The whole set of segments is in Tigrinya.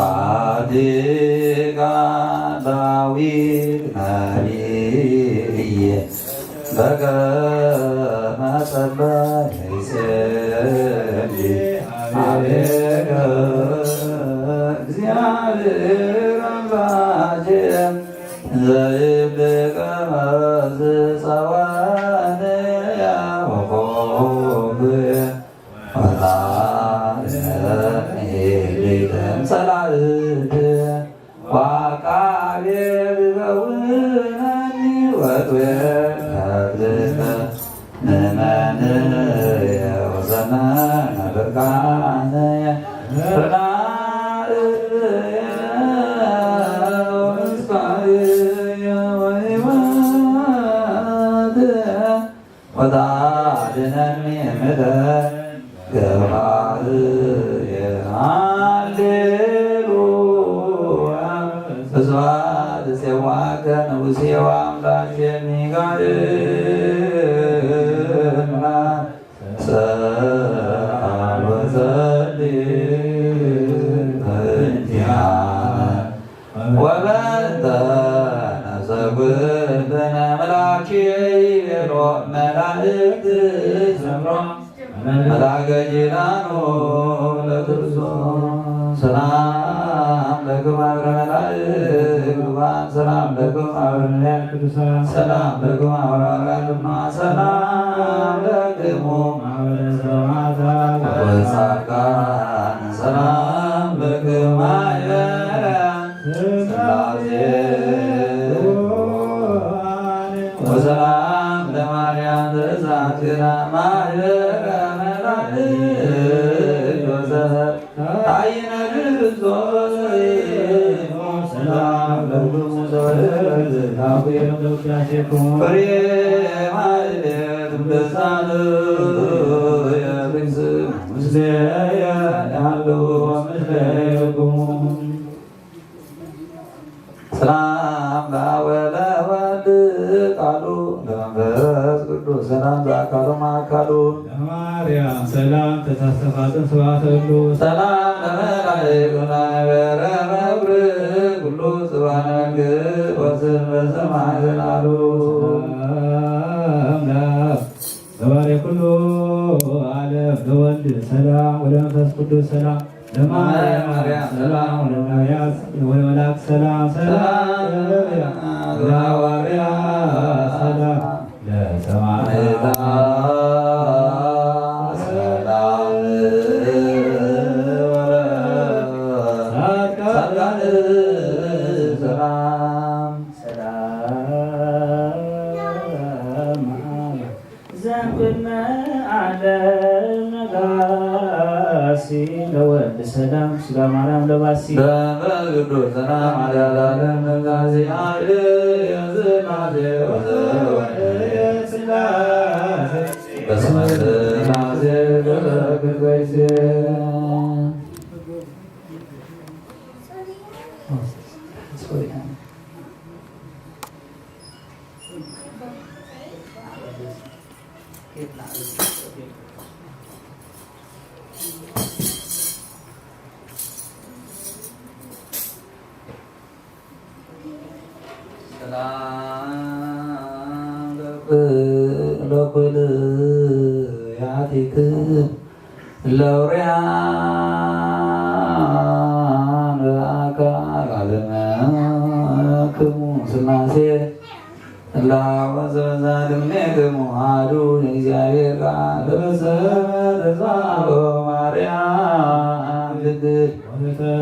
ፋሲካ ዳዊት ነቢይ በከመ ጸለየ ይጼሊ ሀቤከ እግዚአብሔር አምላኬ ዘይብከመ ዝጸዋንያ ወቆምኩ ወጣንኤል ጸላእት ወአቃቤ ብበውነኒ ወጥዌ ከብዝተ ንመንየ ወዘመነ ብርካንየ ርዳእየ ወምስካየ ወሕይወትየ ወታድነኒ ምድር ገባርየ። ሃሌሉያ። ስብሐት ለእግዚአብሔር ንጉሴ ወአምላኬ ሚካኤል ሰአል ወጸልይ በእንቲአነ ወበእንተ ነፍሰ ኩልነ። መልአኬ ይቤሎ መላእክት ዘምሮ መልአከ ኪዳኑ ለክርስቶስ። ሰላም ለክሙ አብረ መላእክት ሩፋን፣ ሰላም ለክሙ አብረ ነቢያት ቅዱሳን፣ ሰላም ለክሙ አብረ ሐዋርያት፣ ሰላም ለክሙ አብረ ሰማዕታት ወጻድቃን፣ ሰላም ለክሙ ማህበረ ሥላሴ። ወሰላም ለማርያም ተዛክራ ማህበረ መላእክት ወሰብ ታይነ ክርስቶስ። ሰላም ለኩሉ ዘወረደ ላኩ ፍሬ ማህሌት ቅዱሳን የትንስ ምስሌ ያለው ምስሌ ሰላም ለአብ ወለወልድ ቃሉ ለመንፈስ ቅዱስ ሰላም ዘአካሉ ካሉ ለማርያም ሰላም ተታስተፋጥን ስብሐተ እሉ ሰላም ለመላእክቱ ነበረ መብርህ ኩሉ ጽባሕ መንግሥት ወስም በሰማይ ዘላሉ ሰላም ለአብ ገባሬ ኩሉ ዓለም ለወልድ ሰላም ወለመንፈስ ቅዱስ ሰላም ለማርያም ሰላም ወለነቢያት ወለመላእክት ሰላም ሰላም ለሐዋርያት ሰላም ለሰማዕታት ሰላም ወለጻድቃን ሰላም ሰላም ዘእምቅድመ ዓለም ነጋሲ ለወልድ ሰላም ስጋ ማርያም ለባሲ በመንፈስ ቅዱስ ሰላም ዓለም ለዓለም ነጋሲ አብ የስላሴ ወዘወልድ የስላሴ በስመ ስላሴ በክርስቶስ ሰላም ለኩልያቲክም ለውርያን በአካል ዓለመክሙ ስላሴ እላወ ዘበዛልምኔክሙ አሐዱ እግዚአብሔር ቃል ተፈጸመ ተሳሎ ማርያም ድንግል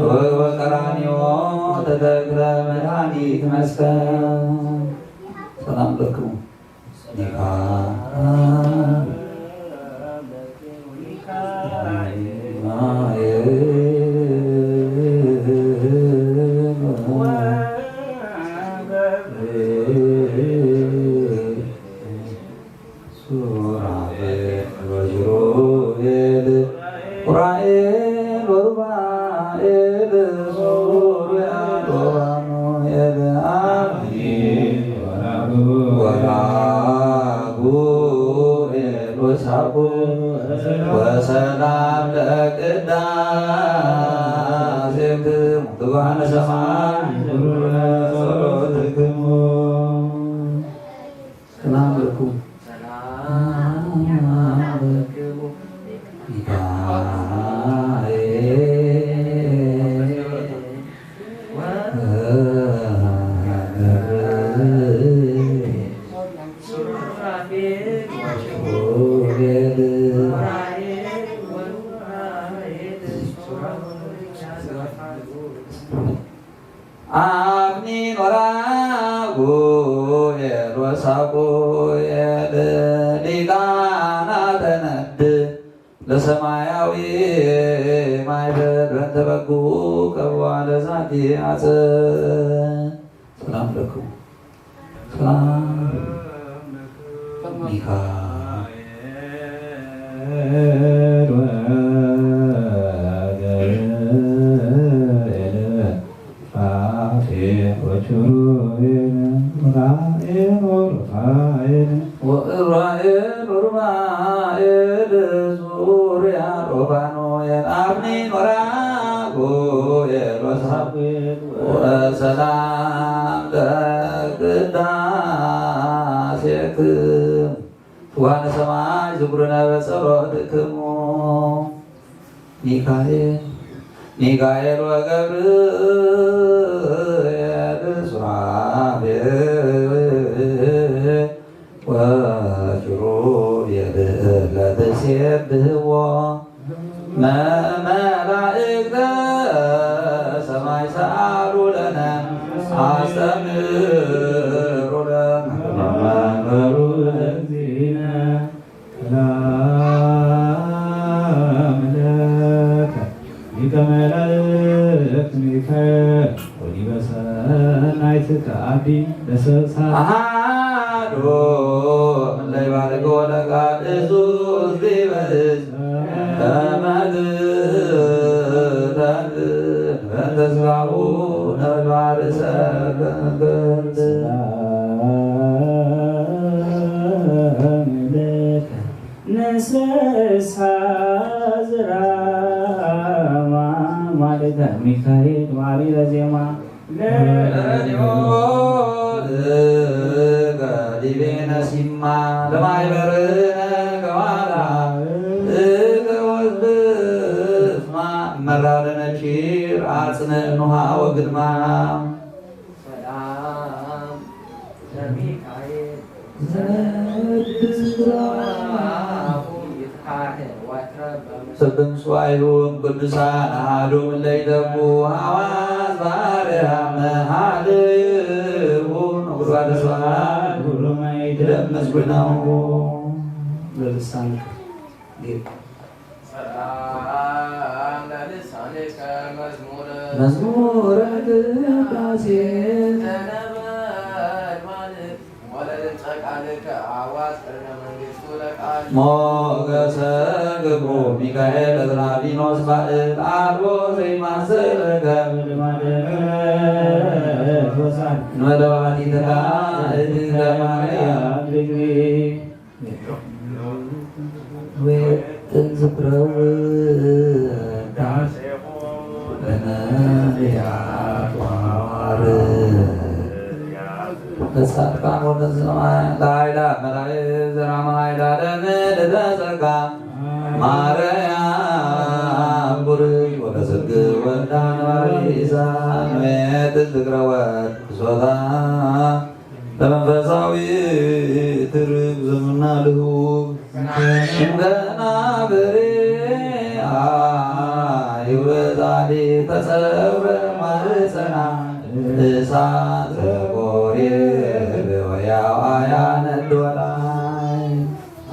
ወበቀራንዮ ተተክለ መድኃኒት መስቀል። ሰላም ለክሙ። ሱራፌል ወኪሩቤል ኡራኤል ወሩፋኤል ሱራፌል ወፋኑኤል አሚን ወራጉኤል ወሳቡል ወሰላም ለቅዳሴክሙ ትጉሃነ ሰማይ ጸሎትክሙ። ሰላም ለኩም። ሰላም ለክሙ። ሚካኤል ወገብርኤል ሱራፌል ወኪሩቤል ኡራኤል ወሩፋኤል ሱራፌል አፍኒን ወራጉኤል ወሳጉኤል ሊቃናተ ነድ ለሰማያዊ ማይበል በእንተ በጉ ቀርቧ ለዛቲ አጽ ሰላም ለክሙ። ሰላም ሚካኤል ወገብርኤል ሱራፌል ወኪሩቤል ኡራኤል ወሩፋኤል ወኡራኤል ወሩፋኤል ሱራፌል ወፋኑኤል አፍኒን ወራጉኤል ወሳጉኤል ወሰላም ለቅዳሴክሙ ትጉሃነ ሰማይ ዝክሩነ በጸሎትክሙ። ሚካኤል ሚካኤል ወገብርኤል ሱራፌል ወኪሩቤል ለትሴብሕዎ መላእክተ ሰማይ ሰአሉ ለነ አስተምሩ ለነ መምህሩ ለእግዚእነ። ሰላም ለከ ሊቀ መላእክት ሚካኤል ወዲበ ሰናይትከ አዲ ለሰብሳ አሃዶ ለይባርክ ወለቃል እዙዝ ዲበ እዝ ከመ ትደልል በእንተ ስጋሁ ነባርሰ ሰላም ለከ ሳዝራማ ማሌተ ሚካኤል ማሪ ለዜማ ለዲሞ ዝገዲቤነ ሲማ ለማይበርነ ገዋላ እገወዝብስማ መራደነ ቺር አጽንዕ ኑሃ ወግድማ ሰላም ለሚካኤል ዘትካህን ወትረ በምስል ሰብን ሱባኤሁም ቅዱሳን አሐዱ እለ ይደቡ ሐዋዝ ባርያም ሀልዉ ንጉድጓደ ስብሐት ኩሉ ማይ ደምስ ብነው ለልሳንከ ሰላም ለልሳንከ መዝሙረ መዝሙረ ቅዳሴ ተነበልባል ወለድምፀ ቃልከ አዋዝ ቅድመ መንግስቱ ለቃል ሞገሰ ግብሩ ሚካኤል ለዝናቢኖስ ባእል አልቦ ዘይማስለከ ልማደ ምሕረት ወሳን ንመለዋቲትካ እድንከ ማርያም ልግቢ ወእንዝክረው በነቢያት ወሐዋርያት ለጻድቃን ወለሰማዕታት ለኃይላት መላእክት ዘራማ ኃይለ ዓለም ለተጸጋ ማርያም ቡርክ ወለስግ ወልዳ ነባቢሳ ወእንዝክረወት ብሶታ ለመንፈሳዊ ትርግ ዘመና ልህውግ እምገና በሬ አይወዛዴ ተጸውረ ማህፀና እሳት ዘቆሬ ወያዋያ ነዶላይ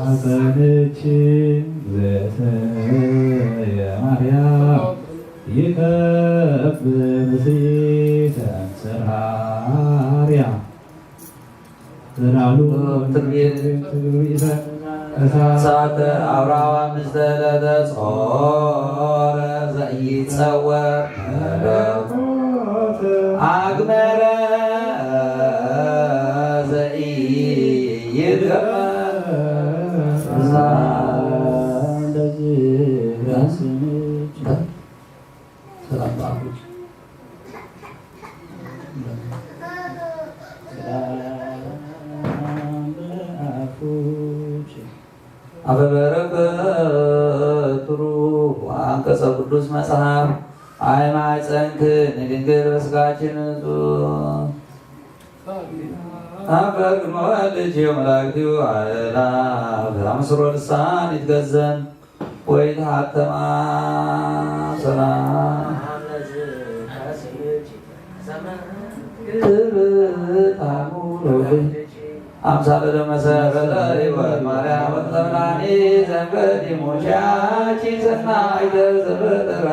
አጸንቼ ዘተ የማርያም ይከብ ምስሌተ ጽርሃርያ ዘላሉ ትርቢት እሳተ አብርሃም ምስለ ለተጾረ ዘኢጸወር መለኮት አግመረ ዘኢይትገበር እሳት ሰላም በአፉኪ። ሰላም በአፉኪ። አፈ በረከት ትሩፍ አንቀጸ ቅዱስ መጽሐፍ አይማይ ጸንክ ንድንግል በስጋችን ንጹሕ አፈ ቅድመ ወልጅ ወመላእክቲሁ አእላፍ አምስሮ ልሳን ይትገዘን ወይትሃተማ ሰላም ትብታሙ ለወልድ አምሳለ ለመሰረተ ሕይወት ማርያም ወተብላኒ ዘንበዲሙ ሻቺ ሰናይተ ዘበጠረ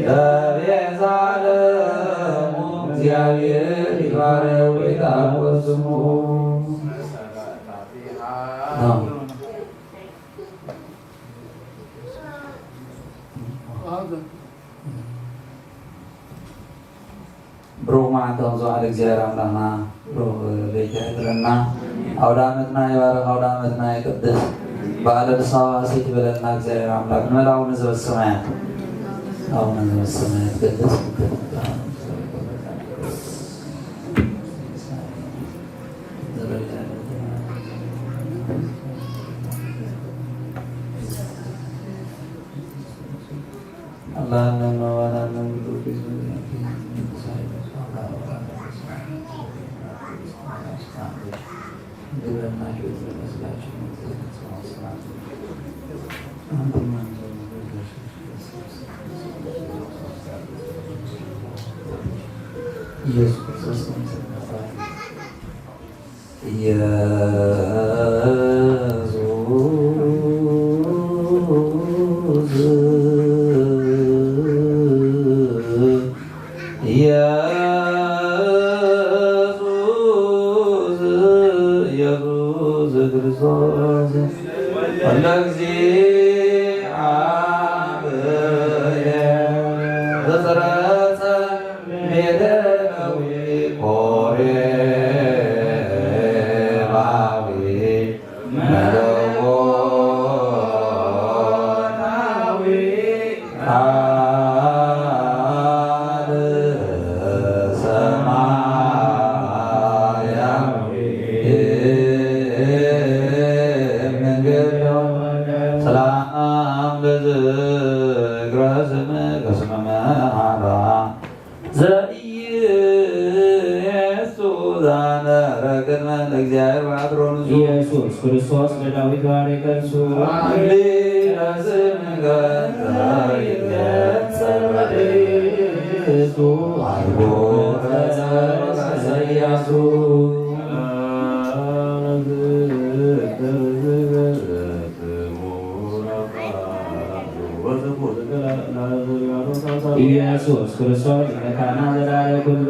ለቤዛ ዓለሙ እግዚአብሔር ይባረክ ወይትአወት ስሙ። ብሩኽ መዓልቲ ከም ዝወዓለ እግዚኣብሔር ኣምላኽና ብሩኽ ለይቲ ይሕድረና። ኣውደ ዓመትና ይባርኽ፣ ኣውደ ዓመትና ይቅድስ። በዓለ ንስሓ ዋሴት ይበለልና እግዚኣብሔር ኣምላኽ። ንበል ኣቡነ ዘበሰማያት። ኣቡነ ዘበሰማያት ቅድስት ኢየሱስ ክርስቶስ ኢየሱስ ክርስቶስ ወልደ እግዚአብሔር ዘሰረጸ ቤተ ነዊ ኮሬባዊ መለኮ ዝክረ ስምከ ስመ መሃራ ዘኢየሱ ዛንበረ ቅድመ ለእግዚአብሔር በአትሮንሱ። ኢየሱስ ክርስቶስ ለዳዊት ባሬ ከርሱ። አሊ ለስምከ ዘይትገጸር በርእሱ አልቦ ተጸርቀ ዘኢያሱ። ኢየሱስ ክርስቶስ ሊቀ ካህናት ዘላለ ኩሉ።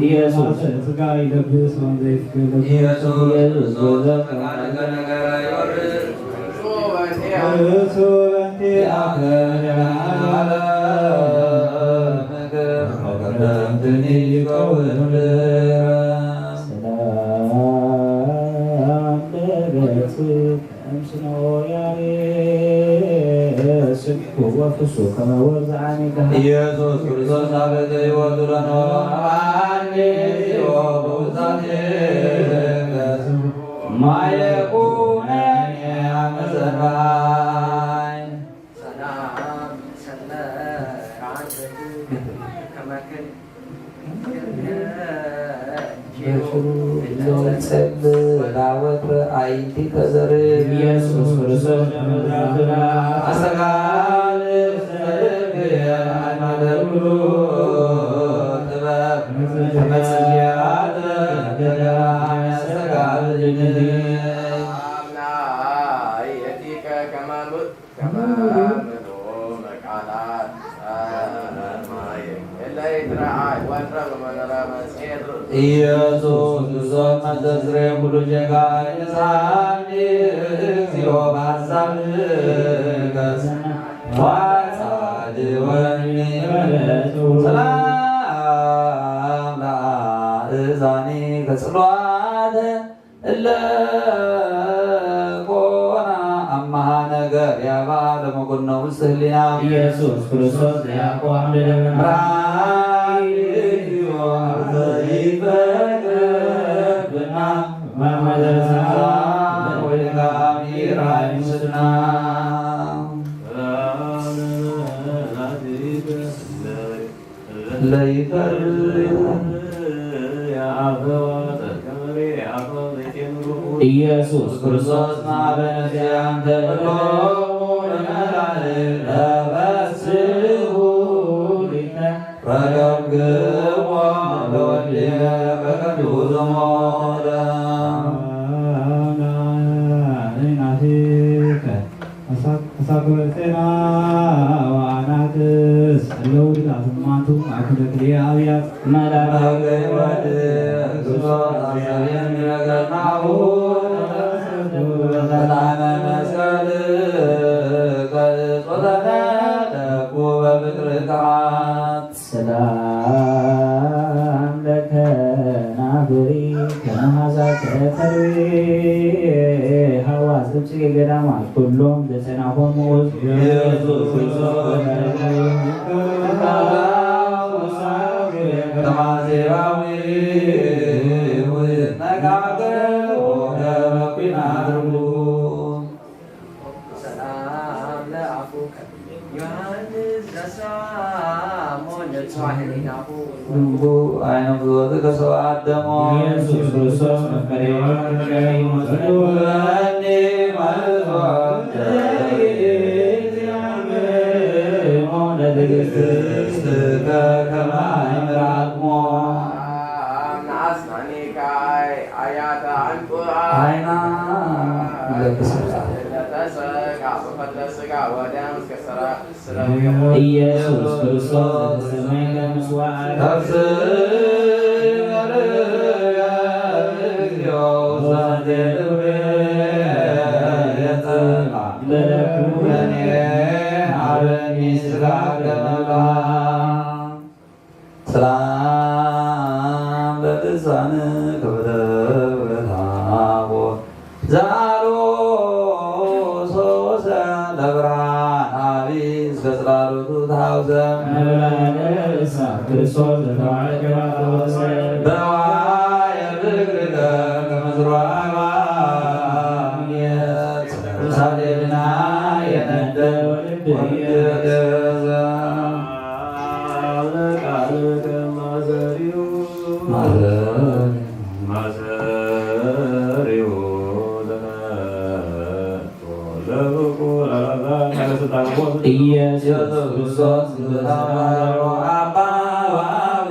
ኢየሱስ። ስጋ ይለብስ ወንዘይስጋ ይለብስ። ኢየሱስ። ኢየሱስ በዘ እሱ በእንቲአከ ለዓለም ምክር ወቀደምትኒ ይከውን ምድር። ሰላም ለገጽ እምስኖ ያሬስ ወፍሱ ከመ ወርዝ አሚጋ። ኢየሱስ ክርስቶስ አበተ ሕይወቱ ለኖ አኒ ዚኦ በውሳቴ ማየ ኩነኒ አመሰናይ። ሰላም ሰለ አንተ ከመክል በሽሩ ለጸል ላወት አይንቲ ተዘር ኢየሱስ ክርስቶስ አስተጋል ሰልፍ አልማደ ኩሉ ጥበብ ተመጽያት ተገራ ያስተጋል ድንግል አምና የቲከ ከማኑት ኢየሱስ ክርስቶስ መስተስሬ ኩሉ ጌጋይ ንስሓኒ እግዚኦ በሐሳብ ገጽ ዋጻድወኒ በለቱ ሰላም ለአእዛኒ ከጽሏተ እለ ኮና አማሃ ነገር ያባ ለመኮንነ ውስጥ ህሊና ኢየሱስ ክርስቶስ ያዕቆብ አምደ ደመና ብርሃን ኢዮ አብዘ ይፈቅድና ማመዘሳ ወይጋሚ ራይ ምስና ለይፈርድ ኢየሱስ ክርስቶስ ማበ ነዚያን ተብሎ ለመላእክት ተበስሁ ሊተ ረገብግቦ ለወልድየ በከንቱ ዘሞለ ናፊከ ተሳክበ ዜና ወአናትስ ህልው ድላ ስማንቱ ማእከለ ክልኤ አብያት መላእክት ወድ ክርስቶስ አሳብየን ይረገናሁ በጣዕመ መስቀል ከጾተነ ደቁ በፍቅር ከዓት ሰላም ለከናፍሪ ከመሃዛ ከተርቤ ሐዋስ ግብጽ ገዳማት ኩሎም ዘጸናፎም ውስጥ ኢየሱስ ክርስቶስ ሰላም ለአፉከ ዮሐንስ ዘሳሞ ለጽዋሕሊናሁ ግንቡ አይነ ብዙወት ከሰው አደሞ ኢየሱስ ክርስቶስ መፈሪያ ወረዳይ ወሰደኒ ማለት ለትዕግስትከ ከማይ ምራቅሞ አስናኒካይ አያተ አንቁራ አይና ለብሰላ ለተሰቃ በፈትለ ስጋ ወደም እስከ ሰራ ኢየሱስ ክርስቶስ ዘተሰመየ ምስዋዕ ነፍስ እግዚኦ ሳንቴ ልብሬ የጸማ ለለኩለኔ አበኒ ስጋ ከመብላ ሰላም ለልሳን ከበደ ብረታ ነብላለ እሳት ክርስቶስ ዘተባረከ ባርኮስ በዋየ ብእግርከ ከመ ዝርዋ የት ሳሌልና የነደ ወልድ የገዘ ቃልከ ማሰሪው ማሰሪው ዘተ ኢየሱስ ክርስቶስ ዘተባረከ አባ ወአብ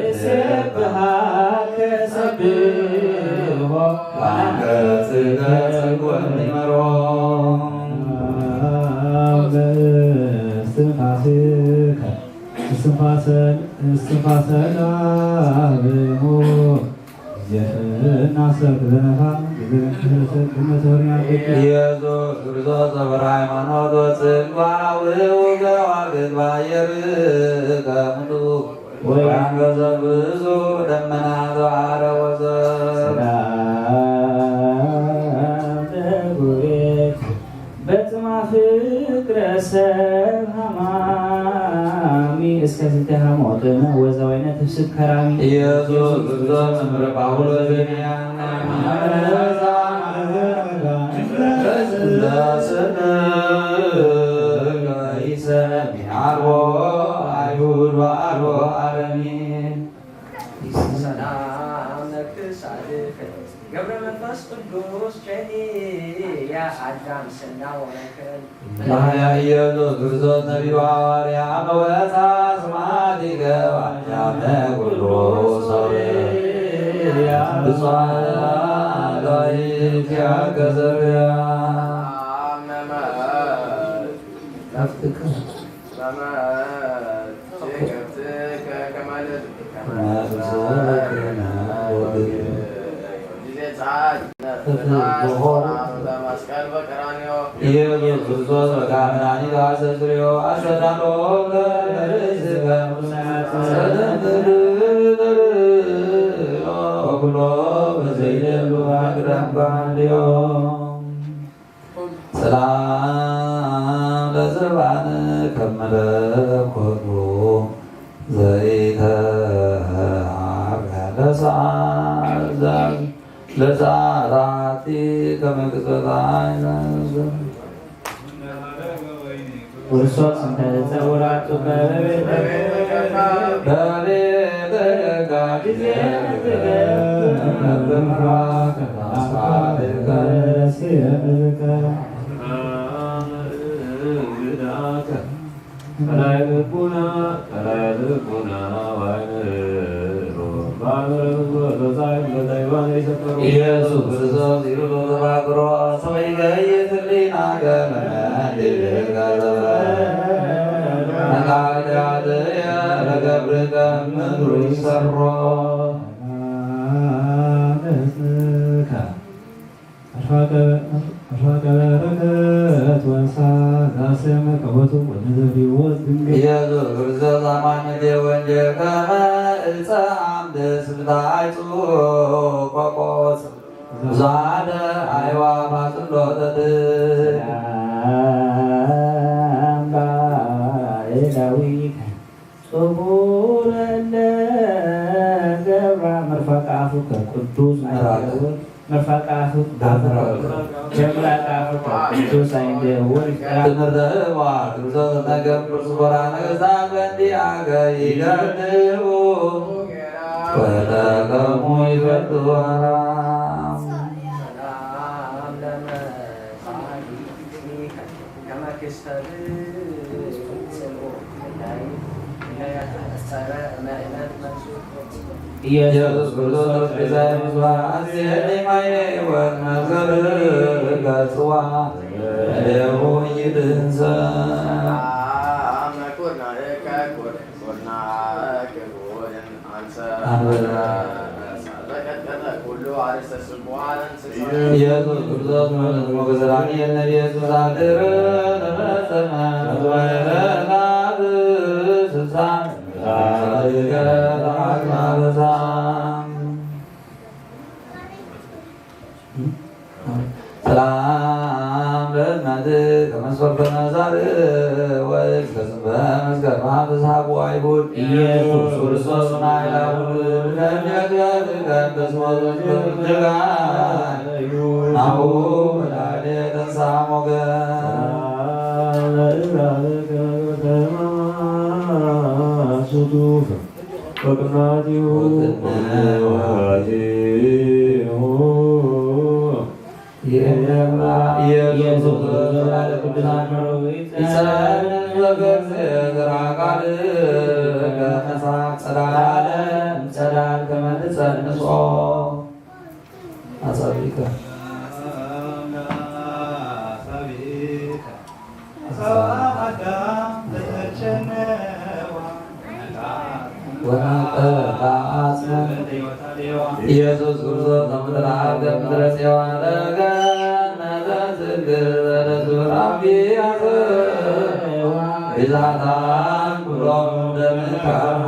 እሴብሐከ ሰብሖ ወአንገሥከ ጸድቆ ይመሮ። እስትንፋስከ እስትንፋሰ እስትንፋሰ ላብሙ የፍና ሰብ ለነፋ ግመተወርኛ ኢየሱስ ክርስቶስ ዘበራ ሃይማኖት ወፅል ዋውው ገዋግድ ባየር ከምቱ ወያንበዘብዙ ደመና ተዋረ ወዘ ሰላም ለጉሬት በጽማ ፍቅረ ሰብ ሃማሚ እስከ ዝንተ ሃሞ ጥዕመ ወዘ ወይነ ትፍስት ከራሚ ኢየሱስ ክርስቶስ እምረ ጳውሎስ ዘንያ አልቦ አይሁድ ወአልቦ አረሚ ሰላም ለክሳድክ ገብረ መንፈስ ቅዱስ ቸኒያ አዳም ስና ወመንክርን ማያ ኢየሱስ ክርስቶስ ነቢዩ ሐዋርያ መወፃ ስማቲከ ዋያነ ኩሉ ሶርያ ብፁዓን አጋይዝትከ ዘርያ አመመ ናፍቅከ ኢየሱስ ክርስቶስ በቃ መድኃኒት አስተስርዮ አስተዳሎ ለርእስከ ወኩሎ በዘይደሉ አቅረብ ባልዮ ሰላም ለዘባን ከመለኮቱ ዘይተዓርገ ለሰዓት ለሰዓት አሐቲ ከመ ቅጽበተ ዓይን ክርስቶስ እንተ ተጸውራቱ በቤተ በቤተ ጊዜ ትገብር አስፋልከ ከላይ ልቡና ከላይ ልቡና ዋይን ኢየሱስ ክርስቶስ ይብሉ ተፋቅሮ ሰው ይገይስ ህሊናከ ለመንድልከ ዘበ ነቃልያትየ ለገብርከ ምድሩ ይሰሮ ለስከ አሻቀ በረከት ወሳ ዛሰመ ከቦቱ ወነዘሪዎ ድንግል ኢየሱስ ክርስቶስ አማን ምድር ወንጀል ከመ እፀ አምድ ስብታ አይጹ ቆቆስ ዛደ አይዋ ባጽሎ ተትል ሰላም ዳዊት ጽቡረ ለገብራ መርፈቃ አፉከ ቅዱስ አይደውል መርፈቃ አፉ መርፈቃ አፉከ ቅዱስ አይደውል ትምህርተ ህዋ ክርስቶስ ተገብር ስኮራ ነገስታት በእንዲአከ ይገድቡ ወተቀሙ ይፈቱ አራም ኢየሱስ ክርስቶስ ቤዛየ ምስዋዕ አስየኒ ማየ ሕይወት መዝገብ ገጽዋ እዴሁ ይድንሰ ኢየሱስ ክርስቶስ ሞገስ ራእየ ነቢየ ስብሐት ለመጸመ ወለላት ስልጣን ጻድቀ ተአቅራበሳ ሰላም ከመስፈርተ ነዛር ወይስ ከጽንፈ መስከረም ተስሓቡ ኣይሁድ ኢየሱስ ክርስቶስ ናይ ላቡድ ከሚያት ከንተስሞት ጅጋ ናሁ በዳዴ ተንሳ ሞገስ ሱቱፍ ወቅናቲሁ ወቅናቲሁ ኢየሱስ ዘላለ ቅዱሳን መርዊት ይጸን በገርዜ ዘራ ቃል ከመሳ ጸዳለ ጸዳል ከመ ትጸንሶ አጸብቀ ወናቀ ለአጽመ ኢየሱስ ክርስቶስ ከምድረ አብ ከምድረ ጽዮን ለገነዘ ዝግር ለስብር አብያተ ብዛታን ኩሎም ደምካሃ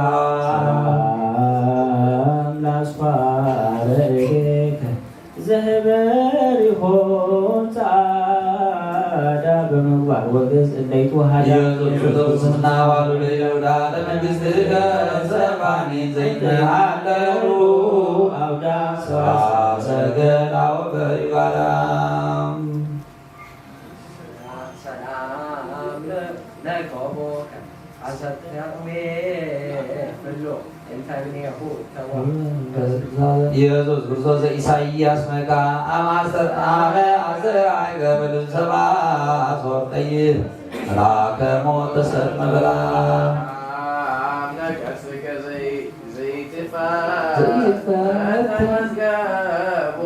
ላስፋረ እዴከ ዘህበር ይኹን ጸዓዳ ብምግባር ወግዝ እለይቱ ሃዳ ኢየሱስ ክርስቶስ ምስና ዋሉ ለይሁዳ ለመንግስትከ ሰባኒ ዘይተሃለሉ አውዳ ሰባ ሰገል አወፈ ይባላም ሰላም ለቆሙ አሰተዌ ብሎ እንተ እምኔሁ ተወ ኢየሱስ ክርስቶስ ዘኢሳይያስ መካ አመ አስተርአይከ በልብሰ ሰባ ሶርቀይ መልአከ ሞት ተሰልመ በላ አምነ ከርስከ ዘይ- ዘይትፈ ዘይትፈ ተመዝገቦ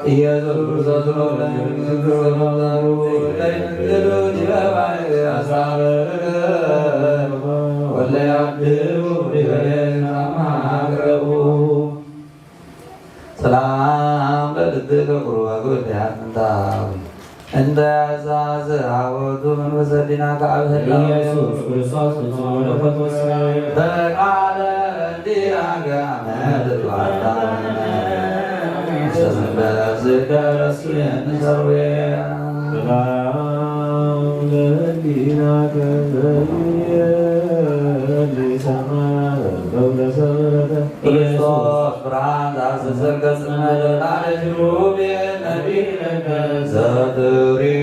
ኢየሱስ ክርስቶስ ሰላም ለልብከ ቁሩበ ጉዳያት ምንታዊ እንተ ያዛዝ አወቱ መንፈሰ ዲና ከአብ ህላዌ ኢየሱስ ክርስቶስ ፍጹም መለኮት ወስጋዌ በቃለ እንዲናገ አመ ትትባታ ሰስበ ዝደረስ የንሰርዌ ሰላም ለህሊናከ ዘየሊ ሰማይ ገብረ ሰብረተ ክርስቶስ ብርሃን ዘአስተሰርገ ጽልመት ለቃለ ኪሩቤል ነቢይ ለከ ዘትሬኢ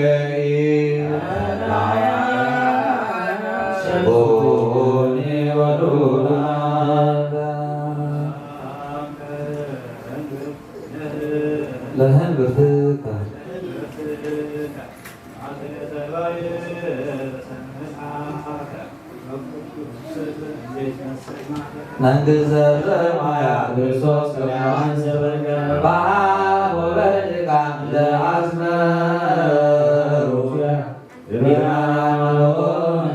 ሸቦኒ ወዱላ ለህን ብርትካ መንግስተ ሰማያት ክርስቶስ ከመ ዘበርከ በአብ ወበድካም ለአስመሩ ዲበ ሃይማኖት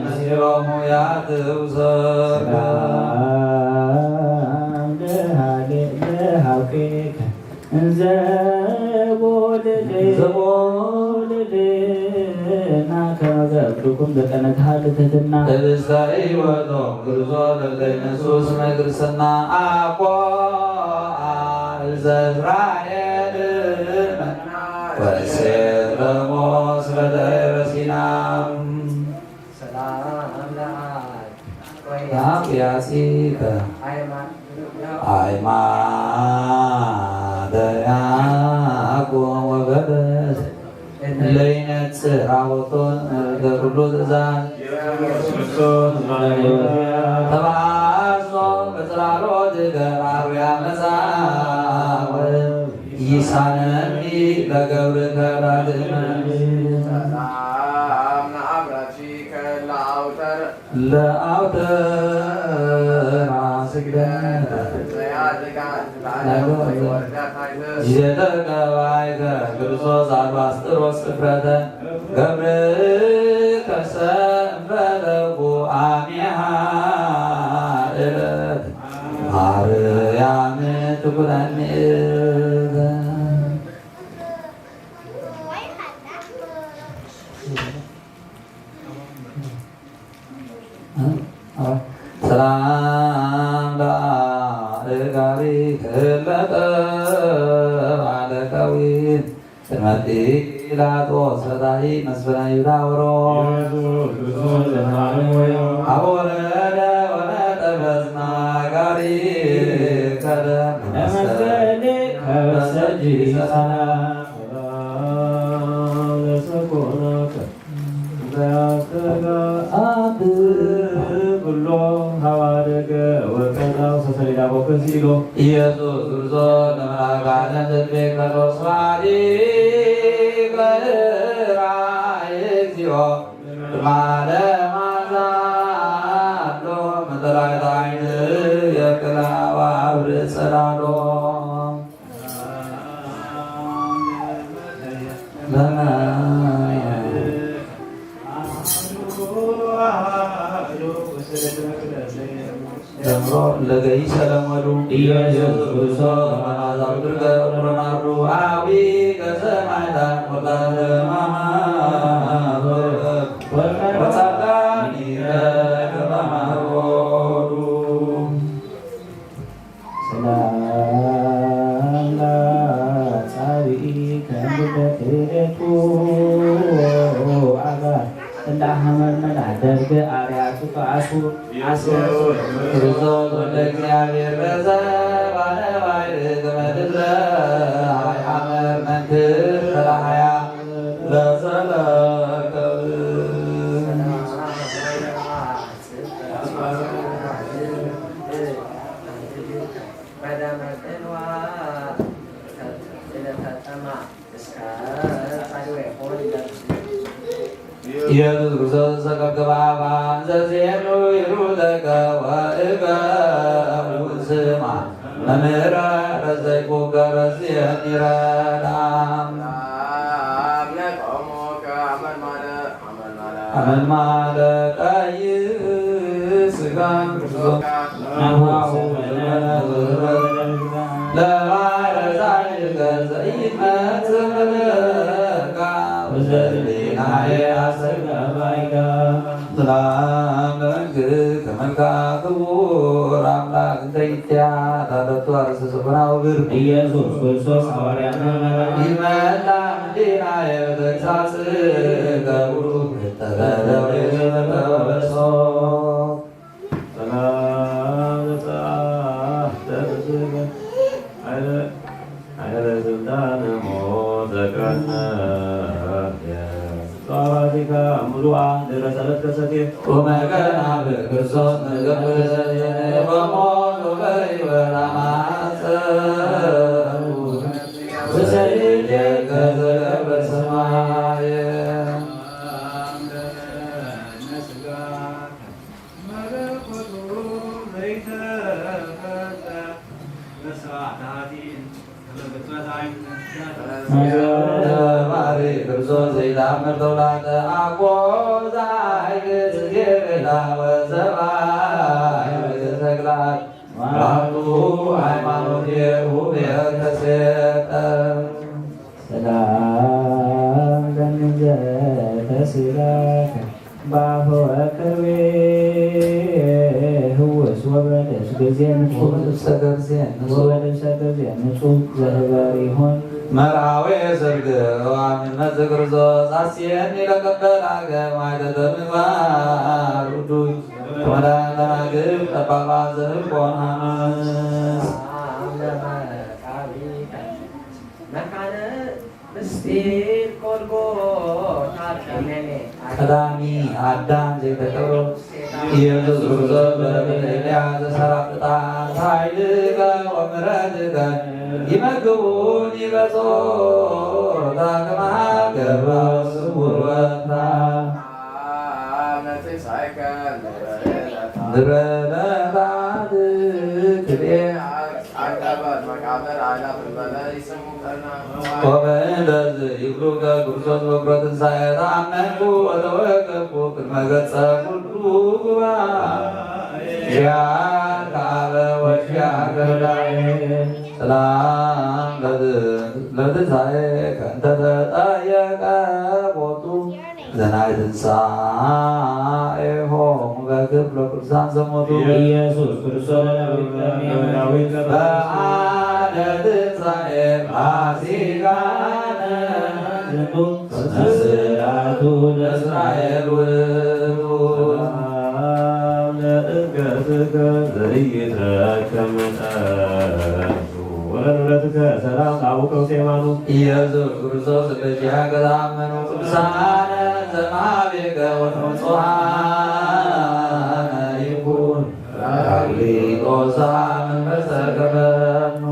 ምስጢሮሙ ያትው ሰላም ለሃሌ ለሃውኬከ እንዘ ቦልል እንዘ ቦልል ናከ ገብርኩም በቀነ ተሃሉ ትሕትና ህብስተ ሕይወቶም ክርስቶስ ለለይነሱ ስመ ክርስትና አኮ አእዘ እስራኤል ወእሴት ለሞስ በደብረ ሲና ሰላም ለአብ ወያሲከ አእማደ ያዕቆብ ወበለስ ለይነጽር አወቶን ለኩሉ ትእዛዝ ተባሶ በጽላሎት ገራሩ ያመጻ ይሳነኒ ለገብርከ ዳግመ ሰላም ለአብራቲከ ለአውተር ለአውተራ ስግደት ዘያድጋት ለዓለም ዘይወርዳት አይነት ጊዜ ተቀባይከ ክርስቶስ አልባስጥሮስ ስፍረተ ገብርከ ሰንበለኩ አሚሃ ዕለት ማርያም ትኩነኒ እተ ሰላም ለአእጋሪ ክለጠ ባለቀዊ ቅድመቲ ጲላጦስ ፈታሒ መስፍነ ይሁዳ ወሮ ኢየሱስ ክርስቶስ ዘማሪ ወዮ። አብ ወረደ ወነጠፈ ስማጋሪ ከደ ለመሰሌ ከበሰጂ ሰላም ሰላም ለሰኮናከ ዘያስተጋአት ኩሎ ሀዋደገ ወቀጣው ሰሰሌዳ ቦከስ ኢሎ ኢየሱስ ክርስቶስ ለመልአከ ዓለም ዘንቤ ከሎ ስብሐት ይገብር አይ እግዚኦ ማለ ማዛ አሎ መጠላዕት ዓይን የቅላ ወአብር ጸላሎ ደምሮ ለገይሰ ለመዱ ኢየሱስ ክርስቶስ መዓዛዊ ድርገ ቁርናርዱ አዊ ከሰማይታት ወዳዘ ማማዞ ወጻዳኒ ከተማሮዱ ሰላም ላጻብኢ ከንዱ በክሌቱ አባ እንዳ ሐመልመላ ደርግ አርያቱ ከአሱ አስያሱ ክርስቶስ ወልደ እግዚአብሔር በሰብ አለ ባሕር ገመድለ ሀይ ሐመር መንክር ተላሃያ ለሰለከብ ኢየሱስ ክርስቶስ ዘሰከብከበ አብ ዘዜኑ ይሩለከ ወእገ ስማ መምህረ ረዘይኩከ ረዝየኒ ረዳም አመልማለ ቀይ ስጋን ክርስቶስ ለባሕረ ጻድቅ ዘይመጽእ በለካ ወዘሊናየ አሰጋባይካ ሰላም ለመንግስት ከመልካ ክቡር አምላክ እንተ ይትያ ታደቱ አርእስተ ሰኮና ወግር ኢየሱስ ክርስቶስ ሐዋርያት መምህራን ይመላ እንዲናየ በተግሳጽ ገብሩ ተበለበሶ ሰላም ለጸአት ለብስከ ኃይለ ኃይለ ስልጣነ ሞት ዘቀነ ጸዋቲከ ሙሉአ ድረ ሰለስተ ሰቴ ወመገና በክርስቶስ ንገብር ዘየነ ወሞት ወበሕይወት አማጸ ወሰይድ ከዘገብረ ሰማየ መለኮቱ ዘይተፈጸ በስርዓተ ኃጢእ ከመ ፍጥረት ዓይን ተባሪ ክርስቶስ ዘይተአምር ተውላጠ አኮ ዛይግ ጽጌ ቤላ ወዘባይ ተግላት ማቱ ሃይማኖት የሁ ቤተሴጠ ሰላም ለምንዘ ተስላከ ባፈወ ከርቤ ህውስ ወበልብሰ ገርዜ ንጹህ ወበልብሰ ገርዜ ንጹህ ወበልብሰ ገርዜ ንጹህ ዘህበር ይሁን። መርአዊ ሰርግ ዋንነት ዘክርስቶስ አስየኒ ለቀበል አገማይ ተተምግባር ቅዱስ ተመዳን ተናግብ ጠባባ ዘህብ ቆን ሃመስ መካነ ምስጢር ጎልጎታ ቀነኔ ቀዳሚ አዳም ዘይተቀብሮ ኢየሱስ ክርስቶስ በረከተ ኤልያስ ዘሰራቅታ ኃይልከ ወምሕረትከ ይመግቡኒ በጾታ ከመሃገባ ስውር ወታ ንረዳት ክልኤ ወበእንደዝ ይብሉከ ክርስቶስ በኩረ ትንሣኤ ተአመንኩ ወተወከፍኩ ቅድመ ገጸ ኩሉ ጉባኤ ኪያከ አበ ወኪያከ ዳኤ ሰላም ለትንሣኤ ከእንተ ተጠየቀ ቦቱ ዘናይ ትንሣኤሆሙ በክብር ለቅዱሳን ዘሞቱ ኢየሱስ ክርስቶስ ለዳዊት በአደ ትንሣኤ ፋሲካነ ዝንቱ ስራቱ ለእስራኤል ውእቱ። ሰላም ለእገትከ ዘኢይትረከብ መጠኑ ወለንብረትከ ሰላም ለአቡከ ውስተ የማኑ። ኢየሱስ ክርስቶስ በኪያከ ተአመኑ ቅዱሳነ ዘእምሃቤከ ወንጹሐነ ይኩን። ራክሊጦስ መንፈሰ ከበኑ።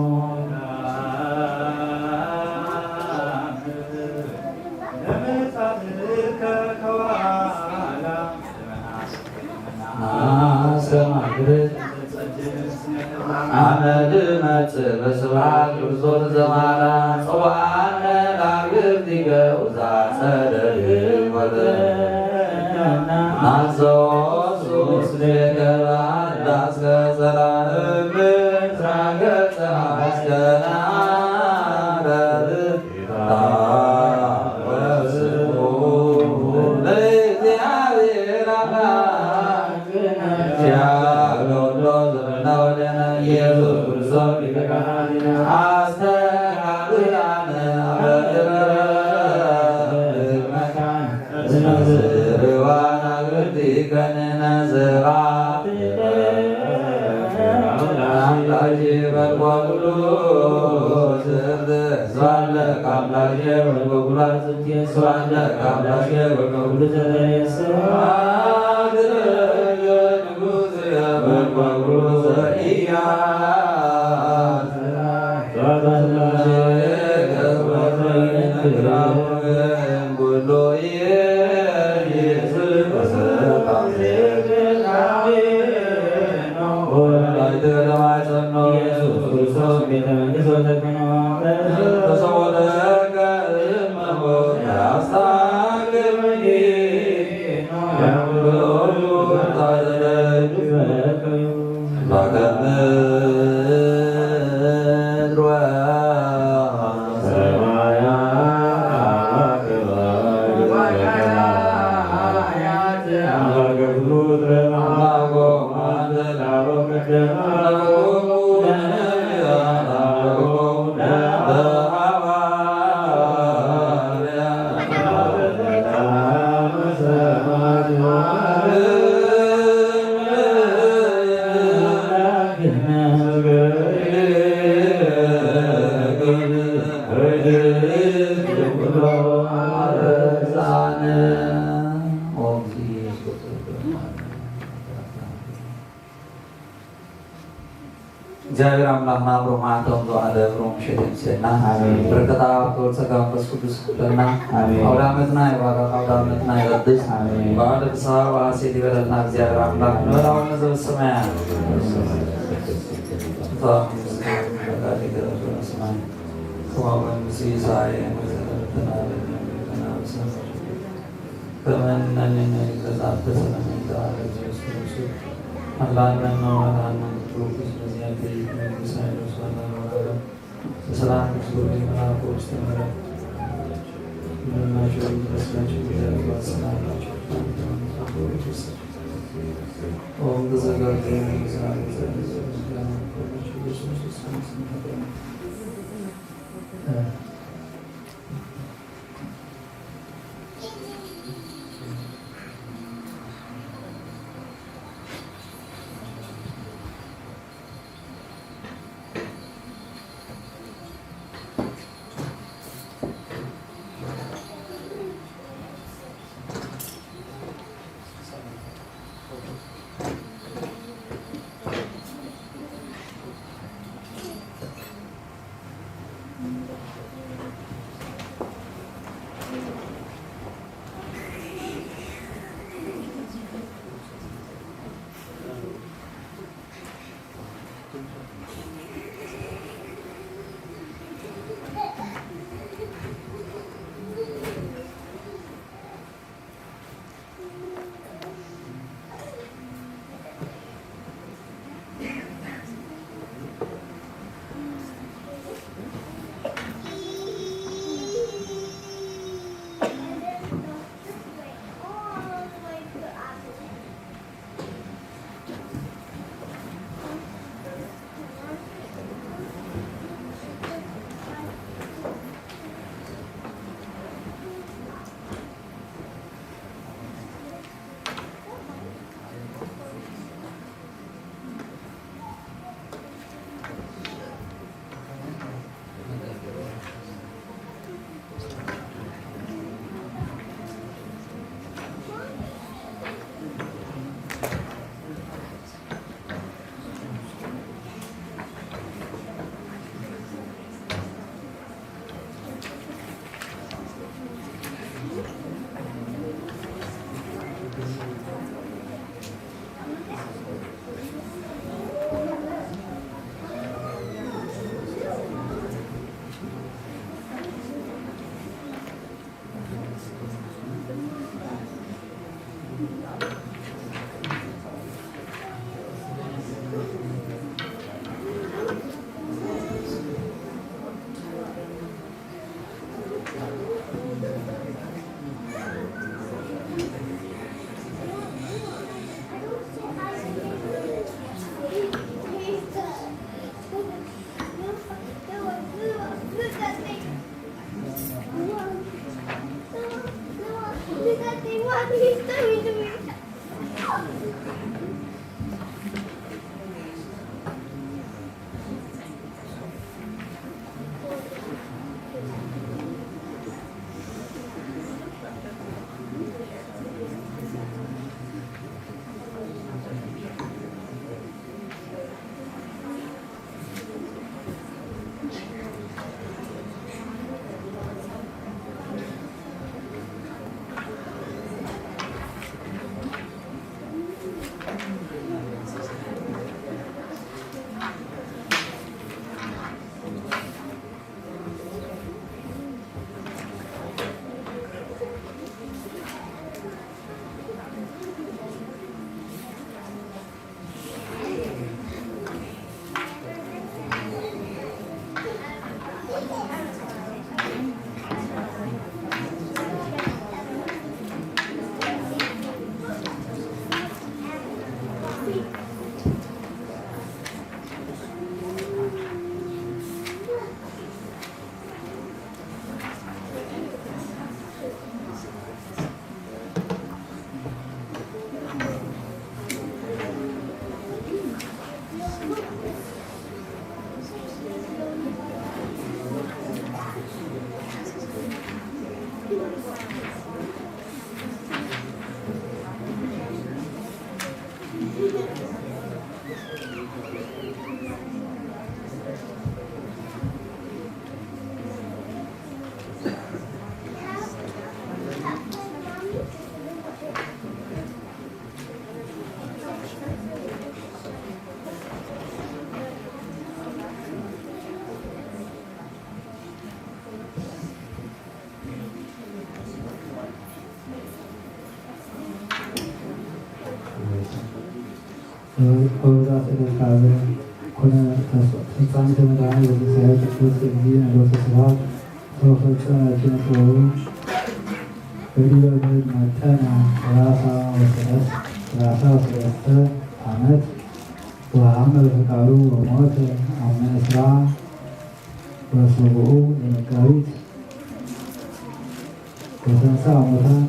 አመድ መጽእ በስብሐት ክርስቶስ ዘማራ ጸዋነ ላግብቲከ ውዛ ጸደድ ወተ ናዘወሱ ምስሌከ ባዳስከ ጸላእም ራገጸ አስከናረር ኢየሱስ ክርስቶስ ሊቀ ካህናት አስተጋብአነ አበ እስመ ዝርዋን አግብርቲከ ንነዝራ። አምላኬ በልጓ ኩሉ ስእልት ስብሐት ለከ አምላኬ በልጓ ኩሉ አስእልት ስብሐት ለከ አምላኬ በልጓ ኩሉ ዘበነ ስብሐት ለከ ንጉሥ በልጓ ኩሉ ዘኢያስ እግዚኣብሔር ኣምላኽና ብሩኽ መዓልቶም ዝወዓለ ብሩኽ ምሸት የምስየልና። ኣሜን። በረከት ኣብ፣ ክብሪ ጸጋ መንፈስ ቅዱስ ይኽፈለና። ኣሜን። ኣውደ ዓመትና ይባረኽ፣ ኣውደ ዓመትና ይቐድስ። ኣሜን። በዓለ ፍስሓ ወሐሴት ይበለልና እግዚኣብሔር ኣምላኽ። ንበላውን ንዘበ ሰማያት። ከማወን ሲሳይ መሰረተና ለሚና በሰማይ ከመ ንሕነኒ ንሕነኒ ለዘአበሰ ለነ ኢተባረክ ኢየሱስ ክርስቶስ አላነ ነው አላነ ፕሮፊስ በዚያ ከይት መንግስት ኃይል ወስልጣን ለዓለመ ዓለም። በሰላም ክርስቶስ መልአኩ ውስተ ምሕረት ምናቸው ይድረስላቸው። እግዚአብሔር ባሰናላቸው ኦም ተዘጋጀ። ወብዛ ስእለት ካብ ኮነ ተፈጻሚተ መድኃኒት ወትንሳኤ ቅዱስ እግዚእነ ሎቱ ስብሐት ተፈጸመ ኪነ ጥበቡ በዲበ መጠነ ሠላሳ ወሰለስተ ሠላሳ ወሰለስተ ዓመት ወሐመ በፈቃዱ ወሞተ አመ ዕስራ ወሰብኡ ለመጋቢት ወተንሥአ እሙታን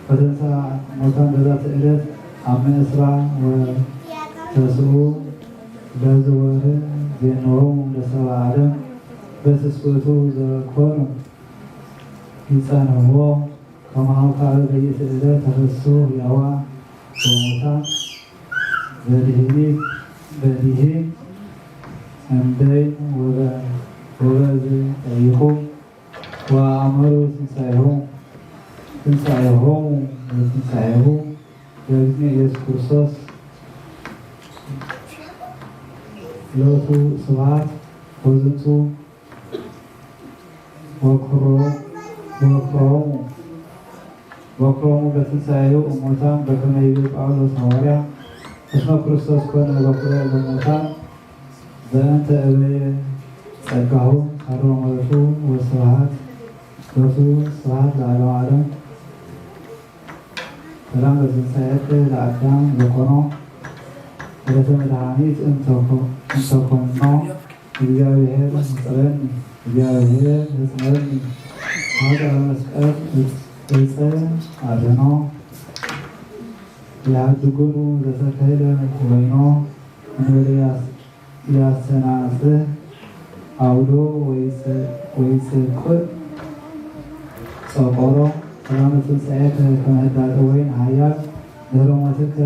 ወተንሥአ እሙታን በዛቲ ዕለት አመ ዕስራ ወተስኡ ለዝወርህ ዜንሆሙ ለሰብአ ዓለም በትስብእቱ ዘኮኑ ይጸንሕዎ። ከማሁ ካልእ በይእቲ ዕለት ተፈስሑ ሕያዋ ወሙታን በድሂኒት በድሂን እምደይን ወበ- ወበዝ ጠይቁ ወአእመሩ ትንሣኤሁ ትንሣኤሆሙ ለትንሣኤሁ ለእግዚእነ ኢየሱስ ክርስቶስ ሎቱ ስብሐት ወዝንቱ ወክሮ- ወክሮሙ ወክሮሙ በትንሣኤሁ እሙታን በከመ ይቤ ጳውሎስ ሐዋርያ እስመ ክርስቶስ ኮነ በኩረ ለሙታን በእንተ እበየ ጸጋሁ ሀሮመቱ ወስብሐት ሎቱ ስብሐት ለዓለመ ዓለም። ሰላም ለትንሣኤከ ለአዳም ዘኮኖ ዕለተ መድኃኒት እንተኮ- እንተኮኖ እግዚአብሔር ህጽረኒ እግዚአብሔር ህጽረኒ ሀገረ መስቀል እፀ አድኖ የአድጉኑ ዘተከለ ወይኖ እንበለ ያስ- ያሰናጽህ አውዶ ወይጽ- ወይጽቅዕ ጸቆሮ ሰላመ ትንሣኤከ ከመ ህዳጠ ወይን ኃያል ድህረ ሞትከ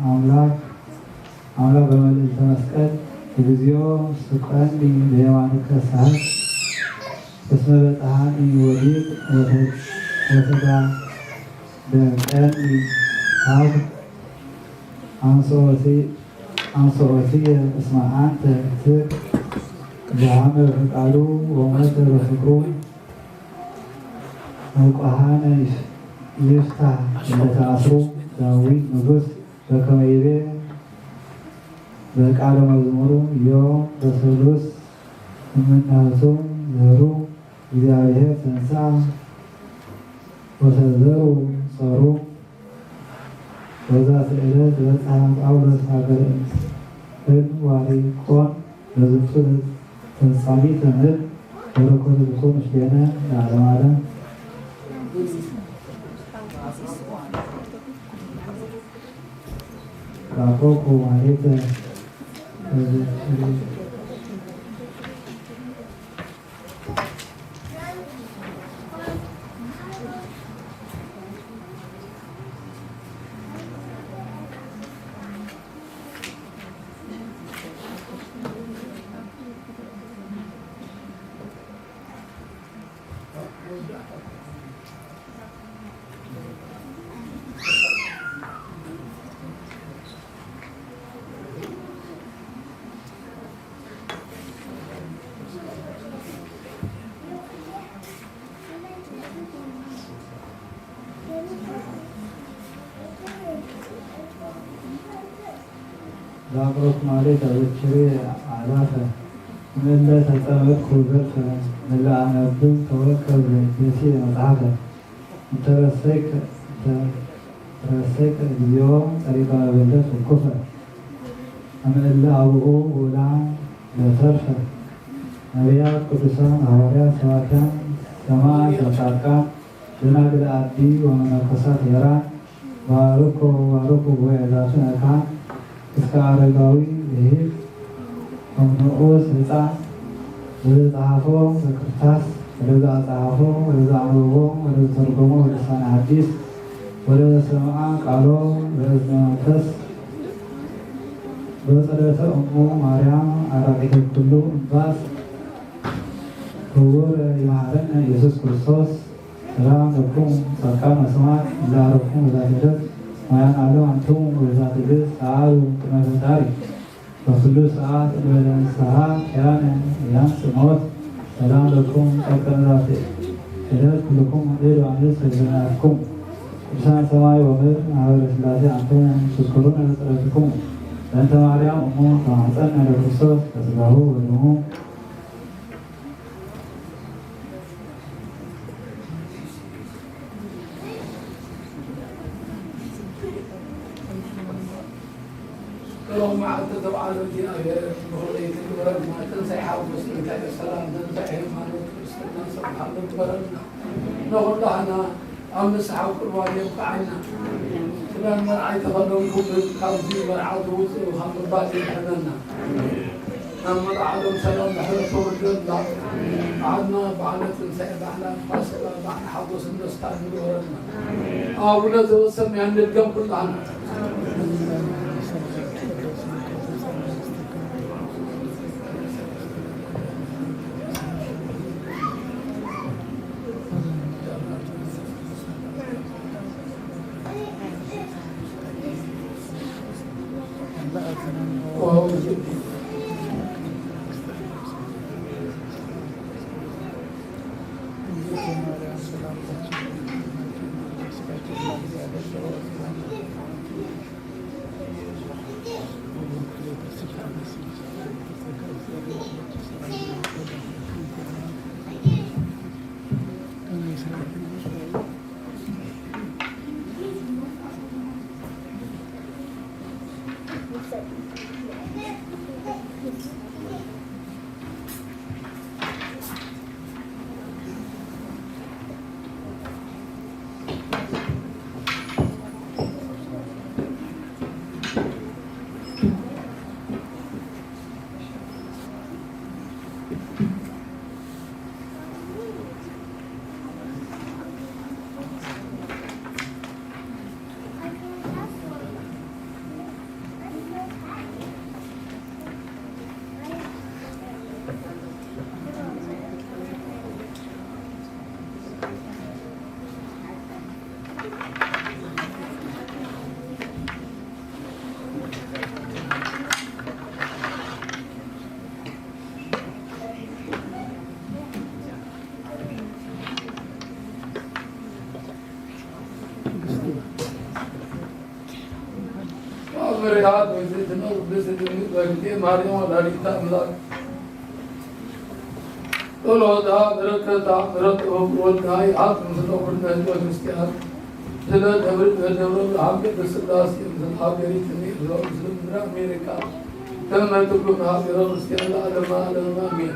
አምላክ አምላክ በመልዕልተ መስቀል እግዚኦ ስቀኒ በየማንከ ሳህል እስመ በጽሐኒ ወዲቅ ወተ- ወተጋደቀኒ ሀብ አንሶ ወሲ- አንሶ ወሲየ እስመ አንተ ትክ ዘሐመ በፍቃዱ ወሞተ በፍቅሩ ሙቋሃነ ይፍ- ይፍታህ ለተአስሩ ዳዊት ንጉሥ በከመ ይቤ በቃለ መዝሙሩ ዮም በሰሉስ እምነቱ ዘሩ እግዚአብሔር ተንሳ ወተዘሩ ጸሩ። በዛቲ ዕለት በጽሐ ጳውሎስ ሀገረ እንዋሪቆን በዝንቱ ተጻሚተ ምድር በረከቱ ዝኹን ምስሌነ ለዓለመ ዓለም። ራቆኩ ማለት ዛቅረብኩ ማለት ኣዘኪሬ ኣእላፈ፣ እምእለ ተጸበጥኩ ዘልፈ፣ እለ ኣነብብ ተወከብ ዘይደሲ መጽሓፈ፣ እንተረሰይክ፣ እንተረሰይክ እግዚኦ ጸሪቀ መበለት ውኩፈ፣ እምእለ ኣብኡ ውላ ለተርፈ፣ ነቢያት፣ ቅዱሳን፣ ሃዋርያት፣ ሰባክያን፣ ሰማዕት፣ ጻድቃን፣ ደናግል ኣዲ ወመነኮሳት ሄራን፣ ባርኮ ባርኮ ጉባኤ ዛቱ መካን እስከ ኣረጋዊ ዝሂብ፣ ከም ንኡስ ህፃን፣ ወደ ጸሓፎ በክርታስ፣ ወደ ዘአጸሓፎ፣ ወደ ዘአንበቦ፣ ወደ ዘተርጎሞ በልሳነ ሐዲስ፣ ወደ ዘሰምዓ ቃሎ በእዝነ መንፈስ፣ በጸሎተ እሙ ማርያም አራቂተ ኩሉ እምባስ፣ ክቡር ይመሓረነ ኢየሱስ ክርስቶስ። ሰላም ለኩም ጻድቃን ወሰማዕት እለ አረፍኩም በዛቲ ዕለት፣ ማያን ዓለም አንትሙ በዛቲ ግእዝ ሰአሉ ቅድመ ፈጣሪ። በኩሉ ሰዓት እንበለ ንስሐ ኪያነ ያንስ ሞት። ሰላም ለኩም ጻድቃን በዛቲ ዕለት ኩልኩም እድ አንስ በዘናትኩም። ቅዱሳን ሰማይ ወምድር ማህበረ ሥላሴ አንትሙ ትዝክሩነ በጸሎትኩም። በእንተ ማርያም እሙ ተማሕፀነ ለክርስቶስ በስጋሁ ወደሙ። ቅሩብ መዓልቲ ተባዕሎ እግዚኣብሔር ብኽብሪ ይክበረልና። ትንሳኤ ሓጎስ፣ ትንሳኤ ሰላም፣ ትንሳኤ ሃይማኖት ክርስትና ሰብሓ ይግበረልና። ንኹላህና ኣብ ንስሓ ቁርባን የብቅዓና። ክዳን መርዓ ኣይተኸደንኩምን፣ ካብዚ መርዓ ትውፅኡ ካብ ምባል ይድሕነና። ናብ መርዓ ዓለም ሰላም ድሕረት ተወርደልና። በዓልና በዓለ ትንሳኤ፣ በዓለ ፋሲካ፣ በዓለ ሓጎስን ደስታን ይግበረልና። ኣቡነ ዘበሰማይ ንድገም ኩላህና። መብርሃት ወይዘይትነ ቅድስት ድንግል በግዜ ማርያም ወላዲተ አምላክ ጸሎታ በረከታ ምሕረቱ ወልዳ ይሃብ ምስለ ኩልነ ህዝበ ክርስቲያን። ስለ ደብረ ደብረ ብርሃን ቅድስት ሥላሴ ምስለ ሀገሪትነ ኤርትራ ምስለ ምድረ አሜሪካ ከመ ትኩን ሀገረ ክርስቲያን ለዓለመ ዓለም አሜን።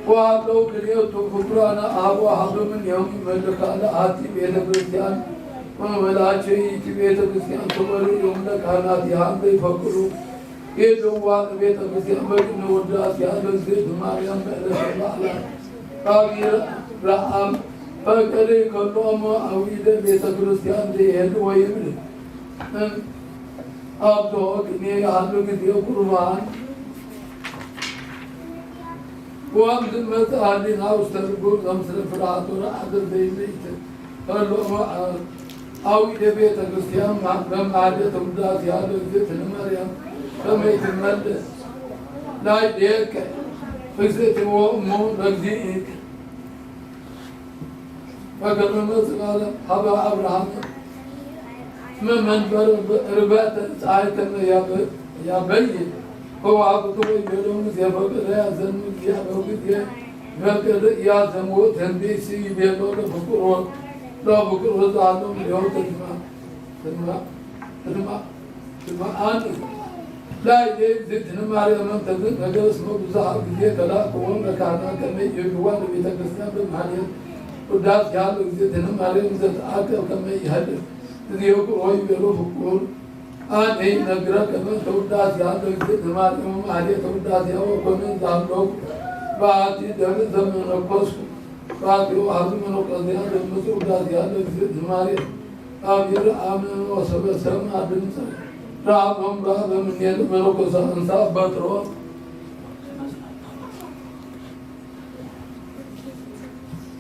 ወሃለው ክልኤቱ ፍቁራነ ኣበው ሃብምን እዮም ይመልካለ። ኣቲ ቤተ ክርስቲያን ወመላቸይቲ ቤተ ክርስቲያን ተወልድ እዮም ለካህናት ይሃን ዘይፈቅዱ የደዋ ቤተ ክርስቲያን በቅነ ወዳት ያለ ዜት ማርያም በዕለተ በዓላት ካብ ረዓም ፈቀደ ከሎሞ ኣዊደ ቤተ ክርስቲያን ዘይሄድ ወይብል ኣብቶ ቅኔ ያሉ ጊዜ ቁርባን ወምዝመጽእ ህሊና ውስተ ልቡ ዘምስለ ፍርሃት ወረዓድ ዘይመይት ከሎ ኣዊደ ቤተ ክርስቲያን በማዕደ ተውዳሴ ያለ እግዝእትነ ማርያም ከመይ ትመልስ ናይ ደቀ እግዝእትዎ እሞ ለግዚእክ ፈከመ መጽእ ቃለ ሀበ አብርሃም መመንበር ርበተ ፀሐይ ከመ ያበ-፣ ያበይ ከዋክብት ወይቤሎም ጊዜ ፈቀደ ያዘኑ ጊዜ አበው ጊዜ ፈቀደ ያዘሙ ትንቢት ይቤሎ ለፍቁሮ ለፍቁሮ ዛሎም ሊሆ ትድማ ትድማ ትድማ ትድማ አንድ ላይ እግዝእትነ ማርያም እንተ ዝነገር እስመ ብዙኃ ጊዜ ከላእክዎም ለካህናት ከመ ይቤልዋ ለቤተ ክርስቲያን በማህሌት ውዳሴሃ ለእግዝእትነ ማርያም ዘተአከብ ከመ ይሀድር ጊዜሁ ይቤሎ ፍቁር አነ ይነግረከ በእንተ ውዳሴሃ ለእግዝእትነ ማርያም ወማህሌተ ውዳሴሃ ወኮነ ዛብሎኩ በአቲ ደብር ዘመነኮስኩ በአቲ ወአሐዱ መነኮስያ ለምጽእ ውዳሴሃ ለእግዝእትነ ማርያም አብሔር አመ ወሰበሰብ አድምፀ ራሞም በምኔል መነኮሳት እንሳ በጥሮ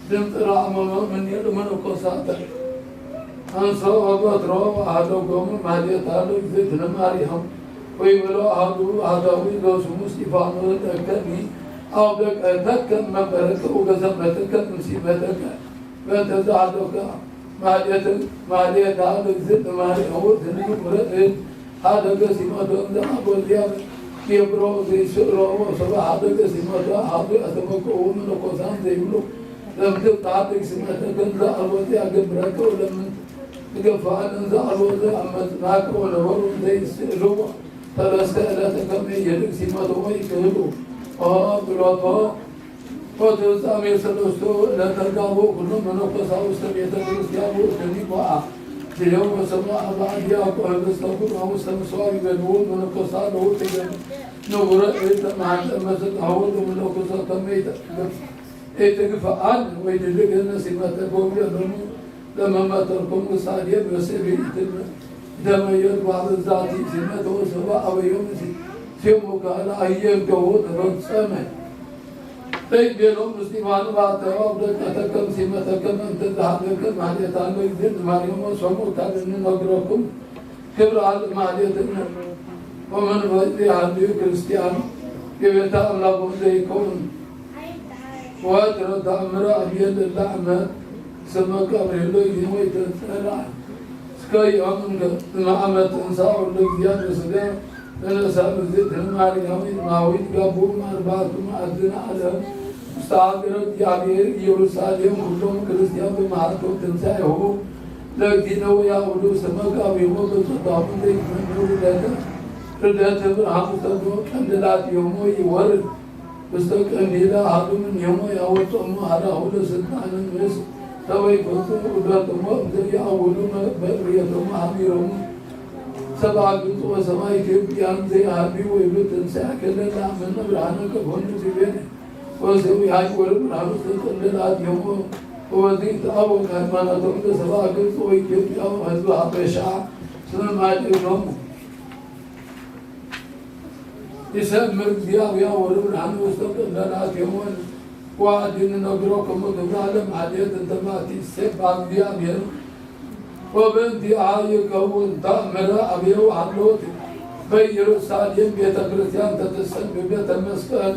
ድምፅ ራሞም ምኔል መነኮሳት አንሶ በጥሮ አደጎሙ ማሌታ ለእግዝእትነ ማርያም ወይበሎ አሐዱ አሕዳዊ ዘስሙ እስጢፋኖስ ደቀኒ አው ደቀተከ መበረከ ወገሰመተከ ምሲመተከ በእንተ ዘአሐደከ ማሌተ ማሌታ ለእግዝእትነ ማርያም ወትንግፍረእድ ሀደገ ሲመቶ እንዘ አጎልያ የብሮ ዘይስእሮ ወሰበ ሀደገ ሲመቶ አሐዱ ያስተበቅዑ መነኮሳት ዘይብሉ ለምትብት ሀደግ ሲመተ ገንዘ አልወዚ አገብረከ ወለምን ትገፋ እንዘ አልወዚ አመጽናከ ወነበሩ ዘይስእልዎ ሰለስተ ዕለተ ከመ የድግ ሲመቶ ወይክህሉ ኦ ብሎቶ ወትፍጻሜ ሰለስቱ ለተጋቡ ኩሉ መነኮሳት ውስተ ቤተ ክርስቲያን ውእቱኒ ቦአ። ዲሆ ወሰማ አባ ዲያቆን ህብስተ ኩርማ ውስተ ምጽዋር ይበልዎ መነኮሳት ለውእቱ ንቡረ እተ መሃንጠ መስል አወሉ መነኮሳት ከመ ኢትግፍአን ወይ ድልግነ ሲመተ ጎብየ ሎሙ ለመመተርኩም ውሳኔ በስብዕ ይትም ይተመየጥ ባሕር ዛቲ ሲመተ ወሰባ አበዮም ሲሙ ካለ አየንከዎ ተፈጸመ። ዘይቤሎም እስጢፋኖስ ባተዋ ውደቀተከም ሲመተከም እንተ ዘሃለከ ማሕሌታ ለእግዝእትነ ማርያም ወሰሙ ካብ እንነግረኩም ክብር አለ ማሕሌትነ ወመንፈስ የሃልዩ ክርስቲያን የቤተ አምላክ ዘይከውን ወትረ ተአምረ አብየ ለላዕመ ስመ ቀብሬሎ ይሞ ይተጸራ እስከ ዮም እምአመ ትንሳኡ ለእግዚአብሔር ስጋ ተነሳ እግዝእትነ ማርያም ማዊት ጋቡ አርባዕቱ ማዕዝነ ዓለም ውስተ ሀገረ እግዚአብሔር ኢየሩሳሌም ኩሎም ክርስቲያን በመዓልቱ ትንሳኤሁ ለእግዚእነ ወያውዱ ስመ ጋቢሆ በጸጋሙ ዘይትመነው ልደተ ልደተ ብርሃኑ ተብሎ ቀንድላት ዮሞ ይወርድ ውስተ ቀንዲለ አሐዱ እምኔሆሙ ያወጽኦሙ ሀራሁ ለስልጣነ ምስ ሰበይኮቱ ውደቶሙ እንዘ ይአውዱ በእብየቶሙ ሀቢሮሙ ሰብአ ግብጽ ወሰብአ ኢትዮጵያ እንዘ ይሃልዩ ወይብሉ ትንሣኤከ ለነ አመነ ብርሃነ ከኮኑ ዲቤነ ወሰብአ ወርቅ ብርሃኑ ውስተ ቀንዲለ አትዮሙ ወበዚ ይትአወቅ ሃይማኖቶሙ ለሰብአ ግብጽ ወኢትዮጵያ ወህዝበ ሀበሻ ስመ ማዕድኖሙ። ይሰምር እግዚአብሔር ወርብርሃን ውስተ ቅድመ ናቴሞን ወአዲ ንነግሮ ክሙ ግብራ ለማዴት እንተ ባቲ ሴባ እግዚአብሔር ወበእንቲአ ይከውን ተአምረ አብየው አሎት በኢየሩሳሌም ቤተ ክርስቲያን ተትሰል በቤተ መስቀል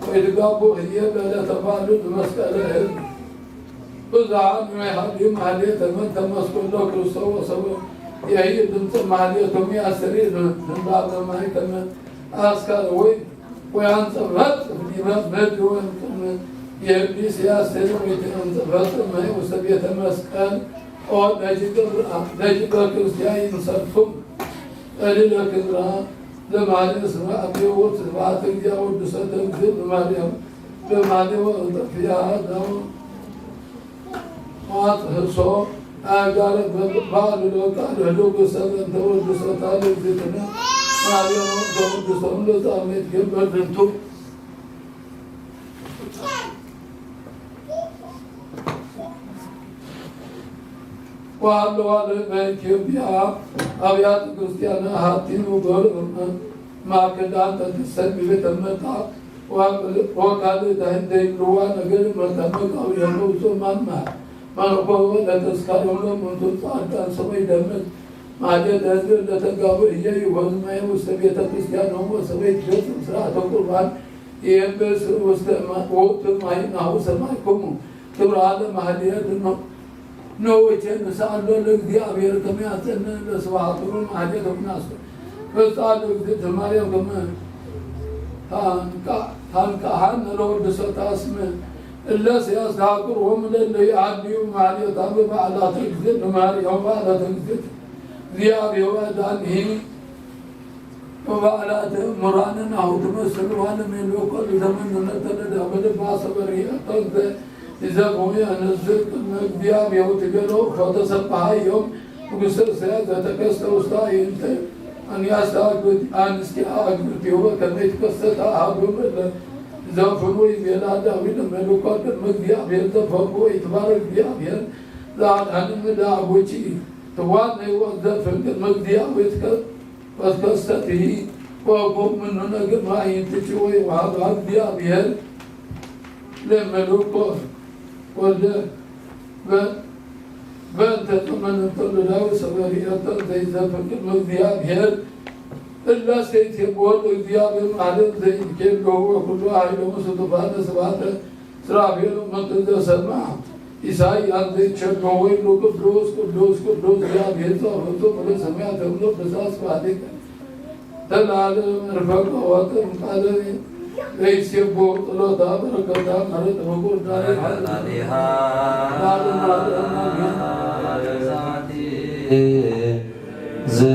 ወይትጋቡ ህየ በዕለተ ባሉ በመስቀለ ህዝብ ብዙኃን የሀድዩ ማህሌተ እምነ ተመስቀሎ ክርስቶስ ወሰብእ የህይ ድምፅ ማህሌቶሙ ያስተሪ ህንባበ ማይ ከመ አስካለ ወይ ወያንጸፈት ዲበ ምድር ወይም የህድስ ያስተሪ ወይትንጸፈት ማይ ውስተ ቤተ መስቀል ኦ ደጅገ ብርሃን ደጅገ ክርስቲያን ይንሰፍኩም እልለ ክብራ ለማርያም ስማ አብዮ ስብሐት እግዚአ ወድሰተ እግዝእት ማርያም ብማሌዎ እንጠፍያ ዳው ማት ህሶ ኣጋረ በባል ሎቃል ህዱግ ሰበን ተወድሶታ ለእግዝእትነ ማርያም ተወድሶም ለጻሜት ግበር ድንቱ። ወሃለዋ ለእመ ኢትዮጵያ ኣብያተ ክርስቲያን ሃቲሙ ገብር ማእከላ ተትሰሚ ቤተ መጣ ወካልእ ዳህን ዘይብልዋ ነገር መጠመቅ ኣውየኑ ጹማማ መርኮ ለተስካሮም ለሙንቱ ጻድቃን ሰማይ ደመት ማጀት ህዝብ ለተጋቡ እየ ይወዝማየ ውስተ ቤተ ክርስቲያን ሆሞ ሰበይ ትገጽም ስርዓተ ቁርባን የብስ ውስተ ማ-፣ ውእቱ ማይ ናሁ ሰማይኩሙ። ክብረ ዓለም ማህሌት ነው። ነወቼ ንስኣሎ ለእግዚኣብሔር ከመ ያጸነ ለስብሐቱ ማህሌት ናሱ። በጻ ለእግዝእት ማርያም ከመ ታንቃ-፣ ታንቃሃን ለወድሰ ታስመ። እለስ ያስተሃቅርዎም ለለ ይሃድዩ ማህሌታ በበዓላት እግዝእት ማርያም በዓላት እግዝእት እግዚአብሔር ወዳንሂ ወበዓላተ እሙራንን አሁ ትመስል ዋለም የለኮ ዘመን ነተለዳ በልባ ሰበር የቀንተ ይዘፈው ያነዝር ቅድመ እግዚአብሔር ትገሎ ፈተሰባሃዮም ንጉሥ እስያ ዘተከስተ ውስታ ይንተ አንያስታ አግብት አንስቲ አግብት የወ ከመ ይትከሰት አሃዱ እለ ዘፍኑ ይቤላ ዳዊት መልኮ ቅድመ እግዚአብሔር ዘፈርጎ ይትባረክ እግዚአብሔር ለአዳንም ለአቦቺ ትዋን ህይወት ዘፍን ቅድመ እግዚአብሔር ወትከሰትሂ ወኩን ምኑ ነገር ማይንትች ወይ ወሃብ እግዚአብሔር ለመለኮ ወልደ በ-፣ በእንተ ተመንንቶ ለዳዊት ሰበሪ እርተን ዘይዘፍቅድ እግዚአብሔር እላ ሰይት የቦል እግዚአብሔር ማለት ዘይንኬሎ ወኩሉ ኃይሎ ስልጣነ ስብሐተ ሱራፌል መጥቶ ዘሰማ ኢሳይያስ ዘይቸገር ወይሉ ቅዱስ ቅዱስ ቅዱስ እግዚአብሔር ጸባኦት ወደ ሰማያት ተብሎ በዛ ስብሐቲከ ተላለ መርፈቅ ወጥም ቃለ ለይሴቦ ጸሎታ በረከታ መረጥ በቁርዳሪ ላለ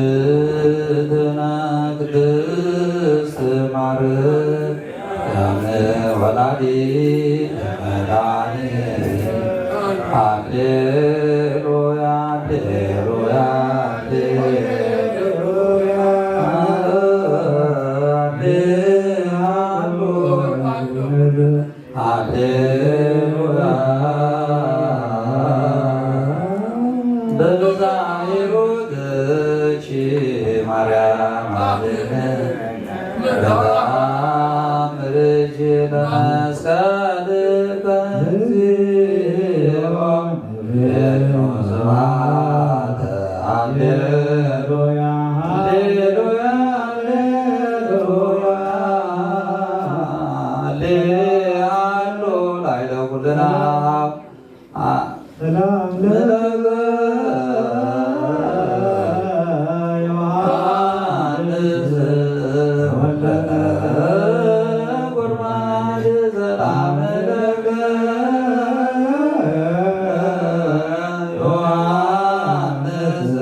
ዝእትነ ቅድስት ማርያም ወላዲተ መድኃኒት። ሃሌሉያ፣ ሃሌሉያ፣ ሃሌሉያ። ሃሌሉያ። በዛ ሂሩትኪ ማርያም አድነን። በጣም ርጅ ለመስቀል በዚዮ ስብሐት። ሃሌሉያ፣ ሃሌሉያ፣ ሃሌ-፣ ሃሌ-፣ ሃሎ ላዕለ ኩልና። አ-፣ ሰላም ለከ ዮሐንስ ወለተ ቁርባን ሰላም ለከ ዮሐንስ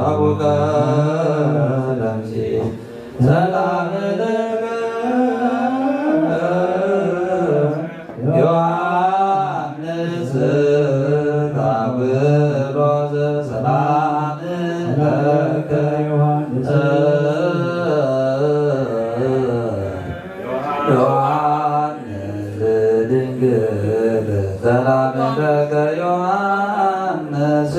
አቡከ ለምሲ ሰላም ለከ ዮሐንስ ታብሎ ዘሰላም ለከ ዮሐንስ ዮሐንስ ድንግል ሰላም ለከ ዮሐንስ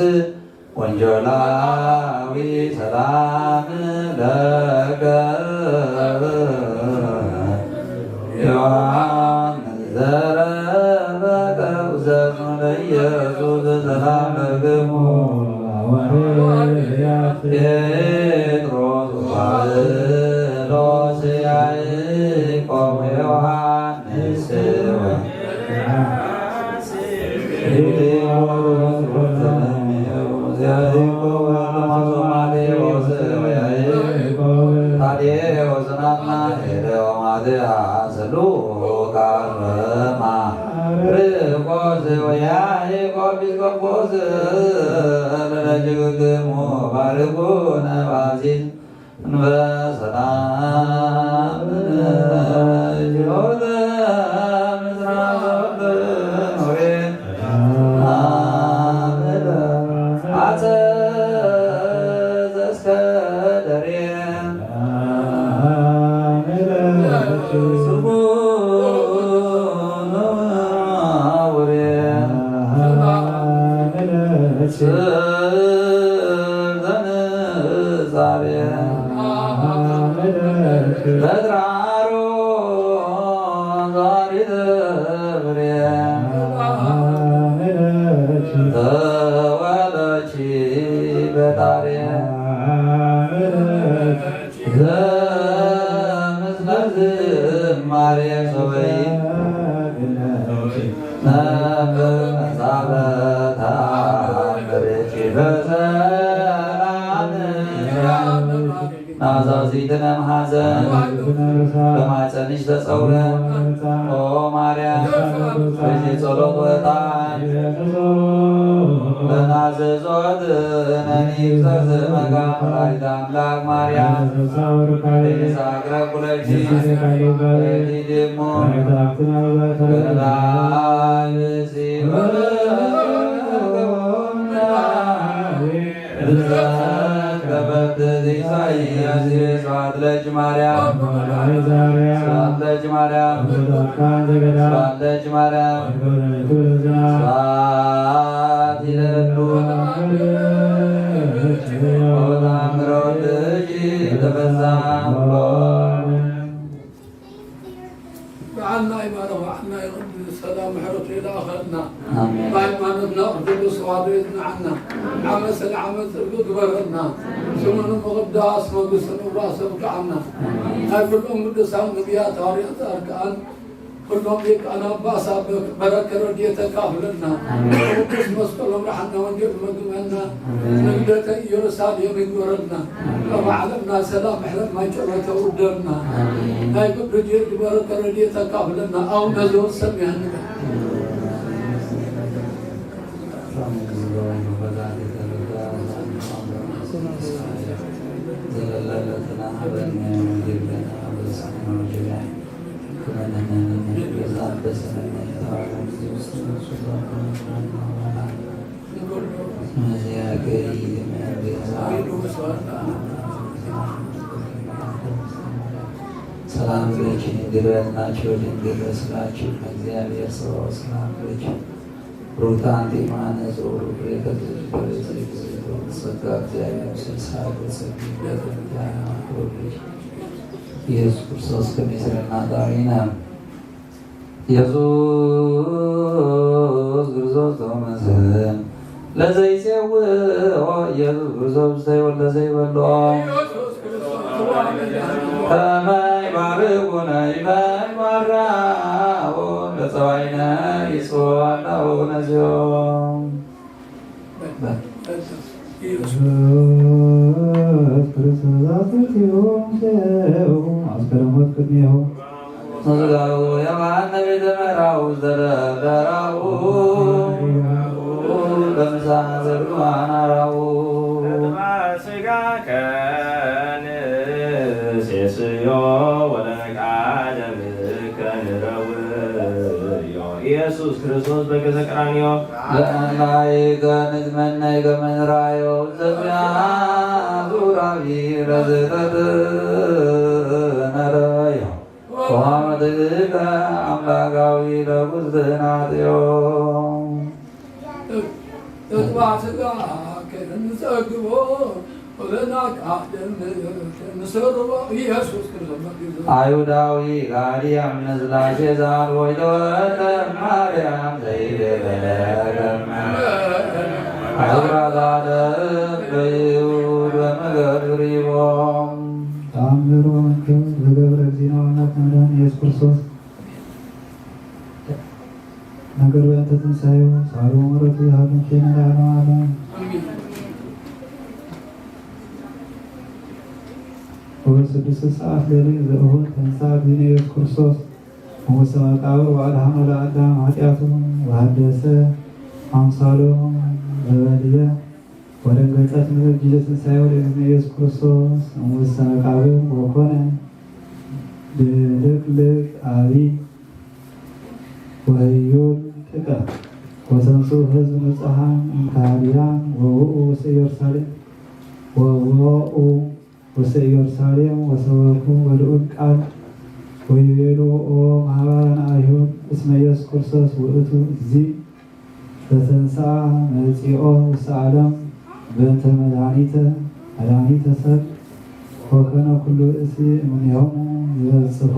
ወንጌላዊ ሰላም ለከ ዮሐንስ ዘረበ ውዘኑ ለኢየሱስ ሰላም ለክሙ ሐዋርያት ጴጥሮስ ወጳውሎስ ያዕቆብ ዮሐንስ ታዴዎስ ናትናኤል ወማትያስ ሉቃስ ማርቆስ ወያዕቆብ ኤጲስቆጶስ ለደጅግክሙ ባርኩነ ባሲስ እንበ ሰላም ዮተ ምስራቅ ኖሬ አመለ አጸ ዘእስከ ደሬ ስጉ አውሬ ስብ ዘንጻሬ በትራሮ ዛሪት ፍሬ ተወለች በጣሬ ዘምስለ ዝማሬ ሰበይ ነብር መጻበታ በሬኪ በሰላም ናዛዚትነ ማሐዘን በማፀንሽ ተጸውረ ኦ ማርያም በዚ ጸሎት ወጣን ለናዘዞት ነኒ ይብሰር ስመካ ወላዲተ አምላክ ማርያም ቤዛ አቅረብኩ ለኪ በኪ ድሞ በላይ ብሲ ወለገቦና ተበትዝ ኢሳይያስ ስብሐት ለኪ ማርያም ስብሐት ለኪ ማርያም ስብሐት ለኪ ማርያም ስብሐት ይለሉ ወተአምረ ወልድኪ ተፈሳ በዓልና ይባረኽ፣ በዓልና ይቕድስ፣ ሰላም ምሕረቱ ይልኣኸልና። ኣሜን። ብሃይማኖትና ኦርቶዶክስ ተዋህዶ የጽንዓና። ዓመት ሰለ ዓመት ጽድቂ ግበረልና። ስሙ ንምቕዳስ መንግስቲ ምውራስ ኣብቅዓና። ናይ ኩሎም ቅዱሳን ነቢያት፣ ሃዋርያት፣ ጻድቃን፣ ኩሎም ሊቃነ ጳጳሳት በረከት ረድኤት ተካፍለና። ኣሜን። ቅዱስ መስቀሎም ርሓና ወንጌል መግበና። ንግደተ ኢየሩሳሌም ይግበረልና። ኣብ ዓለምና ሰላም ምሕረት ማይ ጨመተ ውርደልና። ናይ ቅዱስ ጊዮርጊስ በረከት ረድኤት ተካፍለና። አቡነ ዘበሰማያት ንበል። ዘለለዕለትና ሀበነ ወንጌል በሰማይ ወንጌል ሰላም ለኪ ድንግል በድናኪ ወድንግል በስጋኪ ከእግዚአብሔር ሰው ሰላም ለኪ ሩታ አንቲ ማነ ዘውሩ ፍሬ ከርሥኪ ጸጋ እግዚአብሔር ምስለ ሳይል ወሰግድ ለተንታ ኢየሱስ ክርስቶስ ከመ ይስረና ጣሪና ኢየሱስ ክርስቶስ ተመስገን ለዘይጼውኦ ኢየሱስ ክርስቶስ ዘይወልደ ዘይበልኦ ከመ ይባርኩነ ይመን ማራኡ ለጸዋይነ ይጽዋናው ነዚኦም ኢየሱስ ክርስቶስ አስተርእዮ ምስሌሁ አስከረ ሞት ቅድሜሁ ስጋው የማነ ቤተ መራው ዘረበራው በምሳ ዘርማናራው ስጋ ከንሴስዮ ወለቃደም ከንረውዮ ኢየሱስ ክርስቶስ በገዘ ቀራንዮ ለአናይ ከንትመናይ ከመንራዮ ዘዚያ ዙራቢ ለዝተት ነረዮ ወሐመድከ አምላካዊ ለጉዝናትዮ ተግባትጋ ከንጸግቦ ወበናቃደም ከንሰርቦ ኢየሱስ ክርስቶስ መግዞ አይሁዳዊ ጋዲ አምነ ስላሴ ዛል ወይተወልደ ማርያም ዘይቤበለከመ አብራዛለ በይሁድ በመገድ ሪቦም ተአምሮ መንክር ዘገብረ እግዚእነ ወአምላክነ መድኃኒነ ኢየሱስ ክርስቶስ ነገር በእንተ ትንሳኤሁ ሳሉ ምሕረቱ ይሃበን ኬነ ለዓለመ ዓለም። ወበስድስት ሰዓት ሌሊት ዘእሁድ ተንሥአ እግዚእነ ኢየሱስ ክርስቶስ እምውስተ መቃብር ወአድኃኖ ለአዳም ኃጢአቱ ወሐደሰ አምሳሎ ዘበድየ ወደንገጸት ምድር ጊዜ ትንሳኤ ወደ እዝነ ኢየሱስ ክርስቶስ እሙስተ መቃብር ወኮነ ድልቅልቅ አቢ ወህዩል ጥቀ ወተንሱ ህዝብ ንጹሐን እምካህዲያን ወውኡ ውስተ ኢየሩሳሌም ወውኡ ውስተ ኢየሩሳሌም ወሰበኩ በልዑል ቃል ወይቤሉ ኦ ማህበራን አይሁድ እስመ ኢየሱስ ክርስቶስ ውእቱ እዚ ዘተንሳ መጺኦ ውስተ ዓለም በእንተ መድኃኒተ መድኃኒተ ሰብ ወከነ ኩሉ ብእሲ እምኔሆሙ ይበጽሑ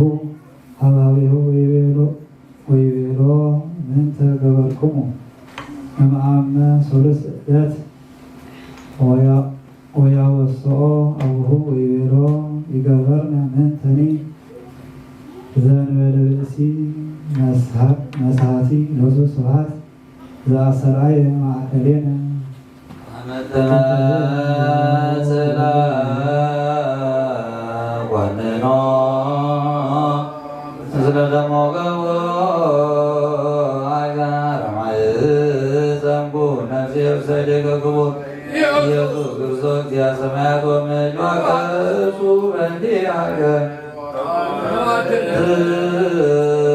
ሀባቤሁ ወይቤሎ ወይቤሎ ምንተ ገበርኩሙ እምአመ ሶሉስ ዕለት ወያወስኦ አቡሁ ወይቤሎ ይገበርነ ምንተኒ ዘንበለ ብእሲ መስሃቲ ሎቱ ስብሐት ዘአሰርአየ ማእከሌነ አመተመጽላ ኮንኖ ምስለ ደሞ ገብሮ አጋር ማይ ዘንጉ ነፍሴ ውሰዴከ ክቡር ኢየሱስ ክርስቶስ እግዚአ ሰማያት ወምድር ዋቀሱ በእንቲአከ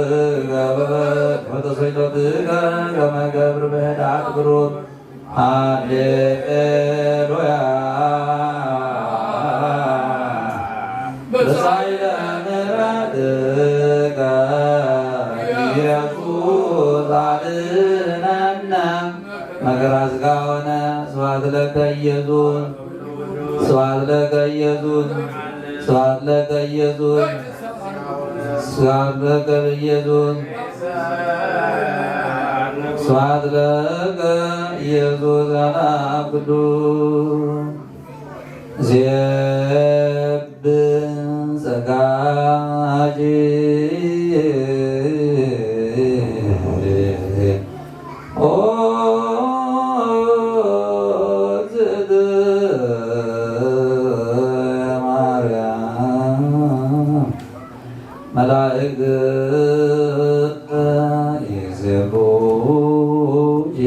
ትገበር ወተሰይሎትከ ከመ ገብር በህድአት ብሩክ ሃሌሉያ በሳይለ ምሕረትከ ኢየሱስ አድነነ መከራ ስጋ ሆነ ስብሐት ለከ ኢየሱስ ስብሐት ለከ ኢየሱስ ስብሐት ለከ ኢየሱስ ስብሐት ለከ ኢየሱስ ስብሐት ለከ ኢየሱስ አብ ቅዱስ ዜብን ጸጋጅ ኦ እግዝእትየ ማርያም መላእክት ይዜሙኪ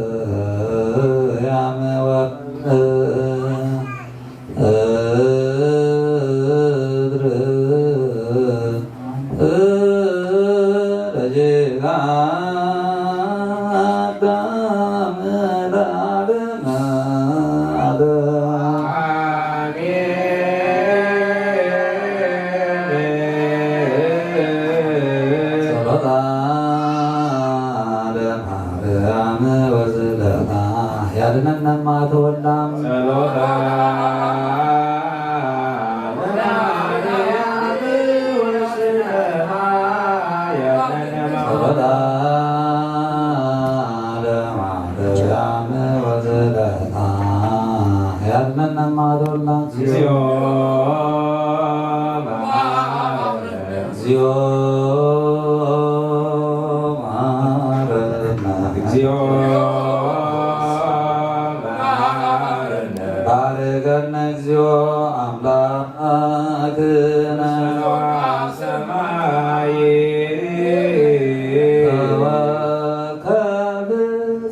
በአርያም ወምድር ለጌታ አዳም ለዓለመ ዓለም። ጸሎታ ለማርያም ወስለታ ያድነን እማ ተወልዳ ጸሎታ ጸሎታ ለማርያም ወስለታ ያድነን እማ ተወልዳ እግዚኦ መሐረነ። እግዚኦ መሐረነ። እግዚኦ መሐረነ። ባርከነ እግዚኦ አምላክነ። ሰማይ ተወከብ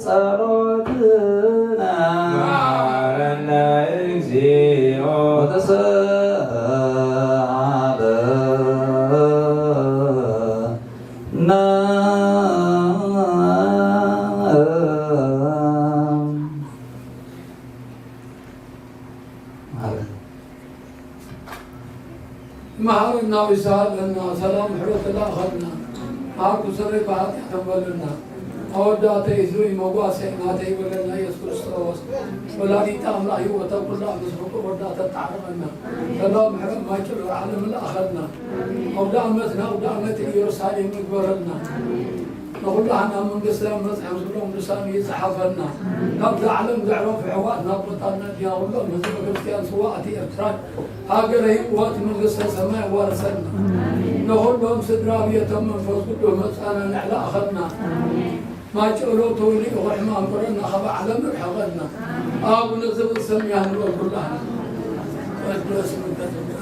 ጸሎትነ። መሐረነ እግዚኦ። ወተሰአለ መሐረና ወይሰሃለና ሰላም ምሕረት ተላእኸልና መሃርኩ ስረይ ብሓጢኣት ተንበልና ኣወዳተይ ህዝበይ መጓሰይ ናተይ ይበለና ኢየሱስ ክርስቶስ ወላዲተ ኣምላኽ ህይወተ ኩላ ምስ ፍቁር ወዳ ተጣዕረቐና ሰላም ምሕረት ማይጭሎ ዓለም ለኣኸልና ኣውደ ዓመት ንኣውደ ዓመት ኢየሩሳሌም ይግበረልና ንኹላህና መንግስተ መጽሐፍ ዝብሎም ቅዱሳን ይጽሓፈልና። ናብዛ ዓለም ዘዕረፉ ኣሕዋትና ኣቦታትና ኣዴና ኩሎም ህዝበ ክርስትያን ስውኣት ኤርትራን ሃገረ ህይወት መንግስተ ሰማይ ኣዋርሰልና። ንኹሎም ስድራ ቤቶም መንፈስ ቅዱስ መጻና ንዕላእኸልና። ማጨሎ ተወሊዑ ሕማም ኮረና ካብ ዓለም ርሕቐልና። ኣቡነ ዘበሰማያት ንበል ኩላህና። ቅዱስ መንፈስ ቅዱስ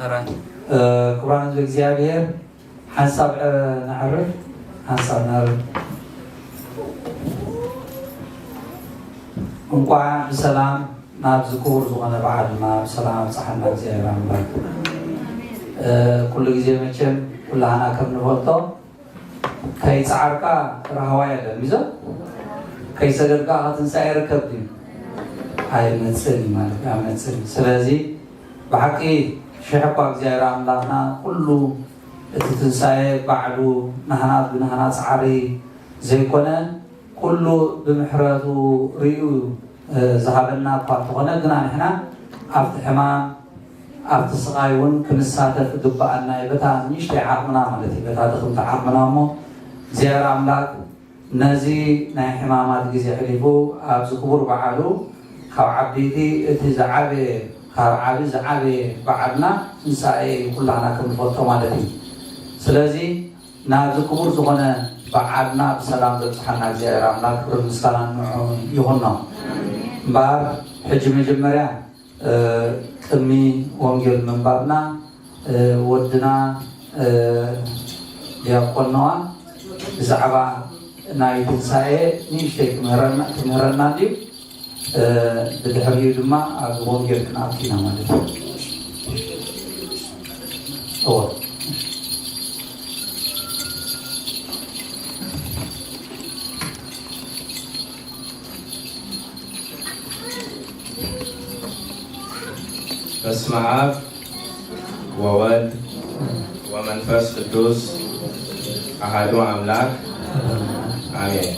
ክቡራን ህዝቢ እግዚኣብሔር፣ ሓንሳብ ነዕርፍ፣ ሓንሳብ ነዕርፍ። እንኳዕ ብሰላም ናብዚ ክቡር ዝኾነ በዓል ድማ ብሰላም ኣብፀሓና እግዚኣብሔር ኣምላክ። ኩሉ ግዜ መቸም ኩላህና ከም ንፈልጦ ከይፀዓርካ ራህዋ የለን። ሚዞ ከይሰገድካ ከትንሳኤ ርከብ ድዩ? ኣይመፅን እዩ ማለት እዩ። ኣይመፅን እዩ። ስለዚ ብሓቂ ሽሕ እኳ እግዚኣብሔር ኣምላኽና ኩሉ እቲ ትንሳኤ ባዕሉ ናህና ብናህና ፃዕሪ ዘይኮነ ኩሉ ብምሕረቱ ርእዩ ዝሃበና እኳ እንተኾነ ግና ንሕና ኣብቲ ሕማም ኣብቲ ስቓይ እውን ክንሳተፍ ግባኣና እዩ። በታ ንእሽተይ ዓቕምና ማለት እዩ፣ በታ ድኽምቲ ዓቕምና እሞ እግዚኣብሔር ኣምላክ ነዚ ናይ ሕማማት ግዜ ሕሊፉ ኣብዚ ክቡር በዓሉ ካብ ዓበይቲ እቲ ዝዓበየ ካብ ዓቢ ዝዓበየ በዓልና ትንሳኤ እዩ ኩላና ከም ንፈልጦ ማለት እዩ። ስለዚ ናብዚ ክቡር ዝኾነ በዓልና ብሰላም ዘብፅሓና እግዚኣብሔር ኣምላክ ክብርን ምስጋናን ንዑ ይኹኖ። እምበኣር ሕጂ መጀመርያ ቅድሚ ወንጌል ምንባብና ወድና ዲያቆን ነዋ ብዛዕባ ናይ ትንሳኤ ንእሽተይ ክምህረና ክምህረና ድዩ? ብድሕሪኡ ድማ ኣብ ወንጌል ክንኣቱ ኢና ማለት እዩ። እወ። በስመ አብ ወወልድ ወመንፈስ ቅዱስ አሐዱ አምላክ አሜን።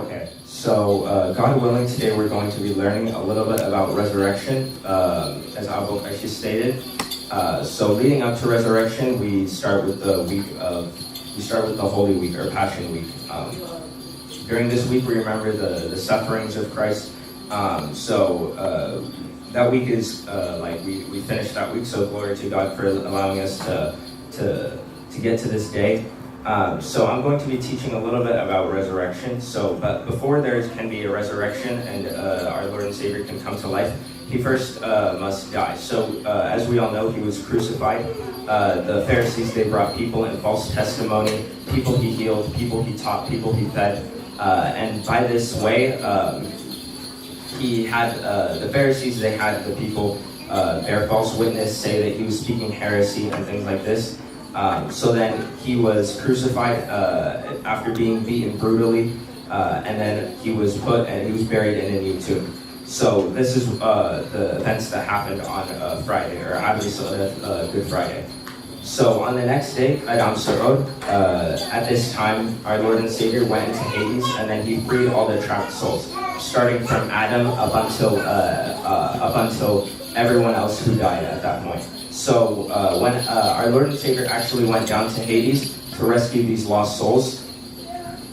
Okay, so uh, God willing, today we're going to be learning a little bit about resurrection. Um, as Abu Kashi stated, uh, so leading up to resurrection, we start with the week of, we start with the Holy Week or Passion Week. Um, during this week, we remember the, the sufferings of Christ. Um, so uh, that week is uh, like we, we finished that week. So glory to God for allowing us to to to get to this day. Um, so I'm going to be teaching a little bit about resurrection. So, but before there can be a resurrection and uh, our Lord and Savior can come to life, he first uh, must die. So, uh, as we all know, he was crucified. Uh, the Pharisees, they brought people in false testimony, people he healed, people he taught, people he fed. Uh, and by this way, um, he had uh, the Pharisees, they had the people uh, bear false witness, say that he was speaking heresy and things like this. Um, so then he was crucified uh, after being beaten brutally, uh, and then he was put and he was buried in a new tomb. So this is uh, the events that happened on uh, Friday, or Abdi Sodat, uh, Good Friday. So on the next day, Adam Surod, uh, at this time, our Lord and Savior went into Hades, and then he freed all the trapped souls, starting from Adam up until uh, uh, up until everyone else who died at that point. So uh, when uh, our Lord and Savior actually went down to Hades to rescue these lost souls,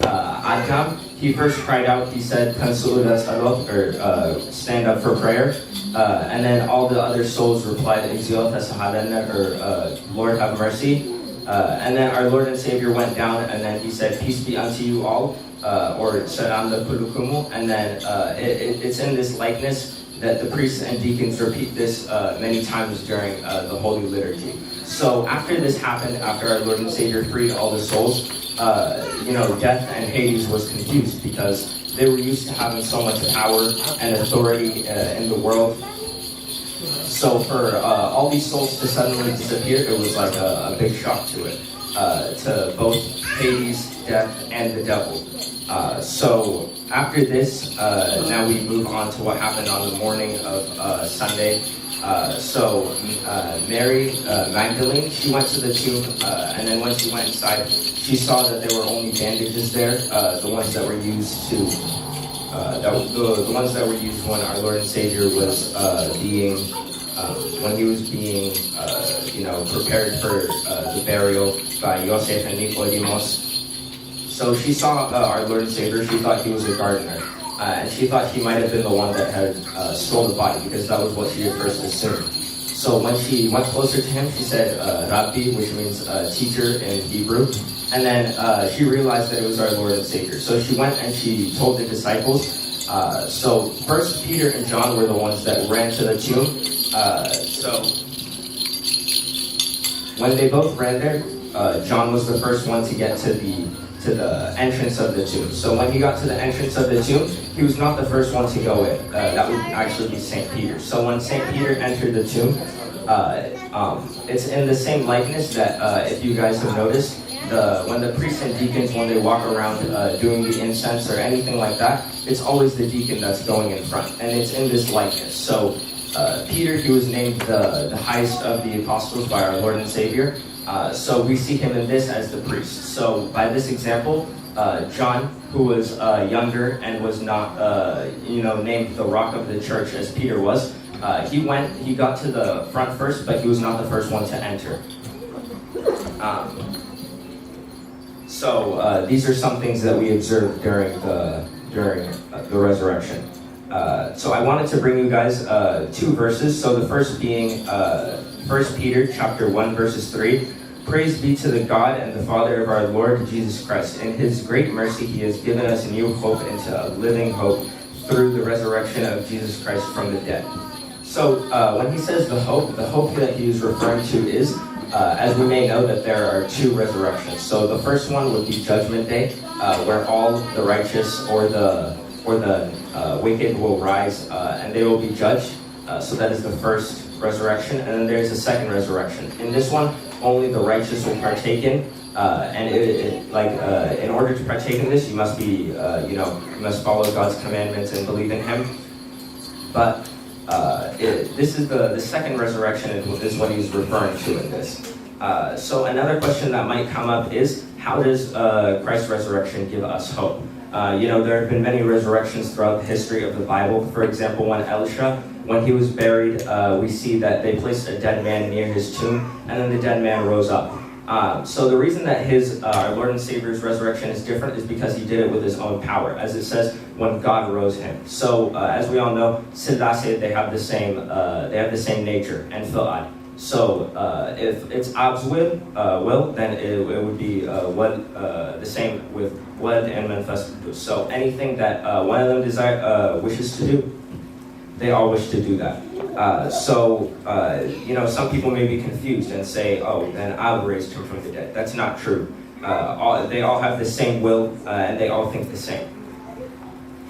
uh, Adam, he first cried out, he said, "Tansu'u ila salot," or uh, "Stand up for prayer." Uh, and then all the other souls replied, "Exio Tasahalana," or uh, "Lord, have mercy." Uh, and then our Lord and Savior went down, and then he said, "Peace be unto you all," uh, or "Salam lakulukumu." And then uh, it, it, it's in this likeness that the priests and deacons repeat this uh, many times during uh, the Holy Liturgy. So after this happened, after our Lord and Savior freed all the souls, uh, you know, death and Hades was confused because they were used to having so much power and authority uh, in the world. So for uh, all these souls to suddenly disappear, it was like a, a big shock to it, uh, to both Hades, death, and the devil. Uh, so after this, uh, now we move on to what happened on the morning of uh, Sunday. Uh, so uh, Mary uh, Magdalene, she went to the tomb, uh, and then when she went inside, she saw that there were only bandages there, uh, the ones that were used to, uh, that, the, the ones that were used when our Lord and Savior was uh, being, uh, when he was being, uh, you know, prepared for uh, the burial by Yosef and Nicodemus. So she saw uh, our Lord and Savior. She thought he was a gardener. Uh, and she thought he might have been the one that had uh, stole the body because that was what she had first assumed. So when she went closer to him, she said, uh, "Rabbi," which means uh, teacher in Hebrew. And then uh, she realized that it was our Lord and Savior. So she went and she told the disciples. Uh, so first, Peter and John were the ones that ran to the tomb. Uh, so When they both ran there, uh, John was the first one to get to the to the entrance of the tomb. So when he got to the entrance of the tomb, he was not the first one to go in. Uh, that would actually be Saint Peter. So when Saint Peter entered the tomb, uh, um, it's in the same likeness that uh, if you guys have noticed, the when the priests and deacons, when they walk around uh, doing the incense or anything like that, it's always the deacon that's going in front, and it's in this likeness. So uh, Peter, he was named the, the highest of the apostles by our Lord and Savior. Uh, so we see him in this as the priest. So by this example, uh, John, who was uh, younger and was not, uh, you know, named the rock of the church as Peter was, uh, he went, he got to the front first, but he was not the first one to enter. Um, so uh, these are some things that we observe during the during uh, the resurrection. Uh, so I wanted to bring you guys uh, two verses. So the first being uh, First Peter chapter one verses three. Praise be to the God and the Father of our Lord Jesus Christ. In His great mercy, He has given us a new hope into a living hope through the resurrection of Jesus Christ from the dead. So uh, when he says the hope, the hope that he is referring to is, uh, as we may know, that there are two resurrections. So the first one would be Judgment Day, uh, where all the righteous or the or the uh, wicked will rise uh, and they will be judged. Uh, so that is the first resurrection, and then there is a second resurrection. In this one, only the righteous will partake in, uh, and it, it, like uh, in order to partake in this, you must be, uh, you know, you must follow God's commandments and believe in Him. But uh, it, this is the, the second resurrection is what he's referring to in this. Uh, so another question that might come up is, how does uh, Christ's resurrection give us hope? Uh, you know, there have been many resurrections throughout the history of the Bible. For example, when Elisha, when he was buried, uh, we see that they placed a dead man near his tomb, and then the dead man rose up. Um, so the reason that his, uh, our Lord and Savior's resurrection is different is because he did it with his own power, as it says, when God rose him. So uh, as we all know, Selassie, they have the same, uh, they have the same nature, and Fil'ad. So uh, if it's Ab's will, uh, will, then it, it would be uh, what uh, the same with Wad and Manifest. So anything that uh, one of them desire uh, wishes to do, they all wish to do that. Uh, so uh, you know, some people may be confused and say, "Oh, then Ab raised him from the dead." That's not true. Uh, all, they all have the same will uh, and they all think the same.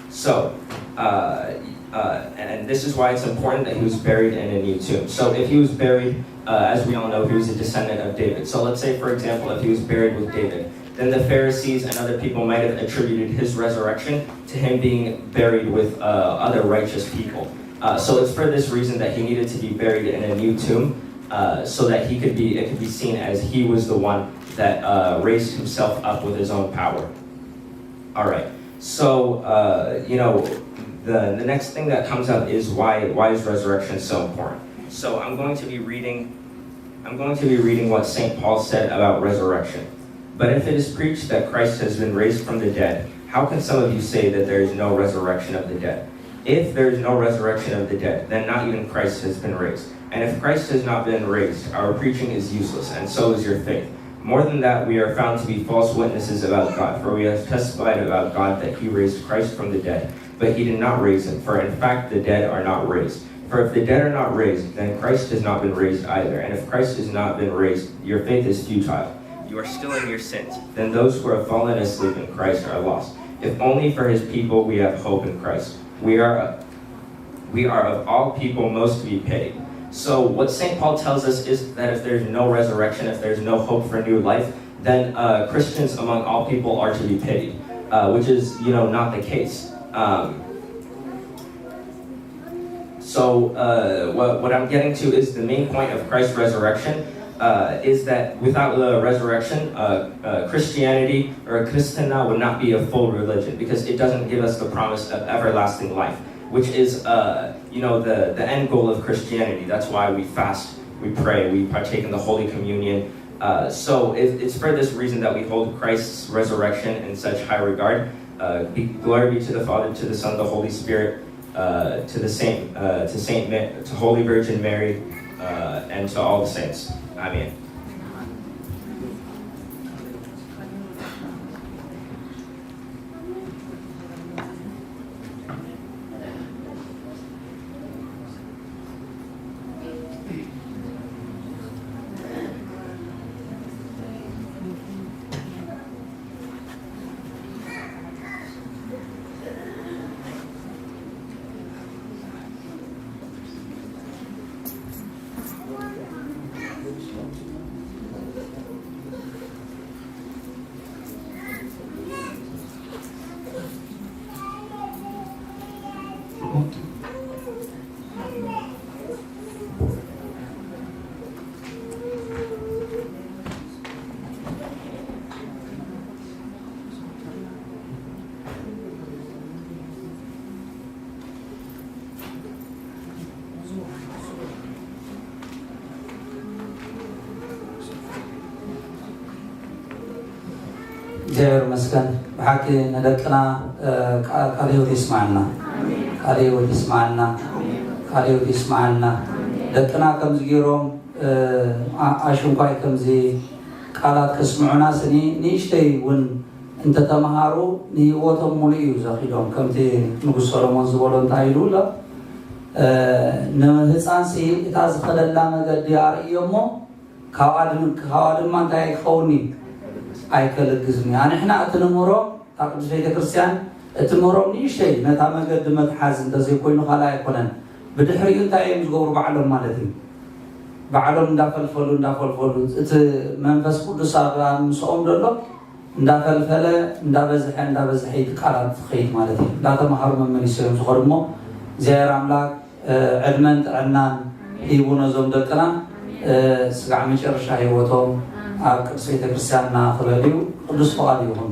So, uh, uh, and this is why it's important that he was buried in a new tomb. So, if he was buried, uh, as we all know, he was a descendant of David. So, let's say, for example, if he was buried with David, then the Pharisees and other people might have attributed his resurrection to him being buried with uh, other righteous people. Uh, so, it's for this reason that he needed to be buried in a new tomb, uh, so that he could be, it could be seen as he was the one that uh, raised himself up with his own power. All right. So, uh, you know, the, the next thing that comes up is why, why is resurrection so important? So I'm going to be reading, I'm going to be reading what Saint Paul said about resurrection. "But if it is preached that Christ has been raised from the dead, how can some of you say that there is no resurrection of the dead? If there is no resurrection of the dead, then not even Christ has been raised. And if Christ has not been raised, our preaching is useless, and so is your faith. More than that, we are found to be false witnesses about God, for we have testified about God that he raised Christ from the dead, but he did not raise him. For in fact, the dead are not raised. For if the dead are not raised, then Christ has not been raised either. And if Christ has not been raised, your faith is futile. You are still in your sins. Then those who are fallen asleep in Christ are lost. If only for his people we have hope in Christ. We are we are of all people most to be pitied." So what Saint Paul tells us is that if there's no resurrection, if there's no hope for new life, then uh, Christians among all people are to be pitied, uh, which is, you know, not the case. Um, so uh, what, what I'm getting to is the main point of Christ's resurrection uh, is that without the resurrection, uh, uh, Christianity or Christiana would not be a full religion because it doesn't give us the promise of everlasting life, which is, uh, you know, the, the end goal of Christianity. That's why we fast, we pray, we partake in the Holy Communion. Uh, so it, it's for this reason that we hold Christ's resurrection in such high regard. Uh, be, glory be to the Father, to the Son, the Holy Spirit, uh, to the Saint, uh, to Saint, Ma- to Holy Virgin Mary, uh, and to all the saints. Amen. እግዚኣብሔር ይመስገን። ብሓቂ ንደቅና ቃል ህይወት ይስማዓና። ቃል ህይወት ይስማዓና። ቃል ህይወት ይስማዓና። ደቅና ከምዚ ገይሮም ኣሽንኳይ ከምዚ ቃላት ከስምዑና ስኒ ንእሽተይ እውን እንተተምሃሩ ንህይወቶም ሙሉእ እዩ ዘኺዶም። ከምቲ ንጉስ ሰሎሞን ዝበሎ እንታይ ኢሉ ኣሎ? ንህፃንሲ እታ ዝኸደላ መገዲ ኣርእዮ እሞ ካብኣ ድማ እንታይ ኣይክኸውኒ ኣይከለግዝኒ። ኣንሕና እቲ ንምህሮም ኣብ ቅዱስ ቤተክርስትያን እቲ ምህሮም ንእሽተይ ነታ መገዲ መትሓዝ እንተዘይኮይኑ ካልእ ኣይኮነን። ብድሕሪኡ እንታይ እዮም ዝገብሩ ባዕሎም ማለት እዩ። ባዕሎም እንዳፈልፈሉ እንዳፈልፈሉ እቲ መንፈስ ቅዱስ ኣብ ምስኦም ዘሎ እንዳፈልፈለ እንዳበዝሐ እንዳበዝሐ እቲ ቃላት ዝኸይድ ማለት እዩ። እንዳተምሃሩ መመሊሶ እዮም ዝኸዱ እሞ እግዚኣብሔር ኣምላክ ዕድመን ጥዕናን ሂቡ ነዞም ደቅና ስጋዕ መጨረሻ ህይወቶም ኣብ ቅዱስ ቤተክርስትያንና ክበልዩ ቅዱስ ፍቓዱ ይኹን።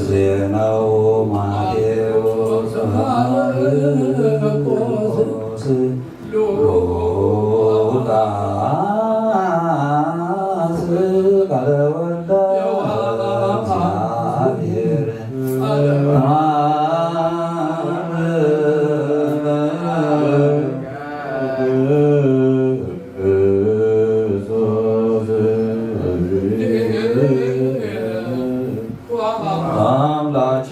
ዜናው ማቴዎስ ማርቆስ ሉቃስ ቃለ ወልደ እግዚአብሔር አምላክ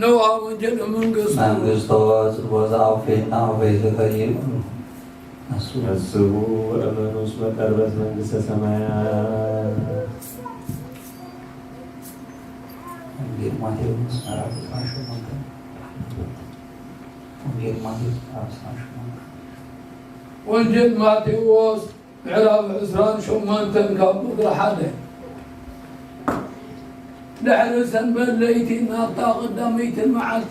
ነዋ ወንጌል መንግስቱ መንግስቶ ጽድቆ ዘአውፌና ወፈይዝከ ይእመኑ። አስቡ። አስቡ ወእመኑ እስመ ቀርበት መንግስተ ሰማያት። ወንጌል ማቴዎስ ምዕራፍ ዕስራን ሸሞንተን። ወንጌል ማቴዎስ ምዕራፍ ዕስራን ሸሞንተን። ወንጌል ማቴዎስ ምዕራፍ ዕስራን ሸሞንተን ካብ ቁጽሪ ሓደ። ድሕሪ ሰንበት ለይቲ ናብታ ቀዳመይቲ መዓልቲ፣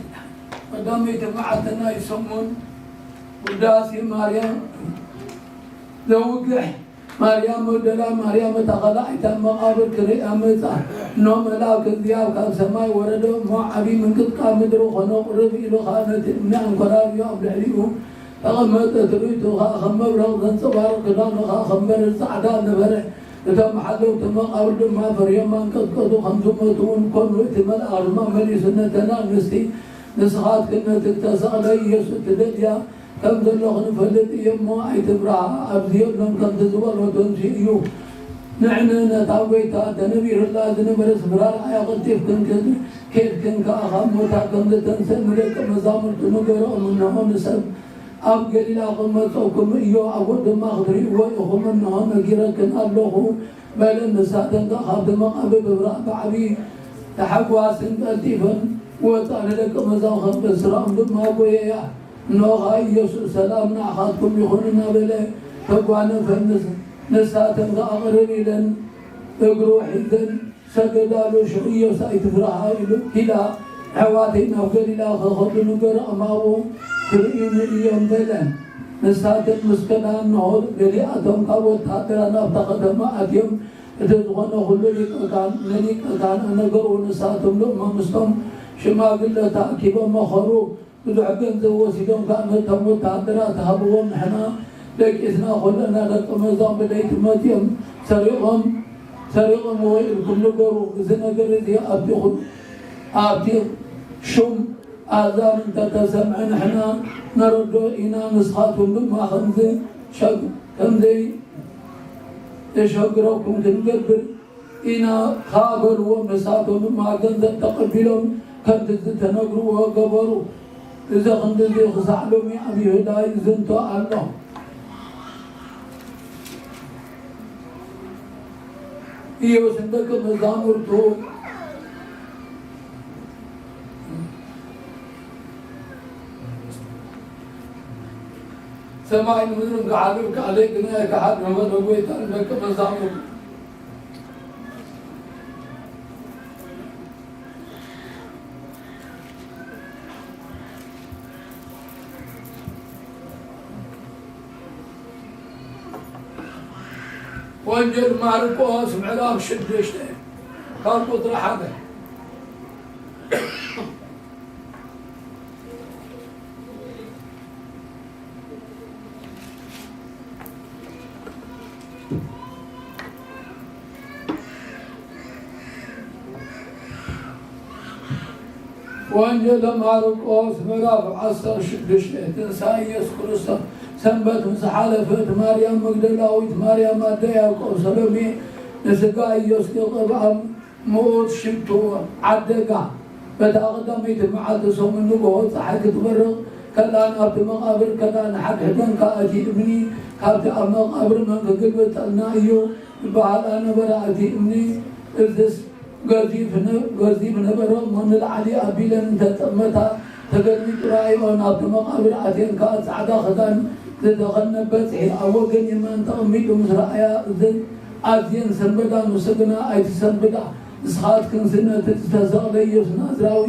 ቀዳመይቲ መዓልቲ ናይ ሰሙን ውዳሴ ማርያም ዘውግሕ ማርያም መግደላ፣ ማርያም እታ ኻልኣይቲ ኣብ መቓብር ክርእያ መጻ። እነሆ መልኣክ እግዚኣብሔር ካብ ሰማይ ወረደ፣ እሞ ዓቢ ምንቅጥቃጥ ምድሪ ኾነ፣ ቁርብ ኢሉ ኸኣ ነቲ እምኒ ኣንኮራርዮ ኣብ ልዕሊኡ ተቐመጠ። ትርኢቱ ኸኣ ከም መብረቕ ዘንጸባርቕ፣ ክዳኑ ኸኣ ከም በረድ ጻዕዳ ነበረ። እቶም ሓለውቲ መቓብር ድማ ፈርዮም ኣንቀጥቀጡ፣ ከም ዝሞቱ እውን ኮኑ። እቲ መልኣኽ ድማ መሊሱ፣ ነተን ኣንስቲ፣ ንስኻትክን ነቲ እተሰቕለ ኢየሱስ ትደልያ ከም ዘለኹ ንፈልጥ እዩ እሞ ኣይትፍርሃ፣ ኣብዚ የሎን፣ ከምቲ ዝበሎ ተንሲኡ እዩ። ንዕን ነታ ጐይታ ተነቢሩላ ዝነበረ ስፍራ ረኣያ፣ ቀልጢፍክን ከ-፣ ኬድክን ከኣ ካብ ሙታን ከም ዝተንስአ ንደቂ መዛሙርቱ ንገርኦም፣ እንሆ ንሰብ ኣብ ገሊላ ክመጸኩም እዮ፣ ኣብኡ ድማ ክትርእይዎ ኢኹም፣ እንሆ ነጊረክን ኣለኹ በለን። ንሳተን ከኣ ካብቲ መቓብር ብብራ-፣ ብዓቢ ታሕጓስን ቀልጢፈን ወጻ፣ ንደቂ መዛሙርቱ ስረኦም ድማ ጐየያ። እንሆ ኸኣ ኢየሱስ፣ "ሰላም ንዓኻትኩም ይኹን" እናበለ ተጓነፈ። ንስ-፣ ንሳተን ከኣ ቅርብ ኢለን እግሩ ሒዘን ሰገዳሉ። ሽዑ ኢየሱስ፣ "ኣይትፍርሃ" ኢሉ፣ "ኪዳ፣ ኣሕዋተይ ናብ ገሊላ ክኸዱ ንገርኦም፣ ኣብኡ ክርእዩኒ እዮም" በለን። ንሳተን ምስ ከዳ፣ እንሆ ገሊኣቶም ካብ ወተሃደራት ናብታ ከተማ ኣትዮም፣ እቲ ዝኾነ ኩሉ ሊቀ ካህን፣ ንሊቀ ካህን ኣነገርዎ። ንሳቶም ድማ ምስቶም ሽማግለ ተኣኪቦም መኸሩ። ብዙሕ ገንዘብ ወሲዶም ከኣ ነቶም ወተሃደራት ሃብዎም። ንሕና ደቂስና፣ ኹልና ደቂ መዛሙርቱ ብለይቲ መጺኦም ሰሪቖም፣ ሰሪቖምዎ ኢልኩም ንገሩ። እዚ ነገር እዚ ኣብቲ ኹ-፣ ኣብቲ ሹም ኣዛን እንተተሰምዐ ንሕና ነረድኦ ኢና። ንስኻትኩም ድማ ከምዚ ሸግ-፣ ከምዘይ የሸግረኩም ክንገብር ኢና ከኣ በልዎም። ንሳቶም ድማ ገንዘብ ተቐቢሎም ከምቲ ዝተነግርዎ ገበሩ። እዚ ክንድዚ ክሳዕ ሎሚ ኣብ ይሁዳ ይዝንቶ ኣሎ። ኢየሱስ ንደቂ መዛሙርቱ፣ "ሰማይን ምድርን ክሓልፍ፣ ቃለይ ግን ኣይክሓልፍን" በሎ ጐይታ ንደቂ መዛሙርቱ። ወንጌል ማርቆስ ምዕራፍ ሽዱሽተ ካብ ቁጽሪ ሓደ። ወንጌል ማርቆስ ምዕራፍ ዓሰርተ ሽዱሽተ። ትንሳኤ ኢየሱስ ክርስቶስ። ሰንበት ምስ ሓለፈት፣ ማርያም መግደላዊት፣ ማርያም ኣደ ያዕቆብ፣ ሰሎሜ ንስጋ ኢየሱስ ክቕብኣ ምኡት ሽቱ ዓደጋ። በታ ቀዳመይቲ መዓልቲ ሰሙን ንግሆ፣ ጸሓይ ክትበርቕ ከላ፣ ናብቲ መቓብር ከዳ፣ ንሓድሕደን ከኣ፣ "እቲ እምኒ ካብቲ ኣብ መቓብር መን ክግልብጠልና እዩ?" ይበሃላ ነበራ። እቲ እምኒ እዝስ ገዚፍ ነ-፣ ገዚፍ ነበረ እሞ፣ ንላዕሊ ኣቢለን እንተጠመታ፣ ተገልቢጡ ረኣይኦ። ናብቲ መቓብር ኣትየን ከኣ፣ ጻዕዳ ክዳን ዝተኸድነ በጽሒ ኣብ ወገን የማን ተቐሚጡ ምስ ረኣያ፣ እዘን ኣዝየን ሰንበዳ፣ ንሱ ግና፣ "ኣይትሰንብዳ፣ ንስኻትክንሲ ነቲ ዝተሰቕለ ኢየሱስ ናዝራዊ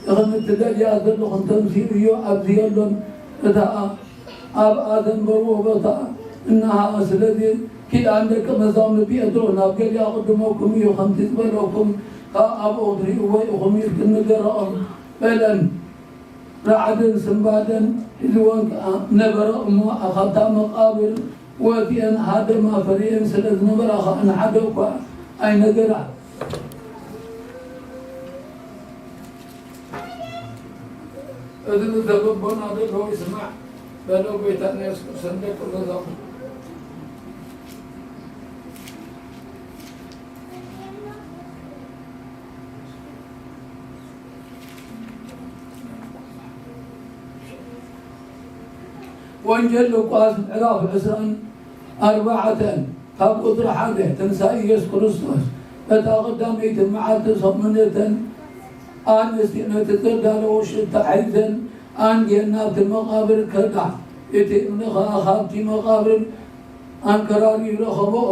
ኢኽን እትደልያ ዘለኽን፣ ተንሲኡ እዩ፣ ኣብዚ የሎን፣ እታ ኣብኣ ዘንበርዎ ቦታ እንሃ። ስለዚ ኪዳን ደቀ መዛሙርቱ ጴጥሮስ ናብ ገሊላ ክቕድመኩም እዩ፣ ከምቲ ዝበለኩም ከኣ ኣብኡ ክትርእይዎ ኢኹም" ኢልክን ንገርኦም በለን። ራዕድን ስንባደን ሒዝወን ከኣ ነበረ እሞ፣ ካብታ መቓብር ወጺኤን ሃደማ ፈሪሀን ስለ ዝነበራ ከኣ ንሓደ እኳ ኣይነገራን። እዚ ንዘበቦና ዘሎ ይስማዕ በሎ ጎይታና የሱስ ክርስቶስ ንደቀ መዛሙርቱ። ወንጌል ሉቃስ ምዕራፍ ዕስራን ኣርባዕተን ካብ ቁጽሪ ሓደ። ትንሳኤ ኢየሱስ ክርስቶስ። በታ ቀዳመይቲ መዓልቲ ሰሙን እተን ኣንስቲ ነቲ ዘዳለዎ ሽታ ሒዘን ኣንጊሀን ናብቲ መቓብር ከዳ። እቲ እምኒ ኸኣ ካብቲ መቓብር ኣንከራሪኡ ረኸብኦ።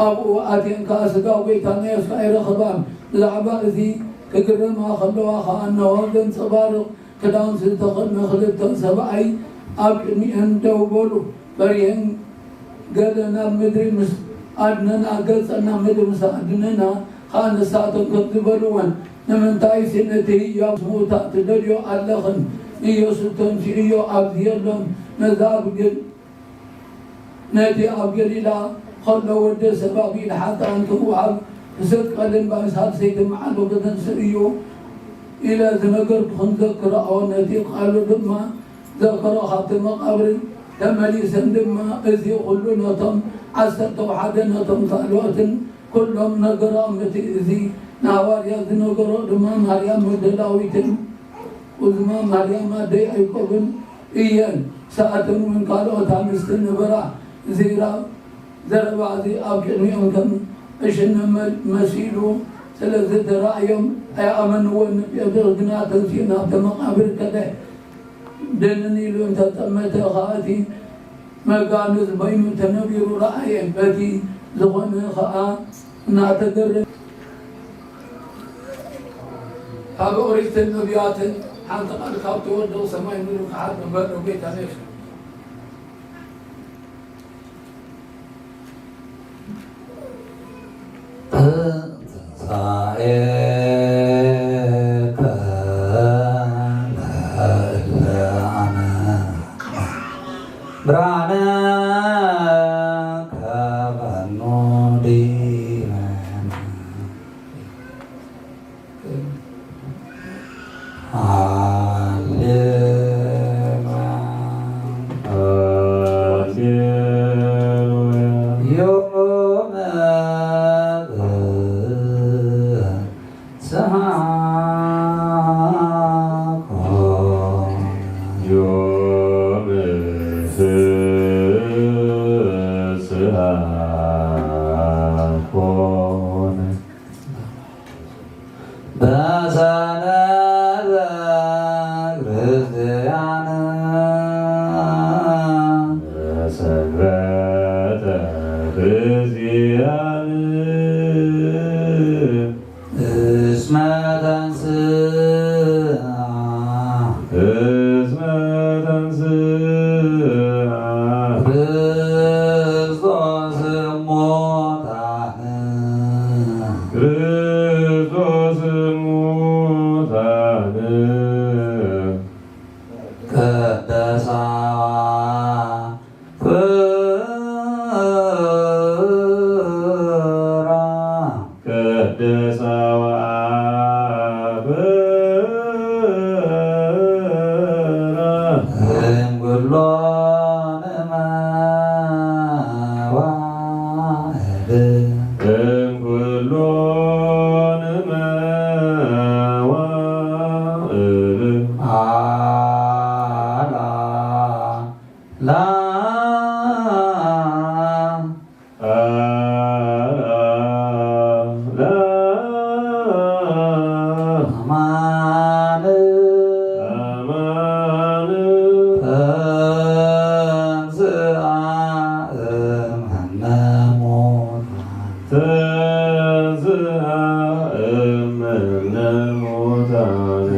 ኣብኡ ኣትየን ከኣ ስጋ ጐይታና የሱስ ኣይረኸባን። ብዛዕባ እዚ ክግረማ ኸለዋ ኸኣ፣ እንሆ፣ ዘንጸባርቕ ክዳውንቲ ዝተኸድነ ክልተ ሰብኣይ ኣብ ቅድሚኤን ደው በሉ። ፈሪሀን፣ "ገለ ናብ ምድሪ ምስ ኣድነና፣ ገጸን ናብ ምድሪ ምስ ኣድነና" ኸኣ ንሳቶም ከምዚ በልወን፣ "ንምንታይሲ ነቲ ህያው ምስ ምዉታት ትደልዮ ኣለኽን? ኢየሱስ ተንሲኡ እዮ፣ ኣብዚ የሎን። ነዛ ኣብ ገ-፣ ነቲ ኣብ ገሊላ ኸሎ ወዲ ሰብ ኣብ ኢድ ሓጥኣን ክወሃብ፣ ክስቀልን ብእሳት ሰይትመዓልቦ ክተንስእ እዩ ኢለ ዝነገርኩኽን ዘክርኦ፣ ነቲ ቃሉ ድማ ዘክሮ። ካብቲ መቓብር ተመሊሰን ድማ እዚ ኹሉ ነቶም ዓሰርተው ሓደ ነቶም ካልኦትን ኩሎም ነገሮም። እቲ እዚ ንሃዋርያት ዝነገሮ ድማ ማርያም መግደላዊትን ቁዝማ ማርያም ኣደ ያዕቆብን እየን። ንሳተን እውን ካልኦት ኣንስቲ ነበራ። እዚ ራ-፣ ዘረባ እዚ ኣብ ቅድሚኦም ከም ዕሽነት መ-፣ መሲሉ ስለ ዝተራእዮም ኣይኣመንዎን። ንጴጥሮስ ግና ተንሲኡ ናብቲ መቓብር ከደ። ድንን ኢሉ እንተጠመተ ኸኣ እቲ መጋነዝ በይኑ ተነቢሩ ረኣየ። በቲ ዝኾነ ኸኣ እናተገረመ፣ ካብ ኦሪትን ነቢያትን ሓንቲ ቃል ካብ ትወድቕ ሰማይ ምድሪ ክሓልፍ በሎ ጌታ ነሱ። ትንሳኤከ ለእለ ኣነ ብርሃነ ከበኑ ዲበነ። ሃሌሉያ። ሃሌሉያ። ዮም ፍስሓ ኮነ። ዮም ፍስሓ ኮነ። በሰንበተ ክርስቲያን። በሰንበተ ክርስቲያን። እስመ ተንስአ። እስመ ተንስአ። ክርስቶስ እሙታን። ክርስቶስ እሙታን። ቅድስት ፍራ። ቅድስት ላ ላ ላ አማን አማን ተንሥአ እምነ ሙታን ተንሥአ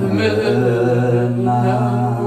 እምነ ሙታን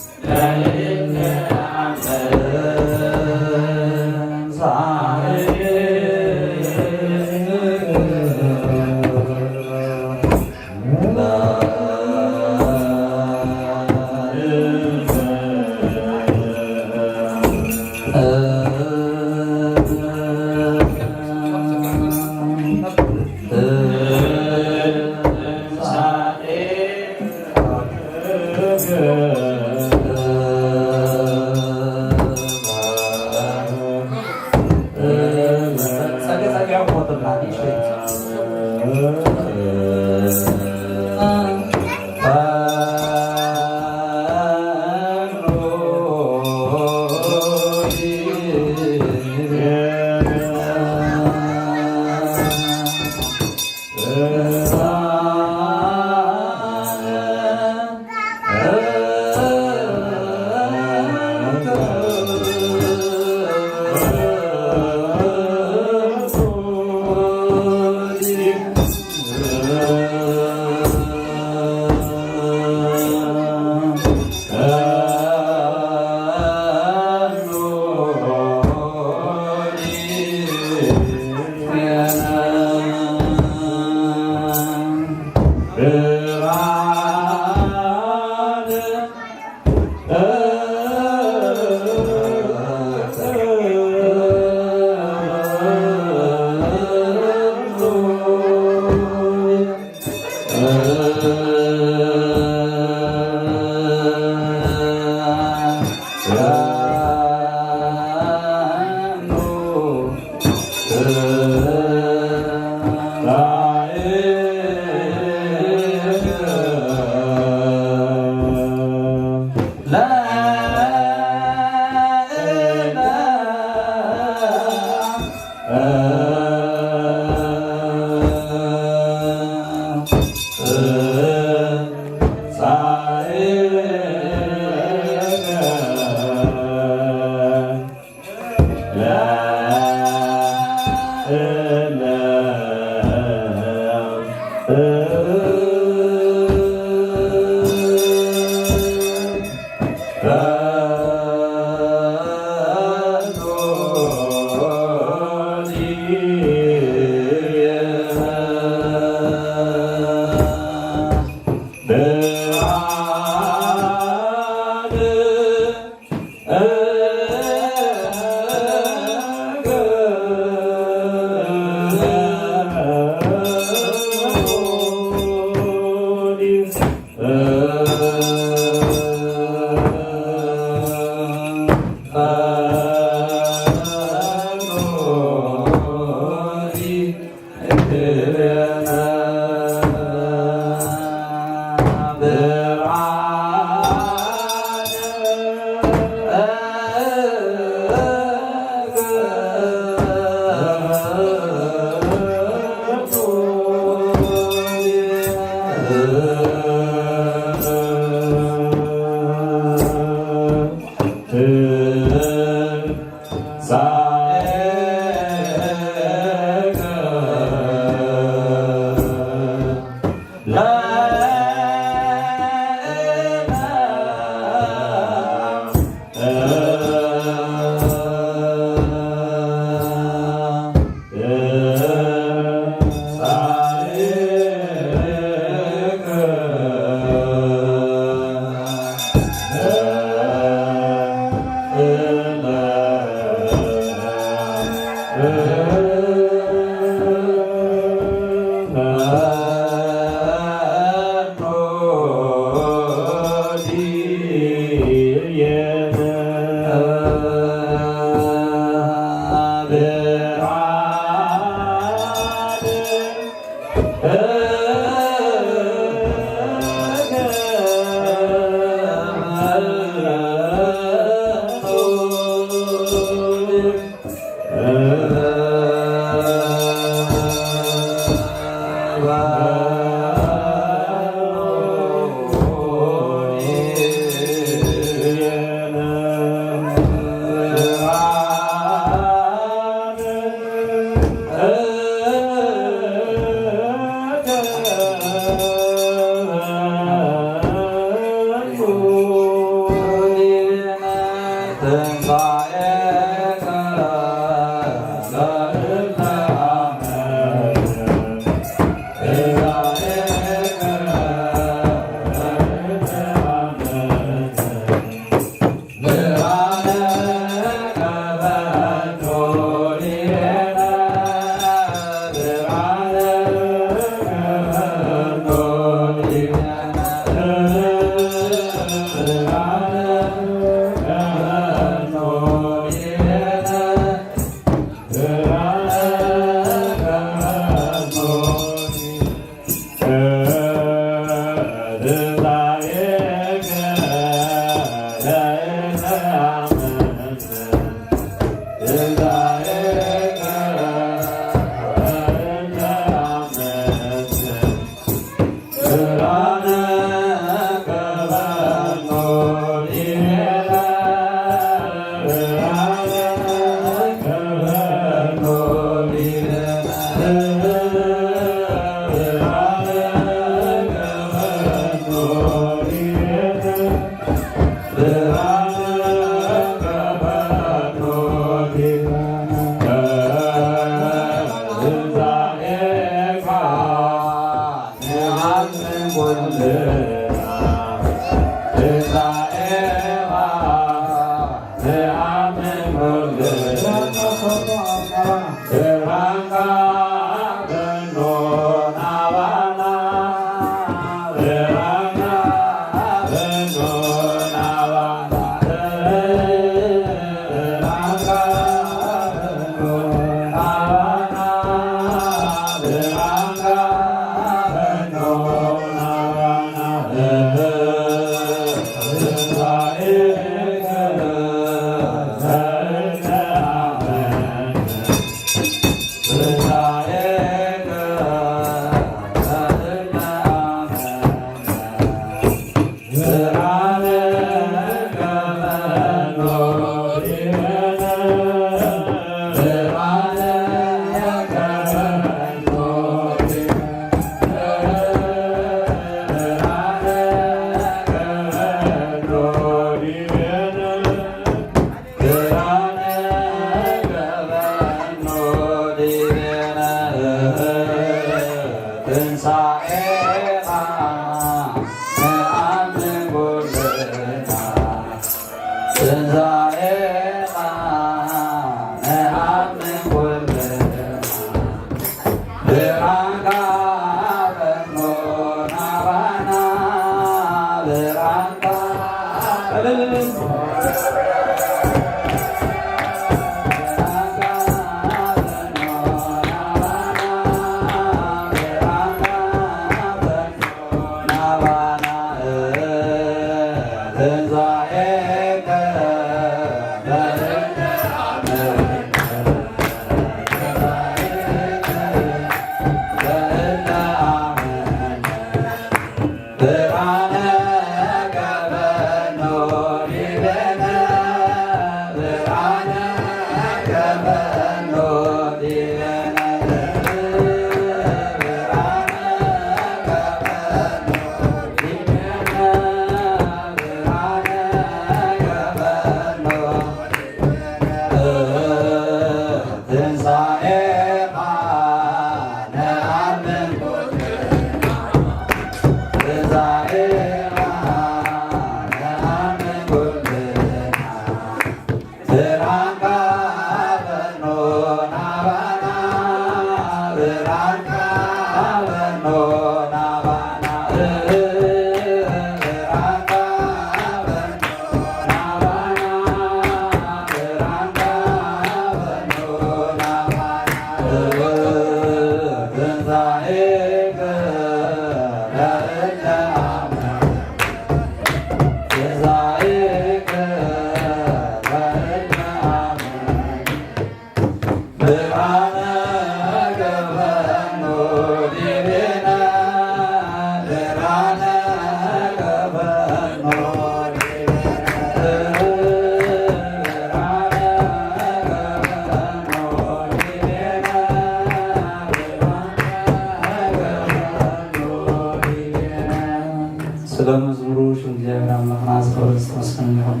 ስለ መዝሙሩ ሽም እግዚኣብሔር ኣምላኽና ዝኸበረ ዝተመስገነ ይኹን።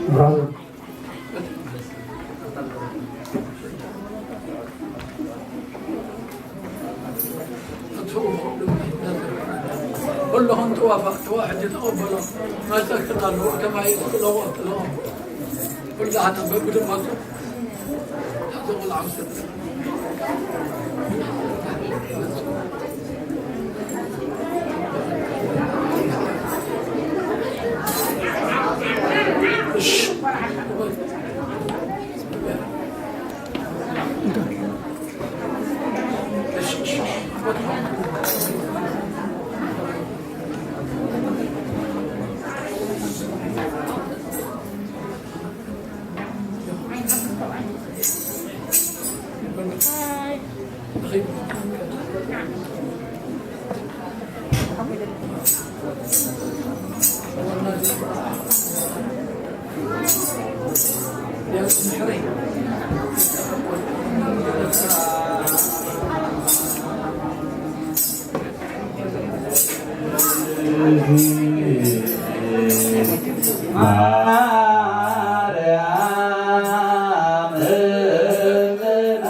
ብራዘር። ኩልኹም ተዋፋ-፣ ተዋ-፣ ሕጂ ተቐበሎ። መጸክር ኣለዎ። ተማሂሩ ክለዎ፣ ክለዎ። ኩላህና በብድመቱ። ሓንቲ ቆልዓ ውሰድ። እሺ። ማርያም እምነ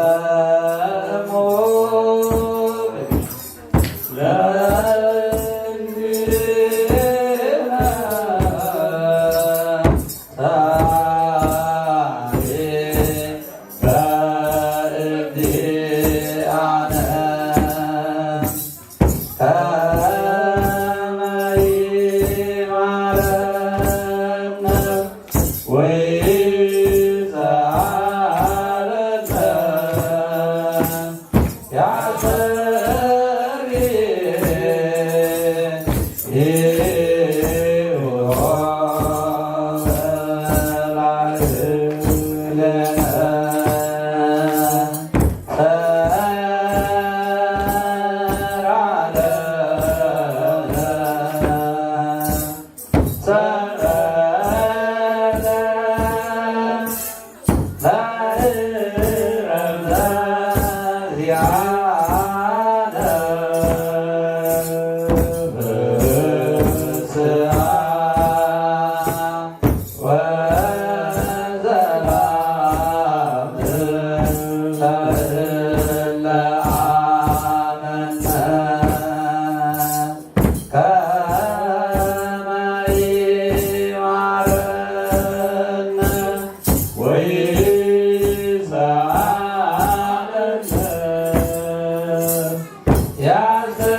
ወእሙ ለእንግድነ ሳሌ በእንቲአነ ከመ ይማረነ ወይሰአለነ ያስተሪ ከመ ይማረነ ወይሰአለነ ያስተሪ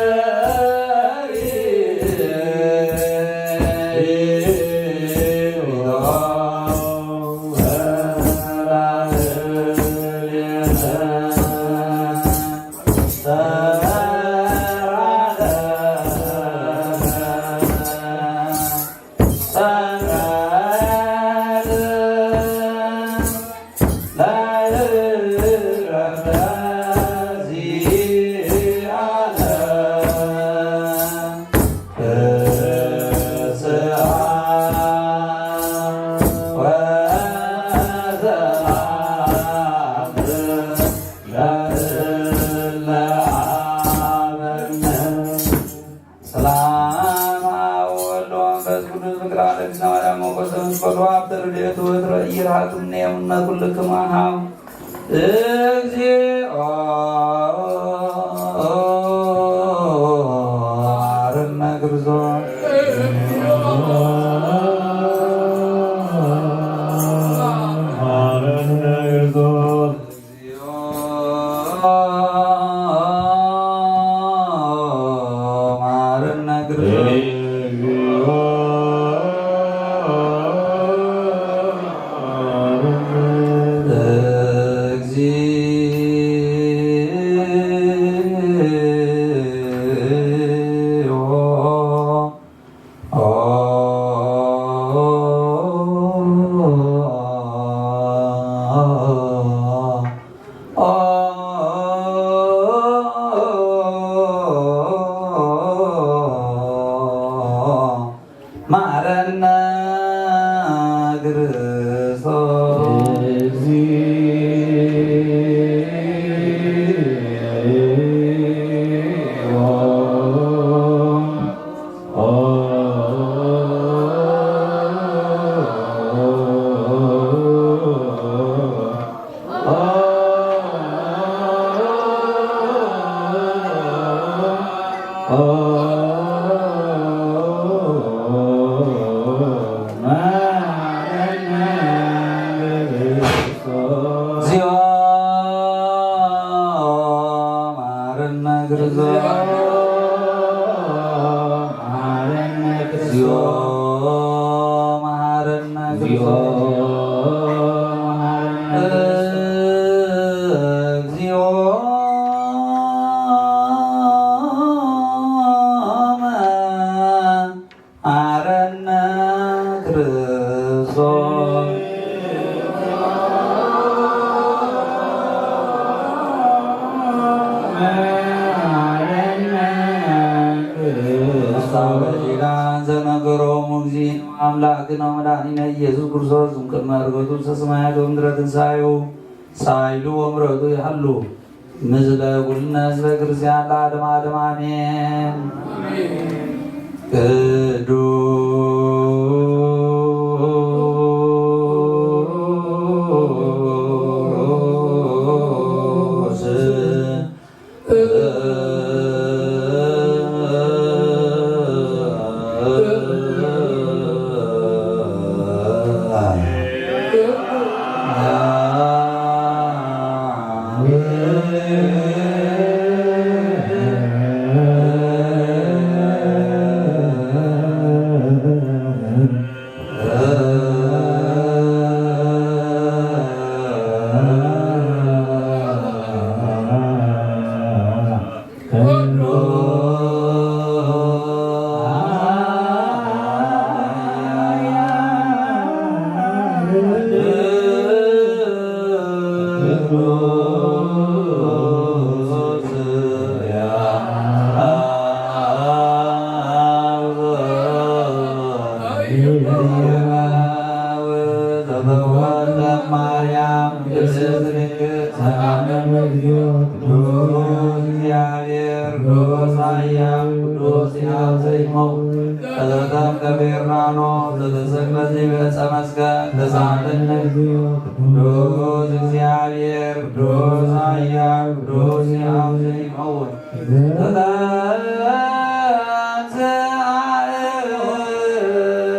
ሰላም አብ ወወልድ ወመንፈስ ቅዱስ። ፍቅር አለግና ማርያም ሞገሰ ምስቆሎ አብ ተርዴቱ ወትረ ኢርሃቱም ነየሙነ ኩልክም አሃው እግዚኦ አርነ ግርዞ አርነ ግርዞ መሐረነ ክርስቶስ እግዚኦ። እግዚኦ መሐረነ ክርስቶስ። እግዚኦ መሐረነ ክርስቶስ። እግዚኦ መሐረነ ክርስቶስ። ኢየሱስ ክርስቶስ እምቅድመ ዕርገቱ ውስተ ሰማያት ወምድረ ትንሳኤሁ ሳይሉ ወምረቱ ይሃሉ ምስለ ኩልነ ህዝበ ክርስቲያን ለዓለመ ዓለም አሜን። ቅዱስ ቅዱስ እግዚአብሔር ቅዱስ ኃያል ቅዱስ ሕያው ዘይመውት። ከተተም ከቤርናኖ ዘተሰቅለ ዘይበጸ መስቀል ተሳለነ። ቅዱስ እግዚአብሔር ቅዱስ ኃያል ቅዱስ ሕያው ዘይመውት። ተተንሥአ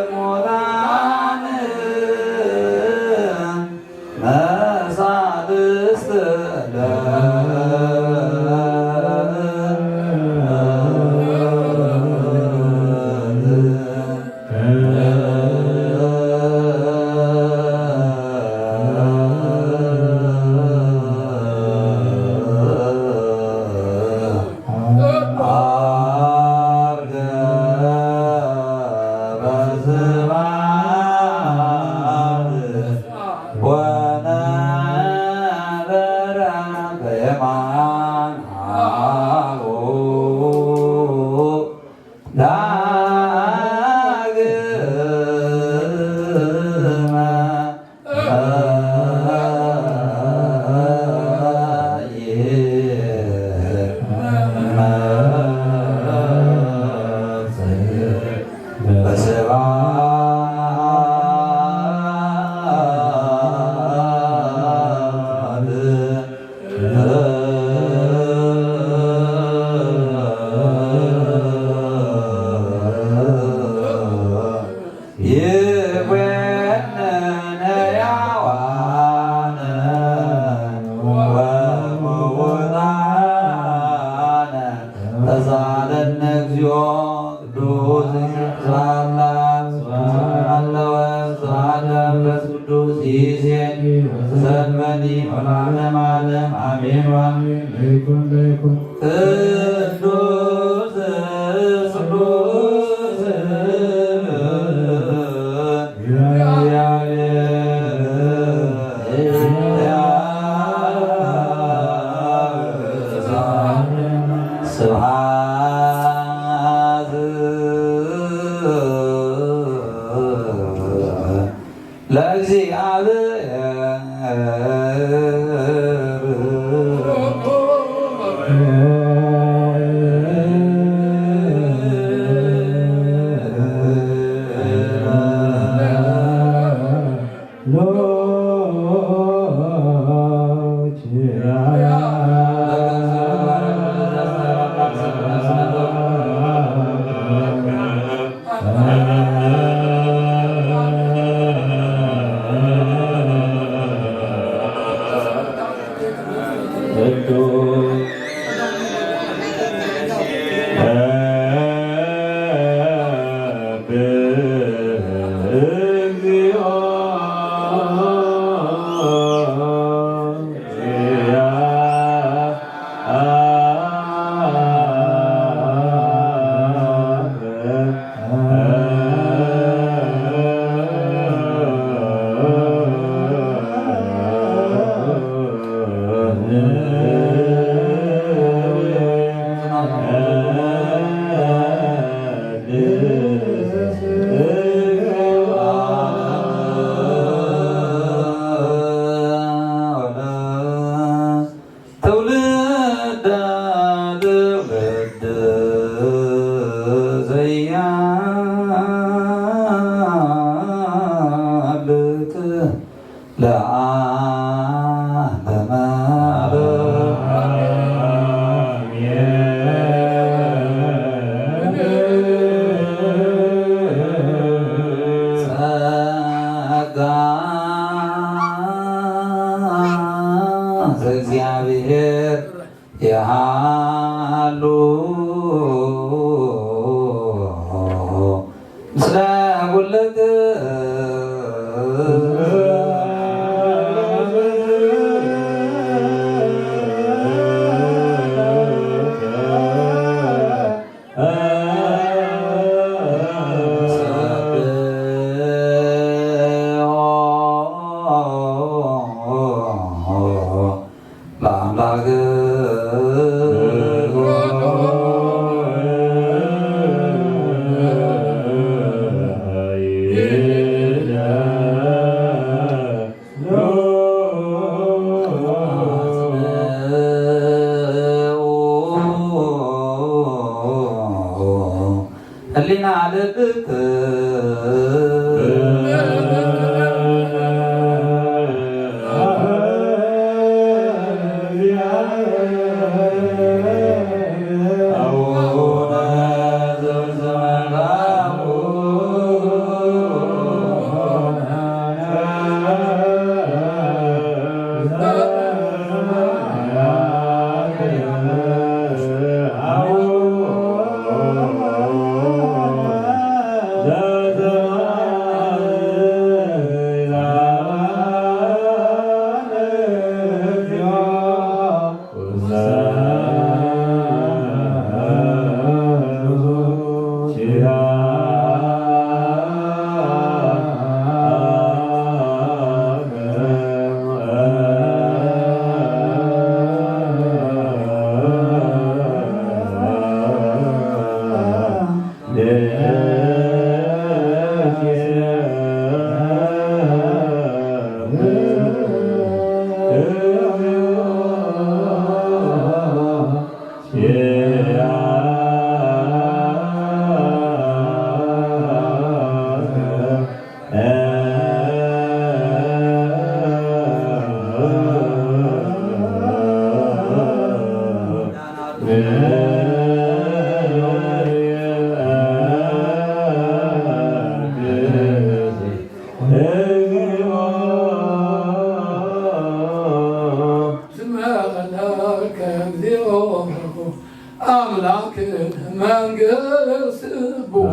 እሙታን መሳልስት ዐርገ በስብሐት ወነበረ በየማነ አብ። ዳግመ ይኩነነ ሕያዋነ ወምውታነ ተሳለነ እግዚኦ ቅዱስ። ስብሐት ለአብ፣ ስብሐት ለወልድ፣ ስብሐት ለመንፈስ ቅዱስ ይእዜኒ ወዘልፈኒ ወለዓለመ ዓለም አሜን ወአሜን። ለይኩን ለይኩን። ቅዱስ ቅዱስ እግዚአብሔር ስብሐት ለእግዚአብሔር። ጸጋ ዘእግዚኣብሔር የሃሉ ምስለ ኩልክም። ለአምላክ ህሊና ልብክ ስምዐለከ እግዚኦ አምላክ መንግስት ቡ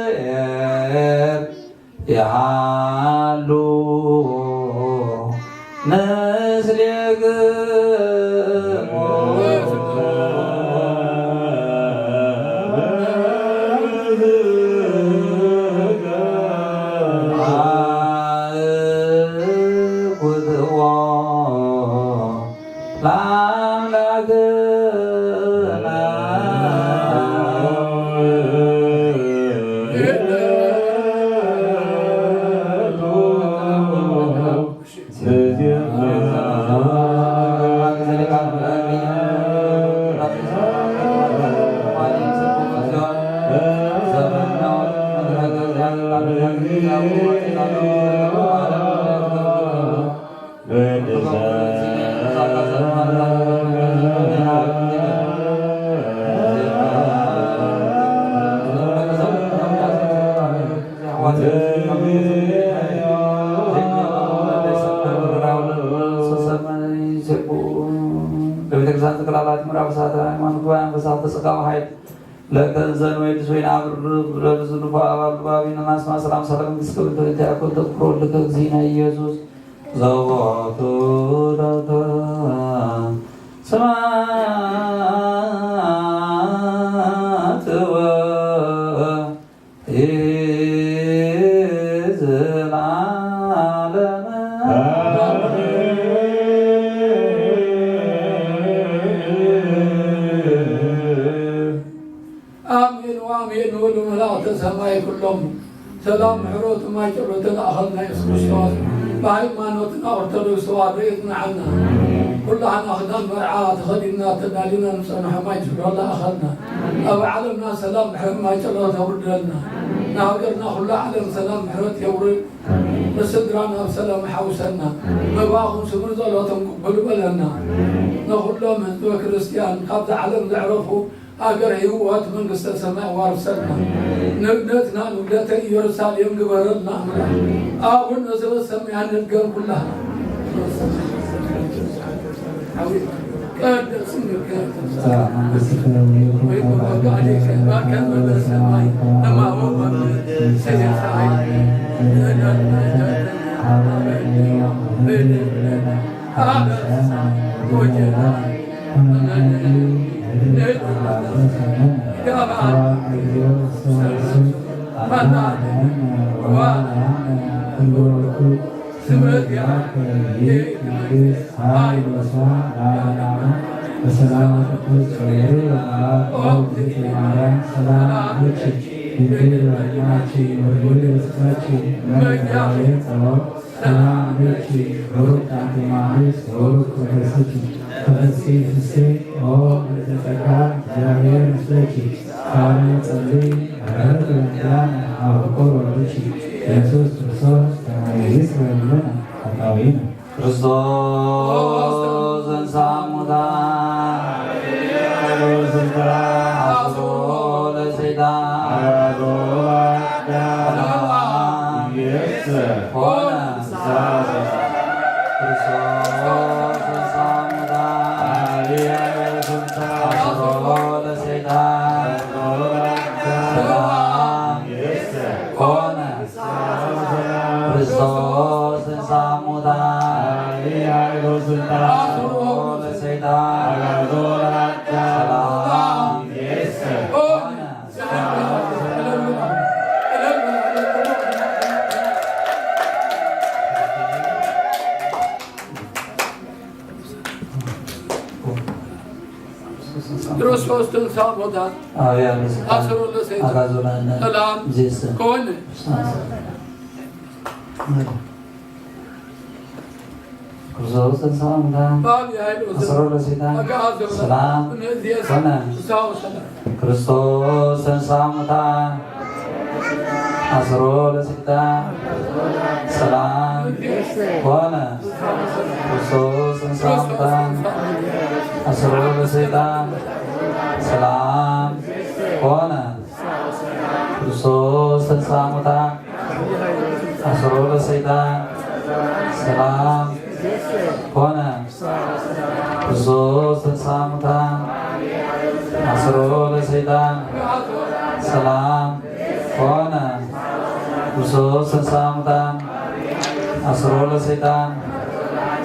ለእግዚአብሔር የሃሉ ምስሌክሙ። አእኩትዎ ለአምላክነ። ለቤተክርስቲያን ጠቅላላ ምዕራፍ ሳተ ሃይማኖት ጉባኤ መንፈሳዊ ተጸጋዊ ኃይል ለከ እንዘን ወይድስ ወይን አብር ለብዙ ልፎ አባል ባቢነ ማስማ ሰላም ሰላም መንግስት ክብር ተንተ ያኮል ተፍቅሮ ልከ እግዚእነ ኢየሱስ ዘወቱ ለከ ስማት ወ አሜን ወአሜን። ወሉ መላእክተ ሰማይ ኩሎም ሰላም ምሕረቱ ማይጨሎ ተላእኸልና ኢየሱስ ክርስቶስ ብሃይማኖትና ኦርቶዶክስ ተዋህዶ የጽንዓና። ኩላህና ክዳን መርዓ ተኸዲንና ተዳሊና ንጸንሖ ማይ ጭድሮ ለኣኸልና። ኣብ ዓለምና ሰላም ድሕሪ ማይ ጨሎ ተውርደልና። ንሃገርና ኩሉ ዓለም ሰላም ምሕረት የውርድ። ንስድራና ኣብ ሰላም ሓውሰና። መባኹም ስምር ጸሎቶም ቅቡል በለና። ንኹሎም ህዝበ ክርስቲያን ካብዛ ዓለም ዘዕረፉ ሃገር ህይወት መንግስተ ሰማይ ዋርሰልና። ንግደትና ንግደተ ኢየሩሳሌም ግበረልና ኣምላኽ። ኣቡነ ዘበሰማያት ንድገም ኩላህና። ቅድስት ስምከ ትምጻእ መንግስትከ ወይኩን ፈቃድከ በከመ በሰማይ ከማሁ በምድር። ስምህ ያከ ይእቲ መንግስት ኃይል ወስብሐት ለዓለመ ዓለም። በሰላም ቅዱስ ገብርኤል መልአክ ኦ እግዝእትየ ማርያም ሰላም ለኪ ድንግል በሕሊናኪ ወድንግል በስጋኪ እመ እግዚአብሔር ጸባኦት ሰላም ለኪ ብሩክት አንቲ እማኑኤል ወብሩክ ፍሬ ከርሥኪ ተፈሥሒ ፍስሕቲ ኦ ምልዕተ ጸጋ እግዚአብሔር ምስሌኪ ሳሌ ጸሊ ምሕረት ወንጌላን አፍቅር ወልድኪ ኢየሱስ ክርስቶስ ከመ ይስረይ ለነ ኃጣውኢነ። ክርስቶስ ተንሥአ እሙታን አሰሮ ለሰይጣን ሆነ። ክርስቶስ ተንሥአ እሙታን አሰሮ ለሰይጣን ሰላም ሆነ። ክርስቶስ ተንሥአ እሙታን አሰሮ ለሰይጣን ሰላም ሆነ። ክርስቶስ ተንሥአ እሙታን አብያ ለሰይጣን አሰሮ ለሰይጣን አግዓዞ ለነ ሰላም ዜሰ ኮነ። ክርስቶስ ተንሥአ እሙታን አሰሮ ለሰይጣን ሰላም ኮነ። ክርስቶስ ተንሥአ እሙታን አሰሮ ለሰይጣን ሰላም ኮነ። ክርስቶስ ተንሥአ እሙታን አሰሮ ለሰይጣን ሰላም ኮነ። ክርስቶስ ተንሥአ እሙታን አሰሮ ለሰይጣን ሰላም ኮነ። ክርስቶስ ተንሥአ እሙታን አሰሮ ለሰይጣን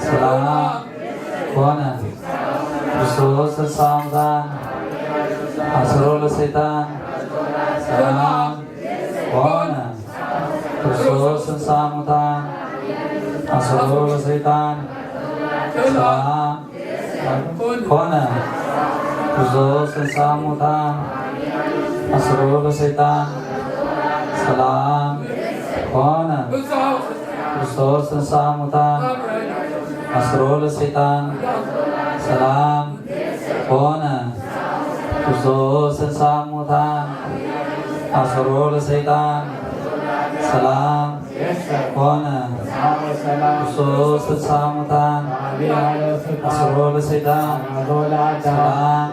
ሰላም ኮነ። ክርስቶስ ተንሥአ እሙታን አሰሮ ለሰይጣን ሰላም ኮነ። ክርስቶስ ተንሥአ እሙታን አሰሮ ለሰይጣን ሰላም ኮነ። ክርስቶስ ተንሥአ እሙታን አሰሮ ለሰይጣን ሰላም ኮነ። ክርስቶስ ተንሥአ እሙታን አሰሮ ለሰይጣን ሰላም ኮነ። ክርስቶስ ተንሥአ እሙታን አሰሮ ለሰይጣን ሰላም ኮነ። ክርስቶስ ተንሥአ እሙታን አሰሮ ለሰይጣን ሰላም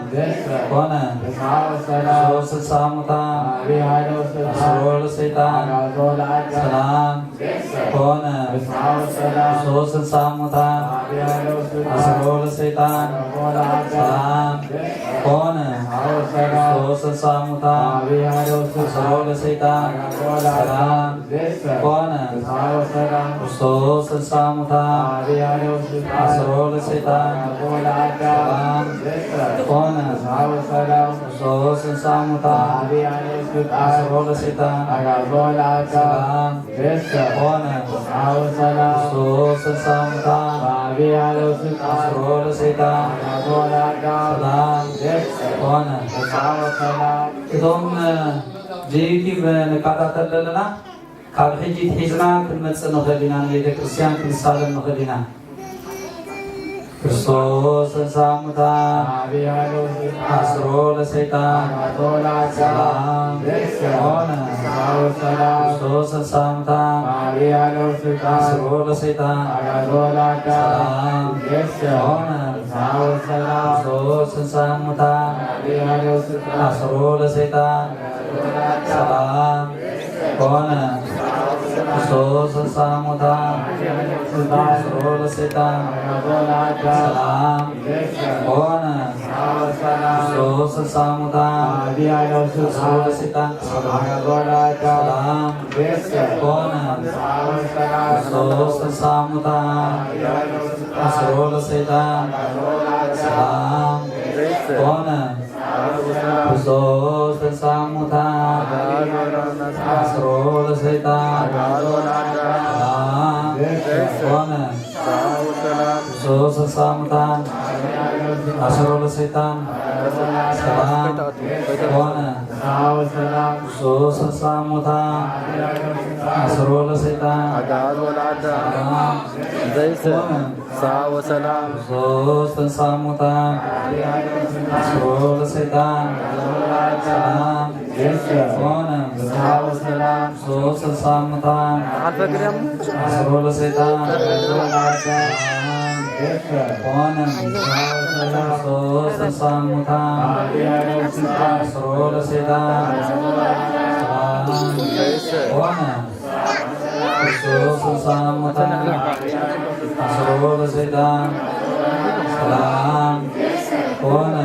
ኮነ። ክርስቶስ ተንሥአ እሙታን አሰሮ ለሰይጣን ሰላም ኮነ። ክርስቶስ ተንሥአ እሙታን አሰሮ ለሰይጣን ሰላም ኮነ። ክርስቶስ ተንሥአ እሙታን አሰሮ ለሰይጣን ሰላም ኮነ። ክርስቶስ ተንሥአ እሙታን አሰሮ ለሰይጣን ሰላም ኮነ። ክርስቶስ ተንሥአ እሙታን አሰሮ ለሰይጣን ሰላም ኮነ። ክርስቶስ ተንሥአ እሙታን አሰሮ ለሰይጣን ሰላም ኮነ። ክርስቶስ ተንሥአ እሙታን አሰሮ ለሰይጣን ሰላም ኮነ። እቶም ብዩቲብ ንከታተል ዘለና ካብ ሕጂ ሒዝና ክንመጽእ ንኽእል ኢና፣ ንቤተ ክርስቲያን ክንሳለም ንኽእል ኢና። ክርስቶስ ተንሥአ እሙታን አሰሮ ለሰይጣን ሰላም ሆነ። ክርስቶስ ተንሥአ እሙታን አሰሮ ለሰይጣን ሰላም ሆነ። ክርስቶስ ተንሥአ እሙታን አሰሮ ለሰይጣን ሰላም ሆነ። ክርስቶስ ተንሥአ እሙታን አሰሮ ለሰይጣን ሰላም ሆነ። ክርስቶስ ተንሥአ እሙታን አሰሮ ለሰይጣን ሰላም ሆነ። ክርስቶስ ተንሥአ እሙታን አሰሮ ለሰይጣን ሰላም ሆነ። ክርስቶስ ተንሥአ እሙታን አሰሮ ለሰይጣን ሰላም ሆነ። ክርስቶስ ተንሥአ እሙታን አሰሮ ለሰይጣን ሰላም ሆነ። ክርስቶስ ተንሥአ እሙታን አሰሮ ለሰይጣን ሰላም ሆነ። ሰላም ወሰላም። ክርስቶስ ተንሥአ እሙታን አሰሮ ለሰይጣን ሰላም ሆነ። ሰላም ወሰላም። ክርስቶስ ተንሥአ እሙታን አልፈቅደም። አሰሮ ለሰይጣን ሰላም ሆነ። ሰላም ወሰላም። ክርስቶስ ተንሥአ እሙታን አሰሮ ለሰይጣን ሰላም ሆነ።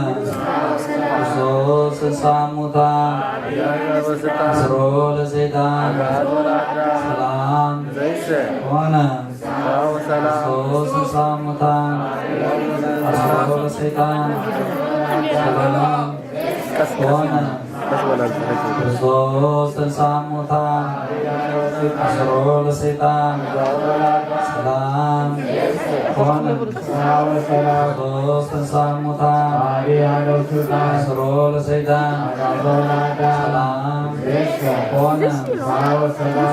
ክርስቶስ ተንሥአ እሙታን አሰሮ ለሰይጣን ሰላም ሆነ። ክርስቶስ ተንሥአ እሙታን አሰሮ ለሰይጣን ሰላም ሆነ። ክርስቶስ ተንሥአ እሙታን አሰሮ ለሰይጣን ሰላም ሆነ። ክርስቶስ ተንሥአ እሙታን አሰሮ ለሰይጣን ሰላም ሆነ። ክርስቶስ ተንሥአ እሙታን አሰሮ ለሰይጣን ሰላም ሆነ።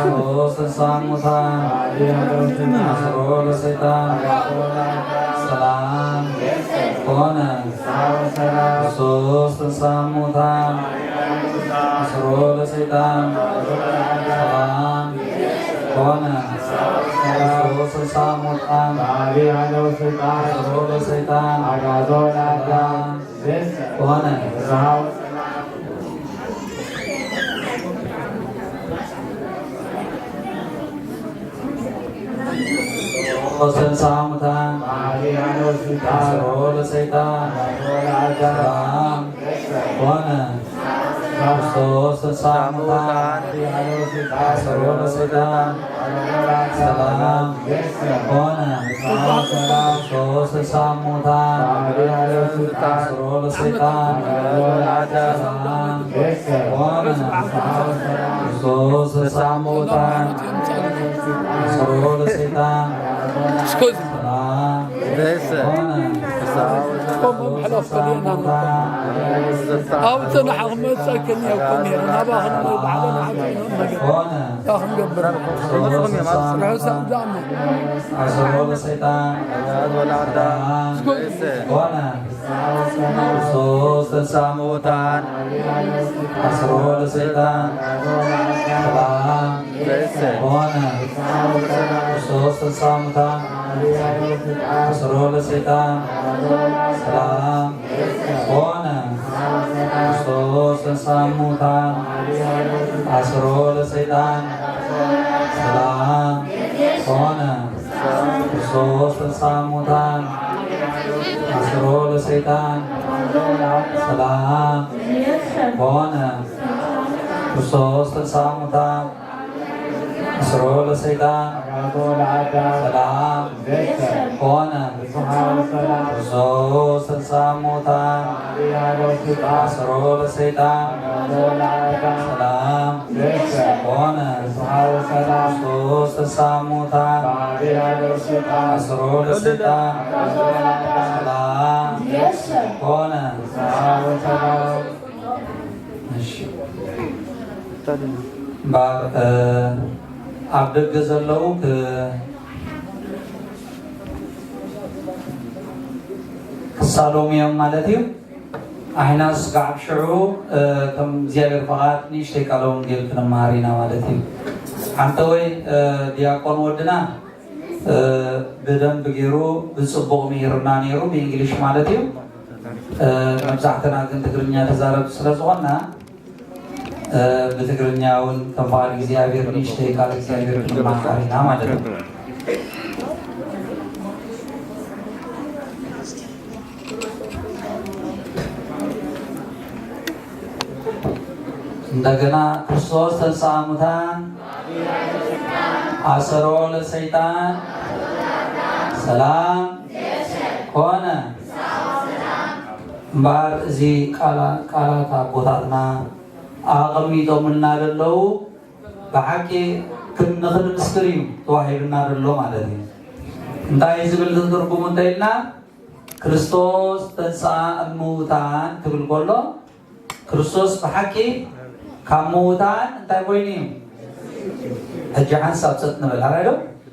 ክርስቶስ ተንሥአ እሙታን አሰሮ ለሰይጣን ሰላም ሆነ። ክርስቶስ ተንሥአ እሙታን አሰሮ ለሰይጣን ሰላም ሆነ። ክርስቶስ ተንሥአ እሙታን አሰሮ ለሰይጣን ሰላም ሆነ። ክርስቶስ ተንሥአ እሙታን አሰሮ ለሰይጣን ሰላም ሆነ። ክርስቶስ ተንሥአ እሙታን አሰሮ ለሰይጣን ሰላም ሆነ። ክርስቶስ ተንሥአ እሙታን አሰሮ ለሰይጣን ሰላም ሆነ። ክርስቶስ ተንሥአ እሙታን አሰሮ ለሰይጣን ሰላም ሆነ። ኣብቲ ንዓኹም መጸክን እየ እኮ ነይረ፣ ናባኹም ባዕለ ንዓኹም ነገር። እንታይ ክንገብር? ርሑስ ኣውዳእና። ኣሰሮ ለሰይጣን ሰላም ሆነ። ክርስቶስ ተንሥአ እሙታን አሰሮ ለሰይጣን ሰላም ሆነ። ክርስቶስ ተንሥአ እሙታን አሰሮ ለሰይጣን ሰላም ሆነ። ክርስቶስ ተንሥአ እሙታን አሰሮ ለሰይጣን ሰላም ሆነ። ክርስቶስ ተንሥአ እሙታን አሰሮ ለሰይጣን ሰላም ሆነ። ክርስቶስ ተንሥአ እሙታን አሰሮ ለሰይጣን ሰላም ሆነ። ክርስቶስ ተንሥአ እሙታን አሰሮ ለሰይጣን ሰላም ሆነ። ክርስቶስ ተንሥአ እሙታን አሰሮ ለሰይጣን ሰላም ሆነ። እሺ። እምበኣር፣ እ፣ ኣብ ደገ ዘለዉ ክ-፣ ሳሎም እዮም ማለት እዩ። ኣሕናስ ጋዕ ሽዑ ከም እግዚኣብሔር ፈቓድ ንእሽተይ ቃለ ወንጌል ክንመሃር ኢና ማለት እዩ። ሓንተወይ ዲያቆን ወድና ብደንብ ገይሩ ብፅቡቕ ምሂርና ነይሩ ብእንግሊሽ ማለት እዩ። መብዛሕትና ግን ትግርኛ ተዛረብ ስለዝኾንና ብትግርኛ እውን ከም ፍቓድ እግዚኣብሔር ንእሽተይ ቃል እግዚኣብሔር ክንመሃር ኢና ማለት እዩ። እንደገና ክርስቶስ ተንሥአ እሙታን አሰሮ ለሰይጣን ሰላም ኮነ። እምበኣር እዚ ቃላት ኣቦታትና ኣቐሚጦምልና ዘለዉ ብሓቂ ንኽንምስክር እዩ ተዋሂብና ዘሎ ማለት እዩ። እንታይ ዝብል ትርጉሙ እንተኢልና ክርስቶስ ተንሥአ እምውታን ክብል ከሎ ክርስቶስ ብሓቂ ካብ ምውታን እንታይ ኮይኑ እዩ? ሕጂ ሓንሳብ ሰጥ ንበል ኣራይዶ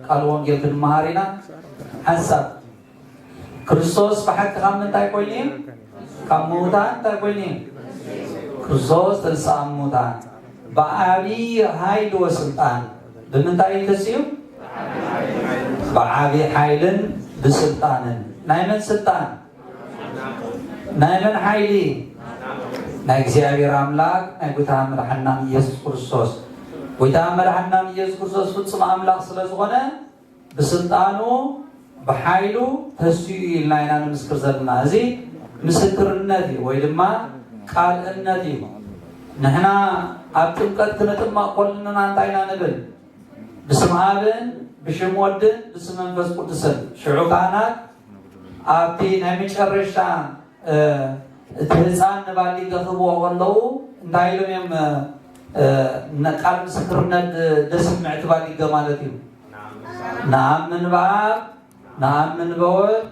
ቃል ወንጌል ክንመሃር ኢና። ሓንሳብ ክርስቶስ ብሓቂ ካብ ምንታይ ኮይኑ እዩ? ካብ ምውታን እንታይ ኮይኑ እዩ? ክርስቶስ ተንሥአ እምውታን ብዓብዪ ኃይል ወስልጣን። ብምንታይ እዩ ተሲኡ? ብዓብዪ ሓይልን ብስልጣንን። ናይ መን ስልጣን? ናይ መን ሓይሊ? ናይ እግዚኣብሔር ኣምላክ ናይ ጎይታ መድሓናን ኢየሱስ ክርስቶስ። ጎይታ መድሓናን ኢየሱስ ክርስቶስ ፍጹም ኣምላክ ስለ ዝኾነ ብስልጣኑ ብሓይሉ ተሲኡ ኢልና ኢና ንምስክር ዘለና። እዚ ምስክርነት እዩ ወይ ድማ ቃል እምነት እዩ። ንሕና ኣብ ጥምቀት ክንጥመቕ ኮልና እንታይ ኢና ንብል? ብስም ኣብን ብሽም ወድን ብስም መንፈስ ቅዱስን። ሽዑ ካህናት ኣብቲ ናይ መጨረሻ እቲ ህፃን ንባሊገ ክህብዎ ከለዉ እንታይ ኢሎም እዮም ቃል ምስክርነት ደስምዕ እቲ ባሊገ ማለት እዩ? ነኣምን በኣብ ነኣምን በወልድ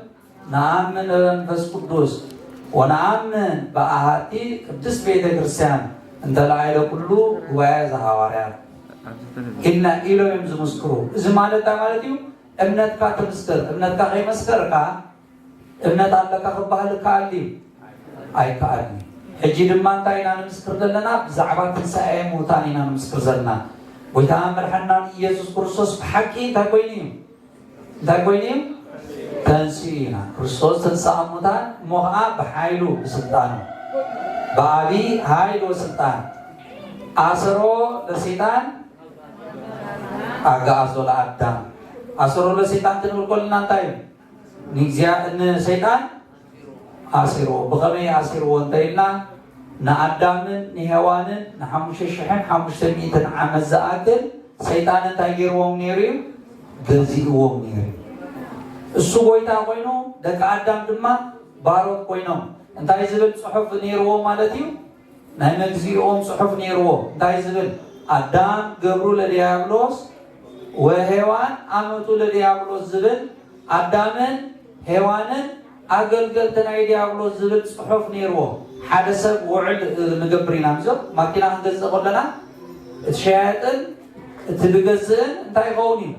ነኣምን በመንፈስ ቅዱስ ወነኣምን በኣሃቲ ቅድስት ቤተ ክርስቲያን እንተለዓይለ ኩሉ ጉባኤ ዘሃዋርያት ኢልና ኢሎም እዮም ዝምስክሩ። እዚ ማለት እንታይ ማለት እዩ? እምነትካ ትምስክር። እምነትካ ከይመስከርካ እምነት ኣለካ ክበሃል ይከኣል ድዩ? ኣይከኣልን። ሕጂ ድማ እንታይ ኢና ንምስክር ዘለና? ብዛዕባ ትንሳኤ ሙታን ኢና ንምስክር ዘለና። ጎይታ መድሓናን ኢየሱስ ክርስቶስ ብሓቂ እንታይ ኮይኑ እዩ? እንታይ ኮይኑ እዩ? ተንስኡ ኢና። ክርስቶስ ተንስኣ ሙታን እሞ ኸዓ ብሓይሉ ብስልጣኑ ብዓብዪ ሓይል ወስልጣን ኣሰሮ ለሰይጣን ኣግዓዞ ለኣዳም። ኣሰሮ ለሰይጣን ክንብል ከለና እንታይ እዩ? ንእግዚኣ ንሰይጣን ኣሲርዎ። ብኸመይ ኣሲርዎ እንተኢልና ንኣዳምን ንሄዋንን ንሓሙሽተ ሽሕን ሓሙሽተ ሚእትን ዓመት ዝኣክል ሰይጣን እንታይ ገይርዎም ነይሩ እዩ? ገዚእዎም ነይሩ እዩ። እሱ ጎይታ ኮይኑ ደቂ ኣዳም ድማ ባሮት ኮይኖም እንታይ ዝብል ፅሑፍ ነይርዎ ማለት እዩ? ናይ መግዚኦም ፅሑፍ ነይርዎ እንታይ ዝብል ኣዳም ገብሩ ለዲያብሎስ ወሄዋን ኣመቱ ለዲያብሎስ ዝብል ኣዳምን ሄዋንን ኣገልገልቲ ናይ ዲያብሎስ ዝብል ፅሑፍ ነይርዎ። ሓደ ሰብ ውዕል ንገብር ኢና ምዞም ማኪና ክንገዝእ ከለና እቲ ሸያጥን እቲ ዝገዝእን እንታይ ይኸውን እዩ?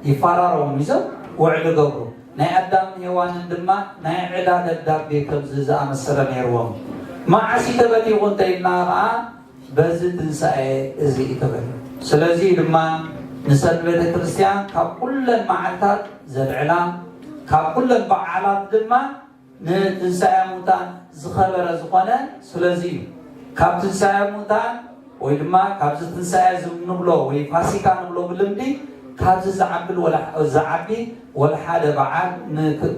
ይፈራረሙ ምዞም ውዕል ይገብሩ። ናይ ኣዳምን ሄዋንን ድማ ናይ ዕዳ ደብዳቤ ከምዚ ዝኣመሰለ ነይርዎም። መዓስ እዩ ተበቲኹ እንተኢልና ከዓ በዚ ትንሳኤ እዚ እዩ ተበሉ። ስለዚ ድማ ንሰንበተ ክርስቲያን ካብ ኩለን መዓልታት ዘልዕላ ካብ ኩለን በዓላት ድማ ንትንሳኤ ሙታን ዝኸበረ ዝኾነ ስለዚ እዩ። ካብ ትንሳኤ ሙታን ወይ ድማ ካብዚ ትንሳኤ እዚ ንብሎ ወይ ፋሲካ ንብሎ ብልምዲ ካብዚ ዝዓቢ ዝዓቢ ወላ ሓደ በዓል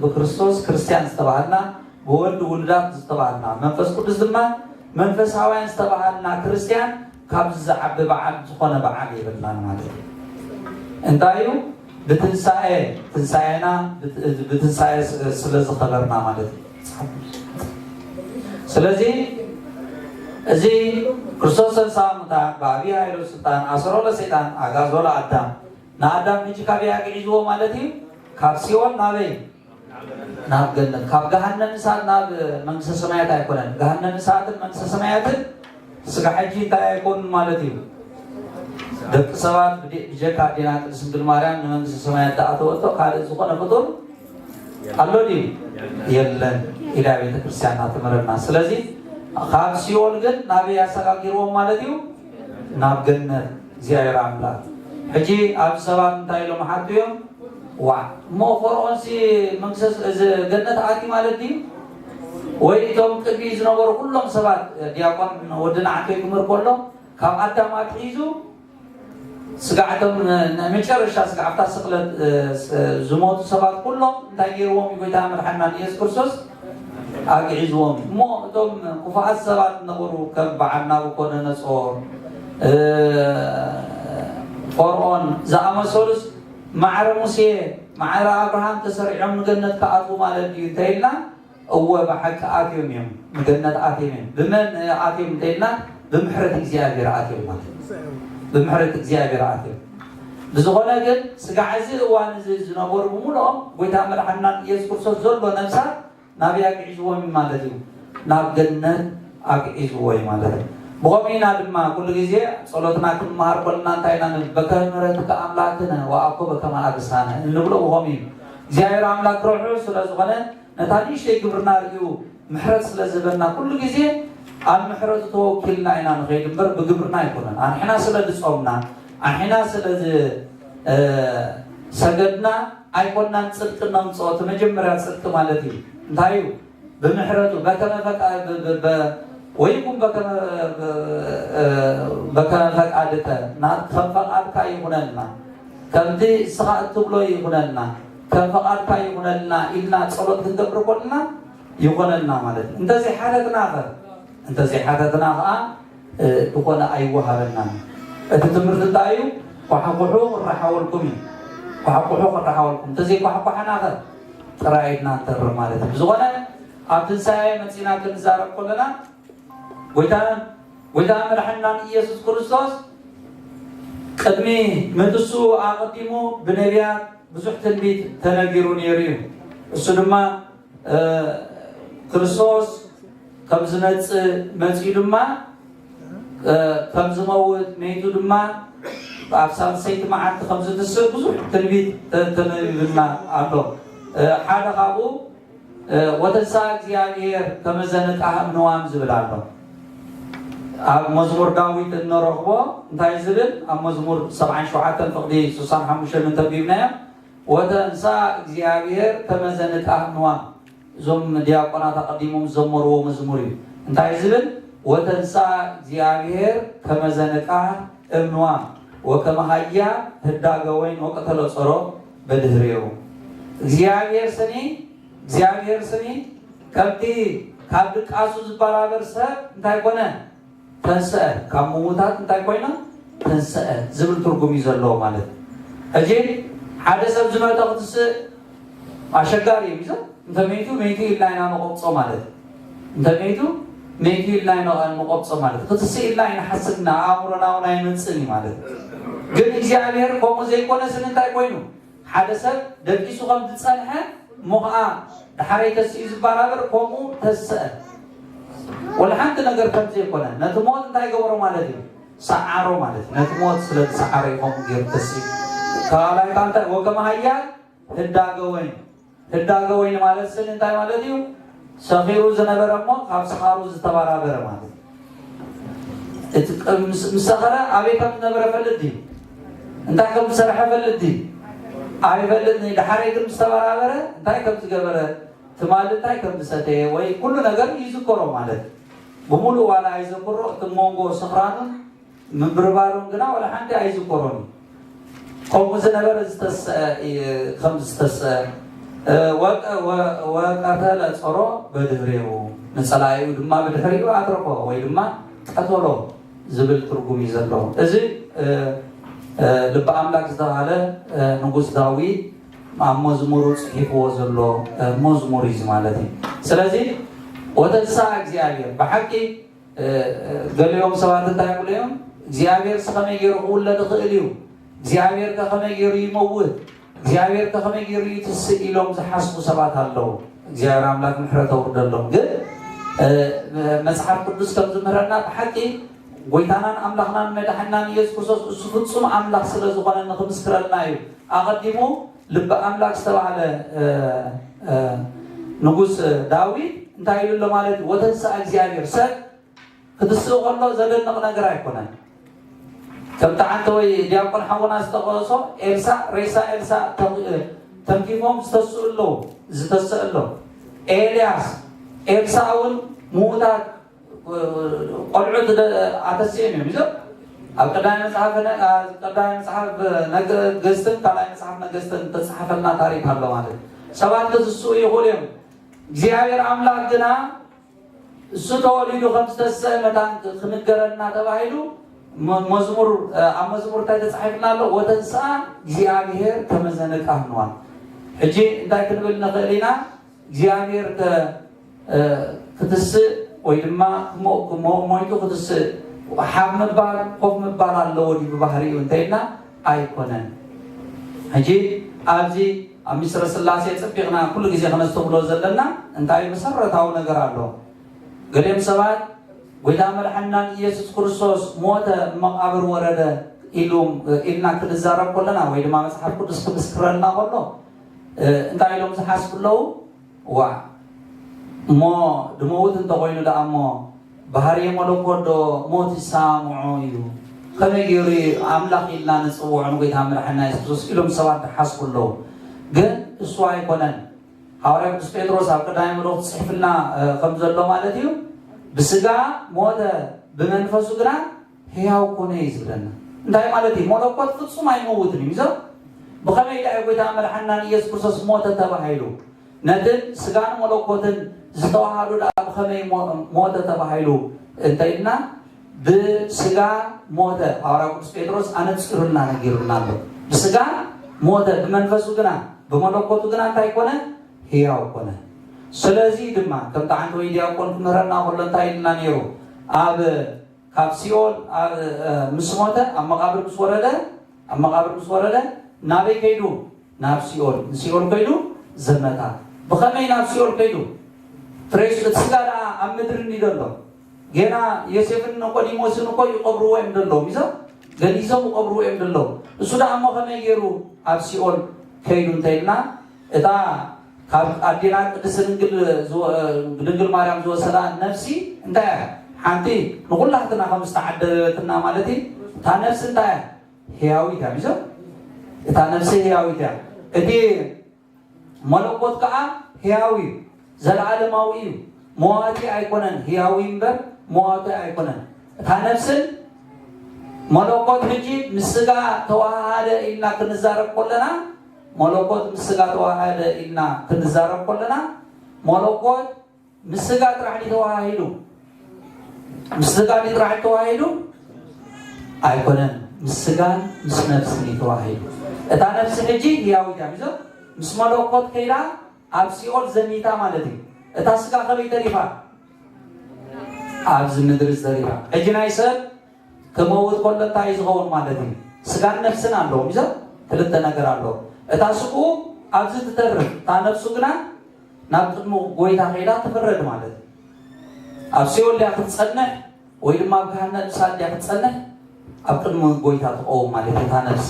ብክርስቶስ ክርስቲያን ዝተባሃልና ብወልድ ውሉዳት ዝተባሃልና መንፈስ ቅዱስ ድማ መንፈሳውያን ዝተባሃልና ክርስቲያን ካብዚ ዝዓቢ በዓል ዝኾነ በዓል የብልናን ማለት እዩ። እንታይ እዩ? ብትንሳኤ ትንሳኤና ብትንሳኤ ስለ ዝኸበርና ማለት እዩ። ስለዚ እዚ ክርስቶስ ተንሳ ሙታን ብዓብዪ ኃይሎ ስልጣን ኣሰሮ ለሰይጣን ኣግዓዞ ለኣዳም ንኣዳም ሕጂ ካበይ ኣግዒዝዎ ማለት እዩ? ካብ ሲኦል ናበይ? ናብ ገነት። ካብ ገሃነም እሳት ናብ መንግስተ ሰማያት ኣይኮነን። ገሃነም እሳትን መንግስተ ሰማያትን ስጋ ሕጂ እንታይ ኣይኮኑን ማለት እዩ። ደቂ ሰባት ብጀካ ኣዴና ቅድስት ድንግል ማርያም ንመንግስተ ሰማያት ዝኣተወቶ ካልእ ዝኾነ ፍጡር ኣሎ ድዩ? የለን። ኢላ ቤተ ክርስቲያንና ትምህረና። ስለዚ ካብ ሲኦል ግን ናበይ ኣሰጋጊርዎም ማለት እዩ? ናብ ገነት እግዚኣብሔር ኣምላክ። ሕጂ ኣብ ሰባት እንታይ ኢሎም ሓቱ እዮም? ዋ እሞ ፈርዖንሲ መንግስተ እዚ ገነት ኣትዩ ማለት ድዩ? ወይ እቶም ቅድሚ ዝነበሩ ኩሎም ሰባት፣ ዲያቆን ወዲ ንዓንተይ ክምህር ከሎ ካብ ኣዳም ኣትሒዙ ስጋዕቶም ን- ንመጨረሻ ስጋዕ ኣብታ ስቕለት እ፣ ስ- ዝሞቱ ሰባት ኩሎም እንታይ ገይርዎም እዩ? ጎይታ መድሓና ንኢየሱስ ክርስቶስ ኣግዒዝዎም። እሞ እቶም ክፉኣት ሰባት ነበሩ፣ ከም በዓል ናቡኮደነጾር እ፣ ፈርዖን ዝኣመሰሉስ ማዕረ ሙሴ ማዕረ ኣብርሃም ተሰሪዖም ንገነት ክኣትዉ ማለት ድዩ እንተኢልና፣ እወ ብሓቂ ኣትዮም እዮም፣ ንገነት ኣትዮም እዮም። ብመን ኣትዮም እንተኢልና፣ ብምሕረት እግዚኣብሔር ኣትዮም ማለት እዩ። ብምሕረት እግዚኣብሔር ኣትዮም። ብዝኾነ ግን ስጋዕ እዚ እዋን እዚ ዝነበሩ ብምልኦም ጎይታ መድሓንናን ኢየሱስ ክርስቶስ ዘሎ ነብሳት ናበይ ኣግዒዝዎም እዩ ማለት እዩ? ናብ ገነት ኣግዒዝዎ እዩ ማለት እዩ። ብኸምኡ ኢና ድማ ኩሉ ግዜ ጸሎትና ክንመሃር ከለና እንታይ ኢና ንብል? በከመ ምሕረትከ ኣምላክነ ወአኮ በከመ አበሳነ እንብሎ ብኸምኡ እዩ። እግዚኣብሔር ኣምላክ ርሑስ ስለ ዝኾነ ነታ ንእሽተይ ግብርና ርእዩ ምሕረት ስለ ዝህበና ኩሉ ግዜ ኣብ ምሕረቱ ተወኪልና ኢና ንኸይድ እምበር ብግብርና ኣይኮነን። ኣንሕና ስለ ዝጾምና ኣንሕና ስለ ዝሰገድና ኣይኮናን ጽድቂ ነምጽኦ። እቲ መጀመርያ ጽድቂ ማለት እዩ እንታይ እዩ? ብምሕረቱ በከመ ፈቃ- ብ- ብ- በ- ወይኩም በከመ ብ- እ- በከመ ፈቃድከ ና- ከም ፈቃድካ ይኹነልና ከምቲ እስኻ እትብሎ ይኹነልና ከም ፈቃድካ ይኹነልና ኢልና ጸሎት ክንገብር ኮልና ይኾነልና ማለት እዩ። እንተዘይሓተትና ኸ እንተዘይሓተትና ኸዓ እ፣ ዝኾነ ኣይወሃበናን። እቲ ትምህርቲ እንታይ እዩ? ኳሕኩሑ ክረሓወልኩም እዩ። ኳሕኩሑ ክረሓወልኩም እንተዘይኳሕኳሕና ኸ ጥራይ ኢድና ንተርር ማለት እዩ። ብዝኾነ ኣብ ትንሳኤ መፂና ክንዛረብ ከለና ጎይታ ጎይታ መድሓንና ኢየሱስ ክርስቶስ ቅድሚ ምትሱ ኣቐዲሙ ብነቢያት ብዙሕ ትንቢት ተነጊሩ ነይሩ እዩ። እሱ ድማ እ፣ ክርስቶስ ከም ዝመጽእ መጺኡ ድማ እ፣ ከም ዝመውት መይቱ ድማ ኣብ ሳልሰይቲ መዓልቲ ከም ዝትስእ ብዙሕ ትንቢት ተ- ተነቢብና ኣሎ። እ፣ ሓደ ካብኡ እ፣ ወተንሳ እግዚኣብሔር ከመ ዘንቃህ እምንዋም ዝብል ኣሎ። ኣብ መዝሙር ዳዊት እንረኽቦ እንታይ ዝብል ኣብ መዝሙር ሰብዓን ሸውዓተን ፍቕዲ ስሳን ሓሙሽተን እንተቢብናዮ ወተንሳ እግዚኣብሔር ከመ ዘንቃህ እምንዋም እዞም ዲያቆናት ኣቐዲሞም ዘመርዎ መዝሙር እዩ። እንታይ ዝብል? ወተንሳ እግዚኣብሔር ከመ ዘንቃህ እምንዋም ወከመ ሃያ ህዳገ ወይን ወቀተለ ጸሮ በድህሬው። እግዚኣብሔር ስኒ እግዚኣብሔር ስኒ ከምቲ ካብ ድቃሱ ዝበራበር ሰብ እንታይ ኮነ? ተንስአ። ካብ ምዉታት እንታይ ኮይና? ተንስአ ዝብል ትርጉም እዩ ዘለዎ ማለት እዩ። ሕጂ ሓደ ሰብ ዝመተ ክትስእ ኣሸጋሪ እዩ። ይዘ እንተ መይቱ መይቱ ኢልና ኢና ንቆብጾ ማለት እዩ። እንተ መይቱ መይቱ ኢልና ኢና ንቆብጾ ማለት እዩ። ክትስእ ኢልና ኢና ሓስብና ኣእምሮና እውን ኣይመጽእን እዩ ማለት እዩ። ግን እግዚኣብሔር ከምኡ ዘይኮነ ስን እንታይ ኮይኑ ሓደ ሰብ ደቂሱ ከም ዝጸንሐ እሞ ኸዓ ዳሕረይ ተሲኡ ዝባራበር ከምኡ ተስአ ወላ ሓንቲ ነገር ከም ዘይኮነ ነቲ ሞት እንታይ ገበሮ ማለት እዩ? ሰዓሮ ማለት እዩ። ነቲ ሞት ስለ ዝሰዓሮ እዩ ከምኡ ገይሩ ተሲኡ። ካልኣይ ቃል እንታይ ወከመ ሃያ ህዳገ ወይን ህዳገ ወይን ማለት ስን እንታይ ማለት እዩ? ሰኺሩ ዝነበረ እሞ ካብ ስኻሩ ዝተባራበረ ማለት እዩ። እቲ ምስ- ምስ ሰኸረ ኣበይ ከም ዝነበረ ፈልጥ ድዩ? እንታይ ከም ዝሰርሐ ፈልጥ ድዩ? ኣይፈልጥን እዩ። ዳሕረይ ግን ምስ ተበራበረ እንታይ ከም ዝገበረ ትማሊ እንታይ ከም ዝሰተየ ወይ ኩሉ ነገር ይዝከሮ ማለት እዩ። ብምሉእ ዋላ ኣይዘክሮ እቲ መንጎ ስኽራኑን ምብርባሩን ግና ዋላ ሓንቲ ኣይዝከሮን እዩ። ከምኡ ዝነበረ ዝተሰአ እዩ፣ ከም ዝተሰአ እ፣ ወቀ- ወ- ወቀተለ ጸሮ በድህሬው ንጸላኢኡ ድማ ብድሕሪኡ ኣትረፎ ወይ ድማ ቀተሎ ዝብል ትርጉም እዩ ዘለዎ። እዚ እ፣ እ፣ ልቢ ኣምላክ ዝተባሃለ እ፣ ንጉስ ዳዊት ኣብ መዝሙሩ ጽሒፍዎ ዘሎ እ፣ መዝሙር እዩ ማለት እዩ። ስለዚ ወተንሳ እግዚኣብሔር ብሓቂ እ፣ እ፣ ገሊኦም ሰባት እንታይ ይብሉ እዮም እግዚኣብሔር ስኸመይ ገይሩ ክውለድ ይኽእል እዩ እግዚኣብሔር ከ ከመይ ገይሩ ይመውት እግዚኣብሔር ከ ከመይ ገይሩ ይትስእ ኢሎም ዝሓስቡ ሰባት ኣለዉ። እግዚኣብሔር ኣምላክ ምሕረት ኣውርደሎም። ግን እ፣ መፅሓፍ ቅዱስ ከም ዝምህረና ብሓቂ ጎይታናን ኣምላኽናን መድሓንናን ኢየሱስ ክርስቶስ እሱ ፍጹም ኣምላኽ ስለ ዝኾነ ንክምስክረልና እዩ። ኣቐዲሙ ልቢ ኣምላክ ዝተባህለ እ፣ እ፣ ንጉስ ዳዊት እንታይ ኢሉ ኣሎ ማለት እዩ? ወተንስኣ እግዚኣብሔር። ሰብ ክትስእ ከሎ ዘደንቕ ነገር ኣይኮነን። ከምቲ ዓንተ ወይ ዲያቆን ሓውና ዝተቐሶ፣ ኤልሳእ፣ ሬሳ ኤልሳእ ተኺ-፣ ተንኪፎም ዝተስኡ ኣለዉ፣ ዝተስእ ኣሎ። ኤልያስ፣ ኤልሳእ እውን ምዉታት፣ ቆልዑት ደ-፣ ኣተስእዮም እዮም። ይዞም ኣብ ቀዳማይ መጽሓፍ ነ-፣ ኣብ ቀዳማይ መጽሓፍ ነገስትን ካልኣይ መጽሓፍ ነገስትን ተጻሓፈልና ታሪክ ኣሎ ማለት እዩ። ሰባት ክስስኡ ይኽእሉ እዮም። እግዚኣብሔር ኣምላኽ ግና እሱ ተወሊዱ ከም ዝተሰአ መታን ክንገረና ተባሂሉ መ-፣ መዝሙር፣ ኣብ መዝሙር እንታይ ተጻሒፍና ኣሎ? "ወተንስኣ እግዚኣብሔር ከመ ዘንቃ" ንዋል። ሕጂ እንታይ ክንብል ንኽእል ኢና? እግዚኣብሔር ከ-፣ እ፣ ክትስእ ወይ ድማ ሞ-፣ ሞ-፣ ሞይቱ ክትስእ፣ ሓፍ ምባል፣ ኮፍ ምባል ኣለዎ ድዩ ብባህሪኡ እንተኢልና ኣይኮነን። ሕጂ ኣብዚ ኣብ ምስጢረ ስላሴ ጸቢቕና ኩሉ ግዜ ከነስተብሎ ዘለና እንታይ መሰረታዊ ነገር ኣሎ? ገሊኦም ሰባት ጎይታ መድሓንና ኢየሱስ ክርስቶስ ሞተ፣ መቓብር ወረደ ኢሉም፣ ኢልና ክንዛረብ ከለና ወይ ድማ መጽሓፍ ቅዱስ ክምስክረልና ከሎ፣ እ፣ እንታይ ኢሎም ዝሓስቡ ኣለዉ? ዋ፣ እሞ ድመውት እንተኾይኑ ደኣ እሞ ባህርየ መለኮት ዶ ሞት ይሰማምዖ እዩ? ከመይ ገይሩ እዩ ኣምላኽ ኢልና ንጽውዖ ንጎይታ መድሓንና የሱስ ክርስቶስ ኢሎም ሰባት ዝሓስቡ ኣለዉ። ግን እሱ ኣይኮነን። ሃዋርያ ቅዱስ ጴጥሮስ ኣብ ቀዳማይ መልእኽቱ ጽሒፍልና፣ እ፣ ከም ዘሎ ማለት እዩ፣ "ብስጋ ሞተ፣ ብመንፈሱ ግና ህያው ኮነ" እዩ ዝብለና። እንታይ ማለት እዩ? መለኮት ፍጹም ኣይመውትን እዩ። ይዞ ብኸመይ ደኣ ጎይታ መድሓንና ንኢየሱስ ክርስቶስ ሞተ ተባሂሉ? ነትን ስጋን መለኮትን ዝተዋሃዱ ደኣ ብኸመይ ሞ-፣ ሞተ ተባሂሉ እንተ ኢልና፣ ብስጋ ሞተ። ሃዋርያ ቅዱስ ጴጥሮስ ኣነጺሩልና ነጊሩልና ኣሎ። ብስጋ ሞተ፣ ብመንፈሱ ግና፣ ብመለኮቱ ግና እንታይ ኮነ? ህያው ኮነ። ስለዚ ድማ ከምቲ ዓንተ ወይ ዲያቆን ክምህረና ከሎ እንታይ ኢልና ነይሩ? ኣብ፣ ካብ ሲኦል ኣብ፣ እ፣ ምስ ሞተ፣ ኣብ መቓብር ምስ ወረደ፣ ኣብ መቓብር ምስ ወረደ ናበይ ከይዱ? ናብ ሲኦል። ንሲኦል ከይዱ ዘመታ። ብኸመይ ናብ ሲኦል ከይዱ? ትሬስ እቲ ስጋ ደኣ ኣብ ምድሪ እንዲ ዘሎ። ጌና ዮሴፍን ኒቆዲሞስን እኮ ይቐብርዎ እዮም ዘለዉ። ይዞም ገሊዞም ይቐብርዎ እዮም ዘለዉ። እሱ ደኣ እሞ ከመይ ገይሩ ኣብ ሲኦል ከይዱ እንተ ኢልና፣ እታ ካብ ኣዴና ቅድስት ድንግል ዝወ-፣ ድንግል ማርያም ዝወሰዳ ነፍሲ እንታይ እያ? ሓንቲ ንኹላትና ከም ዝተዓደበትና ማለት እዩ። እታ ነፍሲ እንታይ እያ? ህያዊት እያ። ይዞም እታ ነፍሲ ህያዊት እያ። እቲ መለኮት ከዓ ህያው እዩ፣ ዘለዓለማዊ እዩ። መዋቲ ኣይኮነን፣ ህያዊ እምበር መዋቲ ኣይኮነን። እታ ነፍስን መለኮት ሕጂ ምስ ስጋ ተዋሃሃደ ኢልና ክንዛረብ ከለና፣ መለኮት ምስ ስጋ ተዋሃደ ኢልና ክንዛረብ ከለና፣ መለኮት ምስ ስጋ ጥራሕ ድዩ ተዋሃሂዱ? ምስ ስጋ ድዩ ጥራሕ ተዋሂዱ? ኣይኮነን። ምስ ስጋን ምስ ነፍስን እዩ ተዋሂዱ። እታ ነፍሲ ሕጂ ህያዊት እያ። ይዞ ምስ መለኮት ከይዳ ኣብ ሲኦል ዘሚታ ማለት እዩ። እታ ስጋ ከመይ ተሪፋ? ኣብዚ ምድሪ ተሪፋ። ሕጂ ናይ ሰብ ክመውት ከሎ እንታይ እዩ ዝኸውን ማለት እዩ? ስጋን ነፍስን ኣለዎም። ይዞ ክልተ ነገር ኣለዎ። እታ ስግኡ ኣብዚ ትተርፍ፣ እታ ነፍሱ ግና ናብ ቅድሚ ጎይታ ከይዳ ትፍረድ ማለት እዩ። ኣብ ሲኦል ድያ ክትጸንሕ ወይ ድማ ኣብ ገሃነም እሳት ድያ ክትጸንሕ? ኣብ ቅድሚ ጎይታ ትቐውም ማለት እዩ እታ ነፍሲ።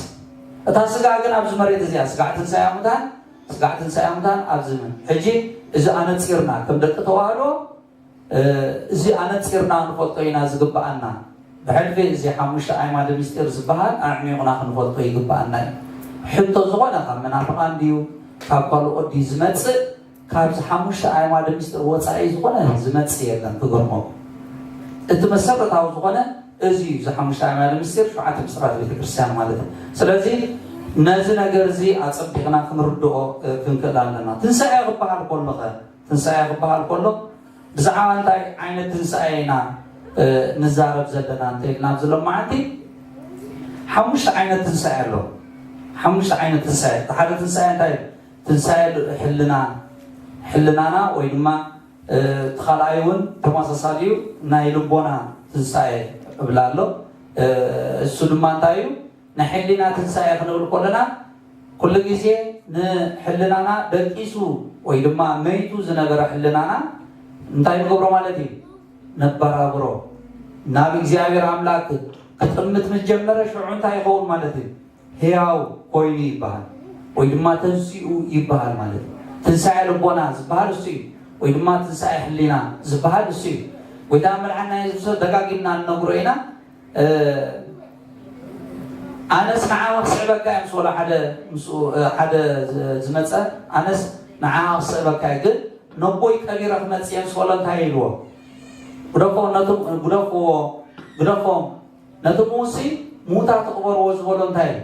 እታ ስጋ ግን ኣብዚ መሬት እዚኣ ስጋዕ ትንሳኤ ሙታን፣ ስጋዕ ትንሳኤ ሙታን ኣብዚ ምን-፣ ሕጂ እዚ ኣነጺርና ከም ደቂ ተዋህዶ፣ እ፣ እዚ ኣነጺርና ክንፈልጦ ኢና ዝግብኣና። ብሕልፊ እዚ ሓሙሽተ ኣዕማደ ምስጢር ዝበሃል ኣዕሚቑና ክንፈልጦ ይግብኣና እዩ። ሕቶ ዝኾነ ካብ መናፍቓን ድዩ ካብ ካልኦት ድዩ ዝመጽእ? ካብዚ ሓሙሽተ ኣዕማደ ምስጢር ወጻኢ ዝኾነ ዝመጽእ የለን። ክገርመኩም እቲ መሰረታዊ ዝኾነ እዚ እዩ። እዚ ሓሙሽተ ኣዕማደ ምስጢር ሸውዓተ ምስጢራት ቤተ ክርስቲያን ማለት እዩ። ስለዚ ነዚ ነገር እዚ ኣጸቢቕና ክንርድኦ፣ እ፣ ክንክእል ኣለና። ትንሳኤ ክበሃል ከሎ ኸ፣ ትንሳኤ ክበሃል ከሎ ብዛዕባ እንታይ ዓይነት ትንሳኤ ኢና፣ እ፣ ንዛረብ ዘለና እንተ ኢልና ኣብዚ ሎማዓንቲ ሓሙሽተ ዓይነት ትንሳኤ ኣሎ። ሓሙሽተ ዓይነት ትንሳኤ። እቲ ሓደ ትንሳኤ እንታይ እዩ? ትንሳኤ ል-፣ ሕልና፣ ሕልናና ወይ ድማ፣ እ፣ እቲ ካልኣይ እውን ተመሳሳሊ እዩ፣ ናይ ልቦና ትንሳኤ እብል ኣሎ። እ፣ እሱ ድማ እንታይ እዩ? ናይ ሕሊና ትንሳኤ ክንብል ከለና ኩሉ ግዜ ንሕልናና ደቂሱ ወይ ድማ መይቱ ዝነበረ ሕልናና እንታይ ንገብሮ ማለት እዩ? ነበራብሮ። ናብ እግዚኣብሔር ኣምላክ ክጥምት ምስ ጀመረ ሽዑ እንታይ ይኸውን ማለት እዩ? ህያው ኮይኑ ይበሃል ወይ ድማ ተንሲኡ ይበሃል ማለት እዩ። ትንሳኤ ልቦና ዝበሃል እሱ እዩ። ወይ ድማ ትንሳኤ ሕሊና ዝበሃል እሱ እዩ። ጎይታ መድሓና የሱስ ደጋጊምና ንነግሮ ኢና። ኣነስ ንዓኻ ክስዕበካ እየ ምስ በሎ ሓደ ዝመፀ፣ ኣነስ ንዓኻ ክስዕበካ እየ፣ ግን ነቦይ ቀቢረ ክመፅእ እየ ምስ በሎ እንታይ ኢልዎ? ግደፎ ነቶም ግደፍዎ ግደፎም ነቲ ምዉትሲ ምዉታት ትቕበርዎ ዝበሎ እንታይ እዩ?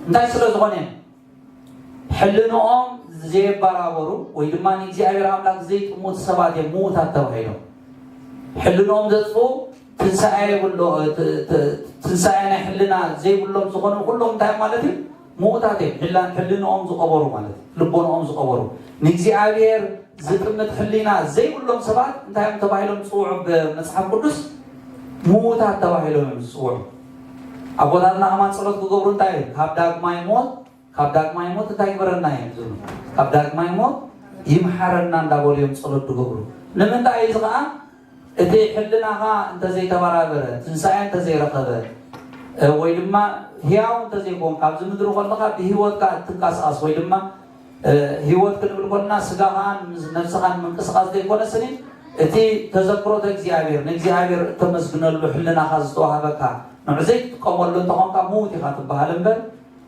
እንታይ ስለ ዝኾነ እዮም? ሕልንኦም ዘየበራበሩ ወይ ድማ ንእግዚኣብሔር ኣምላኽ ዘይጥምቱ ሰባት እዮም ምዉታት ተባሂሎም። ሕልንኦም ዘጥፍኡ ትንሳኤ የብሎ ትንሳኤ ናይ ሕልና ዘይብሎም ዝኾኑ ኩሎም እንታይ ማለት እዩ? ምዉታት እዮም። ሕላን ሕልንኦም ዝቐበሩ ማለት እዩ። ልቦንኦም ዝቐበሩ ንእግዚኣብሔር ዝጥምት ሕሊና ዘይብሎም ሰባት እንታይ እዮም ተባሂሎም ዝፅውዑ ብመፅሓፍ ቅዱስ? ምዉታት ተባሂሎም እዮም ዝፅውዑ። ኣቦታትና ከማን ፀሎት ክገብሩ እንታይ እዩ? ካብ ዳግማይ ሞት ካብ ዳግማይ ሞት እንታይ ግበረና እዮም ዝብሉ? ካብ ዳግማይ ሞት ይምሓረና እንዳበሉ እዮም ፀሎት ዝገብሩ። ንምንታይ እዚ ከዓ እቲ ሕልናኻ እንተዘይተበራበረ ትንሳኤ እንተዘይረኸበ ወይ ድማ ህያው እንተዘይኮን ካብዚ ምድሪ ከለኻ ብህይወትካ እትንቀሳቐስ ወይ ድማ ህይወት ክንብል ኮልና ስጋኻን ነብስኻን ምንቅስቃስ ዘይኮነ ስኒ እቲ ተዘክሮተ እግዚኣብሔር ንእግዚኣብሔር እተመስግነሉ ሕልናኻ ዝተዋህበካ ንዑ ዘይትጥቀመሉ እንተኾንካ ምዉት ኢኻ ትበሃል እምበር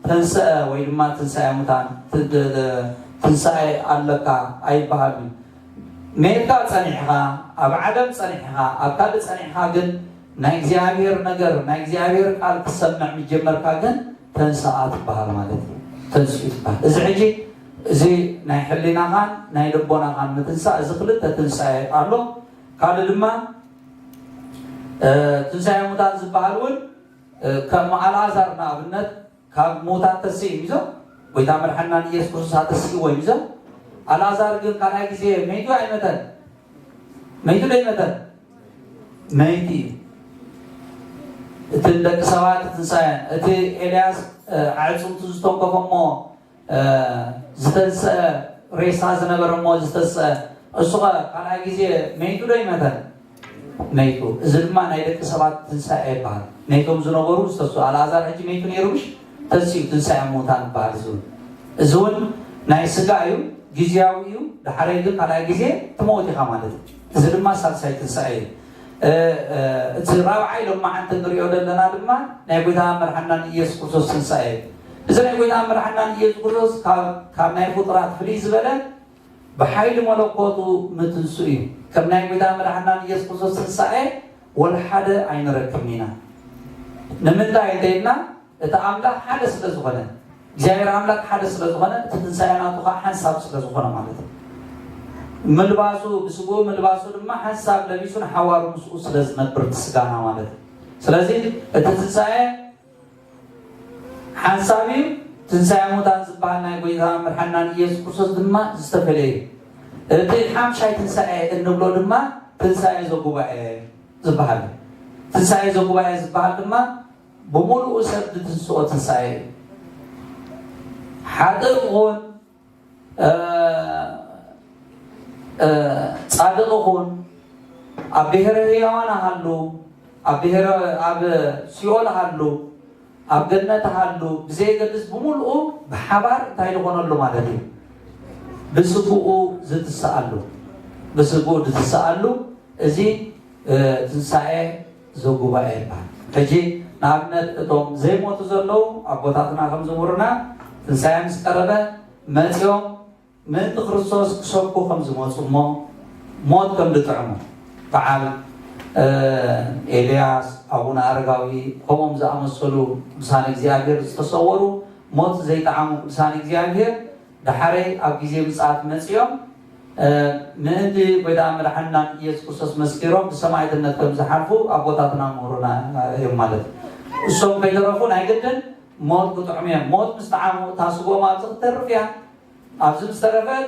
ተንስአ ወይ ድማ ትንሳኤ ሙታን ትንሳኤ ኣለካ ኣይበሃልን። ሜትካ ጸኒሕኻ ኣብ ዓለም ጸኒሕኻ ኣብ ካልእ ጸኒሕካ ግን ናይ እግዚኣብሔር ነገር ናይ እግዚኣብሔር ቃል ክትሰምዕ ምጀመርካ ግን ተንስኣ ትበሃል ማለት እዩ። ተንስኡ ትበሃል። እዚ ሕጂ እዚ ናይ ሕሊናኻን ናይ ልቦናኻን ምትንሳእ እዚ ክልተ ትንሳኤ ኣሎ። ካልእ ድማ ትንሳኤ ሙታን ዝበሃል እውን ከም ኣልኣዛር ንኣብነት ካብ ምዉታት ተስእ እዩ ሚዞ ጎይታ መድሓና ንኢየሱስ ክርስቶስ ኣተስእዎ እዩ ሚዞ ኣልኣዛር ግን ካልኣይ ግዜ መይቱ ኣይመተን። መይቱ ዶ ይመተን? መይቲ እዩ። እቲ ደቂ ሰባት ትንሳኤ እቲ ኤልያስ ኣዕፅምቱ ዝተንከፈሞ ዝተንስአ ሬሳ ዝነበረ እሞ ዝተንስአ እሱ ኸ ካልኣይ ግዜ መይቱ ዶ ይመተን? መይቱ። እዚ ድማ ናይ ደቂ ሰባት ትንሳኤ ይበሃል። መይቶም ዝነበሩ ዝተንስኡ ኣልኣዛር ሕጂ መይቱ ነይሩ ምሽ ተንሲኡ ትንሳኤ ሙታን ይበሃል። እዚ እውን እዚ እውን ናይ ስጋ እዩ፣ ግዜያዊ እዩ። ዳሕረይ ግን ካልኣይ ግዜ ትመውት ኢኻ ማለት እዩ። እዚ ድማ ሳልሳይ ትንሳኤ እዩ። እቲ ራብዓይ ሎማዓንቲ ንሪኦ ዘለና ድማ ናይ ጎይታ መድሓና ንኢየሱስ ክርስቶስ ትንሳኤ እዩ። እዚ ናይ ጎይታ መድሓና ንኢየሱስ ክርስቶስ ካብ ናይ ፍጡራት ፍልይ ዝበለ ብሓይሊ መለኮቱ ምትንስኡ እዩ። ከም ናይ ጎይታ መድሓና ንኢየሱስ ክርስቶስ ትንሳኤ ወላ ሓደ ኣይንረክብን ኢና። ንምንታይ እንተይልና እቲ ኣምላኽ ሓደ ስለ ዝኾነ እግዚኣብሔር ኣምላክ ሓደ ስለ ዝኾነ እቲ ትንሳኤ ናቱ ከዓ ሓንሳብ ስለ ዝኾነ ማለት እዩ። ምልባሱ ብስግኡ ምልባሱ ድማ ሓንሳብ ለቢሱ ንሓዋሩ ምስኡ ስለ ዝነብር እቲ ስጋና ማለት እዩ። ስለዚ እቲ ትንሳኤ ሓንሳብ እዩ። ትንሳኤ ሙታን ዝበሃል ናይ ጎይታ መድሓና ኢየሱስ ክርስቶስ ድማ ዝተፈለየ እዩ። እቲ ሓምሻይ ትንሳኤ እንብሎ ድማ ትንሳኤ ዘጉባኤ ዝበሃል እዩ። ትንሳኤ ዘጉባኤ ዝበሃል ድማ ብምሉኡ ሰብ ዝትንስኦ ትንሳኤ እዩ። ሓጥእ ክኹን ፃድቕ ኹን ኣብ ብሔረ ህያዋን ሃሉ ኣብ ብሔረ ኣብ ሲኦል ሃሉ ኣብ ገነት ሃሉ ብዘየገድስ ብምሉኡ ብሓባር እንታይ ዝኾነሉ ማለት እዩ? ብስግኡ ዝትስኣሉ ብስግኡ ዝትስኣሉ እዚ ትንሳኤ ዘጉባኤ ይበሃል። ሕጂ ንኣብነት እቶም ዘይሞቱ ዘለዉ ኣቦታትና ከም ዝምህሩና ትንሳኤ ምስ ቀረበ መፂኦም ምእንቲ ክርስቶስ ክሰብኩ ከም ዝመፁ እሞ ሞት ከም ዝጥዕሙ በዓል ኤልያስ፣ ኣቡነ ኣረጋዊ ከምኦም ዝኣመሰሉ ቅዱሳን እግዚኣብሔር ዝተሰወሩ ሞት ዘይጠዓሙ ቅዱሳን እግዚኣብሔር ዳሓረይ ኣብ ግዜ ምጽኣት መጺኦም ምእንቲ ጎይታ መድሓንና ኢየሱስ ክርስቶስ መስኪሮም ብሰማዕትነት ከም ዝሓልፉ ኣቦታትና ምሁሩና እዮም ማለት እዩ። እሶም ከይተረፉ ናይ ግድን ሞት ክጥዕሙ እዮም። ሞት ምስ ጠዓሙ እታ ስጎም ኣብዚ ክትተርፍ እያ። ኣብዚ ምስ ተረፈት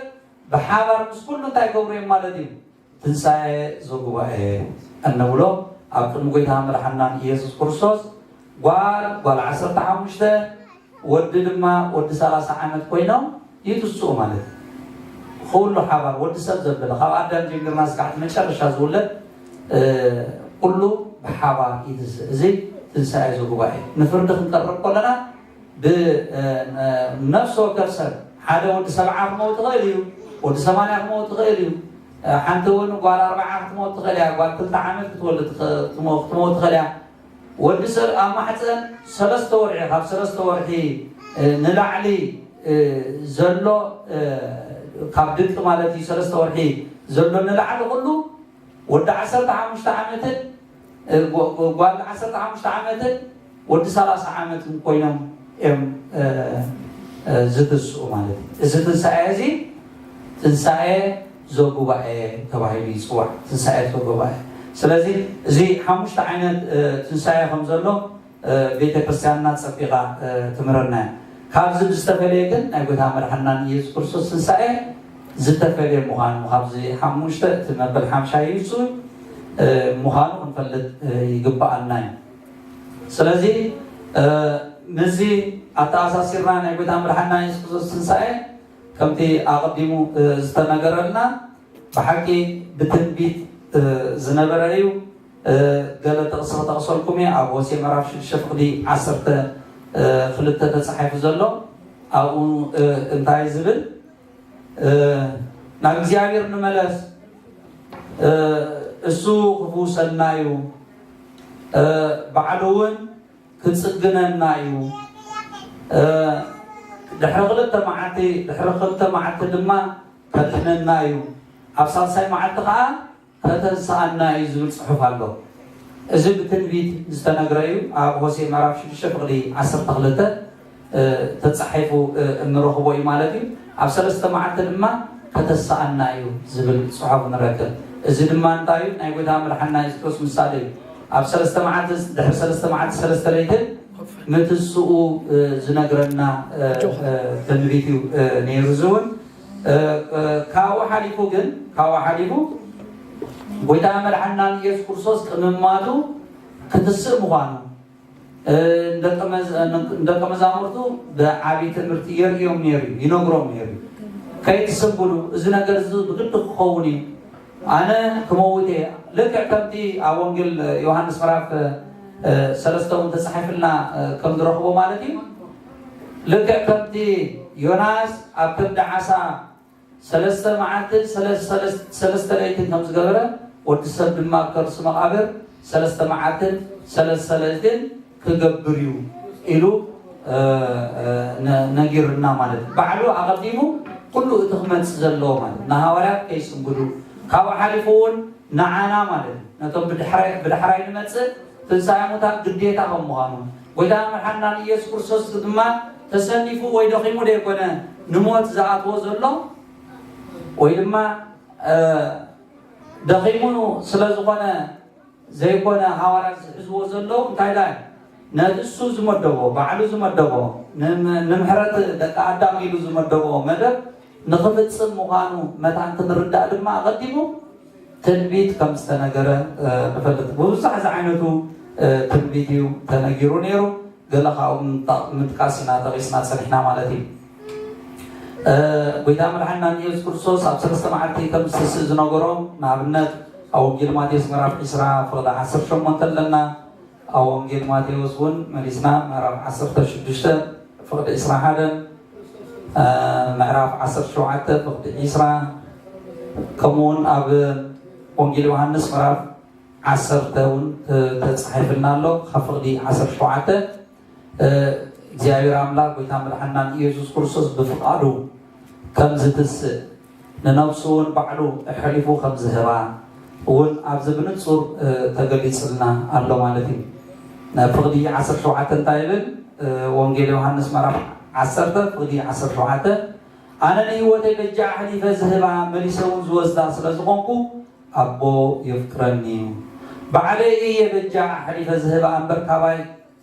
ብሓባር ምስ ኩሉ እንታይ ይገብሩ እዮም ማለት እዩ? ትንሳኤ ዘጉባኤ እንብሎ ኣብ ቅድሚ ጎይታ መድሓንና ኢየሱስ ክርስቶስ ጓል ጓል ዓሰርተ ሓሙሽተ ወዲ ድማ ወዲ ሰላሳ ዓመት ኮይኖም ይትስኡ ማለት እዩ። ኩሉ ሓባር ወዲ ሰብ ዘበለ ካብ ኣዳም ጀሚርና እስካዕ መጨረሻ ዝውለድ ኩሉ ብሓባር ይትስእ። እዚ ትንሳኤ ዘጉባኤ ንፍርዲ ክንቀርብ ከለና ብነፍሲ ወከፍ ሰብ ሓደ ወዲ ሰብዓ ክመውት ይኽእል እዩ፣ ወዲ ሰማንያ ክመውት ይኽእል እዩ። ሓንቲ እውን ጓል ኣርባዓ ክትመውት ትኽእል እያ፣ ጓል ክልተ ዓመት ክትወልድ ትኽ-፣ ክትመው-፣ ክትመውት ትኽእል እያ። ወዲ ሰብ ኣብ ማሕፀን ሰለስተ ወርሒ፣ ካብ ሰለስተ ወርሒ፣ እ፣ ንላዕሊ፣ እ፣ ዘሎ፣ እ፣ ካብ ድቂ ማለት እዩ፣ ሰለስተ ወርሒ ዘሎ ንላዕሊ ኩሉ ወዲ ዓሰርተ ሓሙሽተ ዓመትን፣ እ፣ ጓ-፣ ጓ-፣ ጓል ዓሰርተ ሓሙሽተ ዓመትን ወዲ ሰላሳ ዓመትን ኮይኖም እዮም፣ እ፣ እ፣ ዝትስኡ ማለት እዩ። እዚ ትንሳኤ እዚ ትንሳኤ ዘጉባኤ ተባሂሉ ይፅዋዕ። ትንሳኤ ዘጉባኤ። ስለዚ እዚ ሓሙሽተ ዓይነት፣ እ፣ ትንሳኤ ከም ዘሎ፣ እ፣ ቤተ ክርስቲያንና ጸቢቓ፣ እ፣ ትምህረና እያ። ካብዚ ብዝተፈለየ ግን ናይ ጎይታ መድሓንና ንኢየሱስ ክርስቶስ ትንሳኤ ዝተፈለየ ምዃኑ፣ ካብዚ ሓሙሽተ እቲ መበል ሓምሻይ እዩ፣ እ፣ ምዃኑ ክንፈልጥ፣ እ፣ ይግብኣና እዩ። ስለዚ፣ እ፣ ምስዚ ኣተኣሳሲርና ናይ ጎይታ መድሓንና ኢየሱስ ክርስቶስ ትንሳኤ ከምቲ ኣቐዲሙ፣ እ፣ ዝተነገረልና ብሓቂ ብትንቢት፣ እ፣ ዝነበረ እዩ። እ፣ ገለ ጥቕሲ ክጠቕሰልኩም እየ። ኣብ ሆሴዕ ምዕራፍ ሽዱሽተ ፍቕዲ ዓሰርተ ክልተ ተጻሒፉ ዘሎ ኣብኡ፣ እ፣ እንታይ ዝብል፣ እ፣ ናብ እግዚኣብሔር ንመለስ፣ እ፣ እሱ ክፍውሰልና እዩ፣ እ፣ ባዕሉ እውን ክጽግነና እዩ። እ፣ ድሕሪ ክልተ መዓልቲ፣ ድሕሪ ክልተ መዓልቲ ድማ ከድሕነና እዩ። ኣብ ሳልሳይ መዓልቲ ኸዓ ከተንስኣና እዩ ዝብል ጽሑፍ ኣሎ። እዚ ብትንቢት ዝተነግረ እዩ። ኣብ ሆሴዕ ምዕራፍ ሽዱሽተ ፍቕዲ ዓሰርተ ክልተ፣ እ፣ ተጻሒፉ፣ እ፣ እንረኽቦ እዩ ማለት እዩ። ኣብ ሰለስተ መዓልቲ ድማ ከተንስኣና እዩ ዝብል ጽሑፍ ንረክብ። እዚ ድማ እንታይ እዩ? ናይ ጎይታ መድሓንና የሱስ ክርስቶስ ምሳሌ እዩ። ኣብ ሰለስተ መዓልቲ፣ ድሕሪ ሰለስተ መዓልቲ ሰለስተ ለይትን ምትስኡ፣ እ፣ ዝነግረና፣ እ፣ እ፣ ትንቢት እዩ፣ እ፣ ነይሩ። እዚ እውን፣ እ፣ እ፣ ካብኡ ሓሊፉ ግን፣ ካብኡ ሓሊፉ ጎይታ መድሓንና ኢየሱስ ክርስቶስ ቅድሚ ምማቱ ክትስእ ምዃኑ፣ እ፣ ንደቀ መዝ-፣ ንደቀ መዛሙርቱ ብዓቢ ትምህርቲ የርእዮም ነይሩ እዩ፣ ይነግሮም ነይሩ እዩ። "ከይትስንብዱ፣ እዚ ነገር እዚ ብግዲ ክኸውን እዩ። ኣነ ክመውት እየ." ልክዕ ከምቲ ኣብ ወንጌል ዮሃንስ ምዕራፍ፣ እ፣ ሰለስተ እውን ተጻሒፍልና፣ እ፣ ከም ዝረኽቦ ማለት እዩ። ልክዕ ከምቲ ዮናስ ኣብ ከብዲ ዓሳ ሰለስተ መዓልትን ሰለስ-፣ ሰለስ-፣ ሰለስተ ለይትን ከም ዝገበረ፣ ወዲ ሰብ ድማ ኣብ ከርሲ መቓብር ሰለስተ መዓልትን ሰለስተ ለይትን ክገብር እዩ ኢሉ፣ እ፣ እ፣ ነ-፣ ነጊሩና ማለት እዩ። ባዕሉ ኣቐዲሙ ኩሉ እቲ ክመጽእ ዘለዎ ማለት እዩ። ንሃዋርያት ከይስንብዱ፣ ካብኡ ሓሊፉ እውን ንዓና ማለት እዩ። ነቶም ብድሕራይ፣ ብድሕራይ ንመጽእ ትንሳኤ ሙታን ግዴታ ከም ምዃኑ፣ ጎይታ መድሓንና ንኢየሱስ ክርስቶስ ድማ ተሰኒፉ ወይ ደኺሙ ደይኮነ ንሞት ዝኣትዎ ዘሎ፣ ወይ ድማ፣ እ፣ ደኺሙ ስለ ዝኾነ ዘይኮነ ሃዋርያት ዝሕዝዎ ዘለዉ እንታይ ኢላ እዩ? ነቲ እሱ ዝመደቦ፣ ባዕሉ ዝመደቦ፣ ንም-፣ ንምሕረት ደቂ ኣዳም ኢሉ ዝመደቦ መደብ ንኽፍጽም ምዃኑ መታን ክንርዳእ ድማ ኣቐዲሙ ትንቢት ከም ዝተነገረ፣ እ፣ ንፈልጥ። ብብዙሕ ዝዓይነቱ፣ እ፣ ትንቢት እዩ ተነጊሩ ነይሩ። ገለ ካብኡ ምጣ-፣ ምጥቃስ ኢና ጠቒስና ጸኒሕና ማለት እዩ። እ፣ ጎይታ መድሓንና ንኢየሱስ ክርስቶስ ኣብ ሰለስተ መዓልቲ ከም ዝትስእ ዝነገሮም፣ ንኣብነት ኣብ ወንጌል ማቴዎስ ምዕራፍ ዕስራ ፍቕዲ ዓሰርተ ሸሞንተ ኣለና። ኣብ ወንጌል ማቴዎስ እውን መሊስና ምዕራፍ ዓሰርተ ሽዱሽተ ፍቕዲ ዕስራ ሓደን፣ እ፣ ምዕራፍ ዓሰርተ ሸውዓተ ፍቕዲ ዕስራ፣ ከምኡ እውን ኣብ ወንጌል ዮሃንስ ምዕራፍ ዓሰርተ እውን ተ-፣ ተጻሒፍልና ኣሎ። ካብ ፍቕዲ ዓሰርተ ሸውዓተ፣ እ፣ እግዚኣብሔር ኣምላኽ ጎይታ መድሓንናን ኢየሱስ ክርስቶስ ብፍቓዱ ከም ዝትስእ፣ ንነብሱ እውን ባዕሉ ኣሕሊፉ ከም ዝህባ እውን ኣብዚ ብንጹር፣ እ፣ ተገሊጽልና ኣሎ ማለት እዩ። እ፣ ፍቕዲ ዓሰርተ ሸውዓተ እንታይ ይብል? እ፣ ወንጌል ዮሃንስ ምዕራፍ ዓሰርተ ፍቕዲ ዓሰርተ ሸውዓተ፣ "ኣነ ንህይወተይ በጃ ኣሕሊፈ ዝህባ መሊሰ እውን ዝወስዳ ስለ ዝኾንኩ ኣቦ የፍቅረኒ እዩ። ባዕለይ እየ በጃ ኣሕሊፈ ዝህባ እምበር ካባይ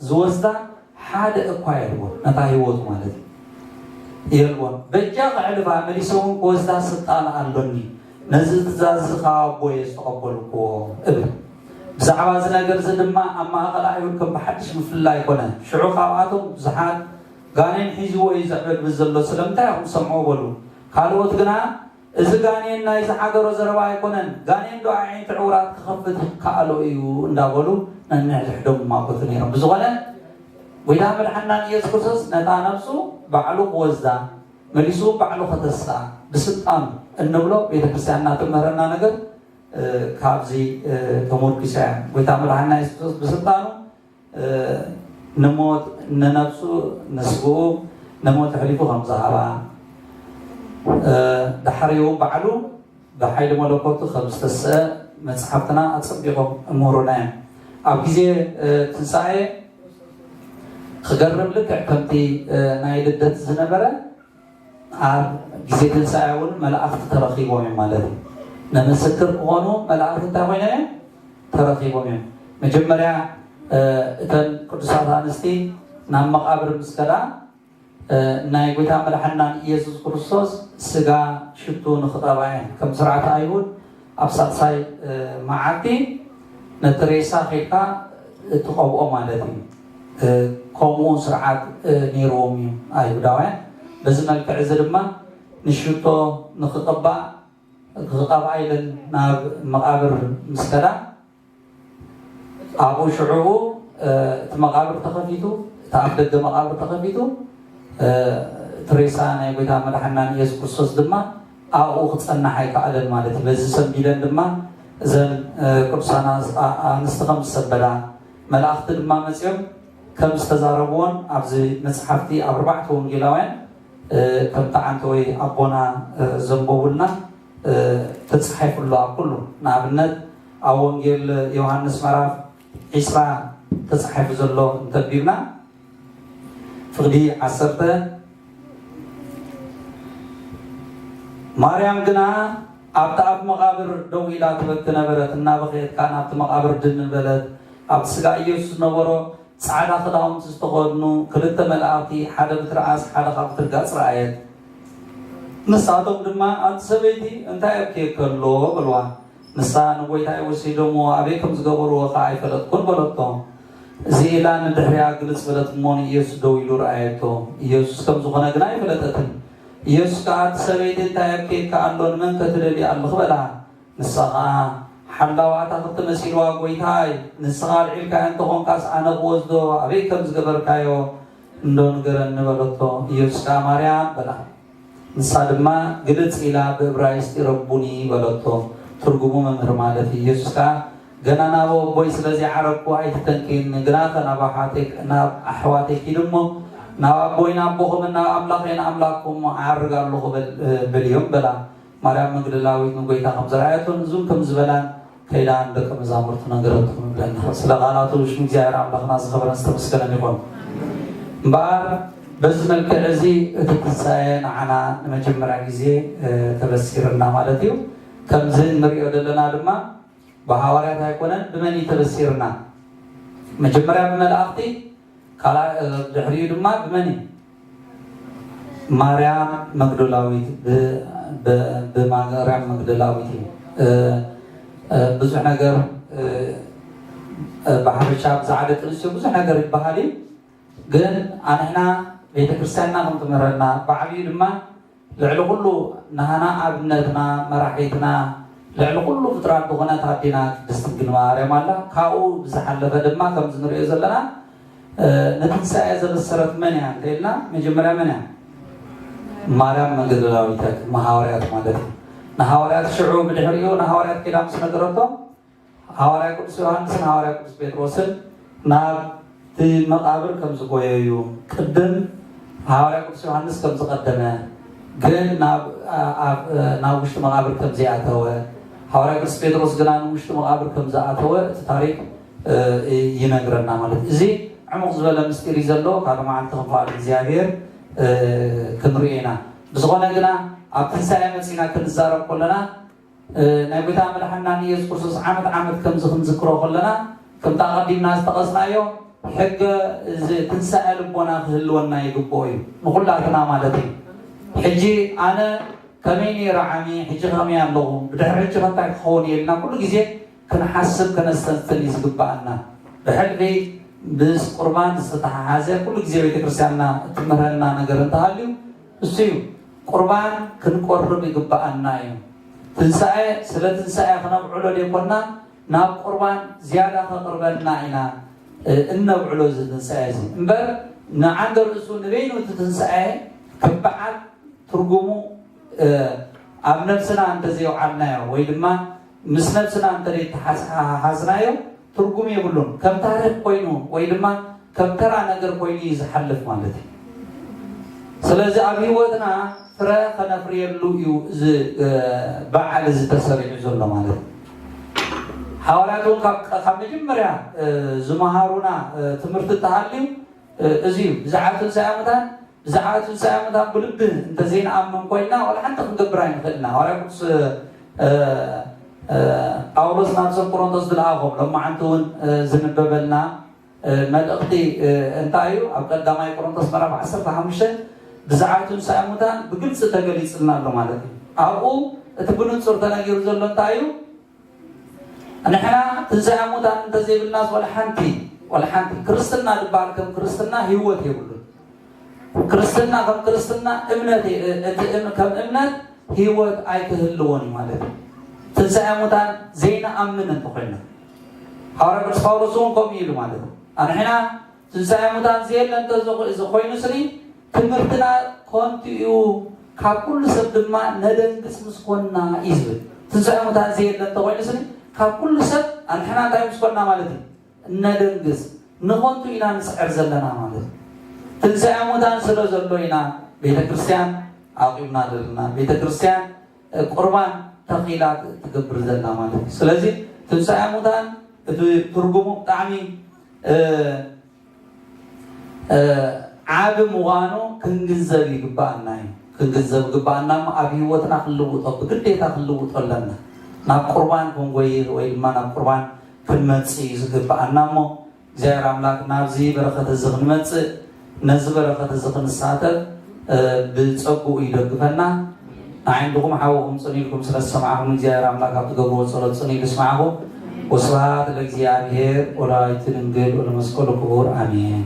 ዝወስዳ ሓደ እኳ የልቦን።" ነታ ህይወቱ ማለት እዩ። የልቦን። በጃ ከሕልፋ መሊሰ እውን ክወስዳ ስልጣን ኣሎኒ። ነዚ ትእዛዝ እዚ ካብ ኣቦየ ዝተቐበልኩዎ እብል። ብዛዕባ እዚ ነገር እዚ ድማ ኣብ ማእከል ኣይሁድ ከም ብሓድሽ ምፍልላይ ኮነ። ሽዑ ካብኣቶም ብዙሓት ጋኔን ሒዝዎ እዩ ዘዕበድብድ ዘሎ፣ ስለምንታይ ኢኹም ትሰምዕዎ በሉ። ካልኦት ግና እዚ ጋኔን ናይ ዝሓደሮ ዘረባ ኣይኮነን፣ ጋኔን ዶ ኣዒንቲ ዕውራት ክኸፍት ይከኣሎ እዩ እንዳበሉ ነንሕድሕዶም ይማጎቱ ነይሮም። ብዝኾነ ጎይታ መድሓንና ኢየሱስ ክርስቶስ ነታ ነብሱ ባዕሉ ክወስዳ መሊሱ ባዕሉ ከተስኣ ብስልጣኑ እንብሎ ቤተክርስትያንና ትምህረና ነገር ካብዚ ተሞርኪሳ እያ። ጎይታ መድሓና የሱስ ብስልጣኑ ንሞት ንነብሱ ንስግኡ ንሞት ኣሕሊፉ ከም ዝሃባ ድሕሪኡ ባዕሉ ብሓይሊ መለኮቱ ከም ዝተስአ መፅሓፍትና ኣፀቢቖም እምህሩና እዮም። ኣብ ግዜ ትንሳኤ ክገርም ልክዕ ከምቲ ናይ ልደት ዝነበረ ኣብ ግዜ ትንሳኤ እውን መላእኽቲ ተረኺቦም እዮም ማለት እዩ። ንምስክር ክኾኑ መላእኽቲ እንታይ ኮይኖም እዮም? ተረኺቦም እዮም። መጀመርያ እተን ቅዱሳት ኣንስቲ ናብ መቓብር ምስ ከዳ ናይ ጎይታ መድሓና ኢየሱስ ክርስቶስ ስጋ ሽቱ ንክቐባ እየን። ከም ስርዓት ኣይሁድ ኣብ ሳልሳይ መዓልቲ ነቲ ሬሳ ኬድካ ትቐብኦ ማለት እዩ። ከምኡ ስርዓት ነይርዎም እዩ ኣይሁዳውያን። በዚ መልክዕ እዚ ድማ ንሽቶ ንክቕባእ ክቐብኣ ኢለን ናብ መቓብር ምስ ከዳ ኣብኡ ሽዑኡ እቲ መቓብር ተኸፊቱ፣ እቲ ኣፍ ደገ መቓብር ተኸፊቱ፣ እቲ ሬሳ ናይ ጎይታ መድሓና ኢየሱስ ክርስቶስ ድማ ኣብኡ ክጸንሕ ኣይከኣለን ማለት እዩ። በዚ ሰንቢደን ድማ እዘን ቅዱሳን ኣንስቲ ከም ዝሰበዳ መላእኽቲ ድማ መጺኦም ከም ዝተዛረብዎን ኣብዚ መጽሓፍቲ ኣብ ኣርባዕተ ወንጌላውያን ከምቲ ዓንተወይ ኣቦና ዘንበቡልና ተጻሒፉ ኣሎ ኣብ ኩሉ። ንኣብነት ኣብ ወንጌል ዮሃንስ ምዕራፍ ዒስራ ተጻሒፉ ዘሎ እንተቢብና ፍቕዲ ዓሰርተ ማርያም ግና ኣብቲ ኣብ መቓብር ደው ኢላ ትበኪ ነበረት፣ እናበኸየት ከኣ ናብቲ መቓብር ድን በለት። ኣብቲ ስጋ ኢየሱስ ዝነበሮ ጻዕዳ ክዳውንቲ ዝተኸድኑ ክልተ መላእኽቲ ሓደ ብትርኣስ ሓደ ካብ ትርጋጽ ረኣየት። ንሳቶም ድማ ኣንቲ ሰበይቲ እንታይ ኣብኪ ከሎ በልዋ። ንሳ ንጎይታይ ወሲዶምዎ ኣበይ ከም ዝገበርዎ ከኣ ኣይፈለጥኩን በለቶ። እዚ ኢላ ንድሕሪኣ ግልጽ በለት እሞ ንኢየሱስ ደው ኢሉ ረኣየቶ። ኢየሱስ ከም ዝኾነ ግና ኣይፈለጠትን። ኢየሱስ ከኣ እቲ ሰበይቲ እንታይ ኣብኪ ከኣሎ ንመን ከትደልይ ኣለኺ በላ። ንሳ ኸዓ ሓላው ኣታኽልቲ መሲልዋ፣ "ጐይታይ፣ ንስኻ ኣልዒልካዮ እንተኾንካስ፣ ኣነ ክወስዶ ኣበይ ከም ዝገበርካዮ እንዶ ንገረኒ" በለቶ። ኢየሱስ ከኣ፣ "ማርያም" በላ። ንሳ ድማ ግልጽ ኢላ ብእብራይስጢ "ረቡኒ" በለቶ። ትርጉሙ "መምህር" ማለት እዩ። ኢየሱስ ከኣ፣ "ገና ናብ ኣቦይ ስለ ዘይዓረግኩ ኣይትተንክይኒ፣ ግናኸ ናብ ኣሕዋተይ፣ ናብ ኣሕዋተይ ኪዲ እሞ፣ ናብ ኣቦይ ንኣቦኹምን ናብ ኣምላኸይ ንኣምላኽኩም እዓርግ ኣለኹ በል-፣ በልዮም" በላ። ማርያም መግደላዊት ንጎይታ ከም ዝረኣየቶን እዙን ከም ዝበላን ከይዳ ንደቀ መዛሙርቱ ነገረቶም ይብለና። ስለ ቃላቱ ሽም እግዚኣብሔር ኣምላኽና ዝኸበረን ዝተመስገነን ይኹን። እምበኣር በዚ መልክዕ እዚ እቲ ትንሳኤ ንዓና ንመጀመርያ ግዜ ተበሲርና ማለት እዩ። ከምዚ እንሪኦ ዘለና ድማ ብሃዋርያት ኣይኮነን፣ ብመን እዩ ተበሲርና? መጀመርያ ብመላእኽቲ፣ ካልኣይ ድሕሪኡ ድማ ብመን እዩ? ማርያም መግደላዊት፣ ብ-፣ ብ-፣ ብማርያም መግደላዊት እዩ። ብዙሕ ነገር ብሓፈሻ ብዛዕባ ደቂ ኣንስትዮ ብዙሕ ነገር ይበሃል እዩ። ግን ኣንሕና ቤተክርስትያንና ከም ትምህረና ብዓብዩ ድማ ልዕሊ ኩሉ ናህና ኣብነትና መራሒትና ልዕሊ ኩሉ ፍጥራት ዝኾነት ኣዴና ቅድስቲ ድንግል ማርያም ኣላ። ካብኡ ብዝሓለፈ ድማ ከምዚ ንሪኦ ዘለና ንትንሳኤ ዘበሰረት መን እያ እንተኢልና መጀመርያ መን እያ? ማርያም መግደላዊት እያ፣ ቅድሚ ሃዋርያት ማለት እዩ። ንሃዋርያት ሽዑ ብድሕሪኡ ንሃዋርያት ከይዳ ምስ ነገረቶም ሃዋርያ ቅዱስ ዮሃንስን ሃዋርያ ቅዱስ ጴጥሮስን ናብቲ መቓብር ከም ዝጎየዩ፣ ቅድም ሃዋርያ ቅዱስ ዮሃንስ ከም ዝቐደመ ግን ናብ ውሽጢ መቓብር ከም ዘይኣተወ፣ ሃዋርያ ቅዱስ ጴጥሮስ ግና ንውሽጢ መቓብር ከም ዝኣተወ እቲ ታሪክ ይነግረና ማለት እዩ። እዚ ዕሙቕ ዝበለ ምስጢር እዩ ዘሎ። ካልእ መዓልቲ ከም ፍቓድ እግዚኣብሔር ክንሪኦ ኢና። ብዝኾነ ግና ኣብ ትንሳኤ መፂና ክንዛረብ ከለና ናይ ጎይታ መድሓና ንኢየሱስ ክርስቶስ ዓመት ዓመት ከምዚ ክንዝክሮ ከለና ከምቲ ኣቐዲምና ዝጠቐስናዮ ሕገ እዚ ትንሳኤ ልቦና ክህልወና ይግብኦ እዩ፣ ንኹላትና ማለት እዩ። ሕጂ ኣነ ከመይ ነይረ ዓሚ፣ ሕጂ ከመይ ኣለኹ፣ ብድሕሪ ሕጂ ከ እንታይ ክኸውን እየ ኢልና ኩሉ ግዜ ክንሓስብ ከነስተንትን እዩ ዝግብኣና። ብሕልፊ ምስ ቁርባን ዝተተሓሓዘ ኩሉ ግዜ ቤተክርስትያንና እትምህረና ነገር እንተሃልዩ እሱ እዩ። ቁርባን ክንቆርብ ይግብኣና እዩ። ትንሳኤ ስለ ትንሳኤ ክነብዕሎ ዘይኮና ናብ ቁርባን ዝያዳ ከቕርበና ኢና እነብዕሎ እዚ ትንሳኤ እዚ እምበር ንዓንደ ርእሱ ንበይኑ እቲ ትንሳኤ ክበዓል ትርጉሙ ኣብ ነብስና እንተዘይውዓልናዮ ወይ ድማ ምስ ነብስና እንተዘይተሓሓዝናዮ ትርጉም የብሉን። ከም ታሪኽ ኮይኑ ወይ ድማ ከም ተራ ነገር ኮይኑ እዩ ዝሓልፍ ማለት እዩ። ስለዚ ኣብ ህይወትና ፍረ ከነፍርየሉ እዩ እዚ በዓል እዚ ተሰሪዑ ዘሎ ማለት እዩ። ሓዋርያት እውን ካብ መጀመርያ ዝመሃሩና ትምህርቲ እንተሃልዩ እዚ እዩ። ብዛዕባ ትንሳኤ ሙታን ብዛዕባ ትንሳኤ ሙታን ብልቢ እንተዘይንኣምን ኮይንና ዋላ ሓንቲ ክንገብር ኣይንኽእልና። ሃዋርያ ቅዱስ ጳውሎስ ናብ ሰብ ቆሮንቶስ ዝለኣኾም ሎማዓንቲ እውን ዝንበበልና መልእኽቲ እንታይ እዩ? ኣብ ቀዳማይ ቆሮንቶስ ምዕራፍ ዓሰርተ ሓሙሽተ ብዛዕባ ትንሳኤ ሙታን ብግልፂ ተገሊፅልና ኣሎ ማለት እዩ። ኣብኡ እቲ ብንፁር ተነጊሩ ዘሎ እንታይ እዩ? ንሕና ትንሳኤ ሙታን እንተዘይብልናስ ዋላ ሓንቲ ዋላ ሓንቲ ክርስትና ዝበሃል ከም ክርስትና ህይወት የብሉን። ክርስትና ከም ክርስትና እምነት ከም እምነት ህይወት ኣይክህልዎን እዩ ማለት እዩ። ትንሳኤ ሙታን ዘይንኣምን እንተኮይና ሃዋርያ ቅዱስ ጳውሎስ እውን ከምኡ ኢሉ ማለት እዩ። ኣንሕና ትንሳኤ ሙታን ዘየለ እንተኮይኑ ስኒ ትምህርትና ኮንቱ እዩ፣ ካብ ኩሉ ሰብ ድማ ነደንግጽ ምስኮና እዩ ዝብል። ትንሳኤ ሙታን ዘየለ እንተኮይኑ ስኒ ካብ ኩሉ ሰብ ኣንሕና እንታይ ምስኮና ማለት እዩ? እነደንግጽ ንኾንቱ ኢና ንስዕር ዘለና ማለት እዩ። ትንሳኤ ሙታን ስለ ዘሎ ኢና ቤተ ክርስቲያን ኣቑምና ዘለና። ቤተ ክርስቲያን ቁርባን ተኺላ ትገብር ዘላ ማለት እዩ። ስለዚ ትንሳኤ ሙታን እቲ ትርጉሙ ብጣዕሚ ዓቢ ምዃኑ ክንግንዘብ ይግባኣና እዩ። ክንግንዘብ ይግባኣና እሞ ኣብ ህይወትና ክንልውጦ ብግዴታ ክንልውጦ ኣለና። ናብ ቁርባን ክንጎይር ወይ ድማ ናብ ቁርባን ክንመጽእ እዩ ዝግባኣና እሞ እግዚኣብሔር ኣምላክ ናብዚ በረኸት እዚ ክንመጽእ ነዚ በረኸት እዚ ክንሳተፍ ብጸግኡ ይደግፈና። ንዓይንድኹም ሓውኹም ጽን ኢልኩም ስለ ዝሰማዕኹም እግዚኣብሔር ኣምላክ ኣብ ትገብርዎ ጸሎት ጽን ኢሉ ይስማዕኹም። ወስብሐት ለእግዚኣብሔር ወለወላዲቱ ድንግል ወለመስቀሉ ክቡር ኣሜን።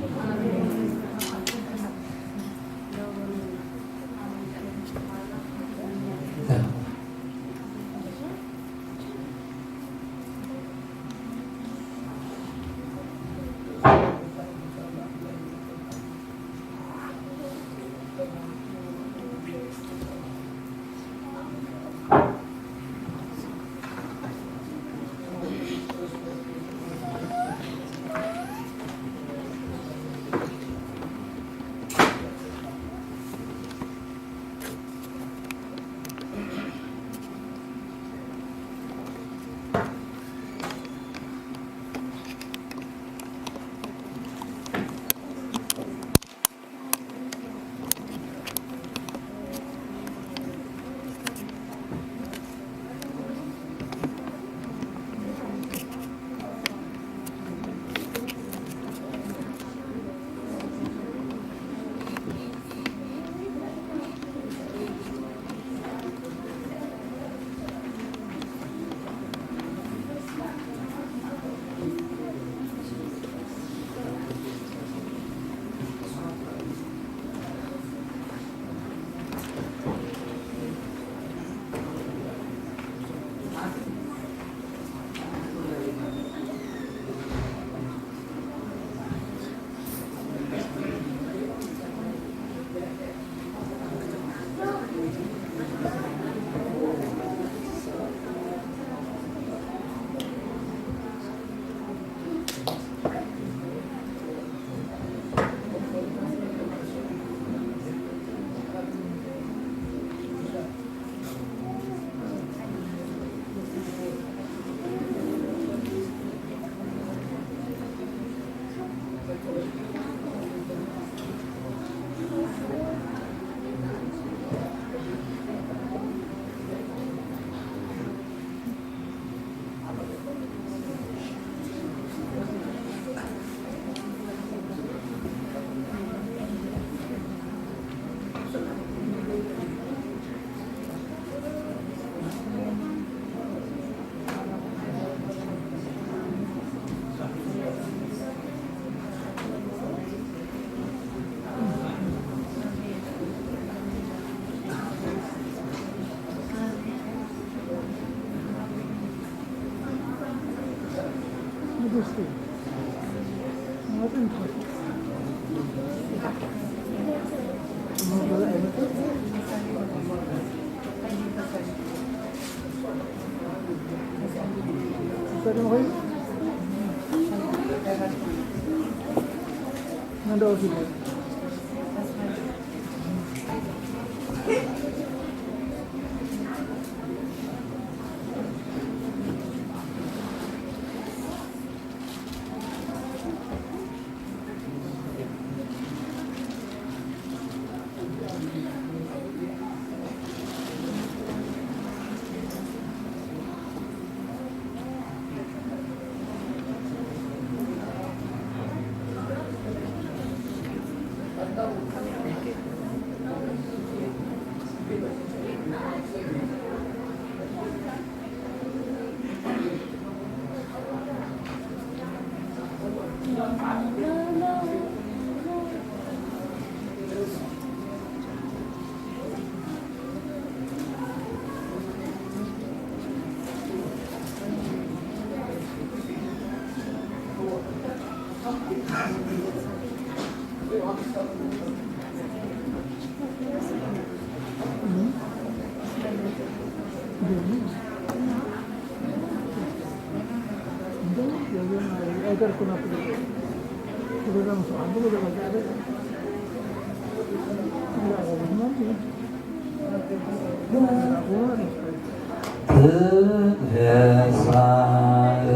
ትትፌሳእ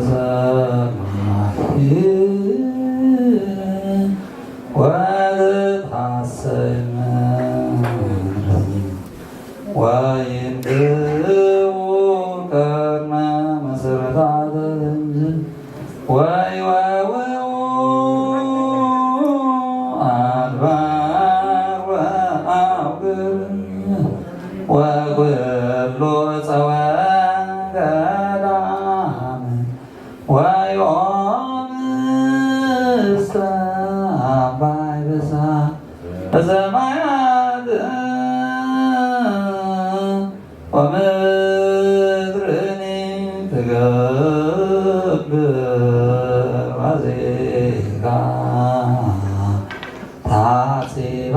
ሰማይ ወትትሐሰይ ምድር ወይንብቡ ከርመ መሰረታተ ምድር ወይወውኡ ኣድባር ወአውግር ወኩሉ ጸወ ገዳም ወዮም እስተ አባይ ብሳ በሰማያት ወምድርኒ ትገብር ዋዜካ ታጺባ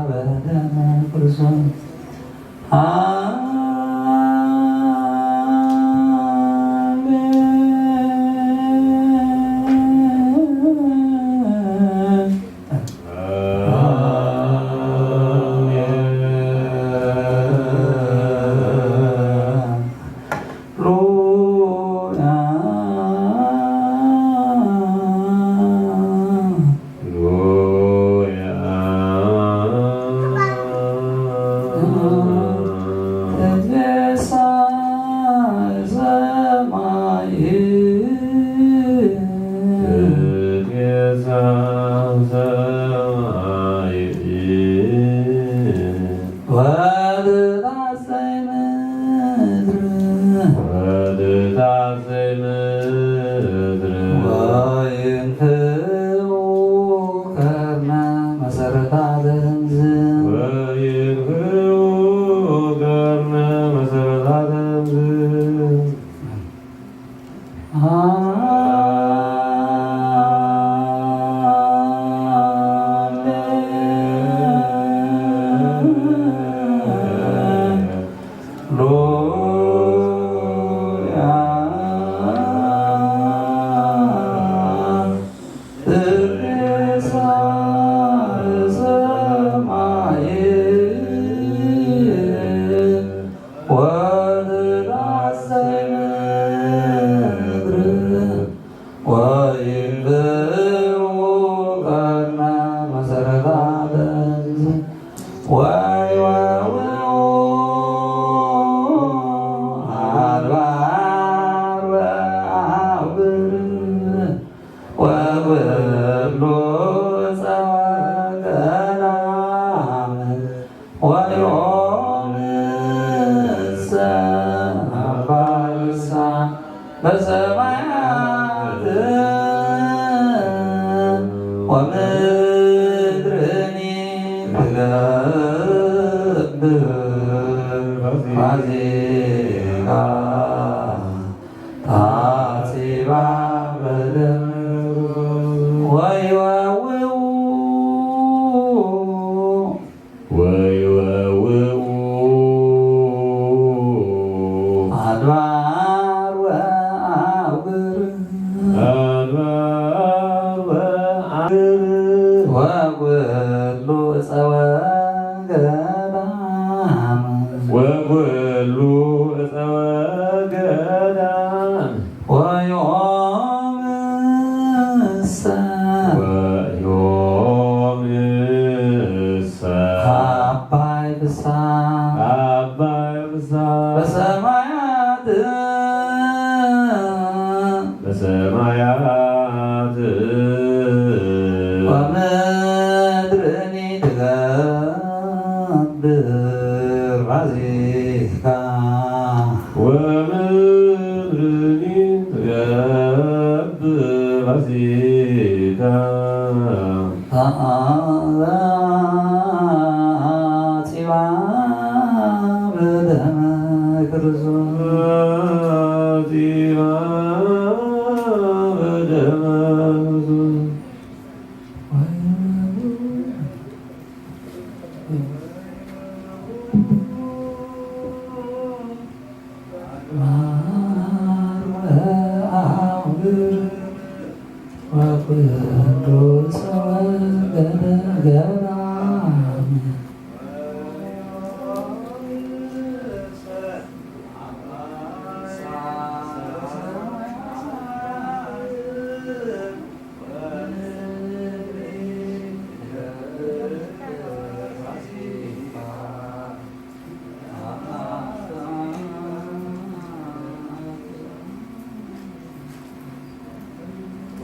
በደመ ክርስቶስ። አሜን። ወትትሐሰይ ምድር ወትትሐሰይ ምድር ወይንፍዑ ከርመ መሰረታተ ምድር ወይንፍዑ ከርመ መሰረታተ ምድር። ወትትሐሰይ ምድር ወይንብሩ ከርመ መሰረታተ ምድር ወይወውኡ አድባር ወአውግር ወኩሉ ጸወ ገዳም ወዮም እሰ አባልሳ በሰማያት ወምድርኒ ትገብር ፋሲካ ታጺባ በደም ወይወውኡ ወይወውኡ ዮምሰ ወዮምሰ አባይ ፍስሐ አባይ ፍስሐ በሰማያት በሰማያት ወምድርኒ ትገብር ፋሲካ ወምድርኒ ትገብር ፋሲካ። አጺባ በደመ ክርስቶስ። አጺባ በደመ ክርስቶስ።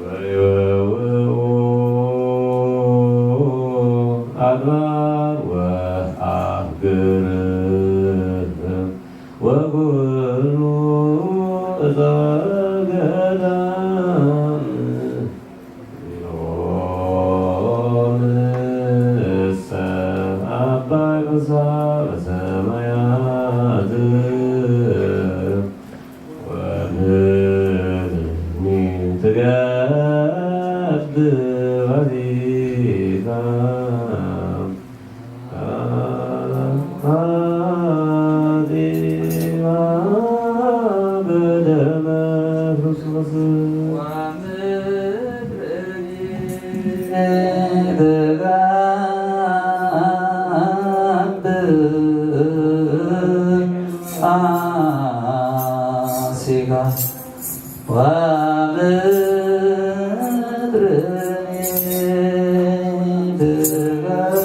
ወይወውኡ አድባር ወአፍግር ወኩሉ እፀ ገዳም ዮምሰ አባይ ፍስሐ በሰማያት ወምድርኒ ትገብር ፋሲካ። አዜማ በደመ ክርስቶስ። ፋሲካ ወምድርኒ ትገብር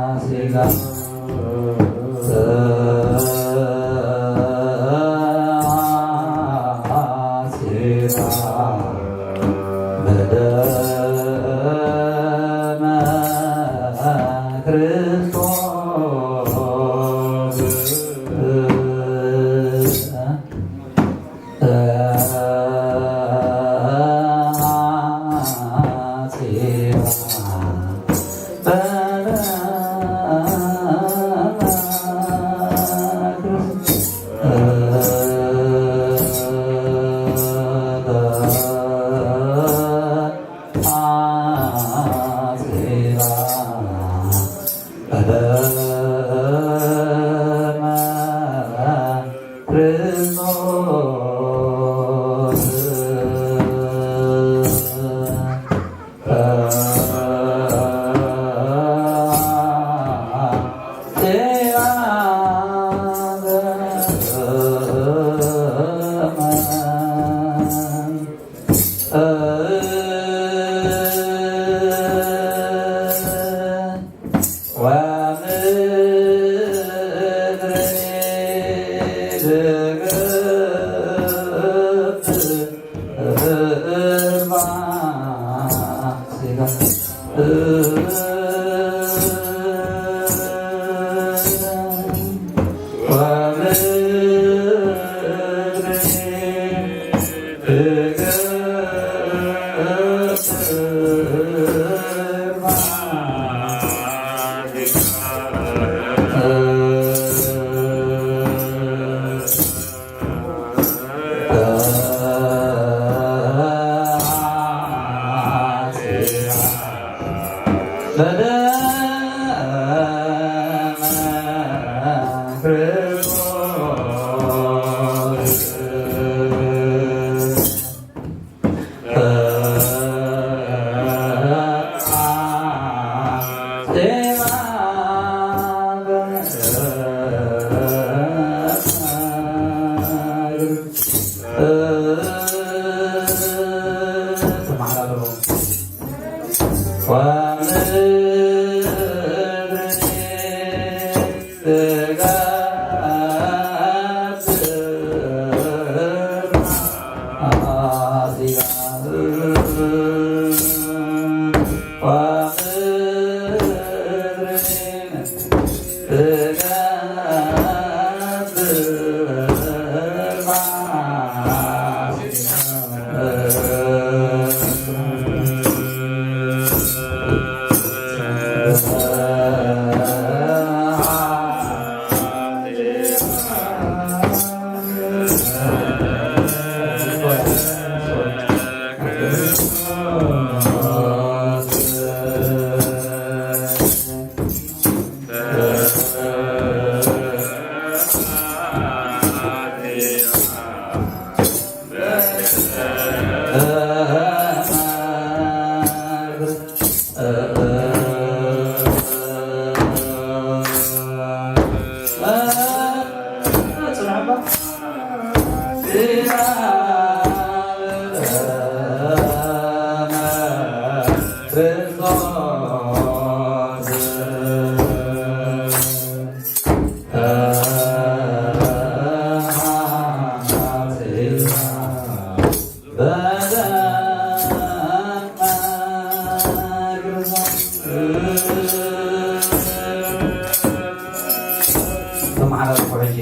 ፋሲካ። ፋሲካ በደመ ክርስቶስ። ተመሓላልፉ ሕጂ።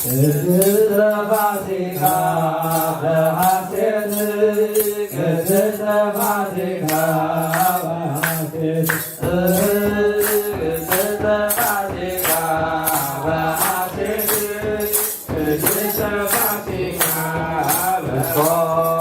ቅድስተ ፋሲካ በሐሴት፣ ቅድስተ ፋሲካ በሐሴት፣ ቅድስተ ፋሲካ በሐሴት፣ ቅድስተ ፋሲካ በሐሴት።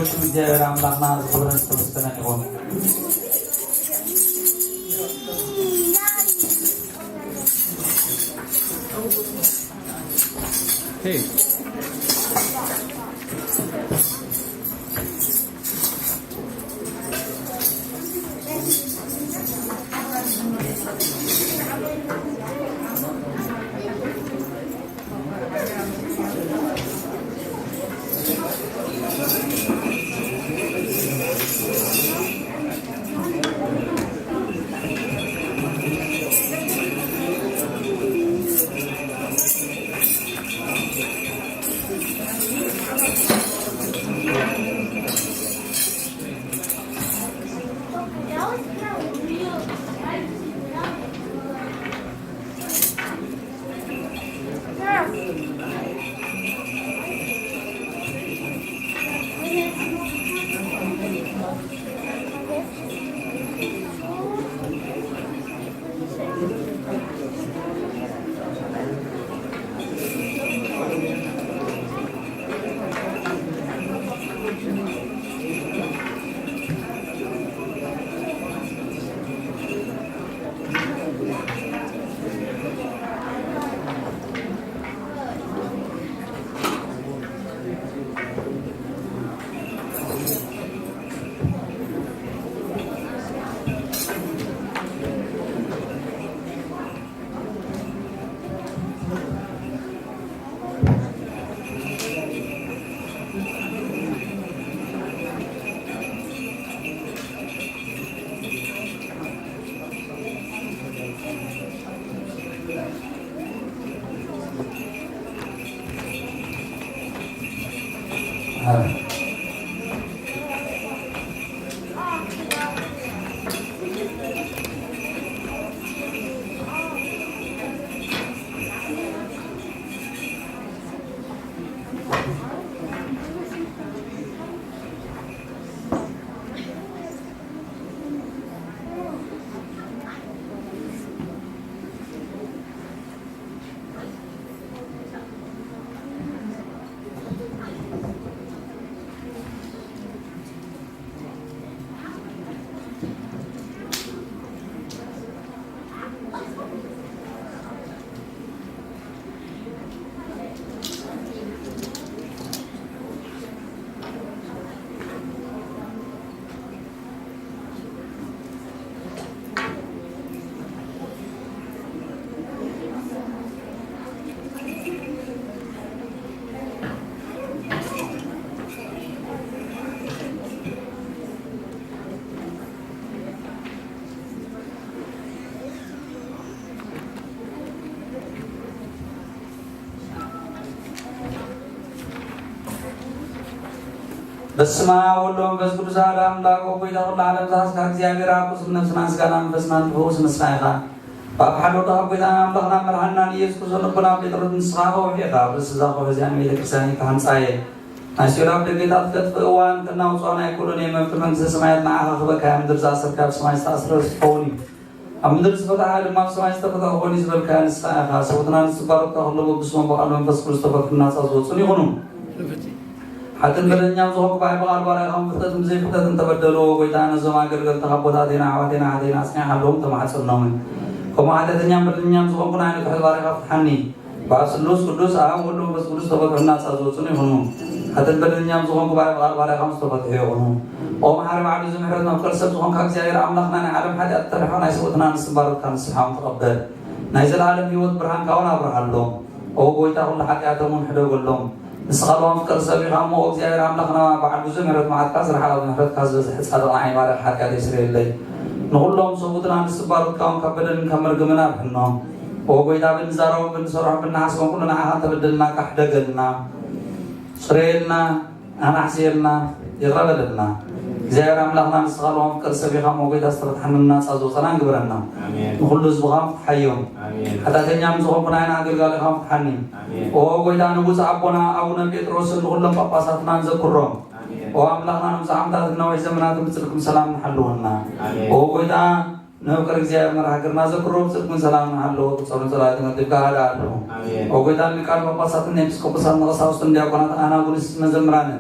እግዚኣብሔር ኣምላኽና ዝኽብርን ዝተመስገነ ይኹን። በስመ አብ ወወልድ ወመንፈስ ቅዱስ አሐዱ አምላክ። ኦ ጎይታ ኩሉ ዓለም ዝሓዝካ እግዚኣብሔር አብ፣ ቁስል ነፍስናን ስጋና መንፈስናን ትፈውስ ንስኻ ኢኻ። በአብ ሓደ ወድኻ ጎይታና ኣምላኽና መድሓንናን ኢየሱስ ክርስቶስ ልቦና ጴጥሮስ ንስኻ ከውሒ ኢኻ። ኣብ ርእሲ እዛ ከውሒ እዚኣ ንቤተ ክርስቲያን ኢኻ ህንጻ እየ። ናይ ሲኦል ኣፍ ደገታት ከጥፍእ እዋን ከናውጽኦ ኣይክእሉን እዮም። መፍትሒ መንግስተ ሰማያት ንዓኻ ክበካ እያ። ምድር ዝኣሰርካ ኣብ ሰማይ ዝተኣስረ ዝኸውን እዩ። ኣብ ምድሪ ዝፈትሐ ድማ ኣብ ሰማይ ዝተፈትሐ ክኾን እዩ ዝበልካዮ ንስኻ ኢኻ። ሰብኡትና ንስባሮትካ ከለዉ በብስሞም ብቓል መንፈስ ቅዱስ ዝተፈትሑ ናጻ ዝወጹን ይኹኑ። ሓጥን በደለኛን ዝኾንኩ ብኣይ ብቓል ባርያኻን ብፍልጠትን ብዘይፍልጠትን እንተበደሉ፣ ጎይታ ነዞም ኣገልገልትኻ ኣቦታተይን ኣሕዋተይን ኣሓተይን ኣጽኒዕካ ኣለዎም ተማሕጸኖምን። ከምኡ ሓጢኣተኛን በደለኛን ዝኾንኩ ንዓይኒ ትሑት ባርያኻ ፍትሓኒ። በስሉስ ቅዱስ አብ ወልድ መንፈስ ቅዱስ ተፈትሑ ናጻ ዝወጹን ይኹኑ። ሓጥን በደለኛን ዝኾንኩ ባይ ብቓል ባርያኻ ምስ ተፈትሑ ይኹኑ። ኦ መሓሪ ባዕሉ ዝምሕረት መፍቀር ሰብ ዝኾንካ እግዚኣብሔር ኣምላኽና ናይ ዓለም ሓጢኣት ተሪሖ ናይ ሰብኡትና ንስባሮትካ ንስሓም ተቐበል። ናይ ዘለዓለም ህይወት ብርሃንካ እውን ኣብርሃሎም። ኦ ጎይታ ኩሉ ሓጢኣቶም እውን ሕደገሎም። ንስኻ ለዋም ፍቅር ሰብ ኢኻ እሞ እግዚኣብሔር ኣምላኽና በዓል ብዙሕ ምሕረት መዓትካ ዝረሓቐ ብምሕረትካ ዝበዝሐ ጻድቕ ንዓይ ባርያ ሓጢኣት የስርየለይ። ንኹሎም ሰብኡትና ንስባሮትካ እውን ካብ በደልን ካብ መርገምን ኣብሕኖም። ኦ ጎይታ ብንዛረቦም ብንሰርሖም ብንሓስቦም ኩሉ ንዓኻ እንተበደልናካ ሕደገልና። ጽረየልና። ኣናሕስየልና። ይቕረ በለልና። እግዚኣብሔር ኣምላኽና ንስኻ ለዋም ፍቅር ሰብ ኢኻ እሞ ጎይታ ዝተፈትሓና ናጻ ዝወጸና ግበረና። ኣሜን። ንኹሉ ህዝብኻ ፍትሓዮም። ኣሜን። ሓጢኣተኛ ምስ ዝኾንኩ ንዓይን ኣገልጋሊኻ ፍትሓኒ። ኣሜን። ኦ ጎይታ ንብፁዕ ኣቦና ኣቡነ ጴጥሮስን ንኹሎም ጳጳሳትናን ዘክሮም። ኣሜን። ኦ ኣምላኽና ንብዙሕ ዓመታትን ነዊሕ ዘመናትን ብጽድቅን ሰላም ንሓልወና። ኣሜን። ኦ ጎይታ ንፍቅር እግዚኣብሔር መርሃ ግርና ዘክሮ ብጽድቅን ሰላም ንሓልዎ። ብጾምን ጸሎትን መድብካ ሃዳ ኣለኹ። ኣሜን። ኦ ጎይታ ንቃል ጳጳሳትን ኤጲስቆጶሳትን ቀሳውስትን ዲያቆናት ኣናጉንስ መዘምራንን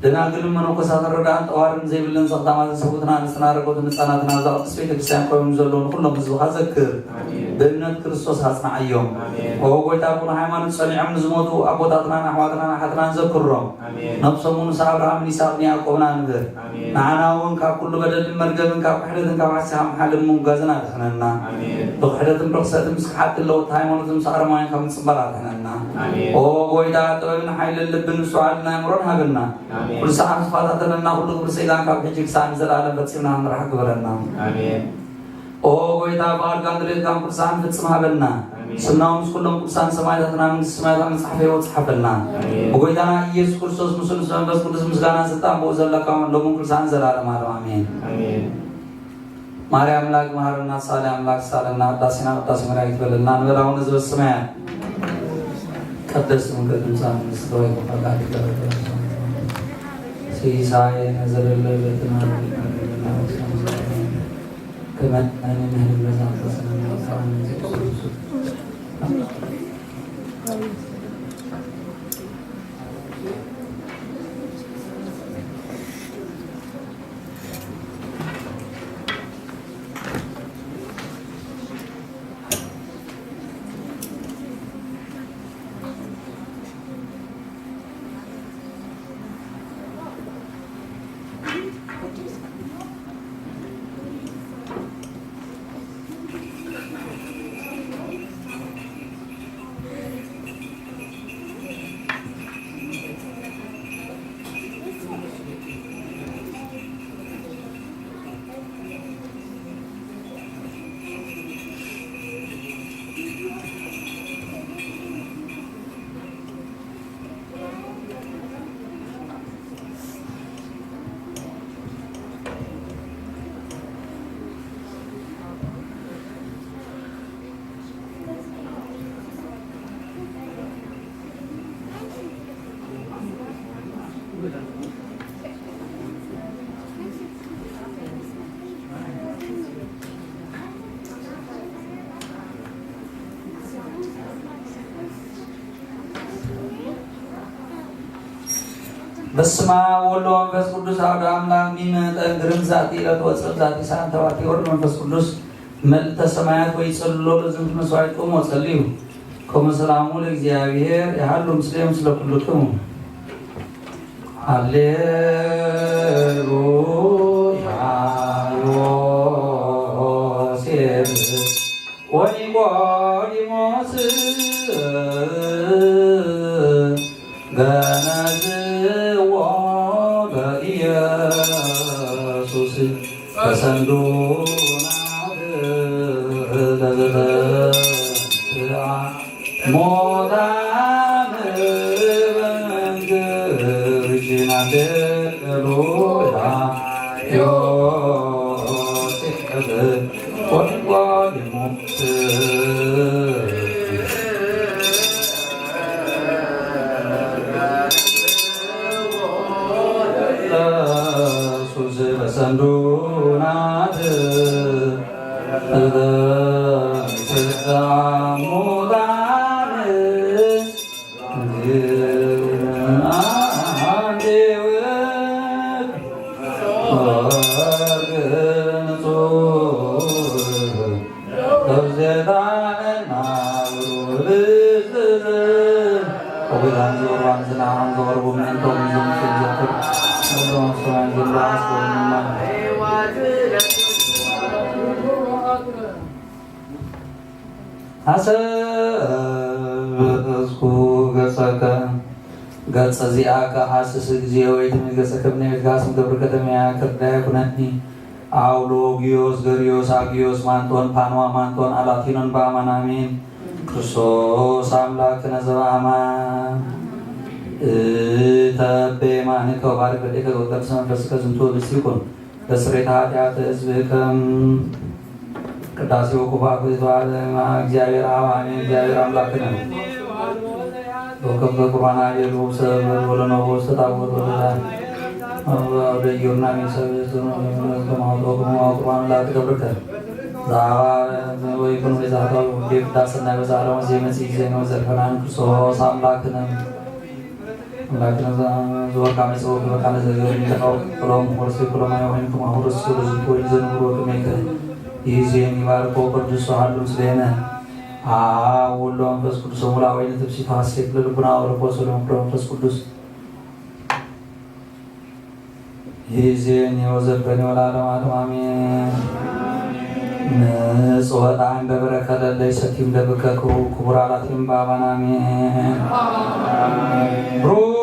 ደናግልን መነኮሳትን ረዳእን ጠዋርን ዘይብለን ዘኽታማትን ሰብኡትና ንስትና ረጎትን ህፃናትና ኣብዛ ቅድስት ቤተ ክርስቲያን ቆይሞም ዘለዉ ንኩሎም ህዝብኻ ዘክር። ኣሜን። ብእምነት ክርስቶስ ኣጽንዓዮም። ኣሜን። ኦ ጎይታ፣ ብኩሉ ሃይማኖት ጸኒዖም ንዝሞቱ ኣቦታትናን ኣሕዋትናን ኣሓትናን ዘክሮም። ኣሜን። ነብሶም እውን ምስ ኣብርሃምን ይስሐቅን ያዕቆብን ኣንብር። ኣሜን። ንዓና እውን ካብ ኩሉ በደልን መርገምን ካብ ክሕደትን ካብ ሓሲኻ ምሓልን ምጉጋዝን ኣድሕነና። ኣሜን። ብክሕደትን ብርኽሰትን ምስ ክሓድቲ ለውጢ ሃይማኖትን ምስ ኣረማውያን ካብ ምጽንባር ኣድሕነና። ኣሜን። ኦ ጎይታ፣ ጥበብን ሓይልን ልብን ምስትውዓልን ኣእምሮን ሃበና። ኣሜን። ኩሉ ሰዓት ዝፈታተነና ኩሉ ግብሪ ሰይጣን ካብ ሕጂ ክሳዕ ንዘለኣለም ፈጺምና ክንርሓቕ ግበረና። ኣሜን። ኦ ጎይታ፣ ፍቓድካን ድሌትካን ኩሉ ሰዓት ንፍጽም ሃበና። ኣሜን። ስምና ምስ ኩሎም ቅዱሳን ሰማዕታትና መንግስቲ ሰማያት ኣብ መጽሓፈ ህይወት ጽሓፈልና። ኣሜን። ብጎይታና ኢየሱስ ክርስቶስ ምስኡ ምስ መንፈስ ቅዱስ ምስጋና ስልጣን ብኡ ዘለካ እውን ሎምን ኩሉ ሰዓት ንዘለኣለም ዓለም። ኣሜን። ኣሜን። ማርያም ኣምላክ መሃረና፣ ሳሌ ኣምላክ ሳለና፣ ቅዳሴና ቅዳሴ መላእክት ይበለልና፣ ንበል ኣቡነ ዘበሰማያት። ቀደስ ስምከ ትምጻእ መንግስትከ ወይኩን ፈቃድከ በከመ በሰማይ ከማሁ። ሲሳየነ ዘለለ ዕለትነ ሀበነ ዮም፣ ከመ ንሕነኒ ንህብ ለዘአበሰለነ፣ ወአበሰለነ። በስመ አብ ወወልድ ወመንፈስ ቅዱስ አሐዱ አምላክ። ሚመ ጠንግርም ዛቲ ዕለት ወፅም ዛቲ ሰዓት ተባቲ ወርድ መንፈስ ቅዱስ መልእተ ሰማያት ወይ ጸልሎ ለዝንቱ መስዋዕትኩም ወጸልዩ። ከመ ሰላሙ ለእግዚአብሔር ይሃሉ ምስሌም ስለ ኩልክሙ። ሃሌሉያ። ዮሴፍ ወኒቆዲሞስ ገነዝዎ በኢየሱስ በሰንዱናት ለዘተንሥአ ሞታን በመንግሥትናት ሉያ ዮሴፍ ወኒቆዲሞስ ኢየሱስ በሰንዱናት ተንሥአ ሙታን። አሰብእኩ ገጸከ፣ ገጸ ዚአከ ሐስስ ጊዜ ወይትም ገጸከ እምነ ቤትካ ስም ገብርከ ተመያ ክርዳይ ኩነኒ። አውሎጊዮስ፣ ገርዮስ፣ አግዮስ፣ ማንጦን፣ ፓንዋ፣ ማንጦን፣ አላቲኖን በአማን አሜን። ክርስቶስ አምላክነ ዘበአማን እተቤ ማንከ ወባርክ በዴከ ወቀድስ መንፈስከ ዝንቱ ህብስት ይኩን። በስሬታ ኃጢአት ሕዝብከም ቅዳሴ ወኩፋ ኩዝተዋለ እግዚአብሔር አብ አሜን። እግዚአብሔር አምላክነ ወከም በቁርባን አቤል ውሰብ ወለነቦ ውስተ ታቦት ወለዳ ወደዮና ሚሰብ ከማውጦ ከማው ቁርባን ላትገብርከ ዛባ ወይኩን ቤዛታ ወዴ ቅዳሰና በዛለው ዜ መጽእ ጊዜ ነው ዘልፈናን ክርስቶስ አምላክነ ላኪን ዘወርቃ መጽወቅ በቃለ ዘገር ተቃው ክሎም ወርሲ ክሎም አይሆን ክማ ወርሲ ወርሲ ወይ ዘንብሮ ከመይከ ይዜን ይባርኮ ቅዱስ ሀሉ ምስሌነ አብ ወወልድ ወመንፈስ ቅዱስ ወሙላ ወይነ ትብሲት ሐሴት ለልቡና ወለኮ ሰሎም ፍረ መንፈስ ቅዱስ ይዜን ወዘልፈኒ ወለዓለመ ዓለም አሜን። ንጽወታ እንደ በረከ ለለይ ሰቲም ደብከ ክቡር አላቲም ባባን አሜን። ብሩክ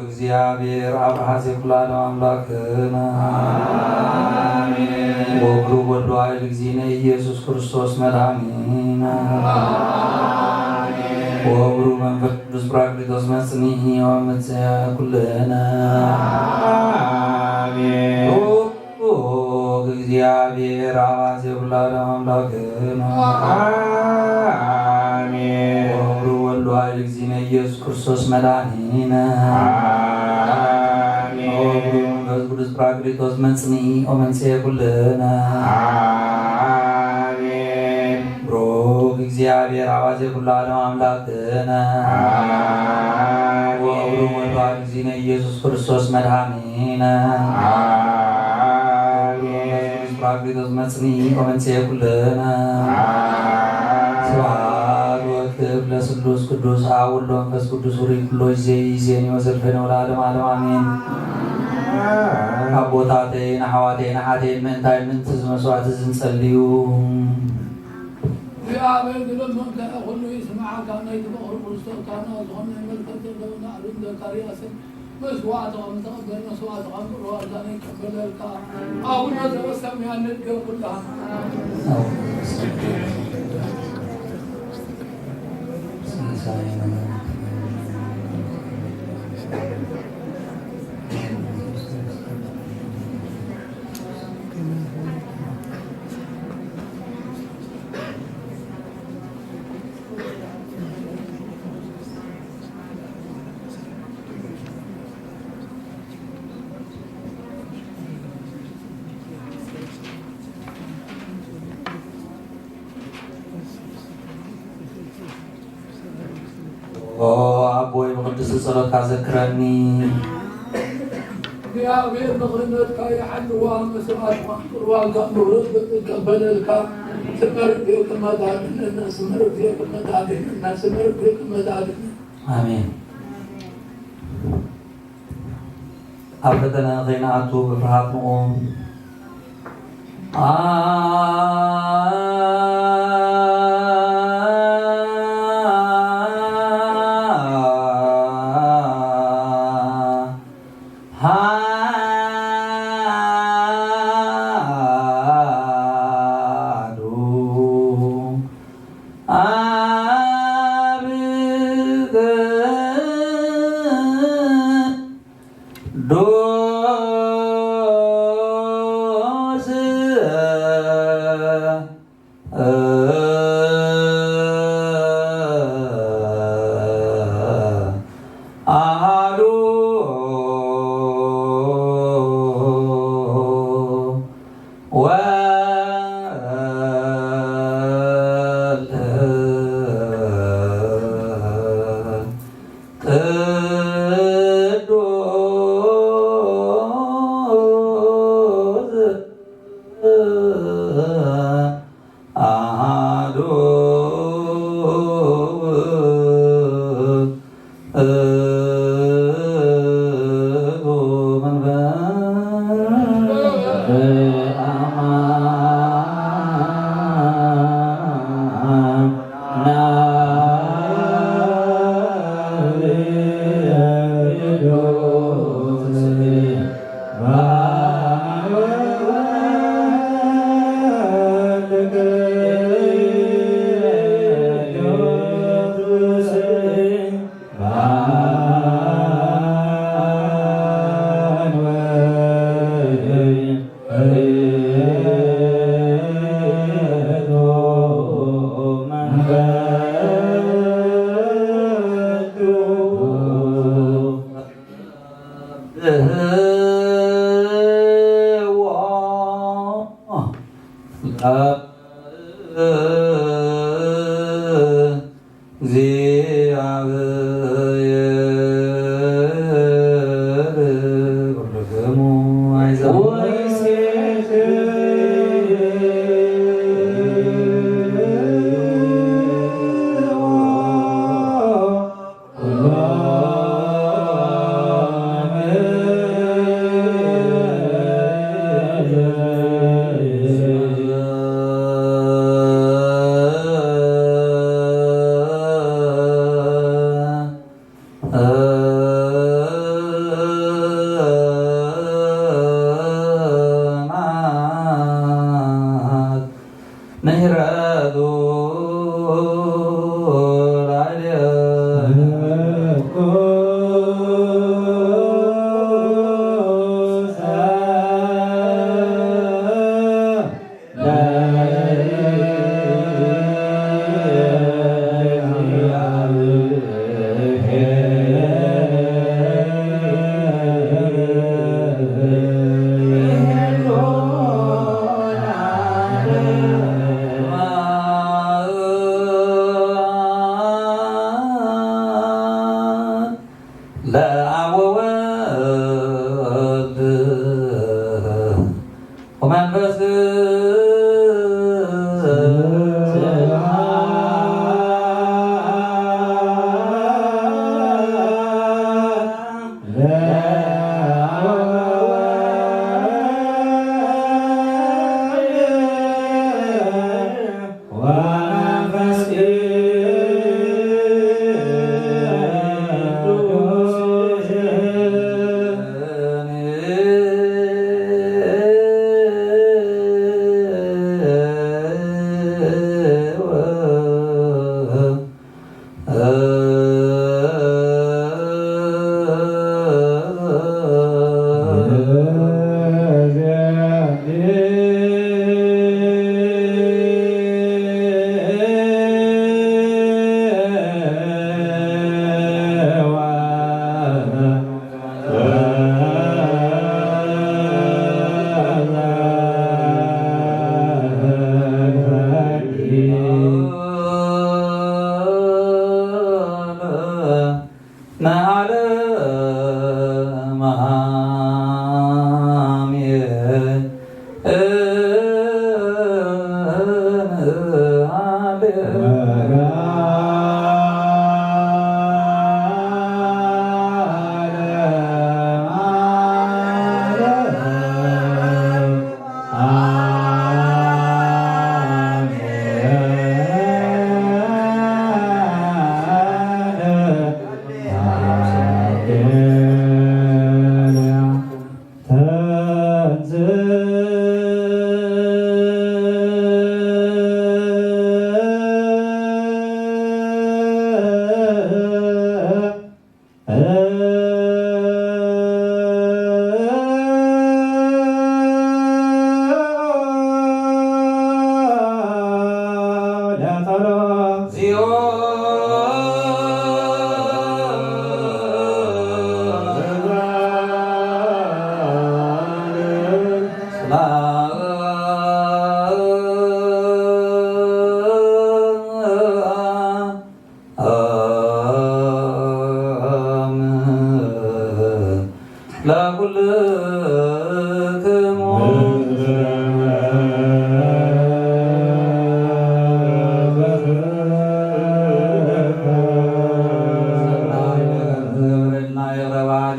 እግዚአብሔር አብ ሐዜ ኩሉ ዓለም አምላክነ ወብሩክ ወልዱ ኃይል እግዚእነ ኢየሱስ ክርስቶስ መድኃኒነ ወብሩክ መንፈስ ቅዱስ ጳራቅሊጦስ መጽንሒ ወምጽአ ኩልነ። አሜን። ብሩክ እግዚአብሔር አብ ሐዜ ኩሉ ዓለም አምላክነ አሜን። ወብሩክ ወልዱ ኃይል እግዚእነ ኢየሱስ ክርስቶስ መድኃኒነ አሜን። ወብሩክ መንፈስ ቅዱስ ጳራቅሊጦስ መጽንሒ ወመንጽሔ ኩልነ አሜን። ብሩክ እግዚአብሔር አብ ሐዜ ኩሉ ዓለም አምላክነ አሜን። ወብሩክ ወልዱ ኃይል እግዚእነ ኢየሱስ ክርስቶስ መድኃኒነ አሜን። ጳራቅሊጦስ መጽንሒ ወመንጽሔ ኩልነ አሜን። ስብሐት ወክብር ለስሉስ ቅዱስ አብ ወወልድ ወመንፈስ ቅዱስ ውሩይ ኩሎ ጊዜ ይዜን ወዘልፈኒ ወለዓለመ ዓለም አሜን። አቦታተይ ንአሕዋተይ ንሓተይ ምእንታይ ምእንቲ እዚ መስዋዕት እዚ ንጸልዩ። እግዚኣብሔር ዝለመንካዮ ኩሉ ይስምዓካ። ናይ ትበኽሩ ክርስቶስ ካህና ዝኾነ ናይ መልከ ጼዴቅ ኣሮን ዘካርያስን መስዋዕትኻ ምተቐበል መስዋዕትኻ ምቅርባልካ ንቀበለልካ። አቡነ ዘበሰማያት ንግደፍ ኩልኻ። ኦ ኣቦይ ብቅድስቲ ጸሎትካ ዘክረኒ። እግዚኣብሔር ምኽርነትካ ይሓልዋ፣ መስዋዕትኻን ቁርባንካን ብኽብረት ይቀበለልካ። ስመርቤ ክመታድነና፣ ስመርቤ ክመታድነና፣ ስመርቤ ክመታድነና። ኣሜን። ኣብ ፈተነ ከይንኣቱ ብፍርሃት ንቑም።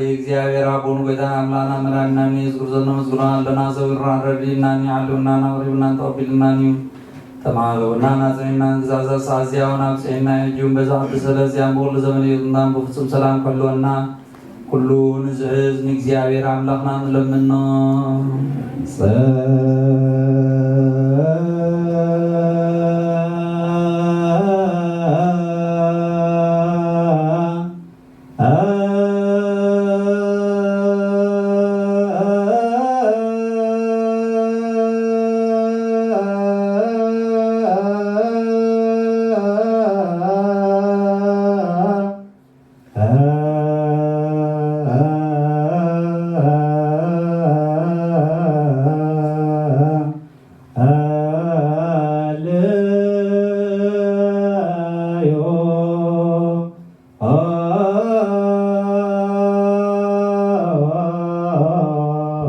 እግዚኣብሔር ኣቦን ጎይታን ኣምላኽና መድኃኒናን ኢየሱስ ክርስቶስ ነመስግኖ ኣለና። ዘዊርና ረድኢናን የዓልውናን ኣቕሪብናን ተቐቢልናን እዩ። ተማህበውናን ኣጽኒዕናን ግዛዛ ሰዓት እዚያውን ኣብጽኤና እዩ። እጁን በዛ ቅድስት ሰለስቲያን ብኹሉ ዘመን ህይወትናን ብፍጹም ሰላም ከልወና ኩሉ ንዝዕዝ ንእግዚኣብሔር ኣምላኽና ንለምኖ።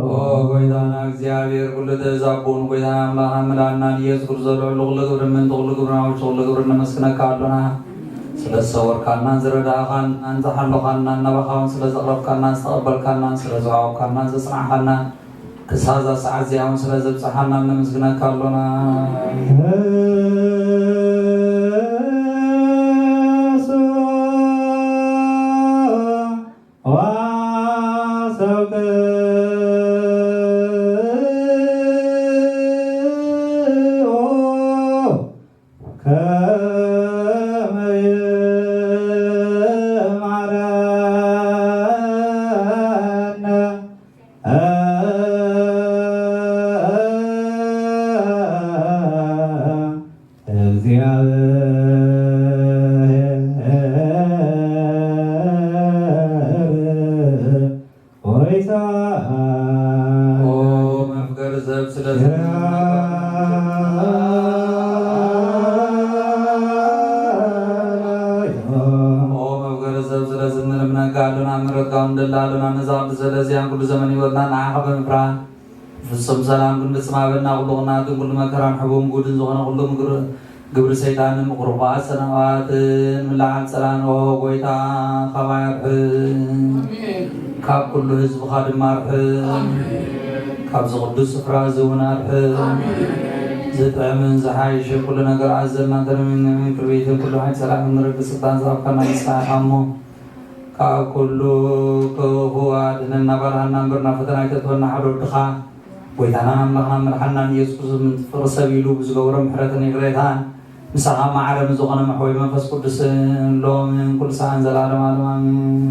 ኦ ጎይታና እግዚኣብሔር ኩሉ ትእዛዝ ኣቦን ጎይታና ኣምላኽና መድኃኒናን ኢየሱስ ክርስቶስ ልዕሊ ኩሉ ግብሪ ምእንቲ ኩሉ ግብርና ውሽጢ ኩሉ ግብሪ ነመስግነካ ኣሎና። ስለ ዝሰወርካናን ዝረዳእካናን ዝሓለኻናን ናባኻ እውን ስለ ዘቕረብካናን ዝተቐበልካናን ስለ ዝሃወካናን ዘጽናዕካናን ክሳብ እዛ ሰዓት እዚኣ እውን ስለ ዘብጽሓና ነመስግነካ ኣሎና። ኦ መፍቀሪ ሰብ ስለ ኦ መፍቀሪ ሰብ ስለ ዝንለምነካ ኣሎና፣ ምሕረትካ ንደሊ ኣሎና። ነዛ ቅድስት ሰለስቲያን ኩሉ ዘመን ህይወትና ንዓኻ ብምፍራህ ፍጹም ሰላም ክንፍጽም ሃበና። ኩሉ ቕንኣትን ኩሉ መከራን ሕቡን ጉድን ዝኾነ ኩሉ ምግር-፣ ግብሪ ሰይጣንን ምቁርቋስ ሰናዋትን ምልዓል ጸላን ኦ ጎይታ ካባይ ኣርሕቕ። ኣሜን። ካብ ኩሉ ህዝብኻ ድማ ኣርሕቕ። ኣሜን። ካብዚ ቅዱስ ስፍራ እዚ እውን ኣርሕቕ። ኣሜን። ዝጥዕምን ዝሓይሽ ኩሉ ነገር ኣዘና ተንሚን ንዕሚን ክርቢትን ኩሉ ሓይል ጸላእን ክንረግጽ ስልጣን ዝሃብካና ንስኻ ኢኻ እሞ ካብ ኩሉ ክፉእ ኣድሕነና ባርሃና እምበር ናብ ፈተና ኣይተእትወና ሓደ ወድኻ ጎይታናን ኣምላኽናን መድሓንናን ኢየሱስ ክርስቶስ ምእንቲ ፍቕሪ ሰብ ኢሉ ብዝገበሮ ምሕረትን ይቕሬታን ንስኻ ማዕረ ምስ ዝኾነ መሕወይ መንፈስ ቅዱስን ሎምን ኩሉ ሰዓን ዘላለም ኣለም ኣሜን።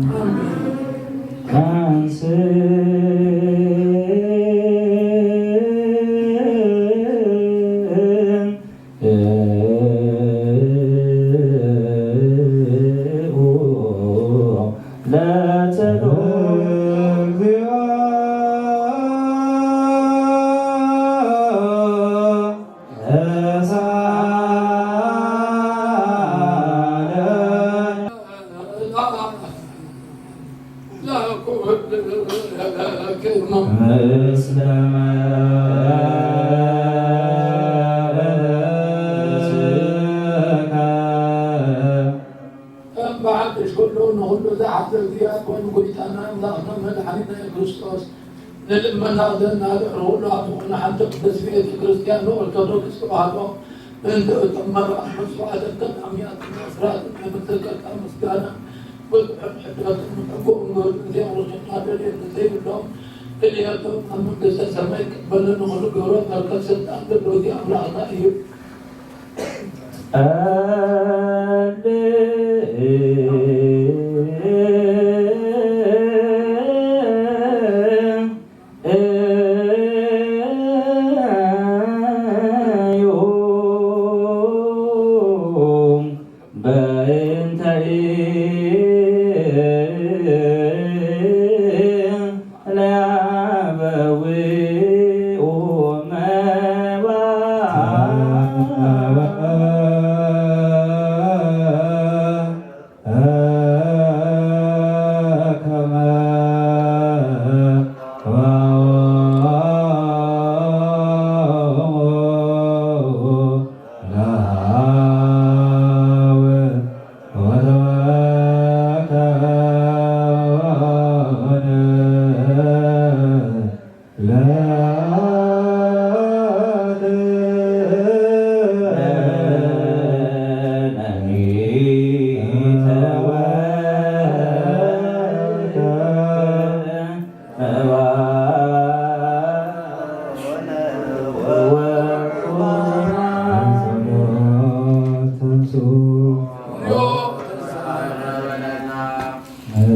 እምበሓድሽ ኩሉ ንኹሉ ዝሓዘ እግዚኣብሔር ኮይኑ ጎይታና ኣምላኽና መድሓኒና ክርስቶስ ንልመና ዘለና ድሕሪ ኩሉ ኣብ ዝኾነ ሓንቲ ቅድስቲ ቤተ ክርስቲያን ኦርቶዶክስ ተዋህዶ ምእንቲ እቶም መራሕቲ መስዋዕትን ቀዳምያትን ኣስራትን ናይ መዘከርታ ምስጋና ብዝሑን ሕድረትን ምሕጎ እንገብር እንዚኦም ርሱና ደልየት ዘይብሎም ድልየቶም ኣብ መንግስተ ሰማይ ይቀበለን ንኹሉ ግብረ በረከት ስልጣን ዘለዎ እዚ ኣምላኽና እዩ።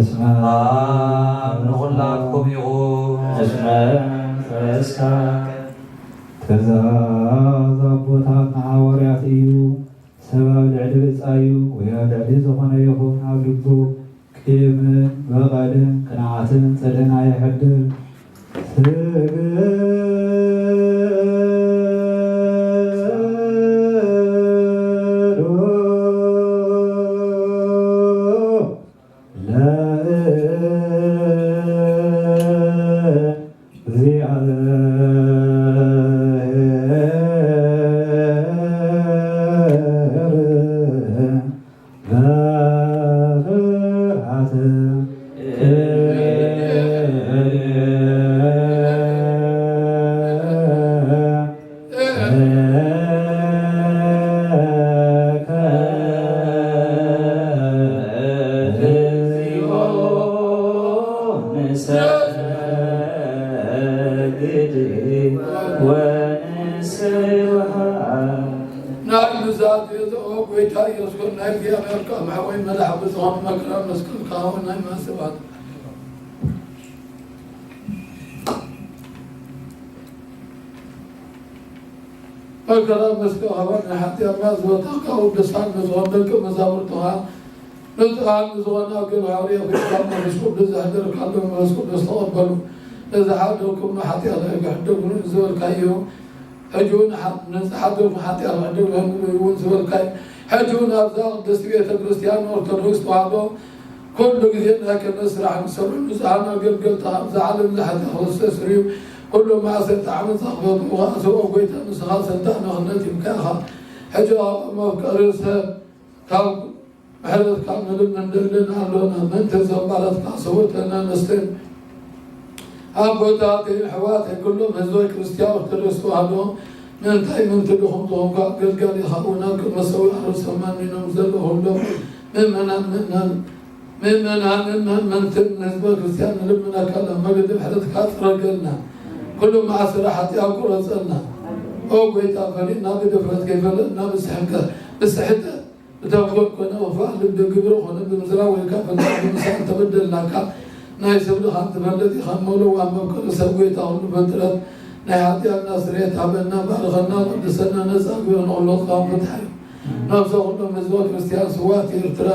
ሰላም ንኹላትኩም ይኹን። እስመ መንፈስካ ትእዛዝ ኣቦታትና ሃዋርያት እዩ። ሰብ ኣብ ልዕሊ ብጻዩ ወይ ኣብ ልዕሊ ዝኾነ ይኹን ኣብ ልቡ ቂምን በቐልን ቅንዓትን ጽልእን ኣየሕድር። ስግዱ ለእግዚአብሔር በፍርሃት ናይ ብዛት የዘኦ ጎይታ ኢየሱስ ናይ እግዚኣብሔር ቃል ማሕወይ መላሕ ብዝኾነ መከራ መስቀል ካሁን ናይ ማሰባት መከራ መስቀል ካሁን ናይ ሓጢኣትና ዝበታካ ቅዱሳን ንዝኾኑ ደቂ መዛሙርትኻ ንጹሃን ንዝኾኑ ኣገልጋሊ ኣፍሪቃ መንፈስ ቅዱስ ዘሕደርካሎም መንፈስ ቅዱስ ተቐበሉ። ነዚ ሓደኩም ንሓጢኣት ኣይክሕደጉን ዝበልካዮ ሕጂ እውን ንሓ-፣ ንዝሓደኩም ሓጢኣት ክሕደጉ እውን ዝበልካዮ ሕጂ እውን ኣብዛ ቅድስቲ ቤተ ክርስቲያን ኦርቶዶክስ ተዋህዶ ኩሉ ግዜ ናይ ክህነት ስራሕ ንሰርሑ ንጹሃን ኣገልገልትኻ ኣብዛ ዓለም እዚ ሓጢኣት ክስተስርዩ ኩሉ ማእሰርቲ ዓመጻ ክፈትሑ ከኣ ስብኦ ጎይታ ንስኻ ሰልጣን ክህነት ኢልካ ኢኻ። ሕጂ ኣብ መፍቀሪ ሰብ ካብ ምሕረትካ ንልምን ንደልን ኣሎና። ምእንቲ ዘባላትና ሰውእተና ነስተን ኣቦታተይ ኣሕዋተይ ኩሎም ህዝበ ክርስትያን ኦርቶዶክስ ተዋህዶ ምእንታይ ምእንቲ ድኹም ዝኾንኩ ኣገልጋሊኻ እውን ኣብ ቅድመ ሰውእ ኣርብ ሰማኒኖም ዘለኹሎም ምእመናን ምእመን ምእመናንን ምእመንትን ንህዝበ ክርስትያን ንልምነካ ናብ መገዲ ምሕረትካ ጽረገልና። ኩሉ ማእሰሪ ሓጢኣት ቁረጸልና። ኦ ጎይታ ፈሊጥና ብድፍረት ከይፈለጥና ብስሕንከ እስሕተ እቶም ጎድ ኮነ ክፋእ ልቢ ግብሪ ኮነ ብምዝራብ ወይ ከዓ ፍልጠት ብምስኣን ተበደልናካ። ናይ ሰብ ድኻን ትፈልጥ ኢኻ እሞ ለዋህ መፍቀሪ ሰብ ጎይታ ኩሉ ፍጥረት ናይ ሓጢኣትና ስርየት ሃበና፣ ባርኸና፣ ቀድሰና፣ ነፃ ግበረና፣ ንኹሉ ጥቓም ፍትሓ እዩ። ነብሰ ኩሎም ህዝበ ክርስቲያን ስዋት ኤርትራ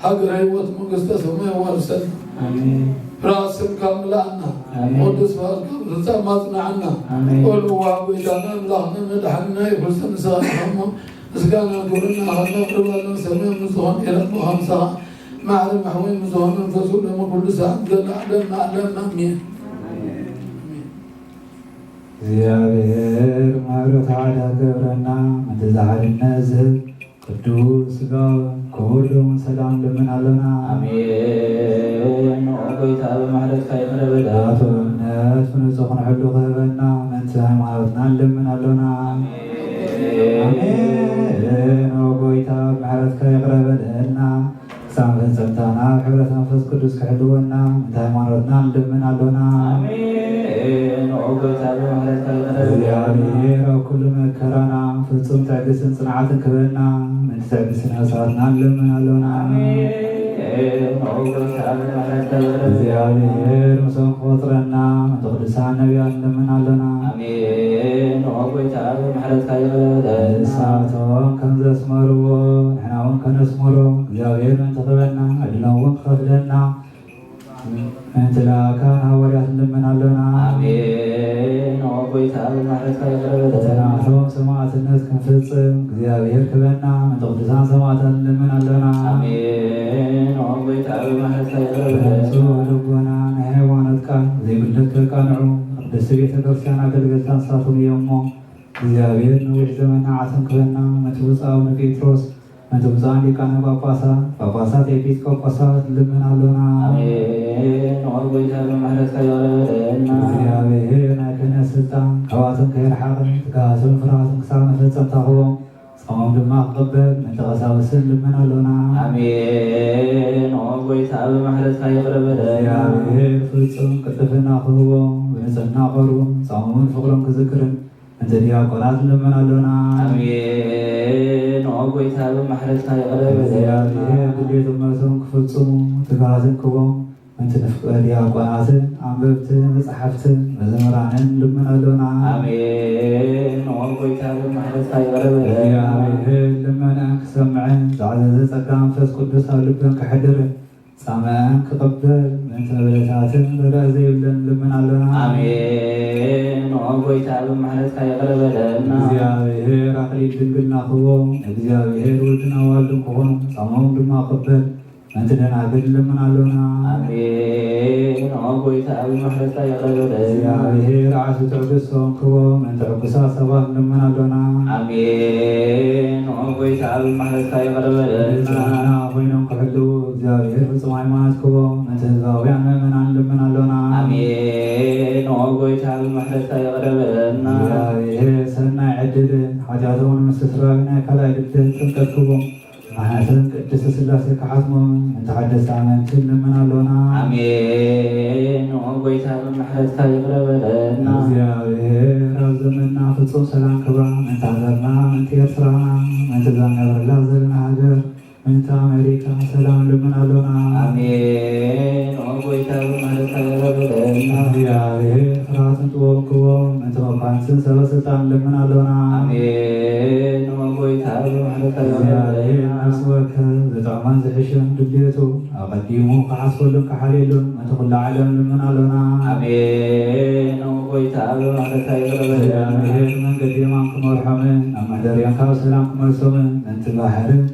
ሃገረ ህይወት መንግስተ ሰማይ ኣዋርሰልና። ኣሜን። ብርሃን ስምካ ምልኣና። ኣሜን። ቅዱስ ፍቓድካ ምፍጻም ኣጽንዓና። ኣሜን። ኦ ለዋህ ጎይታና ኣምላኽና መድሓኒና የፍርሰ ንስኻ ኢኻ እሞ ምስጋና ክብርን ናኸና ቅርባና ሰማይ ምስ ዝኾነ ኤረሞ ሃምሳኻ ማዕረ ማሕወይ ምስ ዝኾነ መንፈሱ ሎሚ ኩሉ ሰዓት ዘለዓለም ንዓለም ኣሜን። እግዚኣብሔር ምሕረቱ ሓዳር ገብረና፣ ምእንቲ ዝሓድነት ዝህብ ቅዱስ ስጋውን ክቡር ደሙን ሰላም ልምን ኣሎና። ኣሜን። ኦ ጎይታ፣ ብምሕረትካ ይቕረ በል። ናቱ እምነት ብንጹህ ክንሕሉ ክህበና፣ ምእንቲ ሃይማኖትና ንልምን ኣሎና። ኣሜን። ኣሜን። ኦ ጎይታ፣ ብምሕረትካ ይቕረ በለልና። ክሳብ መፈጸምታ ናብ ሕብረት መንፈስ ቅዱስ ክሕልወና፣ ምእንቲ ሃይማኖትና ንልምን ኣሎና። ኣሜን። ኦ ጎይታ፣ ብምሕረትካ ይቕረ በለልና። እግዚኣብሔር ኣብ ኩሉ መከራና ፍጹም ትዕግስትን ጽንዓትን ክበና፣ ምእንቲ ትዕግስቲ ነፍሳትና ንልምን ኣሎና። ኣሜን። ኦ ጎይታ፣ ብምሕረትካ ይቕረ በለልና። እግዚኣብሔር ምሶም ክቆጽረና፣ ምእንቲ ቅዱሳን ነቢያት ንልምን ኣሎና። ኣሜን። ኦ ጎይታ፣ ብምሕረትካ ይቕረ በለልና። ንሳቶም ከም ዘስመርዎ ንሕና እውን ከነስምሮ እግዚኣብሔር ምእንቲ ክበና ዕድሎም እውን ክኸፍለና ምእንቲ ለኣካን ሃዋርያት ንልምን ኣሎና። ኣሜን። ኦ ጎይታ፣ ብምሕረትካ ይቕረ በለልና። እቲ ናቶም ሰማዕትነት ክንፍጽም እግዚኣብሔር ክበና ምእንቲ ቅዱሳን ሰማዕታት ንልምን ኣሎና። ኣሜን። ኦ ጎይታ፣ ብምሕረትካ ይቕረ በለልና። ብንጹህ ልቦና ናይ ሃይማኖት ቃል ዘይጉድለት ከቃንዑ ቅድስቲ ቤተ ክርስቲያን ኣገልገልታ ንሳቶም እዮም እሞ እግዚኣብሔር ነዊሕ ዘመን ንዓቶም ክበና ምእንቲ ብፁዕ ኣቡነ ጴጥሮስ፣ ምእንቲ ብፁዓን ሊቃነ ጳጳሳት፣ ጳጳሳት፣ ኤጲስቆጶሳት ንልምን ኣሎና። ኣሜን። ኦ ጎይታ፣ ብምሕረትካ ይቕረ በለልና። እግዚኣብሔር ናይ ክህነት ስልጣን ካብኣቶም ከይረሓቐ፣ ትግሃቶም ፍርሃቶም ክሳብ መፈጸምታ ክቦም፣ ጾሞም ድማ ክቕበል ምእንቲ ቀሳውስት ንልምን ኣሎና። ኣሜን። ኦ ጎይታ፣ ብምሕረትካ ይቕረ በለልና። እግዚኣብሔር ፍጹም ቅልጥፍና ክህቦም፣ ብንጽህና ክቐርቡ፣ ጾሞምን ፍቕሮም ክዝክርን ምእንቲ ዲያቆናት ንልምን ኣሎና። ኣሜን። ኦ ጎይታ፣ ብምሕረትካ ይቕረ በለልና። እግዚኣብሔር ድሌት እምነቶም ክፍጽሙ ትግሃትን ክቦም፣ ምእንቲ ንፍቀ ዲያቆናትን ኣንበብትን መጻሕፍትን መዘምራንን ንልምን ኣሎና። ኣሜን። ኦ ጎይታ፣ ብምሕረትካ ይቕረ በለልና። እግዚኣብሔር ልመንአን ክሰምዕን ዝዓዘዘ ጸጋ መንፈስ ቅዱስ ኣብ ልበን ከሕድርን ጻምኣን ክቕበል ምእንቲ መበለታትን ርድእ ዘይብለን ንልምን ኣሎና። ኣሜን። ኦ ጎይታ፣ ብምሕረትካ ይቕረ በለልና። እግዚኣብሔር ኣክሊል ድንግልና ክቦም፣ እግዚኣብሔር ወልድን ኣዋልድን ክኾኑ፣ ጻምኦም ድማ ክቕበል ምእንቲ ደናግል ንልምን ኣሎና። ኣሜን። ኦ ጎይታ፣ ብምሕረትካ ይቕረ በለልና። እግዚኣብሔር ዓርሱ ትዕግስቶም ክቦም፣ ምእንቲ ዕጉሳት ሰባት ንልምን ኣሎና። ኣሜን። ኦ ጎይታ፣ ብምሕረትካ ይቕረ በለልና። ንጽህና ኮይኖም ክሕልዉ እግዚኣብሔር ፍጹም ሃይማኖት ክቦም፣ ምእንቲ ህዝባውያን ምእመናን ንልምን ኣሎና። ኣሜን። ኦ ጎይታ፣ ብምሕረትካ ይቕረ በለልና። እግዚኣብሔር ሰናይ ዕድልን ሓጢኣቶም ንምስትስራይ ናይ ካልኣይ ልደት ጥምቀት ክቦም፣ ማሕተም ቅድስት ስላሴ ክሓትሞም፣ ምእንቲ ሓደስቲ ኣመንቲ ንልምን ኣሎና። ኣሜን። ኦ ጎይታ፣ ብምሕረትካ ይቕረ በለልና። እግዚኣብሔር ኣብ ዘመንና ፍጹም ሰላም ክባ፣ ምእንቲ ሃገርና፣ ምእንቲ ኤርትራ፣ ምእንቲ እዛ ንነብረላ ዘለና ሃገር፣ ምእንቲ ኣሜሪካ ሰላም ንልምን ኣሎና። ኣሜን። ኦ ጎይታ፣ ብምሕረትካ ይቕረ በለልና። እግዚኣብሔር ፍርሃትን ጥበብን ክቦም፣ ምእንቲ መኳንንትን ሰበ ስልጣን ንልምን ኣሎና። ኣሜን። ኦ ጎይታ፣ ብምሕረትካ ይቕረ በለልና። እግዚኣብሔር ነፍሲ ወከፍ ዝጥዕሞን ዝሕሸን ድሌቱ ኣቐዲሙ ክሓስበሉን ክሓልየሉን ምእንቲ ኩላ ዓለም ንልምን ኣሎና። ኣሜን። ኦ ጎይታ፣ ብምሕረትካ ይቕረ በለልና። እግዚኣብሔር መንገዲ የማን ክመርሖምን ኣብ መሕደሪኦም ካብ ሰላም ክመልሶምን ምእንቲ ባሕርን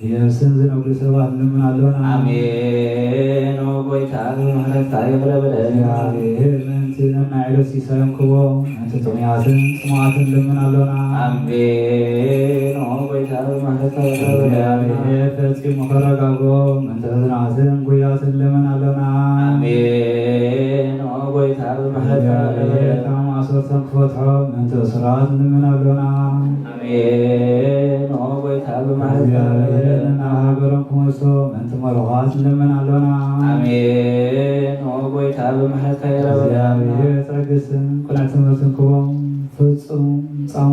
የብስን ዝነብሩ ሰባት ንልምን ኣሎና። ኣሜን። ኦ ጎይታ፣ ብምሕረትካ ይቕረ በለልና። እግዚኣብሔር ምእንቲ ነናይ ዕለት ሲሳዮም ክቦም፣ ምእንቲ ጥሙያትን ጽሙኣትን ንልምን ኣሎና። ኣሜን። ኦ ጎይታ፣ ብምሕረትካ ይቕረ በለልና። እግዚኣብሔር ፈጺሙ ከረጋግኦም፣ ምእንቲ ሕዙናትን ጉያትን ንልምን ኣሎና። ኣሜን። ኦ ጎይታ፣ ብምሕረትካ ይቕረ በለልና። ካብ ማእሰርቶም ክፈትሖም፣ ምእንቲ እሱራት ንልምን ኣሎና። ኣሜን። ኦ ጎይታ፣ ብምሕረትካ ይቕረ በለልና። እግዚኣብሔር ንሃገሮም ክመልሶ፣ ምእንቲ ምሩኻት ንልምን ኣሎና። ኣሜን። ኦ ጎይታ፣ ብምሕረትካ ይቕረ በለልና። እግዚኣብሔር ትዕግስትን ቅኑዕ ትምህርትን ክቦም፣ ፍጹም ጻማ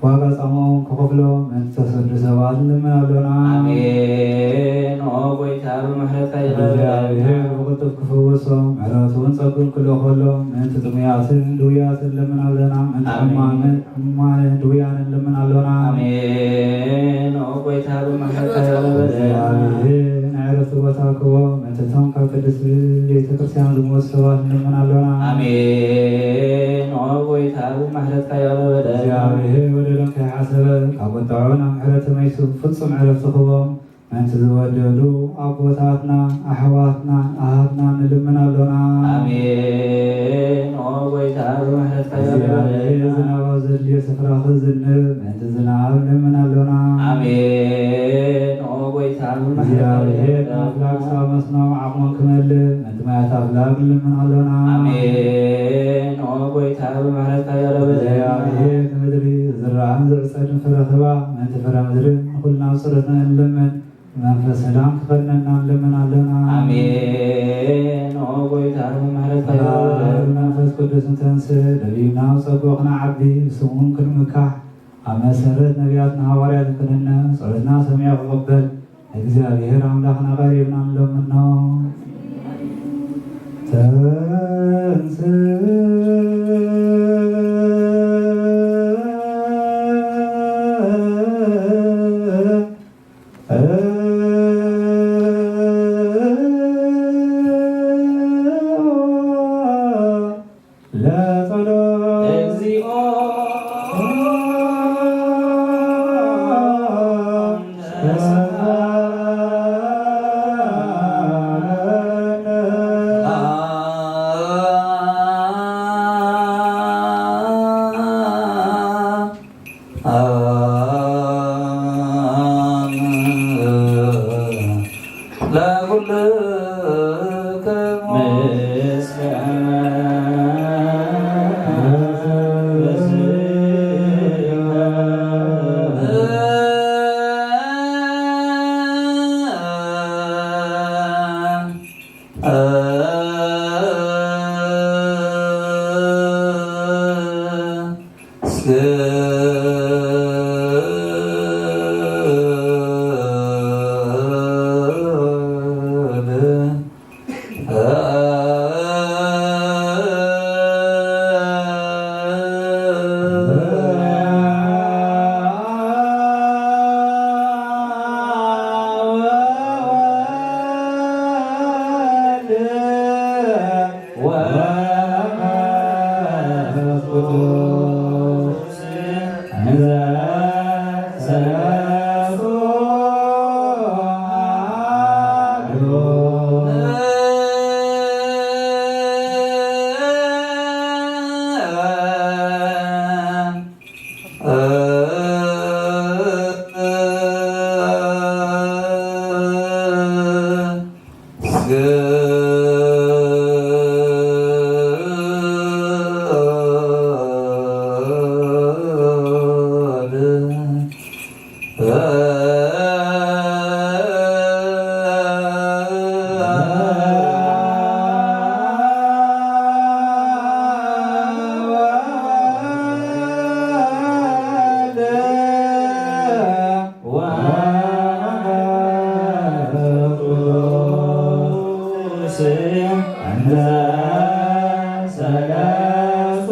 ዋጋ ጻማኦም ክኸፍሎ ምእንቲ ተሰዱ ሰባት ንልምን ኣሎና። ኣሜን። ኦ ጎይታ፣ ብምሕረትካ ይቕረ በለና። እግዚኣብሔር ብቕልጡፍ ክፍውሶም፣ ምሕረቱን ጸጉን ክልእኸሎም፣ ምእንቲ ጥሙያትን ድውያትን ንልምን ኣሎና። ምእንቲ ኣሜን። ሕማምን ሕሙማንን ድውያንን ንልምን ኣሎና። ኣሜን። ኦ ጎይታ፣ ብምሕረትካ ይቕረ በለና። እግዚኣብሔር ናይ ዕረፍቲ ቦታ ክቦ፣ ምእንቲ እቶም ካብ ቅድስቲ ቤተ ክርስቲያን ዝሞቱ ሰባት ንልምን ኣሎና። ኣሜን። ኦ ጎይታ፣ ብምሕረትካ ይቕረ በለና። እግዚኣብሔር በደሎም ከይሓሰበ፣ ካብ ቁጥዑ ናብ ምሕረት ተመሊሱ ፍጹም ዕረፍቲ ክቦም፣ ምእንቲ ዝበደሉ ኣቦታትና፣ ኣሕዋትና፣ ኣሃትና ንልምን ኣሎና። ኣሜን። ኦ ጎይታ፣ ብምሕረትካ ይቕረ በለና። እግዚኣብሔር ዝናብ ኣብ ዘድልዮ ስፍራ ክዝንብ፣ ምእንቲ ዝናብ ንልምን ኣሎና። ኣሜን። ኦ ጎይታ፣ ብምሕረትካ እግዚኣብሔር ይቕረ በለና። ንኣፍላግ ሳብ መስኖም ዓቕሞም ክመልእ፣ ምእንቲ ማያት ኣፍላግ ንልምን ኣሎና። ኣሜን። ኦ ጎይታ፣ ብምሕረትካ ይቕረ በለና። እግዚኣብሔር ንምድሪ ዝዝራእን ዝዕጸድን ፍረ ክባ፣ ምእንቲ ፍረ ምድሪ ንኹልና ብጸሎትና ንልምን። መንፈስ ሰላም ክፈንነና ንልምን ኣሎና። ኣሜን። ኦ ጎይታ፣ ብምሕረትካ ይቕረ በለና። መንፈስ ቅዱስ ንተንስእ፣ ደሊልና ኣብ ጸግኡ ክነዓቢ፣ ብስሙ እውን ክንምካሕ፣ ኣብ መሰረት ነቢያትና ሃዋርያት ክንነ፣ ጸሎትና ሰሚዑ ክቕበል፣ እግዚኣብሔር ኣምላኽና ቀሪብና ንለምኖ። ተንስእ። ለጸሎት። እግዚኦ። ለኩልክሙ ወመንፈስ ቅዱስ እንዘ ሰለስቱ አሐዱ። ወመንፈስ ቅዱስ እንዘ ሰለስቱ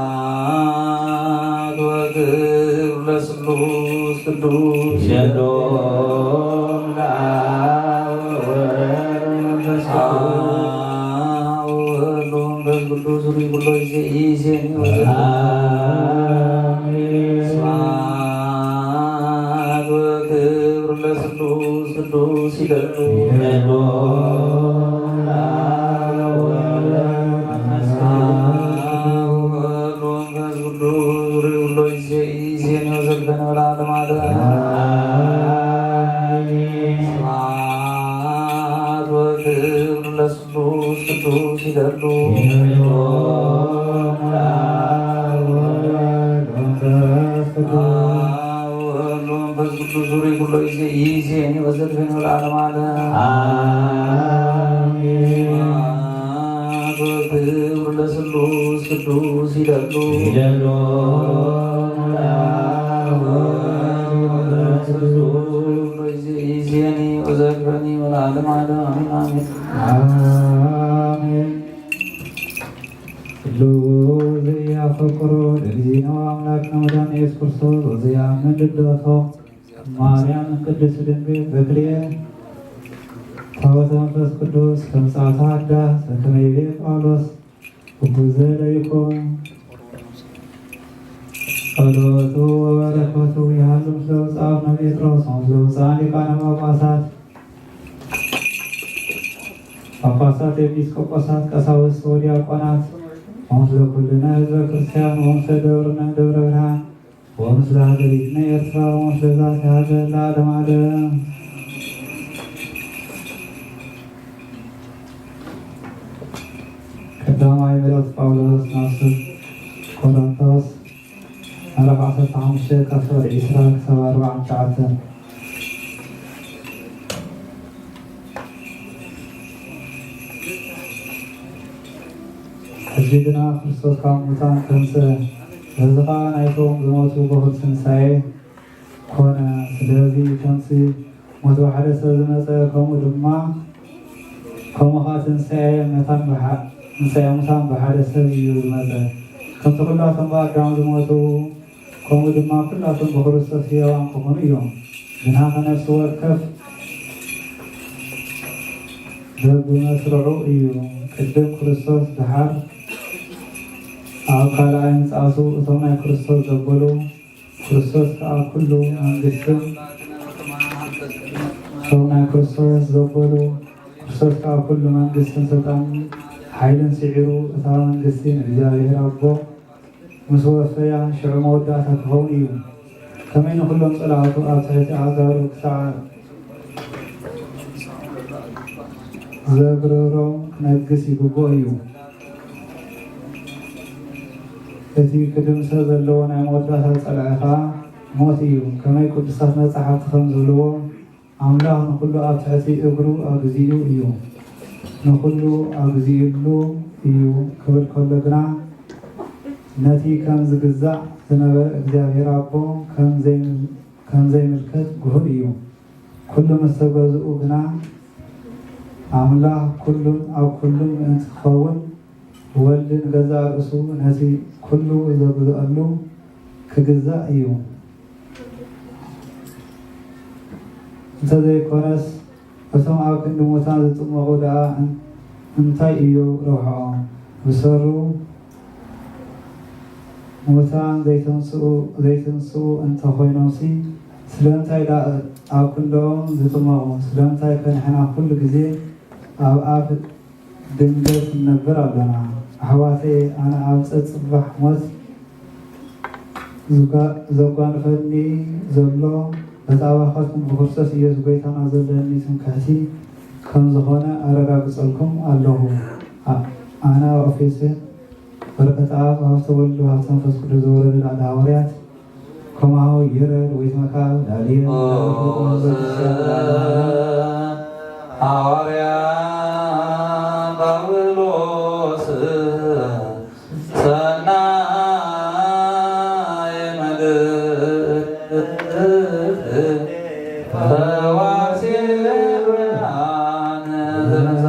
ስብሐት ወክብር ለስሉስ ቅዱስ ይደሎ ለአብ ወወልድ ወመንፈስ ቅዱስ። አብ ወወልድ ወመንፈስ ቅዱስ ሩይ ኩሎ ጊዜ ኢዜኒ ወዘተ። አሜን። ስብሐት ወክብር ለስሉስ ቅዱስ ይደሉ ይደሉ ለአብ ወወልድ ወመንፈስ ቅዱስ። አብ ወወልድ ወመንፈስ ቅዱስ ሩይ ኩሎ ጊዜ ኢዜኒ ወዘተ ለዓለመ ዓለም። አሜን። ስብሐት ወክብር ለስሉስ ቅዱስ ይደሉ ይደሉ ለአብ ወወልድ ወመንፈስ ቅዱስ። አብ ወወልድ ወመንፈስ ቅዱስ ሩይ ኩሎ ጊዜ ኢዜኒ ወዘልፈኒ ወለዓለመ ዓለም። አሜን። ስብሐት ወክብር ለስሉስ ቅዱስ ይደሉ ይደሉ ለአብ ወወልድ ወመንፈስ ቅዱስ። ኢዜኒ ወዘልፈኒ ወለዓለመ ዓለም። አሜን፣ አሜን። አሜን። ህልው ዘኢያፈቅሮ ለእግዚእነ ወአምላክነ ወመድኃኒነ ኢየሱስ ክርስቶስ ወዘያምን ልደቶ ማርያም ቅድስት ድንግል በክልኤ ታቦተ መንፈስ ቅዱስ ከምጽአተ ሐዳስ በከመ ይቤ ጳውሎስ እኩይ ዘለ ይኩን። ጸሎቱ ወበረከቱ ይሃሉ ምስለ ብፁዕ አቡነ ጴጥሮስ ወምስለ ብፁዓን ሊቃነ ጳጳሳት፣ ጳጳሳት፣ ኤጲስቆጶሳት፣ ቀሳውስት ወዲያቆናት ወምስለ ኩልነ ህዝበ ክርስቲያን ወምስለ ደብርነ ደብረ ብርሃን ወምስለ ሀገሪትነ ኤርትራ ወምስለ ዛቲ ሀገር ለዓለመ ዓለም። ቀዳማይ መልእኽቲ ጳውሎስ ናብ ሰብ ቆሮንቶስ ምዕራፍ ዓሰርተ ሓሙሽተ ካብ ፍቕዲ ዒስራ ክሳብ ኣርብዓን ትሽዓተን። ሕጂ ግና ክርስቶስ ካብ ሙታን ተንስአ፣ በዚ ኸኣ ናይቶም ዝሞቱ በኹሪ ትንሳኤ ኮነ። ስለዚ ከምቲ ሞት ብሓደ ሰብ ዝመጸ፣ ከምኡ ድማ፣ ከምኡ ኸኣ ትንሳኤ መታን ብሓ-፣ ትንሳኤ ሙታን ብሓደ ሰብ እዩ ዝመጸ። ከምቲ ኩላቶም ብኣዳም ዝሞቱ፣ ከምኡ ድማ ኩላቶም ብክርስቶስ ሕያዋን ክኾኑ እዮም። ግና ከነፍሲ ወከፍ በብመስርዑ እዩ። ቅድም ክርስቶስ፣ ደሓር ኣብ ካልኣይ ምጽኣቱ እቶም ናይ ክርስቶስ ዘበሉ፣ ክርስቶስ ከኣ ኩሉ መንግስትን፣ እቶም ናይ ክርስቶስ ዘበሉ፣ ክርስቶስ ከኣ ኩሉ መንግስትን ስልጣንን ሓይልን ስዒሩ፣ እታ መንግስቲ ንእግዚኣብሔር ኣቦ ምስ ወፈያ፣ ሽዑ መወዳእታ ክኸውን እዩ። ከመይ ንኹሎም ጸላእቱ ኣብ ትሕቲ ኣእጋሩ ክሳዕ ዘብረሮም ክነግስ ይግብኦ እዩ። እቲ ክድምሰስ ዘለዎ ናይ መወዳእታ ጸልዐ ኸኣ ሞት እዩ። ከመይ ቅዱሳት መጻሕፍቲ ከም ዝብልዎ፣ ኣምላኽ ንኹሉ ኣብ ትሕቲ እግሩ ኣግዚኡ እዩ፣ ንኹሉ ኣግዚኡሉ እዩ ክብል ከሎ ግና፣ ነቲ ከም ዝግዛእ ዝነበረ እግዚኣብሔር ኣቦ ከም ዘይም-፣ ከም ዘይምልከት ግሁድ እዩ። ኩሉ ምስ ተገዝኡ ግና፣ ኣምላኽ ኩሉን ኣብ ኩሉን ምእንቲ ክኸውን፣ ወልድ ንገዛእ ርእሱ ነቲ ኩሉ ዘግዝኣሉ ክግዛእ እዩ። እንተዘይኮነስ፣ እቶም ኣብ ክንዲ ሙታን ዝጥመቑ ደኣ እን-፣ እንታይ እዩ ረብሕኦም? ብሰሩ ሙታን ዘይተንስኡ፣ ዘይተንስኡ እንተኾይኖምሲ፣ ስለምንታይ ደኣ ኣብ ክንድኦም ዝጥመቑ? ስለምንታይ ከ ንሕና ኩሉ ግዜ ኣብ ኣፍ ድንገት ንነብር ኣሎና? ኣሕዋተየ፣ ኣነ ኣብ ጸጽባሕ ሞት ዝጓ-፣ ዘጓንፈኒ ዘሎ፣ በቲ ኣባኻትኩም ብክርስቶስ ኢየሱስ ጐይታና ዘለኒ ትምክሕቲ ከም ዝኾነ ኣረጋግጸልኩም ኣለኹ። ኣ-፣ ኣነ ኣብ ኤፌሶን በረከት ኣብ፣ ሃብተ ወልድ፣ ሃብተ መንፈስ ቅዱስ ዝወረደ ላዕለ ሃዋርያት፣ ከማሁ ይረድ ወይትመካብ ዳንኤል ኦስ ሃዋርያ ጳውሎስ ሰናይ መልእክት ፈዋሲ ብርሃን ዘምጻ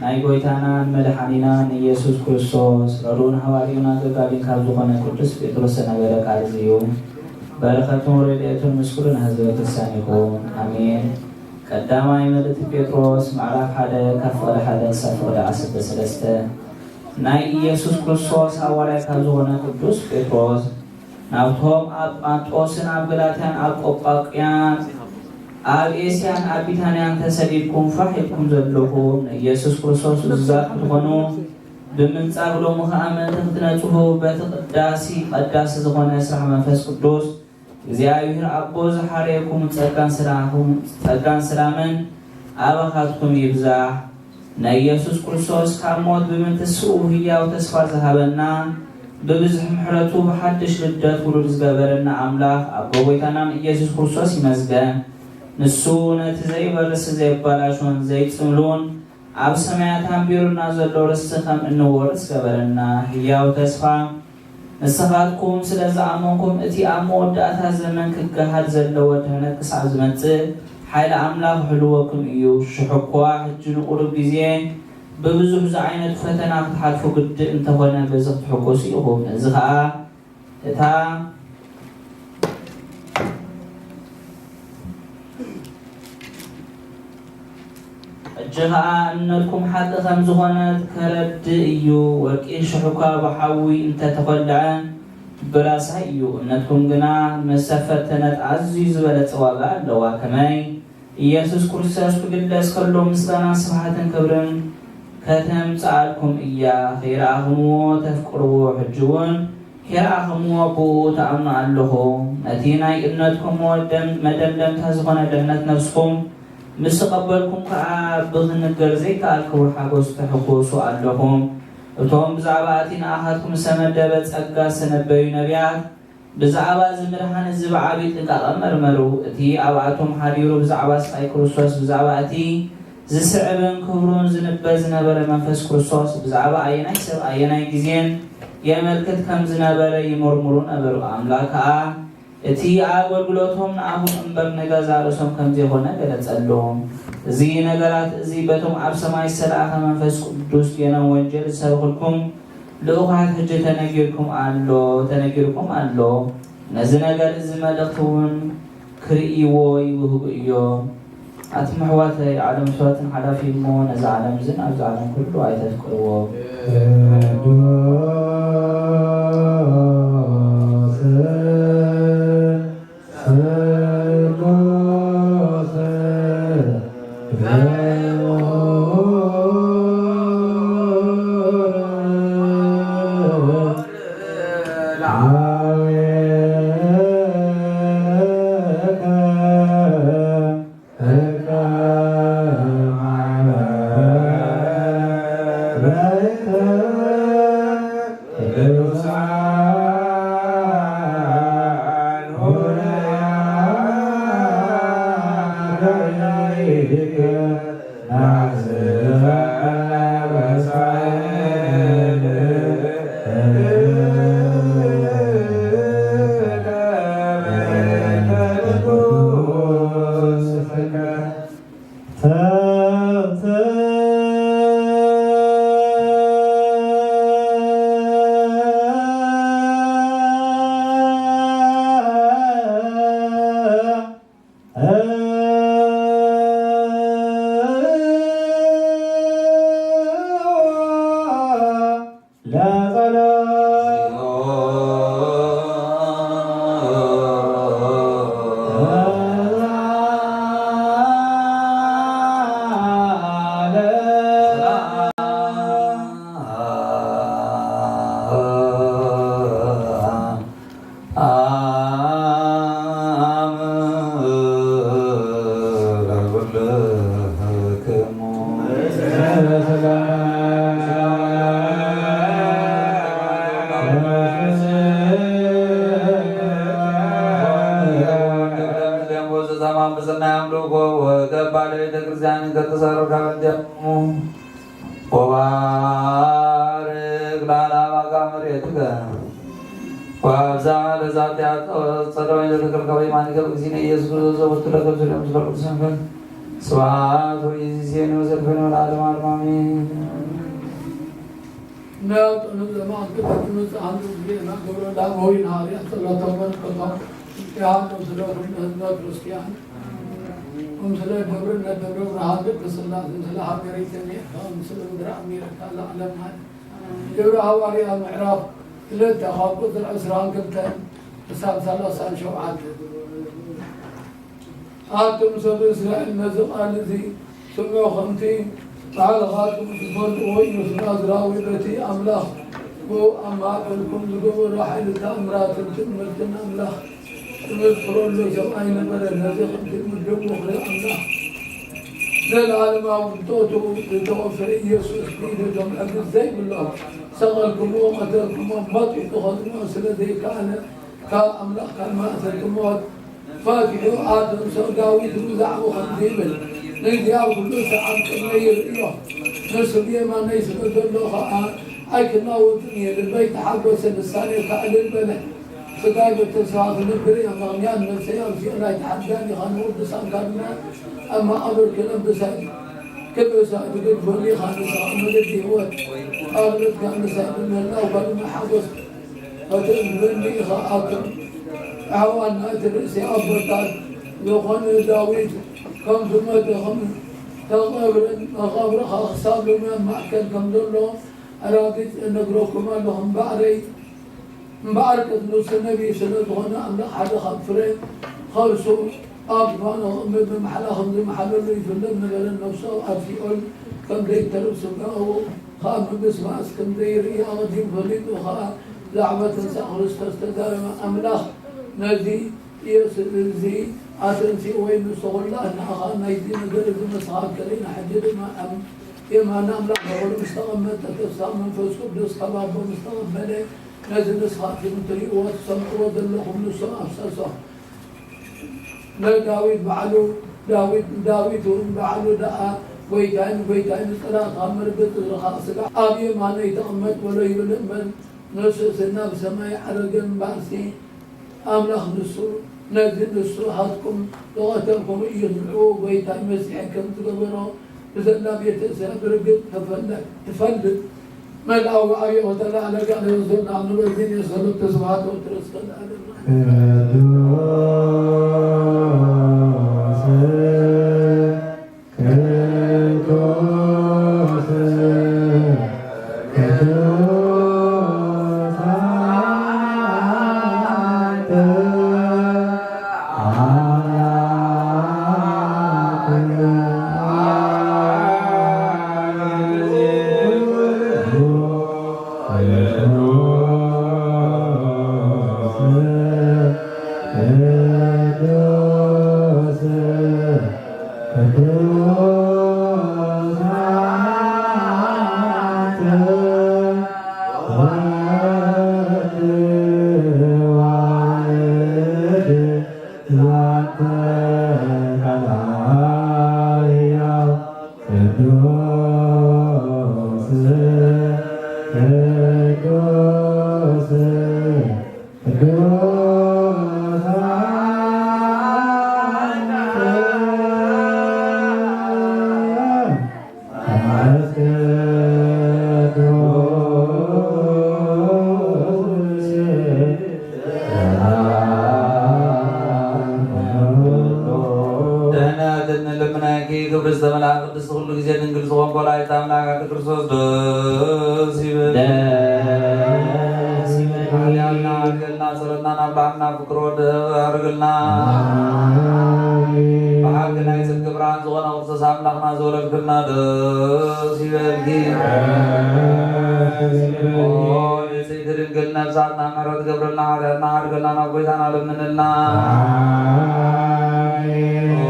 ናይ ጐይታናን መድሓኒናን ኢየሱስ ክርስቶስ ረድኡን ሃዋርዩን ኣገልጋሊን ካብ ዝኾነ ቅዱስ ጴጥሮስ ዝነበረ ቃል እዚ እዩ። በረኸቱን ረድኤቱን ምስ ኩልና ህዝበ ክርስቲያን ይኹን። ኣሜን። ቀዳማይ መልእኽቲ ጴጥሮስ ምዕራፍ ሓደ ካብ ፍቕዲ ሓደ ክሳብ ፍቕዲ ዓሰርተ ሰለስተ። ናይ ኢየሱስ ክርስቶስ ሃዋርያ ካብ ዝኾነ ቅዱስ ጴጥሮስ ናብቶም ኣብ ጳንጦስን ኣብ ገላትያን ኣብ ቆጳቅያን ኣብ ኤስያን ኣብ ቢታንያን ተሰዲድኩም ፋሕ ኢልኩም ዘለኹም ንኢየሱስ ክርስቶስ እዙዛት ክትኾኑ ብምንጻግ ሎሚ ኸኣ ምእንቲ ክትነጽሁ በቲ ቅዳሲ ቀዳሲ ዝኾነ ስራሕ መንፈስ ቅዱስ እግዚኣብሔር ኣቦ ዝሓረየኩም ጸጋን ሰላምኩም፣ ጸጋን ሰላምን ኣባኻትኩም ይብዛሕ። ናይ ኢየሱስ ክርስቶስ ካብ ሞት ብምትስኡ ህያው ተስፋ ዝሃበና፣ ብብዝሒ ምሕረቱ ብሓድሽ ልደት ውሉድ ዝገበረና ኣምላኽ ኣቦ ጐይታናን ኢየሱስ ክርስቶስ ይመስገን። ንሱ ነቲ ዘይበርስን ዘይበላሾን ዘይጽምሉን ኣብ ሰማያት ኣንቢሩና ዘሎ ርስቲ ከም እንወርስ ገበረና። ህያው ተስፋ ንስኻትኩም ስለ ዝኣመንኩም፣ እቲ ኣብ መወዳእታ ዘመን ክገሃድ ዘለዎ ድሕነት ክሳብ ዝመጽእ፣ ሓይሊ ኣምላኽ ይሕልወኩም እዩ። ሽሕ እኳ ሕጂ ንቁሩብ ግዜ ብብዙሕ ዝዓይነቱ ፈተና ክትሓልፉ ግዲ እንተኾነ፣ በዚ ክትሕጎሱ ኢኹም። እዚ ኸኣ እታ ሕጂ ኸኣ እምነትኩም ሓቂ ከም ዝኾነት ከረድእ እዩ። ወርቂ ሽሕ እኳ ብሓዊ እንተ ተኾልዐ ብራሳይ እዩ፣ እምነትኩም ግና ምስ ተፈተነት ኣዝዩ ዝበለጸ ዋጋ ኣለዋ። ከመይ? ኢየሱስ ክርስቶስ ክግለጽ ከሎ ምስጋና ስብሓትን ክብርን ከተምጽኣልኩም እያ። ከይረኣኹምዎ ተፍቅርዎ፣ ሕጂ እውን ከይረኣኹምዎ ብኡ ትኣምኑ ኣለኹም። ነቲ ናይ እምነትኩም መወደም-፣ መደምደምታ ዝኾነ ድሕነት ነፍስኹም ምስ ተቐበልኩም ከኣ ብኽንገር ዘይከኣል ክቡር ሓጎስ ትሕጎሱ ኣለኹም። እቶም ብዛዕባ እቲ ንኣኻትኩም ዝተመደበ ጸጋ ዝተነበዩ ነቢያት፣ ብዛዕባ እዚ ምድሓን እዚ ብዓቢ ጥንቃቐ መርመሩ። እቲ ኣብኣቶም ሓዲሩ ብዛዕባ ስቓይ ክርስቶስ፣ ብዛዕባ እቲ ዝስዕብን ክብሩን ዝንበ ዝነበረ መንፈስ ክርስቶስ፣ ብዛዕባ ኣየናይ ሰብ ኣየናይ ግዜን የመልክት ከም ዝነበረ ይምርምሩ ነበሩ። ኣምላኽ ከኣ እቲ ኣገልግሎቶም ንኣኹም እምበር ንገዛእ ርእሶም ከም ዘይኮነ ገለጸሎም። እዚ ነገራት እዚ በቶም ኣብ ሰማይ ዝተላእከ መንፈስ ቅዱስ ጌና ወንጌል ዝሰብኹልኩም ልኡኻት ሕጂ ተነጊርኩም ኣሎ፣ ተነጊርኩም ኣሎ። ነዚ ነገር እዚ መልእኽቲ እውን ክርእይዎ ይብህጉ እዮም። ኣቱም ኣሕዋተይ፣ ዓለም ስባትን ሓላፊ እሞ፣ ነዛ ዓለም እዝን ኣብዚ ዓለም ኩሉ ኣይተፍቅርዎ። ወባርክ ለዓለመ አጋመ መሬትከ ወአብዝሐ ለዛቲ ጸደወ ዘተከልከበ የማኒከ እግዚእነ ኢየሱስ ክርስቶስ ዘወቱ ለከ ምስለ ቅዱስ መንፈስ። ስብሐት ወይእዜሰ ወዘልፈነ ወለዓለመ ዓለም አሜን። እናያጠኑ ዘማን ክበትኑ ጸሃንዱ ጊዜ እናገብረ ዳግማዊ ናርያ ጸሎቶም በረከቶም ይሃሉ ስለ ኩሉ ህዝበ ክርስቲያን። ኩም ስለ ደብርነ ደብረ ብርሃን ቅድስት ሥላሴ፣ ስለ ሃገረ ኢትዮጵያ፣ ኩም ስለ ምድረ ኣሜሪካ ለዓለም ዓለም። ግብረ ሃዋርያ ምዕራፍ ክልተ ካብ ቁጽሪ ዕስራን ክልተን ክሳብ ሰላሳን ሸውዓተን። ኣቱም ሰብ እስራኤል ነዚ ቃል እዚ ስምዑ፣ ከምቲ ባዕልኻትኩም ትፈልጥዎ እዩ። ናዝራዊ በቲ ኣምላኽ ብኡ ኣብ ማእከልኩም ዝገበሮ ሓይሊ ተኣምራትን ትእምርትን ኣምላኽ ዝመስክረሉ ሰብኣይ ነበረ። ነዚ ከምቲ ምድቡ ክርኢ ኣምላኽ ዘላለማዊ ፍልጠቱ ዝተወፈየ ኢየሱስ ብኢዱ እቶም ዕግርግር ዘይብሎም ሰቐልኩምዎ፣ ቀተልኩምዎ፣ ሞት ክትኸድንዎ ስለ ዘይከኣለ ካብ ኣምላኽ ካብ ማእሰርቲ ሞት ፈትሑ። ኣቱም ሰብ ዳዊት ብዛዕባኡ ከምዚ ይብል፣ ንእግዚኣብሔር ኩሉ ሰዓት ቅድመይ ይርእዮ፣ ንሱ ብየማነይ ስለ ዘሎ ኸኣ ኣይክናወጽን እየ። ልበይ ተሓጎሰ፣ ልሳነይ ከኣ እልል በለ። ስጋይ በተስፋ ክነብር እየ፣ ምኽንያት ነፍሰይ ኣብ ሲኦል ኣይትሓድጋን ኢኻ፣ ንቅዱሳንካ ድማ ኣብ መቓብር ክነብሳ፣ ክብእሳ ትገድፈኒ ኢኻ። ንስኻ መገዲ ህይወት፣ ኣብ እምነትካ ምሳይ ብምህላውካ ድማ ሓጎስ ከተእንበኒ ኢኻ። ኣቱም ኣሕዋትና፣ እቲ ርእሲ ኣቦታት ዝኾነ ዳዊት ከም ዝሞተ ከም ተቐብረን መቓብርኻ ክሳብ ሎሚ ኣብ ማእከል ከም ዘሎ ኣረጋጊጸ እነግረኩም ኣለኹ። እምበኣረይ እምበኣርከስ ንሱ ነቢይ ስለ ዝኾነ፣ ኣምላኽ ሓደ ካብ ፍረ ከርሱ ኣብ ዝፋኑ ክቕመጥ ብምሓላ ከም ዝመሓለሉ ይፍለጥ ነበረ። ነፍሱ ኣብ ሲኦል ከም ዘይተርፍ፣ ስጋኡ ከኣ ምብስባስ ከም ዘይርኢ ኣቐዲሙ ፈሊጡ ከኣ ብዛዕባ ትንሳኤ ክርስቶስ ተዛረበ። ኣምላኽ ነዚ ኢየሱስ እዚ ኣተንስኡ ወይ ንሱ ኹላ ንኣኻ ናይዚ ነገር እዚ መስኻከለና። ሕጂ ድማ ኣብ የማን ኣምላኽ ንኹሉ ምስ ተቐመጠ፣ ተስፋ መንፈስ ቅዱስ ካብ ኣቦ ምስ ተቐበለ፣ ነዚ ንስኻትኩም ትርእይዎ ትሰምዕዎ ዘለኹም ንሱ ኣፍሰሶ። ንዳዊት ባዕሉ፣ ዳዊት፣ ዳዊት እውን ባዕሉ ደኣ ጎይታይ ንጎይታይ ንጸላእትኻ መርገጽ እግርኻ ስጋዕ ኣብ የማነይ ተቐመጥ በሎ ይብል እምበር፣ ንሱ ስና ብሰማይ ዓረገ እምበኣርሲ፣ ኣምላኽ ንሱ፣ ነዚ ንሱ ሃትኩም ዝቐተልኩምዎ እዩ፣ ንዕኡ ጎይታይ መሲሐ ከም ዝገበሮ ብዘላ ቤተ እስራኤል ብርግጽ ተፈለ-፣ ትፈልጥ። መልኣዊ ኣብዮ ተላዕለ ጋለ ወዘና ንበዚን የሰሉት ተስፋት ወትረስ ተላዕለ። ቅዱስ ቅዱስ ቅዱስ አንተ አምላክነ ቅዱስ ቅዱስ ቅዱስ አንተ መንፈስ ቅዱስ ደህና ትንልምናይኪ ክብሪ ዝተመልኣ ቅድስቲ ኩሉ ግዜ ድንግል ዝኾንኮ ወላዲተ ኣምላክ ኣቲ ክርስቶስ ደስ ይበል። ደስ ይበል። ሓጢኣትና ኣርግልና፣ ጸሎትና ናብ ብርሃንና ፍቅር ወዲ ኣርግልና። ኣሜን። ብሓቂ ናይ ጽድቂ ብርሃን ዝኾነ ክርስቶስ ኣምላኽና ዝወለድክልና ደስ ይበልኪ። ደስ ይበልኪ። ኦ ንጽሕቲ ድንግል ነፍሳትና ምሕረት ገብረልና፣ ሓጢኣትና ኣርግልና፣ ናብ ጎይታና ለምንልና። ኣሜን። ኦ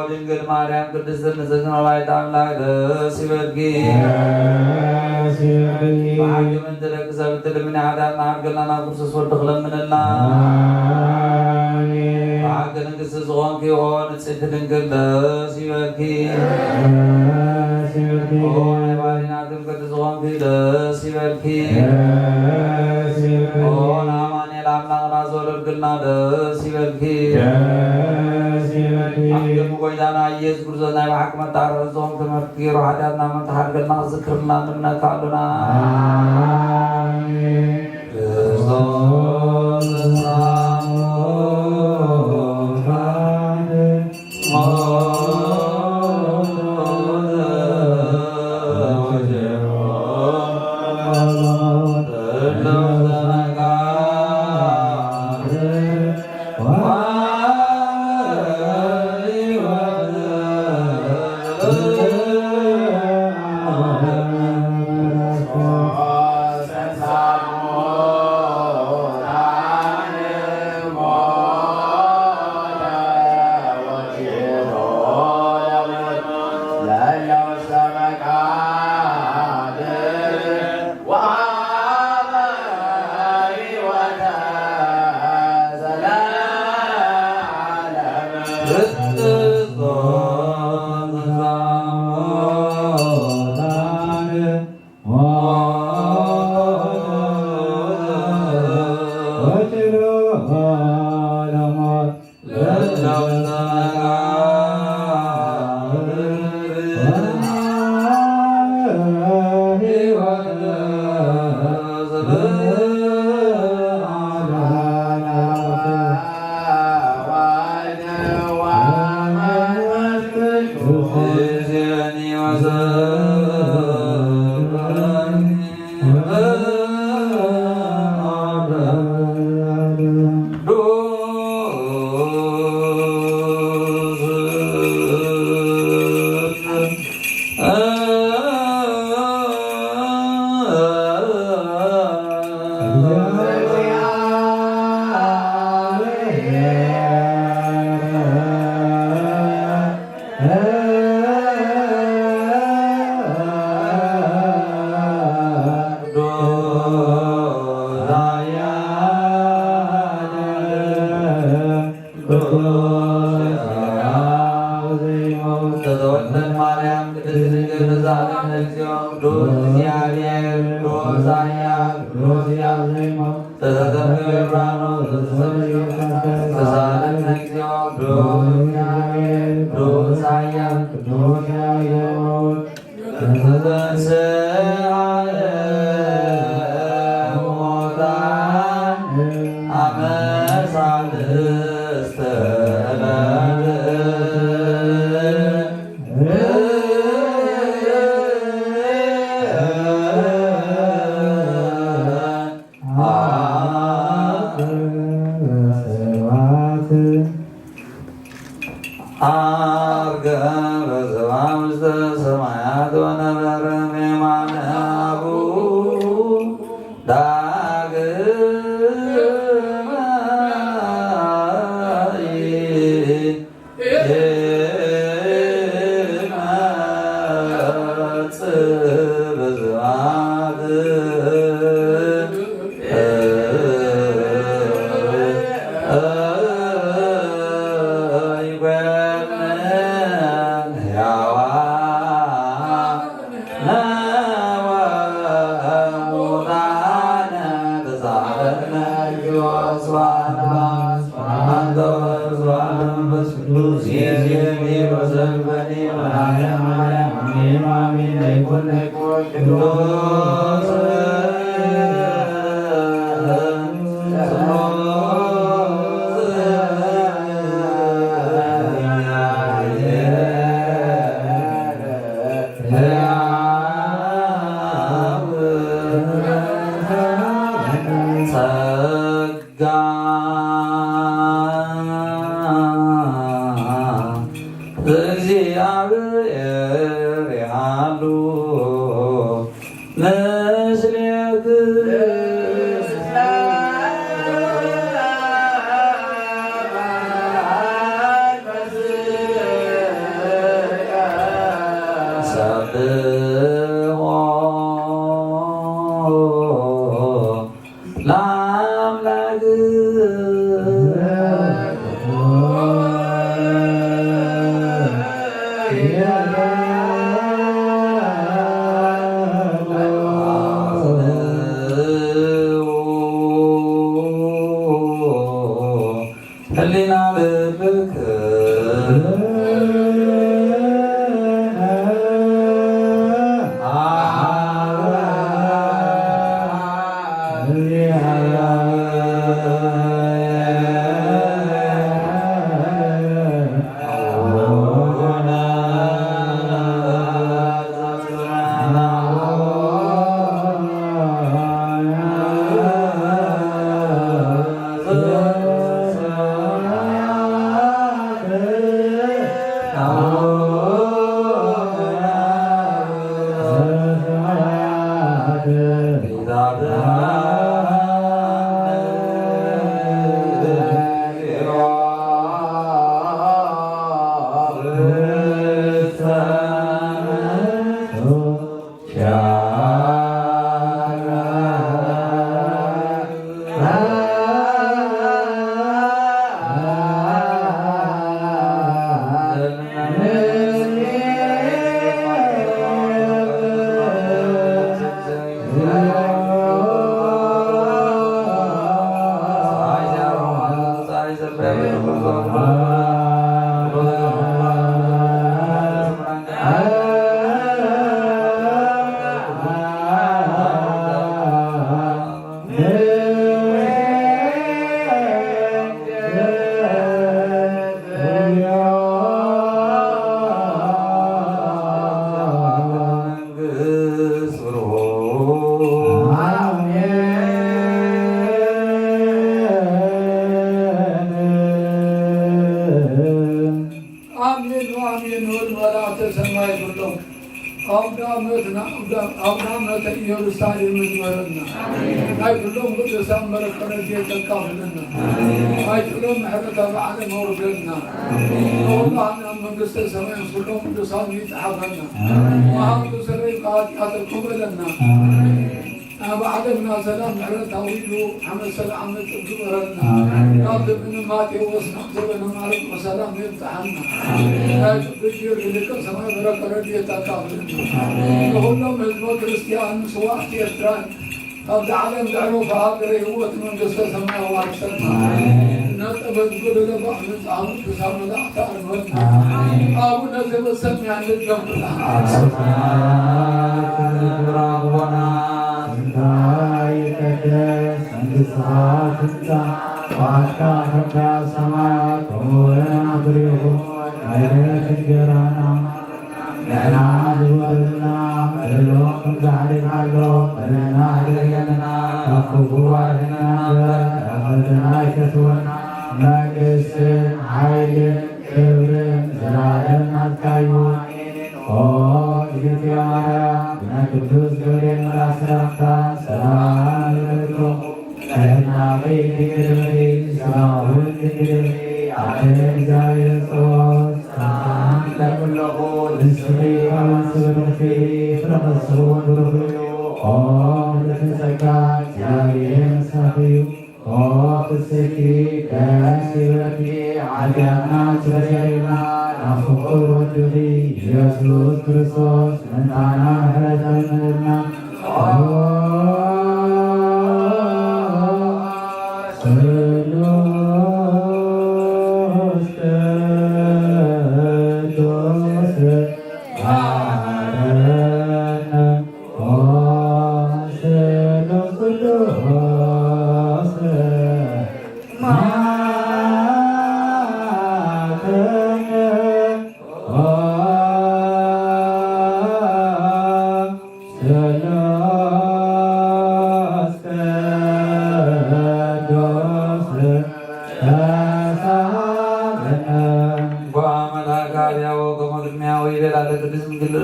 ድንግል ማርያም ቅድስት ንጽሕቲ ወላዲተ ኣምላክ ደስ ይበልኪ። ደስ ይበልኪ። ብሓቂ ምእንቲ ደቂ ሰብ እትልምኒ ሓጢኣትና ኣርግልና ናብ ክርስቶስ ወድኺ ለምንልና። ኣሜን። ብሓቂ ንግስቲ ዝኾንኪ ኦ ንጽሕቲ ድንግል ደስ ይበልኪ። ደስ ይበልኪ። ኦ ናይ ባሕርይና ትምክሕቲ ዝኾንኪ ደስ ይበልኪ። ደስ ይበልኪ። ኦ ንኣማኑኤል ኣምላኽና ዝወለድክልና ደስ ይበልኪ። ደስ ይበልኪ። ኣብ ቅድሚ ጎይታና ኢየሱስ ክርስቶስ ናይ ብሓቂ መተዓረቒ ዝኾንኪ ትምህርቲ ገይሩ ሓጢኣትና ምእንቲ ሓድገልና ክዝክርልና ንምነካ ኣሎና። ኣሜን። ክርስቶስ ተንሥአ እሙታን ተሳለነ እግዚኦ ቅዱስ እግዚአብሔር ቅዱስ ኃያል ቅዱስ ያዜሞ ተሳለነ እግዚኦ ቅዱስ እግዚአብሔር ቅዱስ ኃያል ቅዱስ ያዜሞ ተንሥአ እሙታን አመ ሳልስተ ለልእ ዐርገ በሰማይ ውስተ ሰማያት ወነበረ በየማነ አቡሁ ዳግመ ይመጽእ በስብሐት ይኮንን ሕያዋን ወሙታነ ተሳለነ እግዚኦ ስብሐት ለአብ ስብሐት ለወልድ ስብሐት ለመንፈስ ቅዱስ ይእዜኒ ወዘልፈኒ ወለዓለመ ዓለም አሜን አሜን። ለይኩን ለይኩን ቅዱስ ጸጋ ዘእግዚኣብሔር ይሃሉ ምስሌክሙ። ሰብሖ ለአምላክ። ህሊና ልብክ አሜን ወአሜን። ወልድ መላእክተ ሰማይ ኩሎም አውደ ዓመትና፣ አውደ ዓመተ ኢየሩሳሌም ይግበረልና። ናይ ኩሎም ቅዱሳን በረከት ረድኤት ተካፍለና። ናይ ኩሎም ምሕረተ ባዕለ መውርደልና። ንኹላህና መንግስተ ሰማይ ኩሎም ቅዱሳን ይጽሓፈና። መሃሩ ሰረይ ኃጢአተኩም በለና። ኣብ ዓለምና ሰላም ምሕረት ኣውሪዱ ዓመት ሰላም ዓመት ጽድቂ ግበረልና። ኣሜን። ካብ ዘመነ ማቴዎስ ናብ ዘመነ ማርቆስ ሰላም የብጽሓና። ኣሜን። ናይ ቅዱስ ጊዮርጊስ ሊቀ ሰማይ በረከት ረድኤት ኣካፍለና። ኣሜን። ንኹሎም ህዝበ ክርስቲያን ስዋዕት ኤርትራን ካብዚ ዓለም ዘዕረፉ ሃገረ ህይወት መንግስተ ሰማይ ኣዋርሰና። ኣሜን። ነጠበት ጎደለ ባዕ መጽሓፍ ቅዱሳን መላእክት ኣርመት። ኣሜን። ኣቡነ ዘበሰማያት ንደምና። ስብሐት ለአቡነ አቡነ ስንታ ይቀደስ መንግሥትካ ትምጻእ ወአትካ ፈቃድካ በሰማይ ከማሁ በምድር ይኹን። ዕለት እንጀራና ንሕና ዝበደልና በደሎም ከም ዝሓደግናሎም በደልና ይሕደግ በለና፣ ካብ ክፉ ኣድሕነና እምበር፣ ካብ ፈተና ኣይተእትወና፣ መንግስትን ሓይልን ክብርን ዘላለም ናትካ እዩ። ኦ እግዝእትየ ማርያም፣ ብናይ ቅዱስ ገብርኤል መልኣክ ሰላምታ ሰላም እብለኪ። ጥዕናኺ ድንግል እኺ፣ ስጋኺ እውን ድንግል እኺ፣ ኣደ እግዚኣብሔር ጸባኦት፣ ሰላም እብለኪ። ንስኺ ካብ ኣንስቲ ብሩኽቲ ኢኺ፣ ፍረ ከርስኺ እውን ብሩኽ እዩ። ኦ ምልዕቲ ጸጋ፣ እግዚኣብሔር ምሳኺ እዩ። ኦ ፍስሕቲ ደስ ይበልኪ፣ ሓጢኣትና ኣስተሰርየልና፣ ናብ ፍቁር ወድኺ ኢየሱስ ክርስቶስ ምእንታና ምሕረት ለምንልና። ኦ ስሉስ ቅዱስ መሐረነ። ኦ ስሉስ ቅዱስ መሐረነ። ኦ ስሉስ ቅዱስ ተሳሃለነ። እንኳ መልአከ አብያው ከመ ቅድሚያው ይቤላ ለቅድስት ድንግል።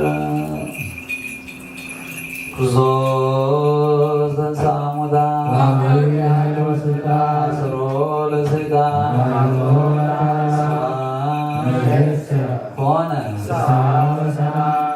ክርስቶስ ተንሥአ እሙታን። አሜን። ኃይለ ወስልጣን። አሰሮ ለሰይጣን። ኃይሎ ለሰይጣን። ሰላም። ይእዜሰ። ኮነ። ፍስሐ ወሰላም።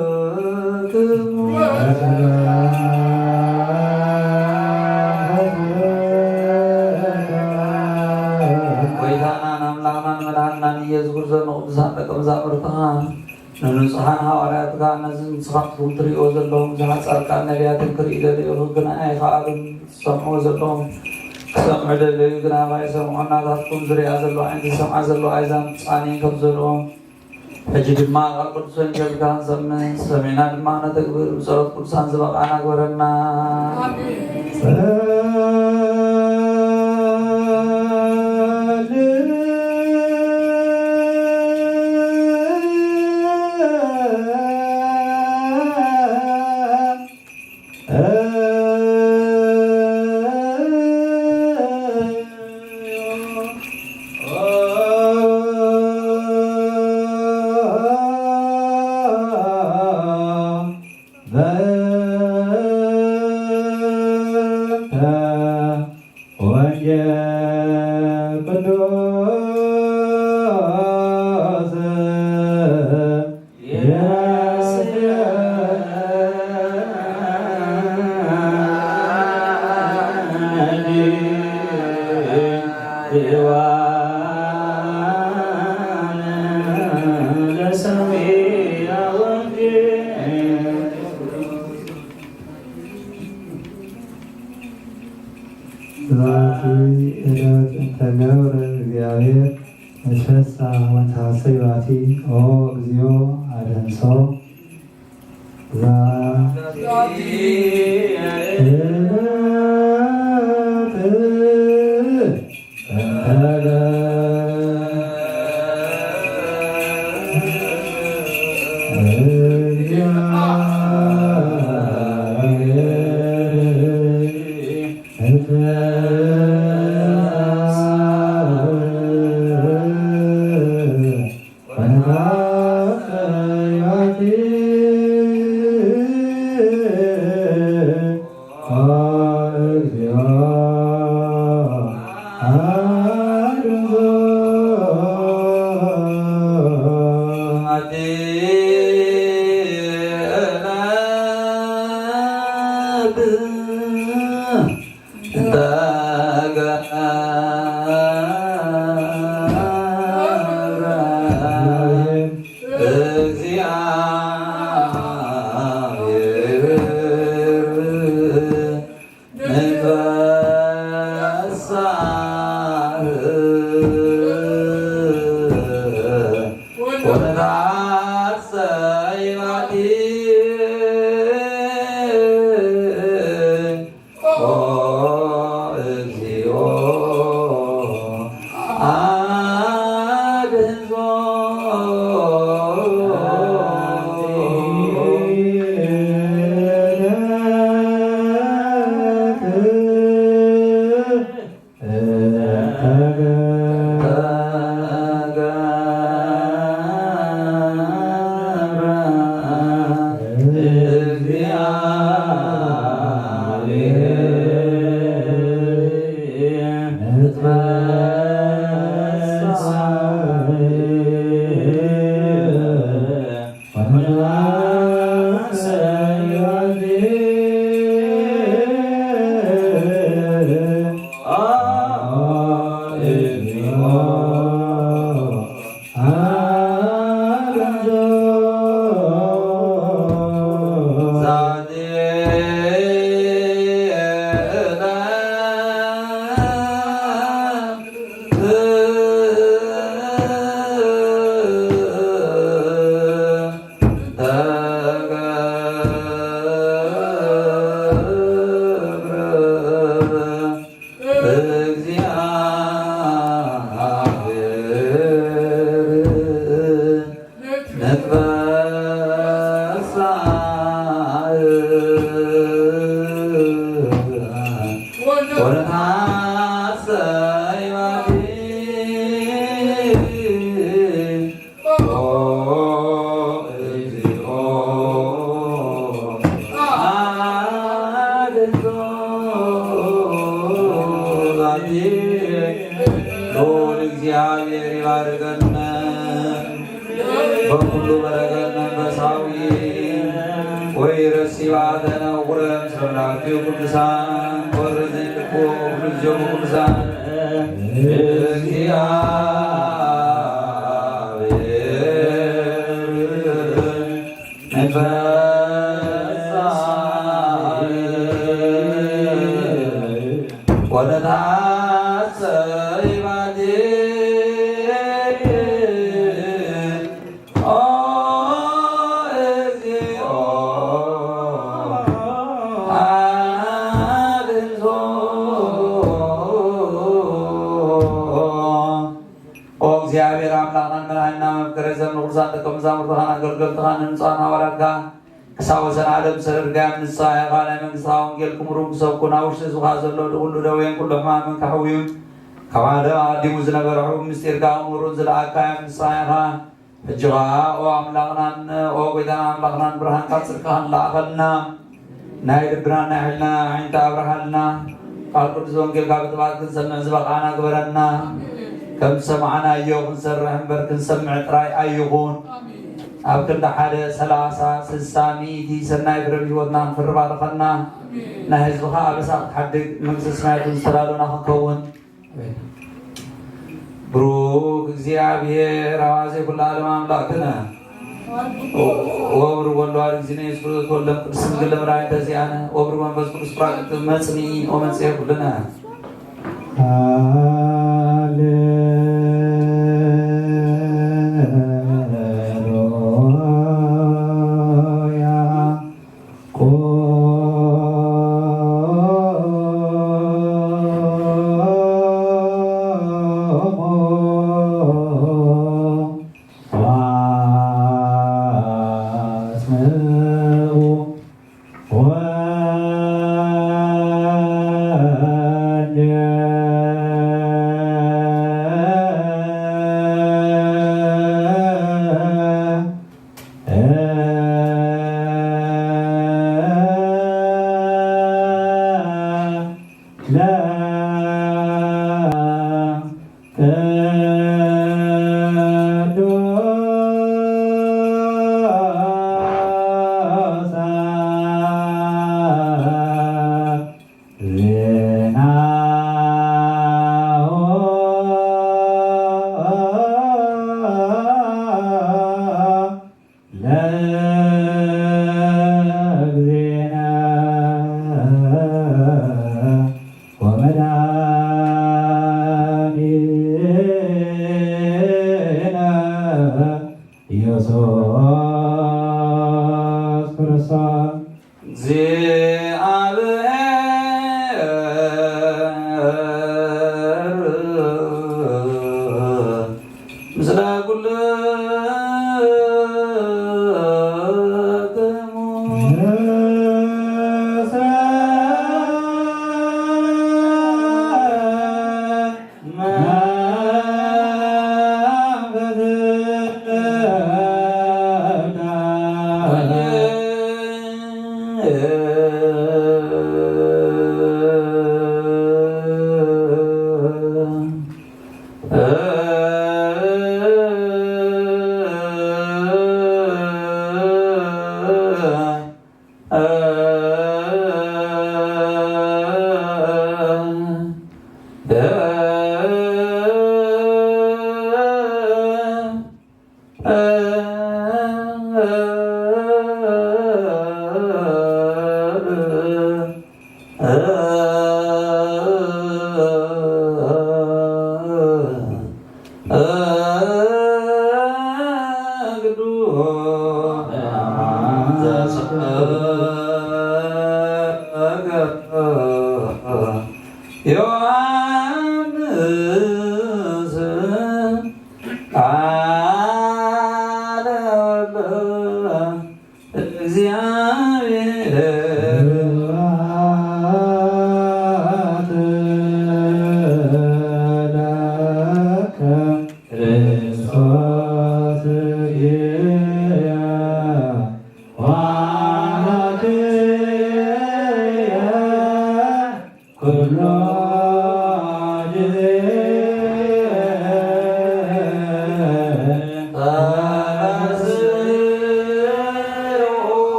ለኩልክሙ። ጎይታናን ኣምላኽናን መድሓንናን ኢየሱስ ክርስቶስ ንቅዱሳን ደቀ መዛሙርትኻ ንንጹሓን ሃዋርያትካ ነዚ ንስኻትኩም ትርእይዎ ዘለኹም ብዙሓት ጻድቃን ነቢያትን ክርእዩ ደለዩ ግና ኣይኸኣሉን። ዝሰምዕዎ ዘለኹም ክሰምዑ ደለዩ ግና ኣይሰምዑን። ናታትኩም ዝርእያ ዘለዋ ዓይኒ ዝሰምዓ ዘለዋ ኣእዛን ትጻነየን ከም ዘለዎም ሕጂ ድማ ቃል ቅዱስ ወንጌልካ ንሰምዕ፣ ሰሚዕና ድማ ነተግብር ብጸሎት ቅዱሳን ዝበቓዕና ግበረና። በእንተ ወንጌል ቅዱስ ዛቲ ዕለት እንተ ገብረ እግዚኣብሔር ንትፈሳ ወንትሐሰይ ባቲ ኦ እግዚኦ አድህንሶ። ዛቲ ዕለት እንተ ልዑል እግዚኣብሔር ይባርከነ። በኩሉ በረከት መንፈሳዊ ወይ ረሲባተነ ውረም ሰብናክቲው ቅዱሳን ወርዝን ልኩ ኩሉ ጊዜው ቅዱሳን ኦ እግዚኣብሔር ኣምላኽናን መድሓኒና መፍቀሬ ዘምነ ቅዱሳን ደቀ መዛሙርትኻን ኣገልገልትኻን ንንጹሃን ሃዋርያትካ ክሳብ ወሰን ዓለም ሰደድካዮም ንስኻ ኢኻ። ናይ መንግስትኻ ወንጌል ክምሩን ክሰብኩን ኣብ ውሽጢ ህዝብኻ ዘሎ ኩሉ ደዌን ኩሉ ሕማምን ከሕውዩን ካብ ዓለም ኣቐዲሙ ዝነበረ ሕቡእ ምስጢርካ ክምሩን ዝለኣካዮም ንስኻ ኢኻ። ሕጂ ኸዓ ኦ ኣምላኽናን ኦ ጎይታና ኣምላኽናን ብርሃንካ ጽድቅኻን ለኣኸልና። ናይ ልብናን ናይ ሕልናን ኣዒንቲ ኣብርሃልና። ቃል ቅዱስ ወንጌልካ ብጥባት ክንሰምዕ ዝበቓዕና ግበረና። ከም ዝሰማዕናዮ ክንሰርሕ እምበር ክንሰምዕ ጥራይ ኣይኹን። ኣብ ክንዲ ሓደ ሰላሳ ስሳ ሚእቲ ሰናይ ፍረ ብህይወትና ክንፍሪ ባርኸና። ናይ ህዝብኻ ኣበሳ ክትሓድግ መንግስተ ሰማያት እውን ዝተዳለወና ክንከውን። ብሩክ እግዚኣብሔር ኣዋዜ ኩሉ ዓለም ኣምላክነ ወብር ወልድ ዋሕድ እግዚእነ ኢየሱስ ክርስቶስ ተወልደ ቅድስት ድንግል ለመድኃኒተ ዚአነ ወብር መንፈስ ቅዱስ ጳራቅሊጦስ መጽንኢ ወመንጽሔ ኩልነ። ሃሌሉያ።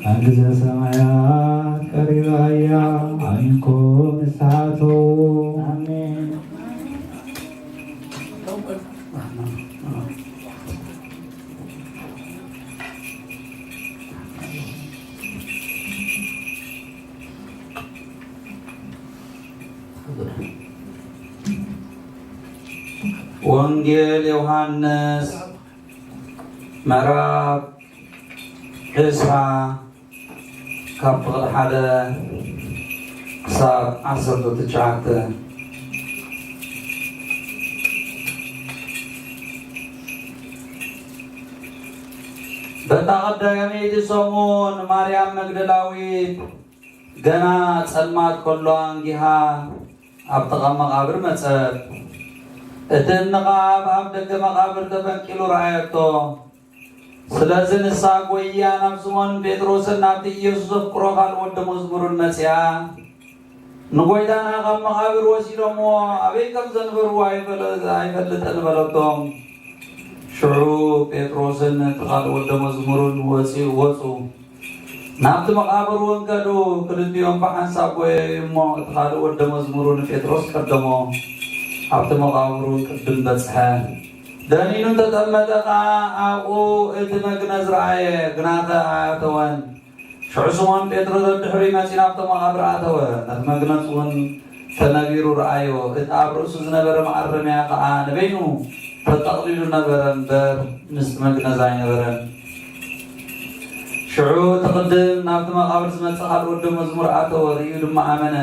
መንግስተ ሰማያት ቀሪባ እያ፣ ኣሚንኩም ንስሓቱ። ኣሜን። ወንጌል ዮሃንስ ምዕራፍ ዕስራ ካብ ፍቕዲ ሓደ ክሳብ ዓሰርተ ትሽዓተ። በታ ቀዳመይቲ ሰሙን ማርያም መግደላዊት ገና ጸልማት ከሎ ኣንጊሃ ኣብ ጥቓ መቓብር መጸት። እቲ እምኒ ኸኣ ኣብ ኣፍ ደገ መቓብር ተፈንቂሉ ረኣየቶ። ስለዚ ንሳ ጐይያ ናብ ስምኦንን ጴጥሮስን ናብቲ ኢየሱስ ዘፍቅሮ ካልእ ወዲ መዝሙርን መጺኣ፣ "ንጐይታና ካብ መቓብር ወሲዶምዎ ኣበይ ከም ዘንበርዎ ኣይፈለ-፣ ኣይፈልጥን" በለቶም። ሽዑ ጴጥሮስን እቲ ካልእ ወዲ መዝሙርን ወጺኡ ወጹ። ናብቲ መቓብር እውን ከዱ። ክልቲኦም ብሓንሳብ ጐየዩ እሞ፣ እቲ ካልእ ወዲ መዝሙሩ ንጴጥሮስ ቀደሞ። ኣብቲ መቓብር እውን ቅድም በጽሐ። ደኒኑ እንተጠመተ ኸኣ ኣብኡ እቲ መግነዝ ረኣየ፣ ግናኸ ኣያተወን። ሽዑ ስምኦን ጴጥሮስ ደድሕሪኡ መጺኡ ናብቲ መቓብር ኣተወ። ነቲ መግነዝ እውን ተነቢሩ ረኣዮ። እቲ ኣብ ርእሱ ዝነበረ መኣረምያ ኸኣ ንበይኑ ተጠቕሊሉ ነበረ እምበር፣ ምስቲ መግነዝ ኣይነበረን። ሽዑ እቲ ቅድም ናብቲ መቓብር ዝመጸ ካልእ ወዲ መዝሙር ኣተወ፣ ርእዩ ድማ ኣመነ።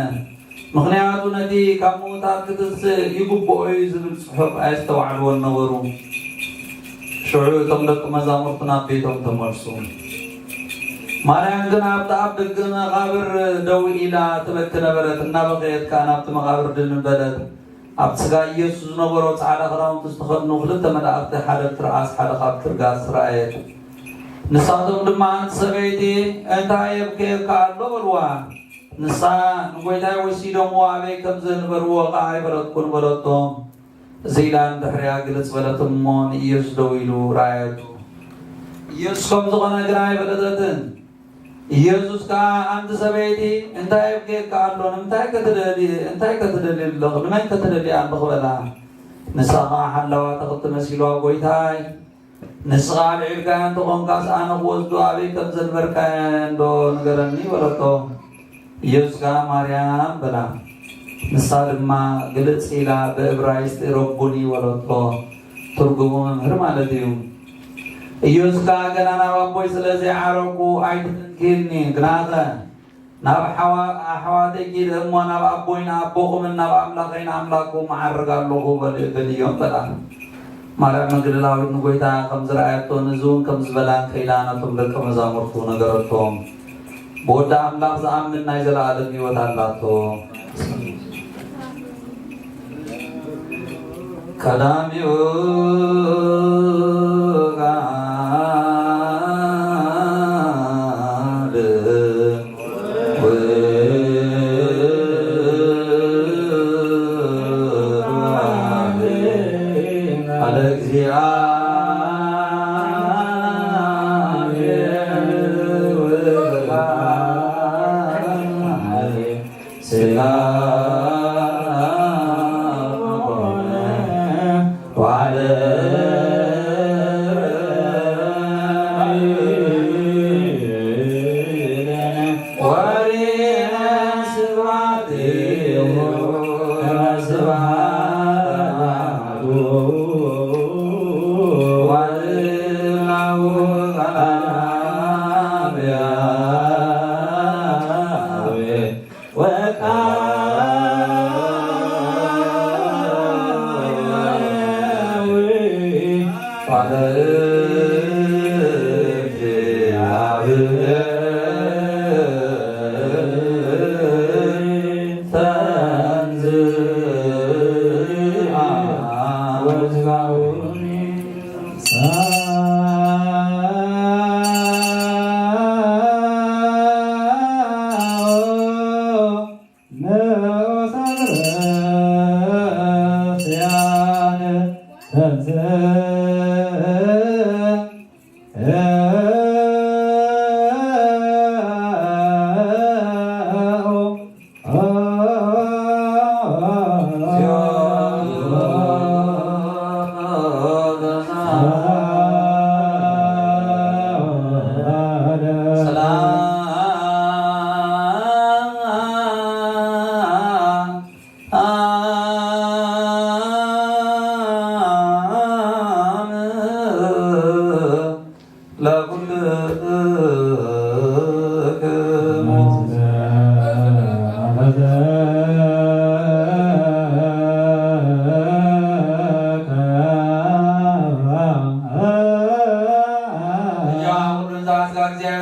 ምኽንያቱ ነቲ ካብ ምዉታት ክትንስእ ይግብኦ እዩ ዝብል ጽሑፍ ኣየስተውዓልዎን ነበሩ። ሽዑ እቶም ደቂ መዛሙርቱ ናብ ቤቶም ተመልሱ። ማርያም ግን ኣብቲ ኣብ ደገ መቓብር ደው ኢላ ትበኪ ነበረት። እናበኸየት ከኣ ናብቲ መቓብር ድንን በለት። ኣብቲ ስጋ ኢየሱስ ዝነበሮ ጻዕዳ ክዳውንቲ ዝተኸድኑ ክልተ መላእኽቲ፣ ሓደ ኣብቲ ርኣስ ሓደ ካብቲ ርጋጽ ረኣየት። ንሳቶም ድማ፣ "ኣንቲ ሰበይቲ፣ እንታይ የብክየኪ ኣሎ?" በልዋ። ንሳ፣ "ንጐይታይ ወሲዶምዎ ኣበይ ከም ዘንበርዎ ኸኣ ኣይፈለጥኩን" በለቶም። እዚ ኢላ ንድሕሪኣ ግልጽ በለት እሞ ንኢየሱስ ደው ኢሉ ረኣየቶ። ኢየሱስ ከም ዝኾነ ግና ኣይፈለጠትን። ኢየሱስ ከኣ፣ "ኣንቲ ሰበይቲ፣ እንታይ የብክየኪ ኣሎ? ንምንታይ ከ ትደልዪ፣ እንታይ ከ ትደልዪ ኣለኺ? ንመን ከ ትደልዪ ኣለኺ?" በላ። ንሳ ኸኣ ሓላዋ ተኽቲ መሲልዋ፣ "ጐይታይ፣ ንስኻ ኣልዒልካዮ እንተኾንካስ፣ ኣነ ክወስዶ ኣበይ ከም ዘንበርካዮ እንዶ ንገረኒ" በለቶ። ኢየሱስ ከኣ፣ "ማርያም" በላ። ንሳ ድማ ግልጽ ኢላ ብእብራይስጢ "ረቡኒ" በለቶ። ትርጉሙ "መምህር" ማለት እዩ። ኢየሱስ ከኣ፣ "ገና ናብ ኣቦይ ስለ ዘይዓረግኩ ኣይትተንክይኒ፣ ግናኸ ናብ ሓዋ-፣ ኣሕዋተይ ኪድ እሞ ናብ ኣቦይ ንኣቦኹምን ናብ ኣምላኸይ ንኣምላኽኩም እዓርግ ኣለኹ" በል-፣ በልዮም በላ። ማርያም መግደላዊት ንጐይታ ከም ዝረኣየቶን እዚ እውን ከም ዝበላን ከይዳ ነቶም ደቀ መዛሙርቱ ነገረቶም። ብወዲ ኣምላኽ ዝኣምን ናይ ዘለኣለም ህይወት ኣላቶ። ቀዳሚኡ ቃል ወወልድ እግዚአብሔር ወወልድ ሥጋ ሆነ ዋለ። ወሪነ ስብሐት ስብሐት ዋልናሁ ቃል አብያዊ ወቃል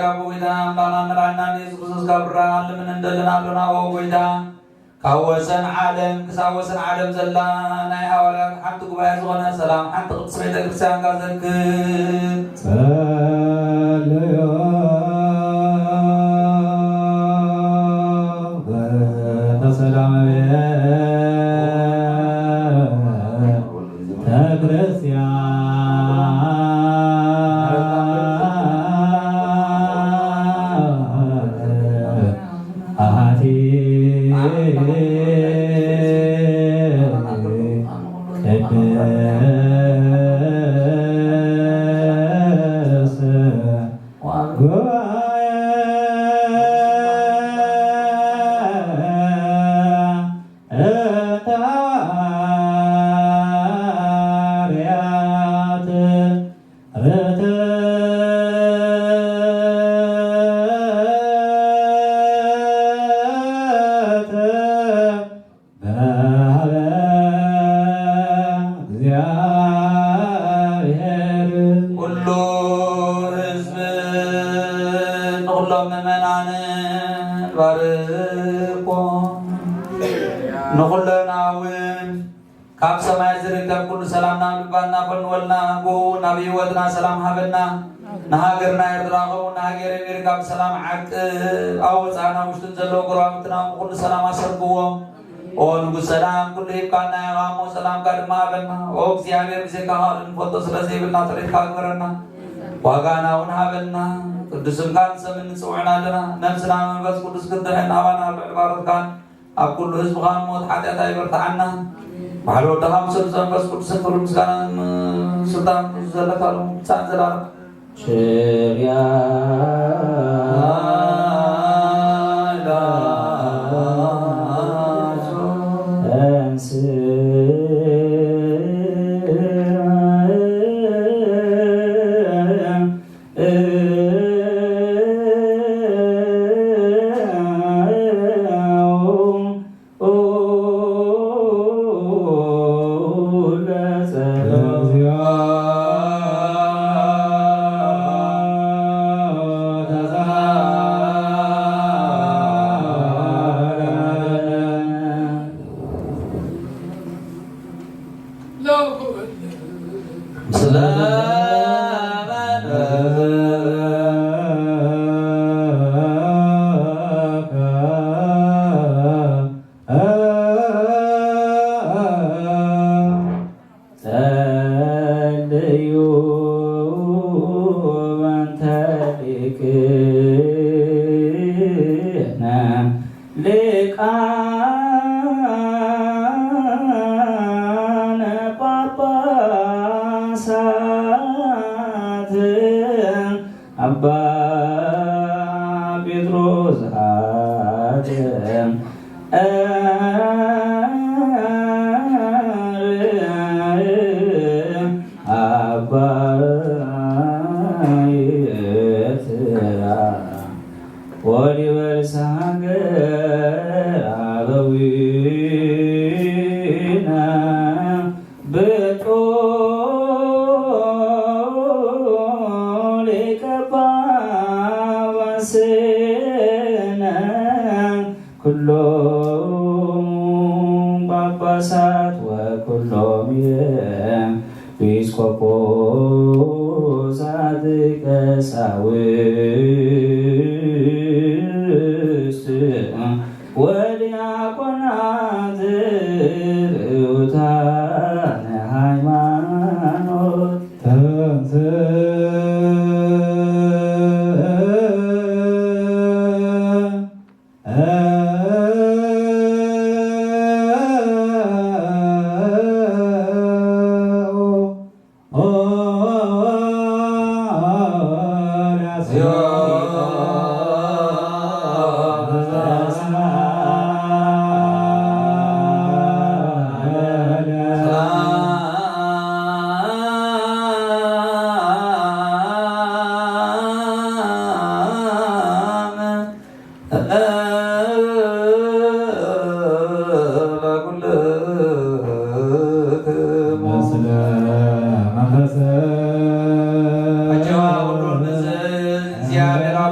ኣቦ ጎይታ ኣምላኽና መድሓኒና ኢየሱስ ክርስቶስ ካብ ብራ ልምን እንደልን ኣሎና። ኦ ጎይታ፣ ካብ ወሰን ዓለም ክሳብ ወሰን ዓለም ዘላ ናይ ሃዋርያት ሓንቲ ጉባኤ ዝኾነ ሰላም ሓንቲ ቅድስት ቤተ ክርስቲያን ጋዘክር። ጸልዮ በእንተ ሰላም ቤተ ክርስቲያን አሐቲ ቅድስት ጉባኤ እንተ ሐዋርያት ርትዕት በሀበ እግዚአብሔር። ኩሉ ህዝብ ንኹሎም ምእመናን ባርኮ፣ ንኹለና እውን ካብ ሰማይ ዝርከብ ኩሉ ሰላም ናብ ልባና ፈንወልና፣ ብኡ ናብ ህይወትና ሰላም ሃበና። ንሃገርና ኤርትራ ኸው ንሃገር ኣሜሪካ ብሰላም ዓቅብ፣ ኣብ ወፃእና ውሽጥን ዘለዉ ጎረባብትና ኩሉ ሰላም ኣሰርግዎም። ኦ ንጉስ ሰላም፣ ኩሉ ሂብካና ኢኻ እሞ ሰላምካ ድማ ሃበና። ኦ እግዚኣብሔር፣ ብዘይካ ካልእ ንፈልጦ ስለ ዘይብልና፣ ጥሪትካ ግበረና፣ ዋጋና እውን ሃበና። ቅዱስ ስምካ ንሰምን ንጽውዕን ኣለና። ነብስና መንፈስ ቅዱስ ክትድሕን ናባና ኣብ ልዕሊ ባሮትካን ኣብ ኩሉ ህዝብኻን ሞት ሓጢኣት ኣይበርትዓና። ባሕሪ ወድኻ ምስ ርእሱ መንፈስ ቅዱስን ክብርን ምስጋናን ስልጣን ዘለካ ሎሚ ክሳዕ ዘላለም። ሽርያ ጸልዩ በእንተ ሊቅነ ሊቃነ ጳጳሳት አባ ጴጥሮስ ዘአብ አባ ኤርትራ ወዲበ ርእሰ ሀገር አበዊነ ብጡል ሊቀ ጳጳስነ ኩሎም ጳጳሳት ወኩሎም ኤጲስቆጶሳት ቀሳውስት ወዲያቆናት ርኡታነ ሃይማኖት ተንሥእ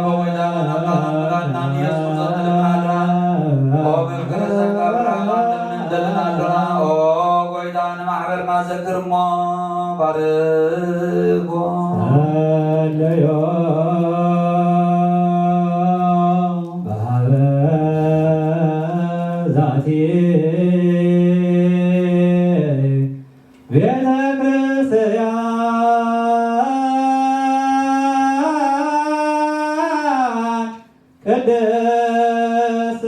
ኦ ጎይታ፣ ንኣምላኽና ንመድኃኒና ንኢየሱስ ክርስቶስ ንልምን ኣለና። ኦ በብክርስቶስ ካብ ብርሃን ንልምን ኣለና። ኦ ጎይታ፣ ንማሕበርና ዘክር እሞ ባርኮ። ጸለዮ በሃበ ዛቲ ቤተ ክርስቲያን ቅድስት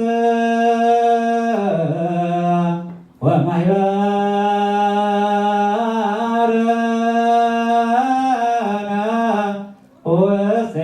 ወማሕበርነ ውስቴ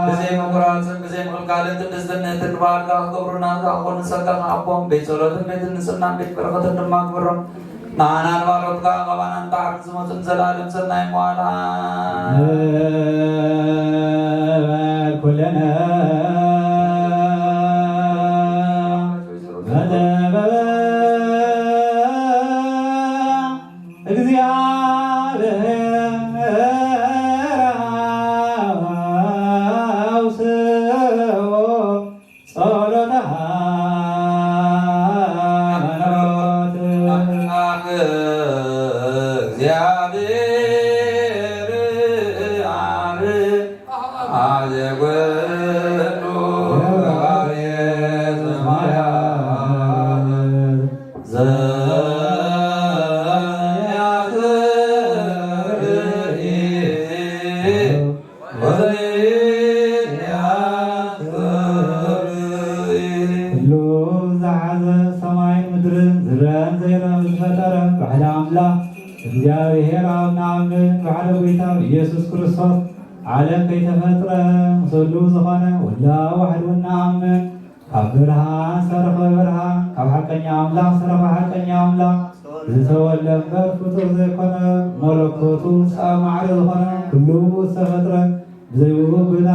ብዘይ ምቁራጽን ብዘይ ምኽልካልን ቅድስትን ንእትንባርካ ክገብሩና ዝኣኾኑ ጸጋኻ ኣቦም ቤት ጸሎትን ቤት ንጽህናን ቤት በረኸትን ድማ ግበሮም። ንዓና ንባሮትካ ካባና ንታሕቲ ዝመጹ ንዘለኣለም ሰናይ መዋላ ንበል ኩለነ። መጠበበ እግዚኣብሔር አውስኦ ጸሎተ ሃይማኖት። እግዚአብሔር አብ አዜ ኩሉ ገባሬ ሰማያት ዘያስተርኢ ኩሉ ዝሓዘ ሰማይን ምድርን ዝረአን ዘይረአን ዝፈጠረ ባሕሪ ኣምላኽ እግዚኣብሔር ኣብ ንኣምን ባሕሪ ጎይታ ኢየሱስ ክርስቶስ ዓለም ከይተፈጥረ ምስሉ ዝኾነ ወላ ዋሕድ እውን ንኣምን። ካብ ብርሃን ዝተረኽበ ብርሃን፣ ካብ ሓቀኛ ኣምላኽ ዝተረኽበ ሓቀኛ ኣምላኽ፣ ዝተወልደ እምበር ፍጡር ዘይኮነ፣ መለኮቱ ሳብ ማዕረ ዝኾነ ኩሉ ዝተፈጥረ፣ ብዘይብኡ ግና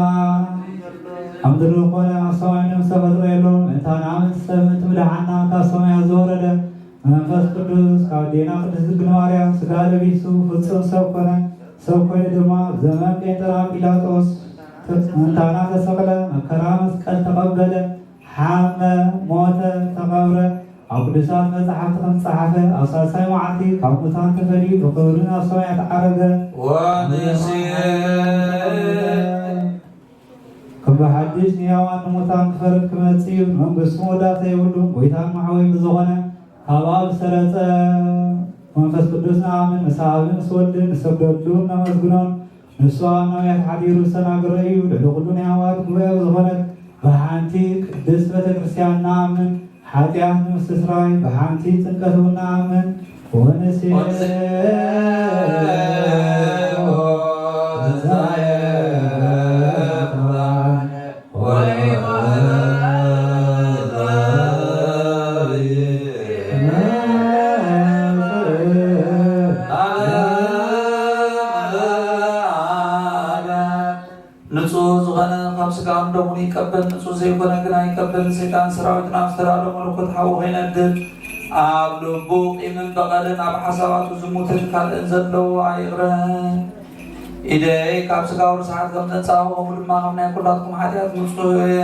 ኣብ ምድሪ ኮነ ኣብ ሰማይ ምንም ዝተፈጥረ የሎን። ምእንታና ምእንቲ ሰብ ምእንቲ ምድሓና ካብ ሰማያት ዝወረደ መንፈስ ቅዱስ ካብ ኣዴና ቅድስት ድንግል ማርያም ስጋ ለቢሱ ፍጹም ሰብ ኮነ። ሰብ ኮይኑ ድማ ኣብ ዘመን ጴንጠና ጲላጦስ ምእንታና ተሰቕለ፣ መከራ መስቀል ተቐበለ፣ ሓመ፣ ሞተ፣ ተቐብረ። ኣብ ቅዱሳት መጻሕፍቲ ከም ዝተጻሕፈ ኣብ ሳልሳይ መዓልቲ ካብ ሙታን ተፈልዩ ብኽብሪ ናብ ሰማያት ዓረገ። ወንስእ ከም ብሓድሽ ንሕያዋን ንሙታን ክፈርድ ክመጽእ እዩ። ንመንግስቱ መወዳእታ የብሉን። ጎይታን መሓወይ ብዝኾነ ካብ ኣብ ዝሰረጸ መንፈስ ቅዱስ ንኣምን። ምስ ኣብን ምስ ወልድን ንሰግደሉን ነመስግኖን። ንሱ ኣብ ነቢያት ሓዲሩ ዝተናገረ እዩ። ልዕሊ ኩሉ ናይ ሃዋርያት ጉባኤ ዝኾነት ብሓንቲ ቅድስት ቤተ ክርስቲያን ንኣምን። ሓጢኣት ንምስትስራይ ብሓንቲ ጥምቀት እውን ንኣምን። ወንሴ ወንሴ ንጹህ ዝኾነ ካብ ስጋን ደሙን ይቀበል፣ ንጹህ ዘይኮነ ግን ኣይቀበልን። ሰይጣን ሰራዊት ናብ ዝተዳሎ መለኮት ሓዊ ከይነድድ፣ ኣብ ልቡ ቂምን በቐልን ኣብ ሓሳባቱ ዝሙትን ካልእን ዘለዎ ኣይቕረ። ኢደይ ካብ ስጋዊ ርስሓት ከም ዘንጻሁ፣ ከምኡ ድማ ካብ ናይ ኩላትኩም ሓጢኣት ንጹህ እየ።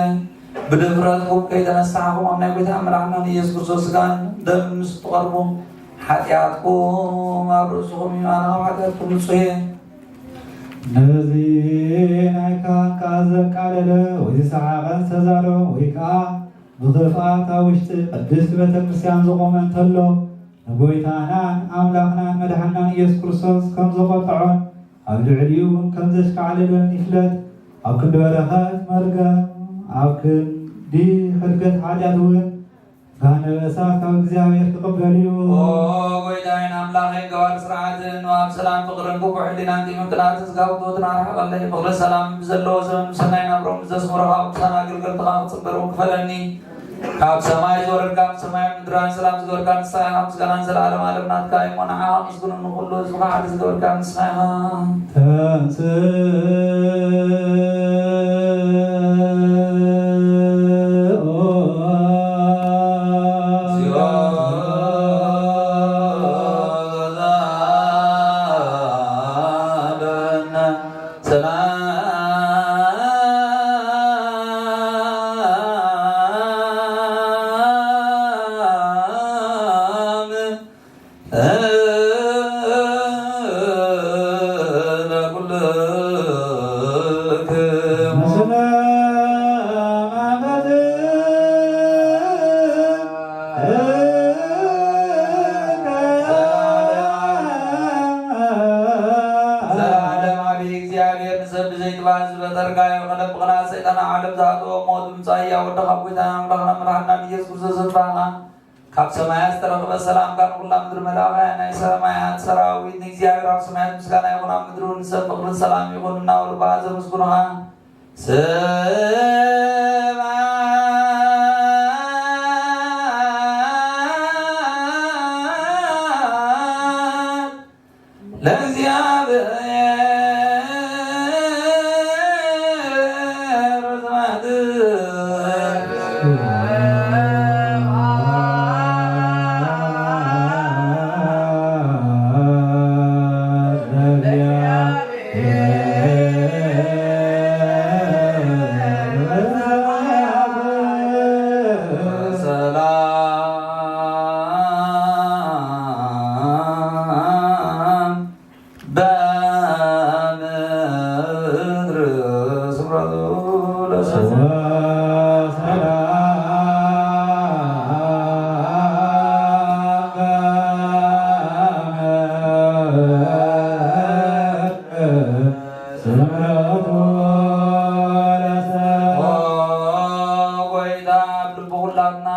ብድፍረትኩም ከይተነሳሕኩም ኣብ ናይ ጎይታ መድሓና ንኢየሱስ ክርስቶስ ስጋን ደም ምስ እትቐርቡ፣ ሓጢኣትኩም ኣብ ርእስኹም እዩ፣ ኣነ ካብ ሓጢኣትኩም ንጹህ እየ። ነዚ ናይ ካህን ቃል ዘቃለለ ወይ ዝሰሓቐን ዝተዛረበ ወይ ከዓ ብኽፍኣት ኣብ ውሽጢ ቅድስት ቤተ ክርስቲያን ዝቖመ እንተሎ፣ ንጎይታናን ኣምላኽናን መድሓናን ኢየሱስ ክርስቶስ ከም ዘቖጠዖን ኣብ ልዕሊኡ እውን ከም ዘሽካዕለለን ይፍለጥ። ኣብ ክንዲ በረኸት መርገም፣ ኣብ ክንዲ ሕድገት ሓጢኣት እውን ጋህነመ እሳት ካብ እግዚኣብሔር ክቕበል እዩ። ኦ ጎይታዬን ኣምላኸይን፣ ገባሪ ስርዓትን ወሃቢ ሰላም ፍቕርን፣ ክቡር ሕሊናን ቂምን ቅንኣትን ስጋ ውትወትን ኣርሕቐለይ። ፍቕሪ ሰላም ብዘለዎ ዘመን ብሰናይ ናብርኦም ብዘስመሩኻ ቅዱሳን ኣገልገልትኻ ክጽንበርዎም ክፈለኒ። ካብ ሰማይ ዝወረድካ፣ ምስ ሰማይ ምድራን ሰላም ዝገበርካ ንስኻ ኢኻ። ምስጋናን ዘለዓለም ዓለም ናትካ እዩ እሞ፣ ንዓኻ ምስግኑ፣ ንኹሉ ህዝብኻ ሓደ ዝገበርካ ንስኻ ኢኻ። ተንሥእ ዘላለማዊ እግዚኣብሔር ንሰብ ብዘይጥፋእ ዝፈጠርካዮ፣ ከነብ ቅንኣት ሰይጣን ኣብ ዓለም ዝኣተዎ ሞት ብምጻእ ህያው ወድኻ፣ ጎይታና ኣምላኽና መድሓንና ንኢየሱስ ክርስቶስ ዘጥፋእኻ፣ ካብ ሰማያት ዝተረኽበ ሰላምካ ንኹላ ምድሪ መላእኻ፣ ናይ ሰማያት ሰራዊት ንእግዚኣብሔር ኣብ ሰማያት ምስጋና ይኹን፣ ኣብ ምድሪ እውን ንሰብ ፍቕርን ሰላም ይኹን እናበሉ ብኣዘ ምስጉንኻ። ስብሐት ለእግዚኣብሔር። ሰላም በምድር ስምረቱ ለሰማይ። ስምረቱ ለሰማይ። ኦ ጎይታ፣ ኣብ ልቢ ኩላትና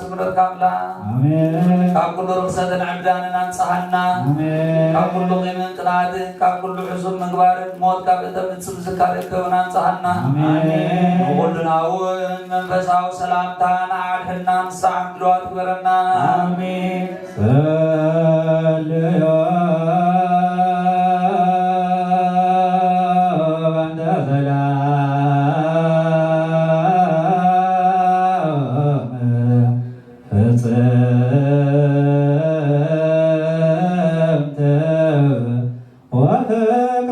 ስምረትካ ኣምላኽ። ኣሜን። ካብ ኩሉ ርኽሰትን ዕብዳንን ኣንጽሃና። ኣሜን። ካብ ኩሉ ቂምን ቅንኣትን፣ ካብ ኩሉ ሕሱም ምግባርን፣ ሞት ካብ እተምጽእ ዝካረ ከውን ኣንጽሃና። ኣሜን። ንኹልና እውን መንፈሳዊ ሰላምታ ንዓድሕና ንስሓን ድልዋት ግበረና። ኣሜን። ጸልዮ በእንተ ሰላም ፍጽምት ወፍቅር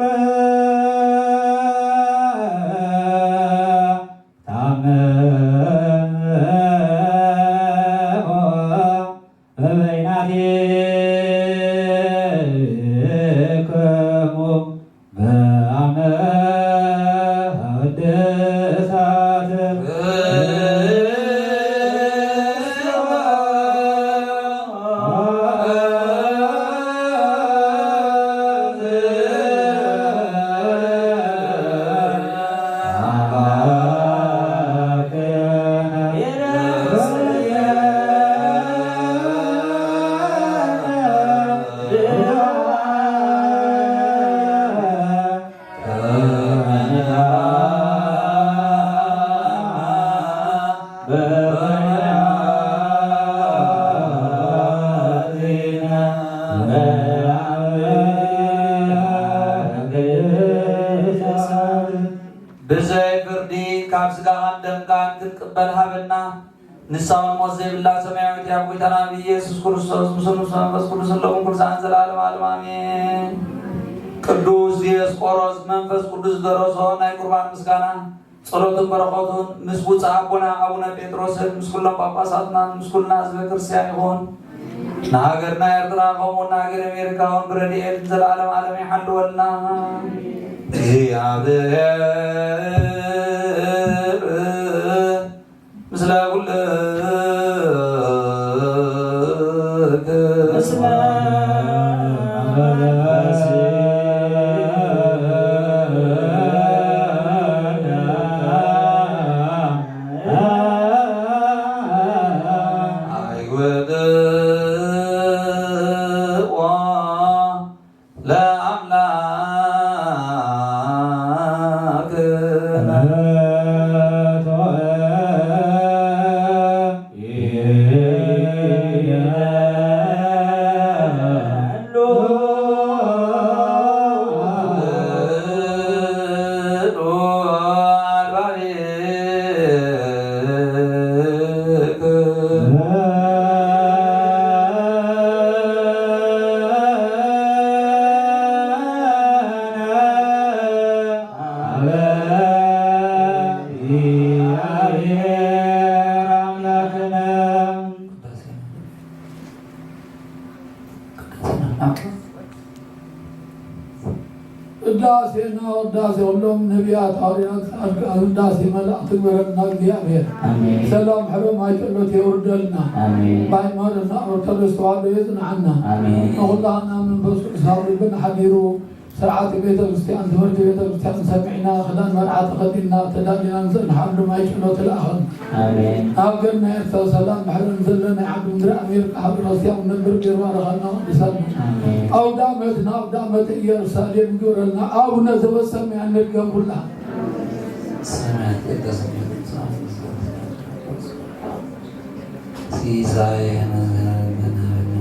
ታምሆ በበይናቲክሙ በአመ ቅድሳት። ብዘይ ፍርዲ ካብ ስጋኻን ደምካን ክንቅበል ሃበና። ንሳውን ሞት ዘይብላ ሰማያዊት ያብ ጎይታና ብኢየሱስ ክርስቶስ፣ ምስሉ ምስ መንፈስ ቅዱስ፣ ለኩም ኩሉ ሰዓት፣ ዘላለም ዓለም፣ ኣሜን። ቅዱስ ዲዮስቆሮስ መንፈስ ቅዱስ ዝደረሶ ናይ ቁርባን ምስጋና፣ ጸሎትን በረኸቱን ምስ ብፁዕ ኣቦና ኣቡነ ጴጥሮስን ምስ ኩሎም ጳጳሳትና ምስ ኩልና ህዝበ ክርስቲያን ይኹን። ንሃገርና ኤርትራ ከምኡውን ንሃገር ኣሜሪካ እውን ብረድኤት ዘላለም ዓለም ይሓልወልና። እግዚኣብሔር ምስለ ኩልክም። አይወድዋ ለአምላክ። ዜና ውዳሴ ኩሎም ነቢያት፣ ሃዋርያት፣ ጻድቃን፣ ውዳሴ መላእክት ግበረልና እግዚኣብሔር። ኣሜን። ሰላም ሕሩም ኣይጨሎት የውርደልና። ኣሜን። ብሃይማኖትና ኦርቶዶክስ ተዋህዶ የጽንዓና። ኣሜን። ንኹላህና መንፈስ ቅዱስ ኣውሪድና ሓዲሩ ስርዓት ቤተ ክርስቲያን፣ ትምህርቲ ቤተ ክርስቲያን ሰሚዕና፣ ክዳን መርዓ ተኸዲንና፣ ተዳሊና ንዘንሓሉ ማይ ጨሎት ለኣኸልና። ኣሜን። ኣብ ገና ኤርትራ ሰላም ምሕረት ዘለናይ ዓዲ ምድሪ ኣሜሪካ፣ ሃገረ ክርስቲያን ነብር ገይሩ ባረኸልና፣ ቀድሰልና። ኣሜን። ኣውደ ዓመት ንኣውደ ዓመት ኢየሩሳሌም ግበረልና። ኣቡነ ዘበሰማያት ንድገም ኩልና። ሰማያት ይትቀደስ ስምካ፣ ትምጻእ መንግስትካ፣ ሲሳየነ ዘለለዕለምና ሀበነ፣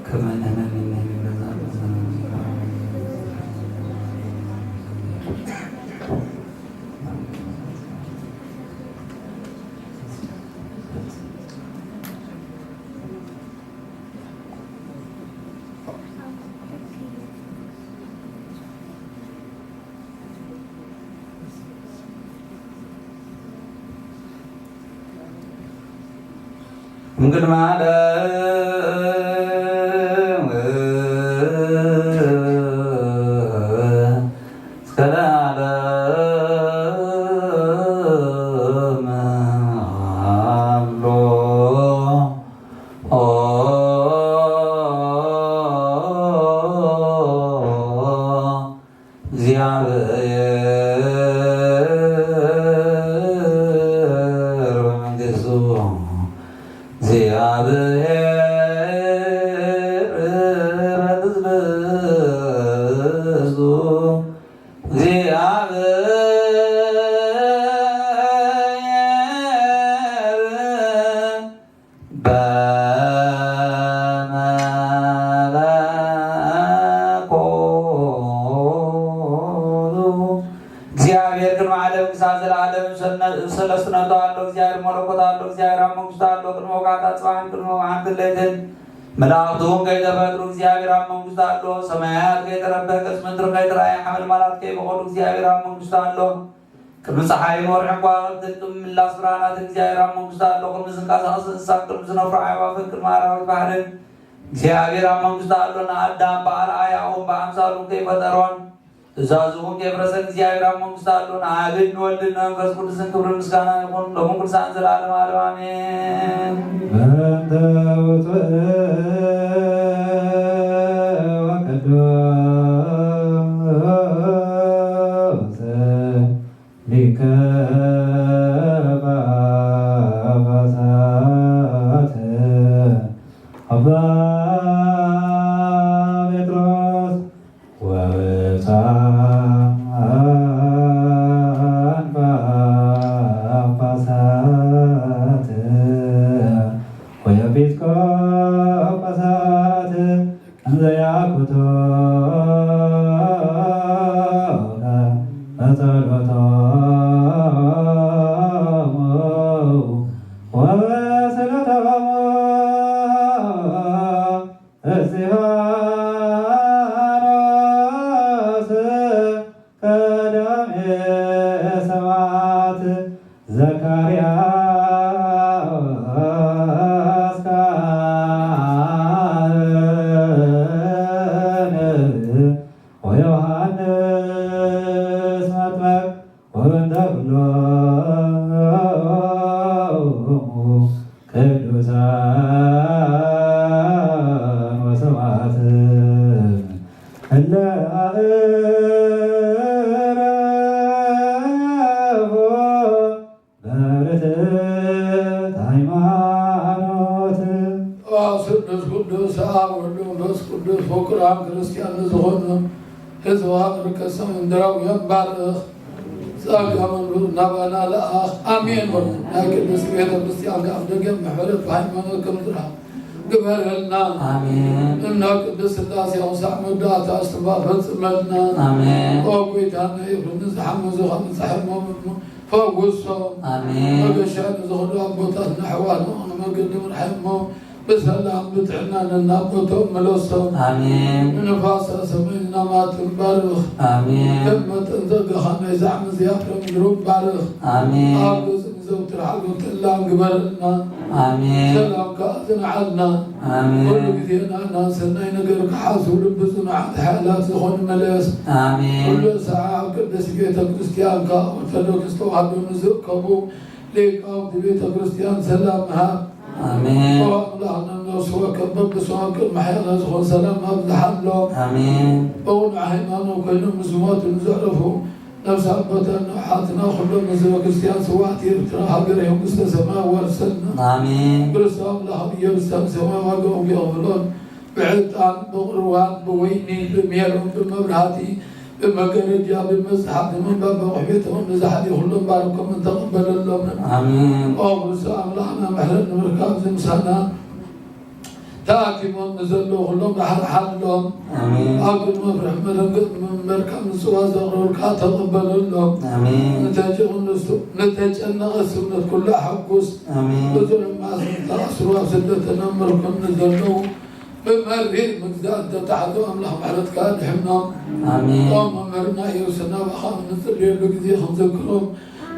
ከመ ንሕነኒ ንህነኒ ለዘኣለመ ዘለዓለም። እምቅድመ ዓለም እስከ ለዓለም ኣሎ። እግዚአብሔር በመንግስቱ፣ እግዚአብሔር በትዕግስቱ፣ እግዚአብሔር በመለኮቱ። እግዚአብሔር ቅድመ ዓለም ክሳብ ዘለዓለም ሰነ-፣ ሰለስትነቱ ኣሎ። እግዚአብሔር መለኮት ኣሎ። እግዚአብሔር ኣብ መንግስቱ ኣሎ። ቅድመ ውጋት ኣጽዋን ቅድመ መዓልትን ለይትን መላእኽቱ እውን ከይተፈጥሩ እግዚአብሔር ኣብ መንግስቱ ኣሎ። ሰማያት ከይተረበ፣ ገጽ ምድሪ ከይተራእየ፣ ሓመልማላት ከይበቆሉ እግዚአብሔር ኣብ መንግስቱ ኣሎ። ቅድሚ ጸሓይን ወርሕን ከዋኽብትን፣ ቅድሚ ምላስ ብርሃናት እግዚኣብሔር ኣብ መንግስቱ ኣሎ። ቅድሚ ዝንቀሳቐስ እንስሳን ቅድሚ ዝነፍሩ ኣዕዋፍን ቅድሚ ኣራዊት ባሕርን እግዚኣብሔር ኣብ መንግስቱ ኣሎ። ንኣዳም ብኣርኣያኡን ብኣምሳሉን ከይፈጠሮን ትእዛዙ እውን ከየፍረሰን እግዚኣብሔር ኣብ መንግስቱ ኣሎ። ንኣብን ንወልድን ንመንፈስ ቅዱስን ክብርን ምስጋናን ይኹን፣ ሎምን ቅዱሳን ዘለዓለመ ዓለም ኣሜን። በእንተ ውጹእ ወቅዱስ ሊቀ ጳጳሳት አባ ጴጥሮስ ወብፁዓን ጳጳሳት ወኤጲስቆጶሳት እንዘ ያኩቶከ በጸሎቶሙ ወበስእለቶሙ እስጢፋኖስ ቀዳሜ ሰማዕት ዘካርያስ ካህን ወዮሐንስ መጥምቅ ወበእንተ ኩሎሙ ቅዱሳን ወሰማዕት እለ አእረፉ በርትዕት ሃይማኖት። ስሉስ ቅዱስ አብ ወወልድ ወመንፈስ ቅዱስ ፍቁራን ክርስቲያን ዝኾኑ ህዝባ ርቀ ሰምንድራውያን ባርኽ። ጸጋ መንበር ናባና ለኣኽ። ኣሜን በሉ። ናይ ቅድስት ቤተ ክርስቲያን ከኣፍ ደገም ምሕረት ብሃይማኖት ከም ዝረሃብ ግበረልና። ኣሜን። እና ቅድስት ሥላሴ ክሳዕ መወዳእታ እስትንፋስ ፈጽመልና። ኣሜን። ኦ ጎይታና ይኹን ዝሓመዙ ካብ ምጻሕ ሕሞም እሞ ፈውሶም። ኣሜን። መገሻ ንዝኸዱ ኣቦታትና ኣሕዋትና ንመገዲ ምርሓይ እሞ ብሰላም ብጥዕና ነናቦቶም ምለሶም። ኣሜን። ንንፋሳ ሰማይ ዝናማትን ባርኽ። ኣሜን። ከም መጠን ጸጋኻ ናይ ዛዕሚ ዝያፍረ ምድሩ ባርኽ። ኣሜን። ኣብ ገጽ ዘውትር ሓጎስ ተላን ግበረልና። ኣሜን። ሰላምካ ኣጽንዓልና። ኣሜን። ኩሉ ግዜ ንኣና ሰናይ ነገር ክሓስቡ ልቢ ጽኑዓት ሓያላት ዝኾኑ መለስ። ኣሜን። ኩሉ ሰዓብ ቅድስት ቤተ ክርስቲያንካ ኦርቶዶክስ ተዋህዶ ንዝእከቡ ሊቃውንቲ ቤተ ክርስቲያን ሰላም ምሃብ። ኣሜን። ኦ ኣምላኽ ነነፍሲ ወከፍ በብስዋ ቅድሚ ሓያላ ዝኾን ሰላም ኣብዝሓሎም። ኣሜን። ብቕኑዕ ሃይማኖት ኮይኖም ንዝሞቱ ንዘዕረፉ ነፍሲ ኣቦታትና ኣሓትና ኩሎም ህዝበ ክርስቲያን ስውኣት ኤርትራ ሃገረ መንግስተ ሰማይ ኣዋርሰልና። ኣሜን። ክርስቶስ ኣምላኽ ኢየሩሳሌም ሰማይ ዋጋኦም የቕብሎን ብዕጣን ብቕርባን ብወይኒ ብሜሮን ብመብራህቲ ብመጋረጃ ብመጽሓፍ ብምንባብ በቑሕ ቤቶም ንዛሕሊ ኩሎም ባርኮምን ተቐበለሎም። ኣሜን። ኦ ክርስቶስ ኣምላኽና ምሕረት ንምርካብ ዝምሳና ተኣኪቦም ንዘለዉ ኩሎም ራሕራሓሎም። ኣሜን። ኣብ ቅድሚ መፍርሒ መደንገጽ መንበርካ ምጽዋ ዘቕረቡልካ ተቐበለሎም። ኣሜን። ንተጨ-፣ ንተጨነቐ ስብነት ኩሉ ኣሐጉስ። ኣሜን። ብዙሕ ማስ ዝተኣስሩ ኣብ ስደት ተነምርኩም ንዘለዉ ብመሪር ምግዛእ ዝተታሕዙ ኣምላኽ ምሕረትካ ድሕኖም። ኣሜን። ኦ መምህርና ኢየሱስ ናባኻ ንጽልየሉ ግዜ ክንዘክሮም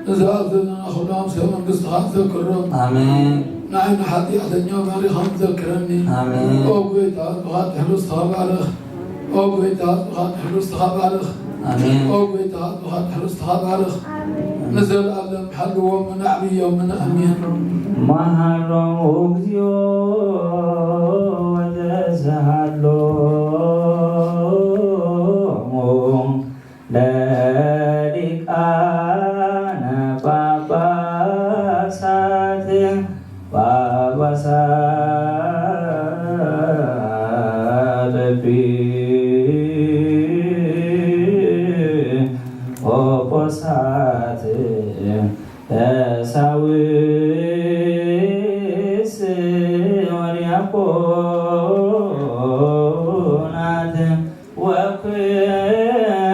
ንዝኣዘዙና ኩሎም ሰብ መንግስትኻ ዘክሮም። ኣሜን። ንዓይ ንሓጢኣተኛ ባሪኻ ዘክረኒ። ኣሜን። ኦ ጎይታ ህዝብኻ ትሕሉ ንስኻ ባርኽ። ኦ ጎይታ ህዝብኻ ትሕሉ ንስኻ ባርኽ። ኣሜን። ኦ ጎይታ ህዝብኻ ትሕሉ ንስኻ ባርኽ። ንዘለኣለም ሓልዎም ነዕብዮም። ኣሜን። መሃሮም እግዚኦ ወተስሃሎሙ ለሊቃነ ጳጳሳት ጳጳሳት ኤጲስቆጶሳት ቀሳውስት ወዲያቆናት ወኩሎሙ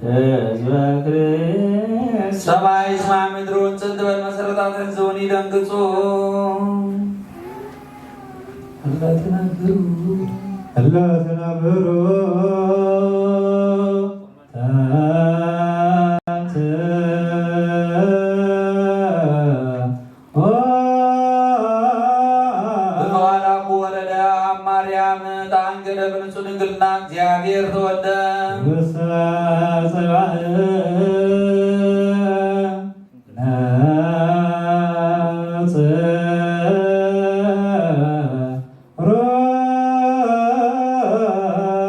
ህዝበ ክርስቲያን። ሰማይ ይስማዕ ምድሪ እውን ጽን ትበል፣ መሰረታት ህዝቢ እውን ይደንግጹ። እለ ትነብሩ፣ እለ ትነብሩ ተንት-፣ ብፍቓድ ኣቡ ወለደ ኣብ ማርያም ተኣንገደ፣ ብንጹህ ድንግልና እግዚኣብሔር ተወልደ። ውስተ ጽባሕ ነጽ-፣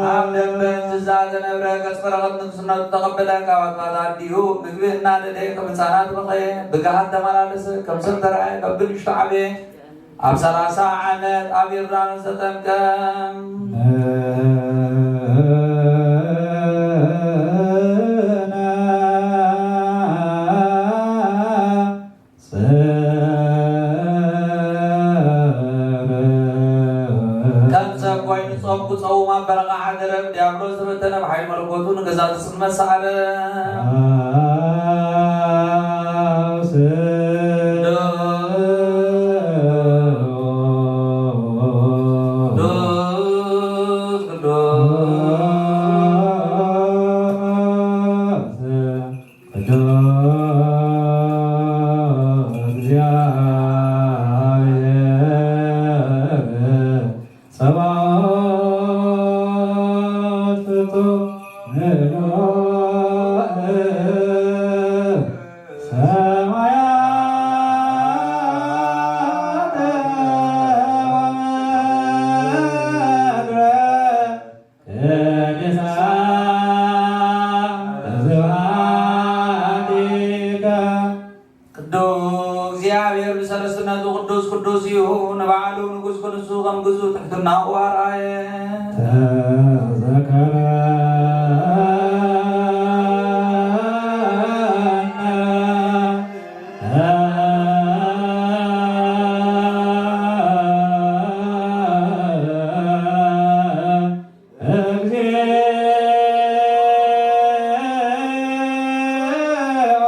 ኣብ ደንበ እንስሳ ዘነብረ ገጽ በረኸት ንግስነቱ ተቐበለ። ካብ ኣጥባት ኣዲኡ ምግቢ እናደለየ ከም ህፃናት በኸየ። ብገሃድ ተመላለሰ፣ ከም ሰብ ተራእየ፣ ከብዱ ንእሽቶ ዓበየ። ኣብ ሰላሳ ዓመት ኣብ ዮርዳኖስ ተጠምቀ። ከም ሰብ ኮይኑ ጾም ክጸውም ኣብ በረኻ ሓደረ። ብዲያብሎስ ተፈተነ፣ ብሓይሊ መለኮቱ ንገዛእ ጽልመት ሰኣለ። ቅዱስ ቅዱስ ቅዱስ እግዚአብሔር ጸባኦት ፍጡር ምሉእ ሰማያት ወምድር ቅዱሳን ስብሐቲከ። ቅዱስ እግዚኣብሔር ብሰለስትነቱ ቅዱስ ቅዱስ እዩ። ንባዕሉ ንጉስ ክንሱ ከም ግዙእ ትሕትናኡ ኣርኣየ። ተዘከረነ እግዚኦ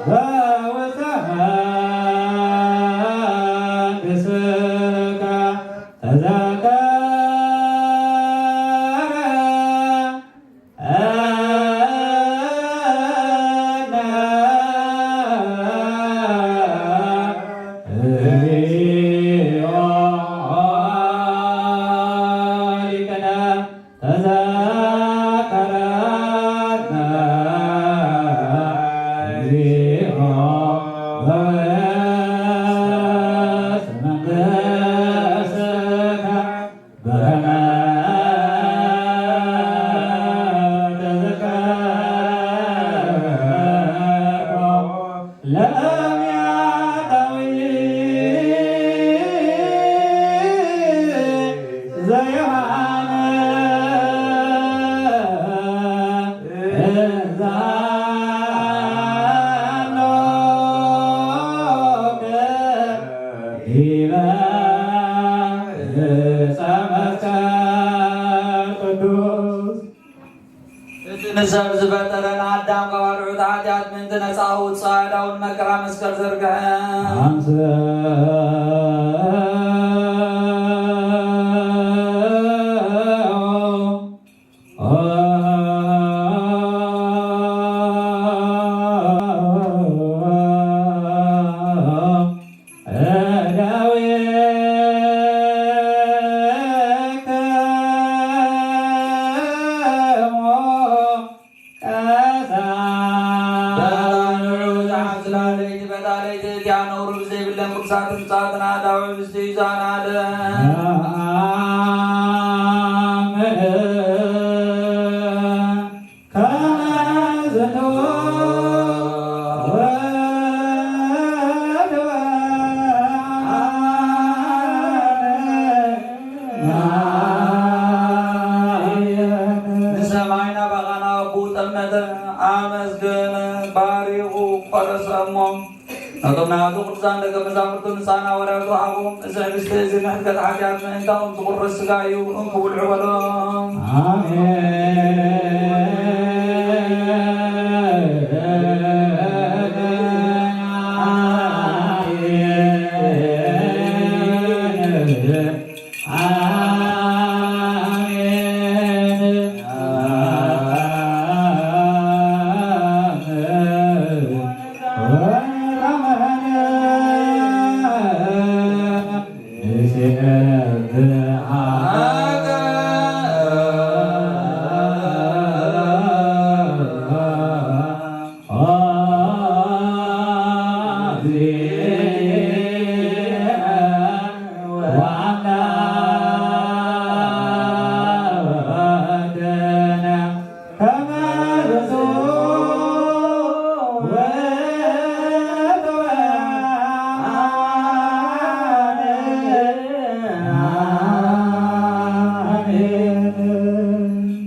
በውስተ መንግሥትከ ተዘከር። ተዘከረነ እግዚኦ በመንግሥትከ በከመ ተዘከርኩ ለእብያታዊ ዘዮሐንስ እዛ ሎከ ዲበ ዕፀ መስቀል ቅዱስ። እቲ ንሰብ ዝፈጠረ ንኣዳም ካብ ኣርዑት ሓጢኣት ምእንቲ ነጻ ክውጽእ ኣእዳዉ ንመከራ መስቀል ዘርግሐ። ኣንስኦ እደዊክሙ ቀሳ። በታ ንዑ ዝሓስላ ለይቲ፣ በታ ለይቲ እቲኣ ነውሪ ብዘይብለን ቅዱሳት ምጻትና ዳዊት ምስቲ ይዛና ኣለ። ከመ ዝንቱ ወትወ ንሰማይና በቓና ኣቦኡ ጠመተ፣ ኣመስገነ፣ ባሪኹ፣ ቆረሰ እሞ ነቶም ናቱ ቅዱሳን ደቀ መዛሙርቱ ንሳና ወዳቱ ሃቦም። እዚ ሕብስቲ እዚ ምሕድገት ሓጢኣት ምእንታኹም ዝቑረስ ሥጋ እዩ፣ እንኩ ብልዑ በሎም። ኣሜን።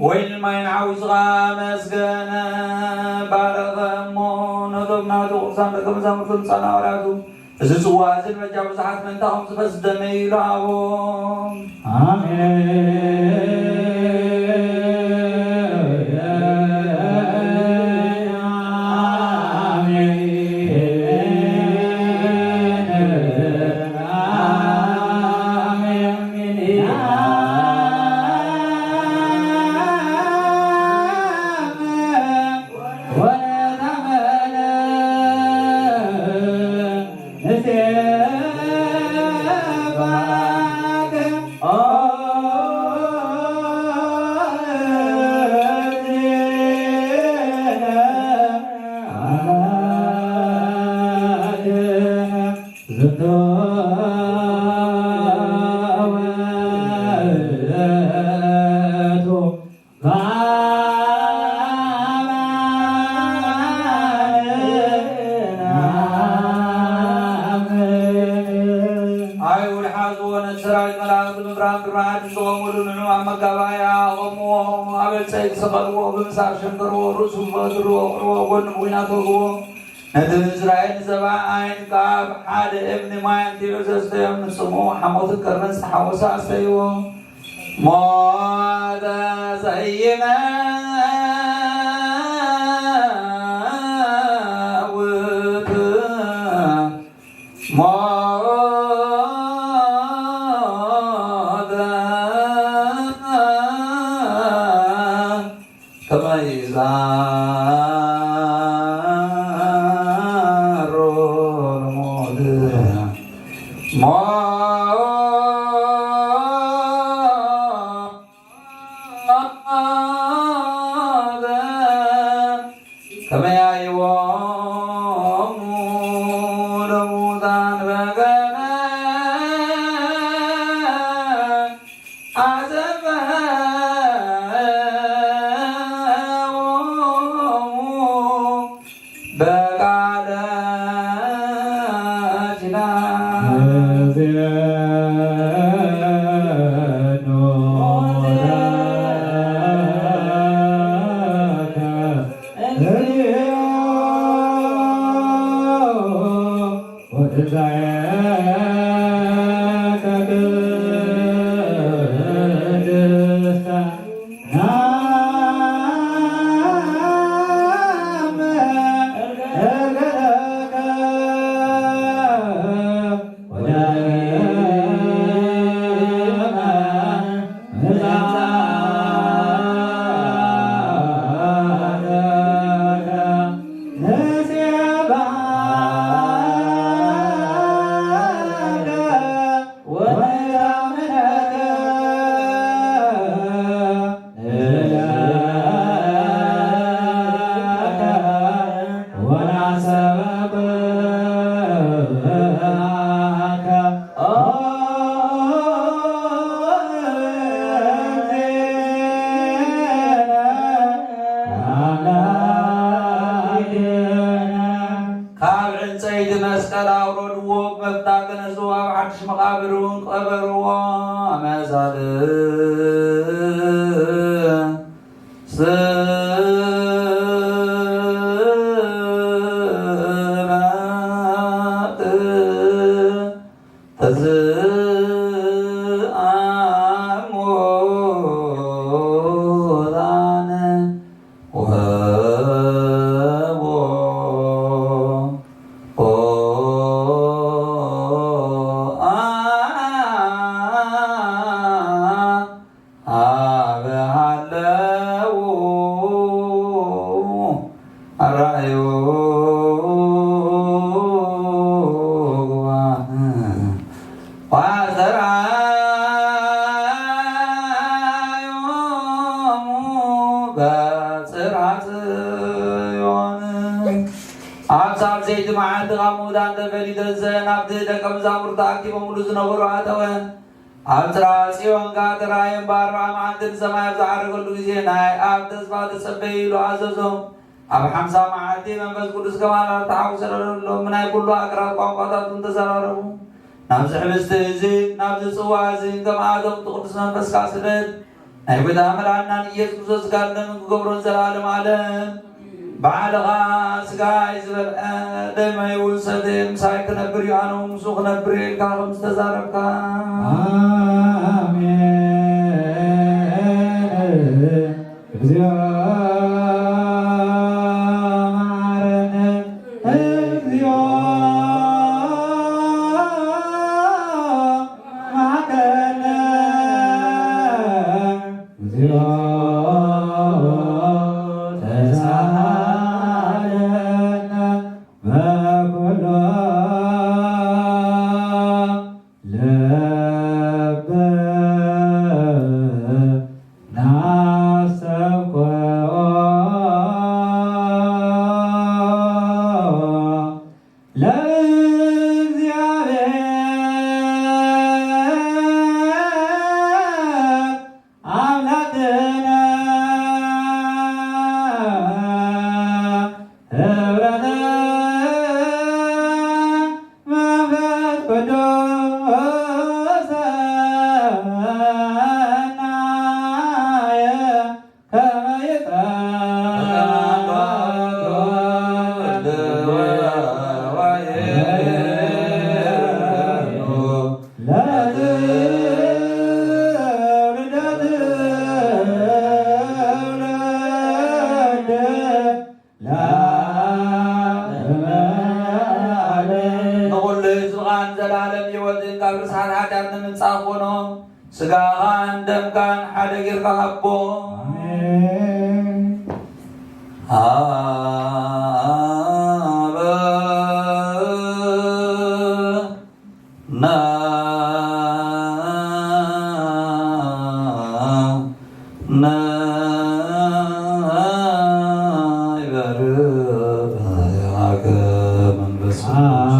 ወይን ማይን ሓዊስኻ ኣመስገነ፣ ባረኸ እሞ ነቶም ናቱ ቅዱሳን ደቀ መዛሙርቱ ንጻና ሃዋርያቱ፣ እዚ ጽዋ እዚ ንበጃ ብዙሓት ምእንታኹም ዝፈስስ ደመይ ኢሉ ሃቦም። ኣሜን። ኣይሁድ ሓዝዎ፣ ነቲ ሰራዊት መላእኽቲ ብምብራቕ ግርማ ሓድሽ ዝቖሙሉ ንዑ ኣብ መጋባእያ ኣቖምዎ። ኣብ ዕፀይቲ ሰቐልዎ፣ ብምሳር ሸንከርዎ፣ ርእሱ ብበትሪ ወቕዕዎ፣ ጎኑ ብኲናት ወግዎ። ነቲ ንእስራኤል ንሰብዓ ኣይን ካብ ሓደ እምኒ ማይ ኣምጺኡ ዘስተዮም፣ ንጽምኡ ሓሞትን ከርበን ዝተሓወሰ ኣስተይዎ። ሞተ ሰይመ ውእቱ ሞተ ከመ ይዛሮ ለሞት። ሞ- ከመያይቦሙ ለሙታን በገና አዘበ በቃለ ኪዳን። ካብ ዕንፀይቲ መስቀል ኣውረድዎ፣ መፍታ ገነዝዎ፣ ኣብ ሓድሽ መቓብር እውን ቀበርዎ። ኣመሳል ስራት ተዝኣሞ ላነ ወቦ አበሃለው አራዩ ወአስተርአዮሙ በጽርሐ ጽዮን። ኣብ ሳልሰይቲ መዓልቲ ካብ ምዉታን ተፈልዩ ተንሥአ፣ ናብቲ ደቀ መዛሙርቱ ተኣኪቦምሉ ዝነበሩ ኣተወ። ኣብ ጽርሐ ጽዮን ከኣ ተራእዮም፣ ብኣርብዓ መዓልቲ ንሰማይ ኣብ ዝዓረገሉ ግዜ ናይ ኣብ ተስፋ ተጸበዩ ኢሉ ኣዘዞም። ኣብ ሓምሳ መዓልቲ መንፈስ ቅዱስ ከም ኣራር ተሓጉ ሰደደሎም፣ ብናይ ኩሉ ኣገራት ቋንቋታት እውን ተዘራረቡ። ናብዚ ሕብስቲ እዚ ናብዚ ጽዋ እዚ ከም ኣተው እቲ ቅዱስ መንፈስካ ስደድ። ናይ ጎይታ መድኃኒናን ኢየሱስ ክርስቶስ ስጋን ደምን ክገብሮን ዘለዓለም ዓለም። ባዕልኻ ስጋይ ዝበልዐ ደመይ እውን ሰተየ ምሳይ ክነብር እዩ፣ ኣነ እውን ምስኡ ክነብር እየ ኢልካ ከም ዝተዛረብካ። ኣሜን። እግዚኦ መሐረነ፣ እግዚኦ መሐረነ፣ እግዚኦ ተሳሃለነ በኩሉ ልብ ናስተብቅዖ ለእግዚአብሔር አምላክነ ህብረተ መንፈስ ቅዱስ ሰናየ ከመ ይጸልዎ ለትውልደ ትውልድ ለዓለመ ዓለም። ንኹሉ ህዝብኻን ዘላለም ህይወትን ካብ ርስሓት ሓጢኣት ንምንጻህ ኮኖም፣ ስጋኻን ደምካን ሓደ ጌርካ ሃቦ። ኣሜን። ሃበ ና ናይ በርህ ያከ መንፈስ ቅዱስ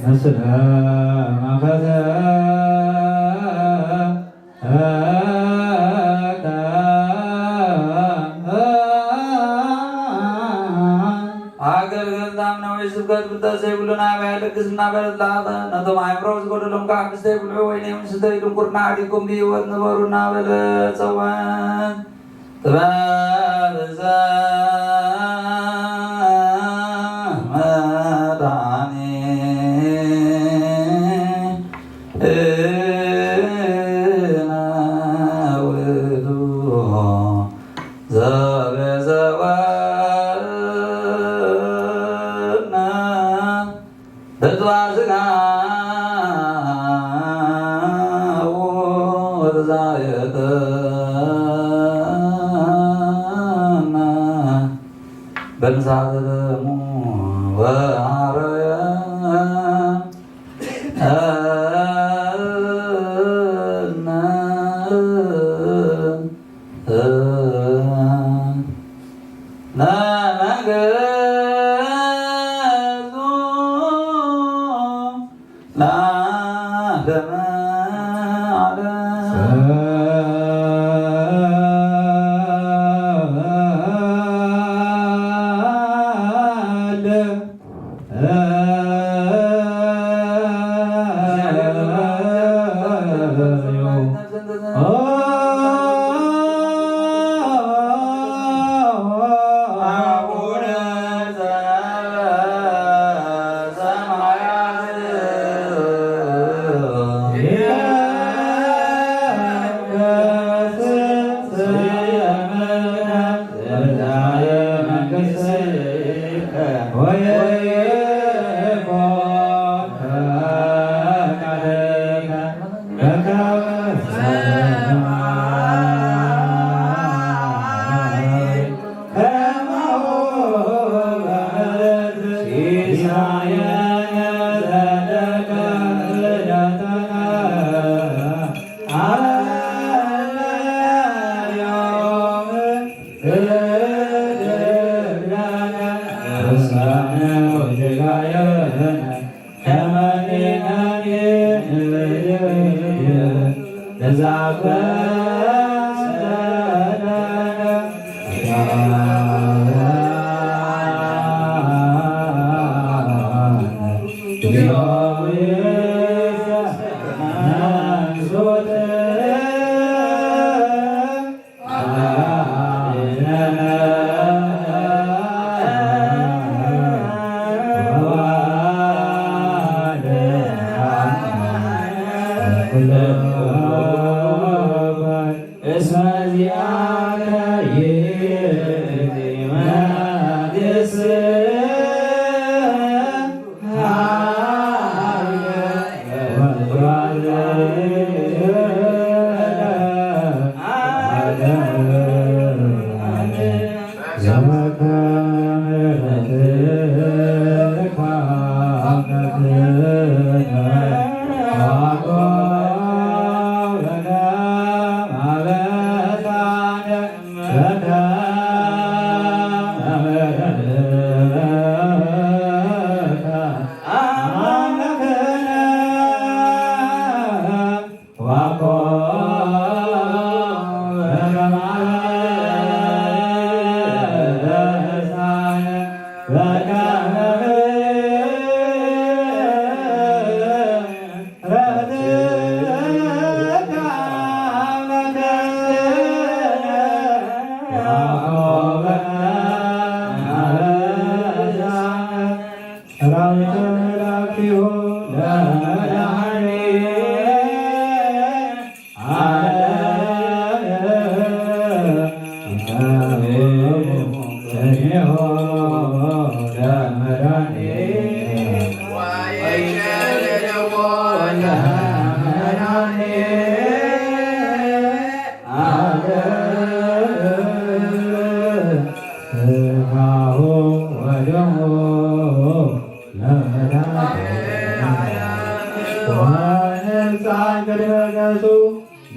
ምስለ መኸተ ኣገልገልታ ምነዊሕ ስብከት ፍልጠት ዘይብሉ ናይ ኣባይ ልግስ እናበለት ለኣኸ። ነቶም ኣእምሮ ዝጎደሎም ከዓ ብዝተይብልዑ ወይኒ ምስ ዘይድንቁርና ኣዕዲግኩም ብህይወት ንበሩ እናበለ ጸወን። ጥበብ ዘመድኃኒነ ውእቱ ዘበሰወነ በጥባ ሥጋሁ ወተሳየጠነ በንሳተ ደሙ ወሐረየነ ለመንግስቱ ለዓለመ ዓለም። እስመ ዚአከ ይእቲ መንግስት ሰራዊተ መላእክቲሁ ለመድኃኔ ዓለም። ሰሚዖ ለመድኃኔ ወይሸልዎ ለመድኃኔ ዓለም። ስጋሁ ወደሙ ለመድኃኒነ ወንንሳ ቅድመ ገጹ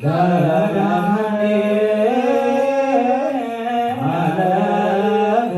ለመድኃኒነ ዓለም።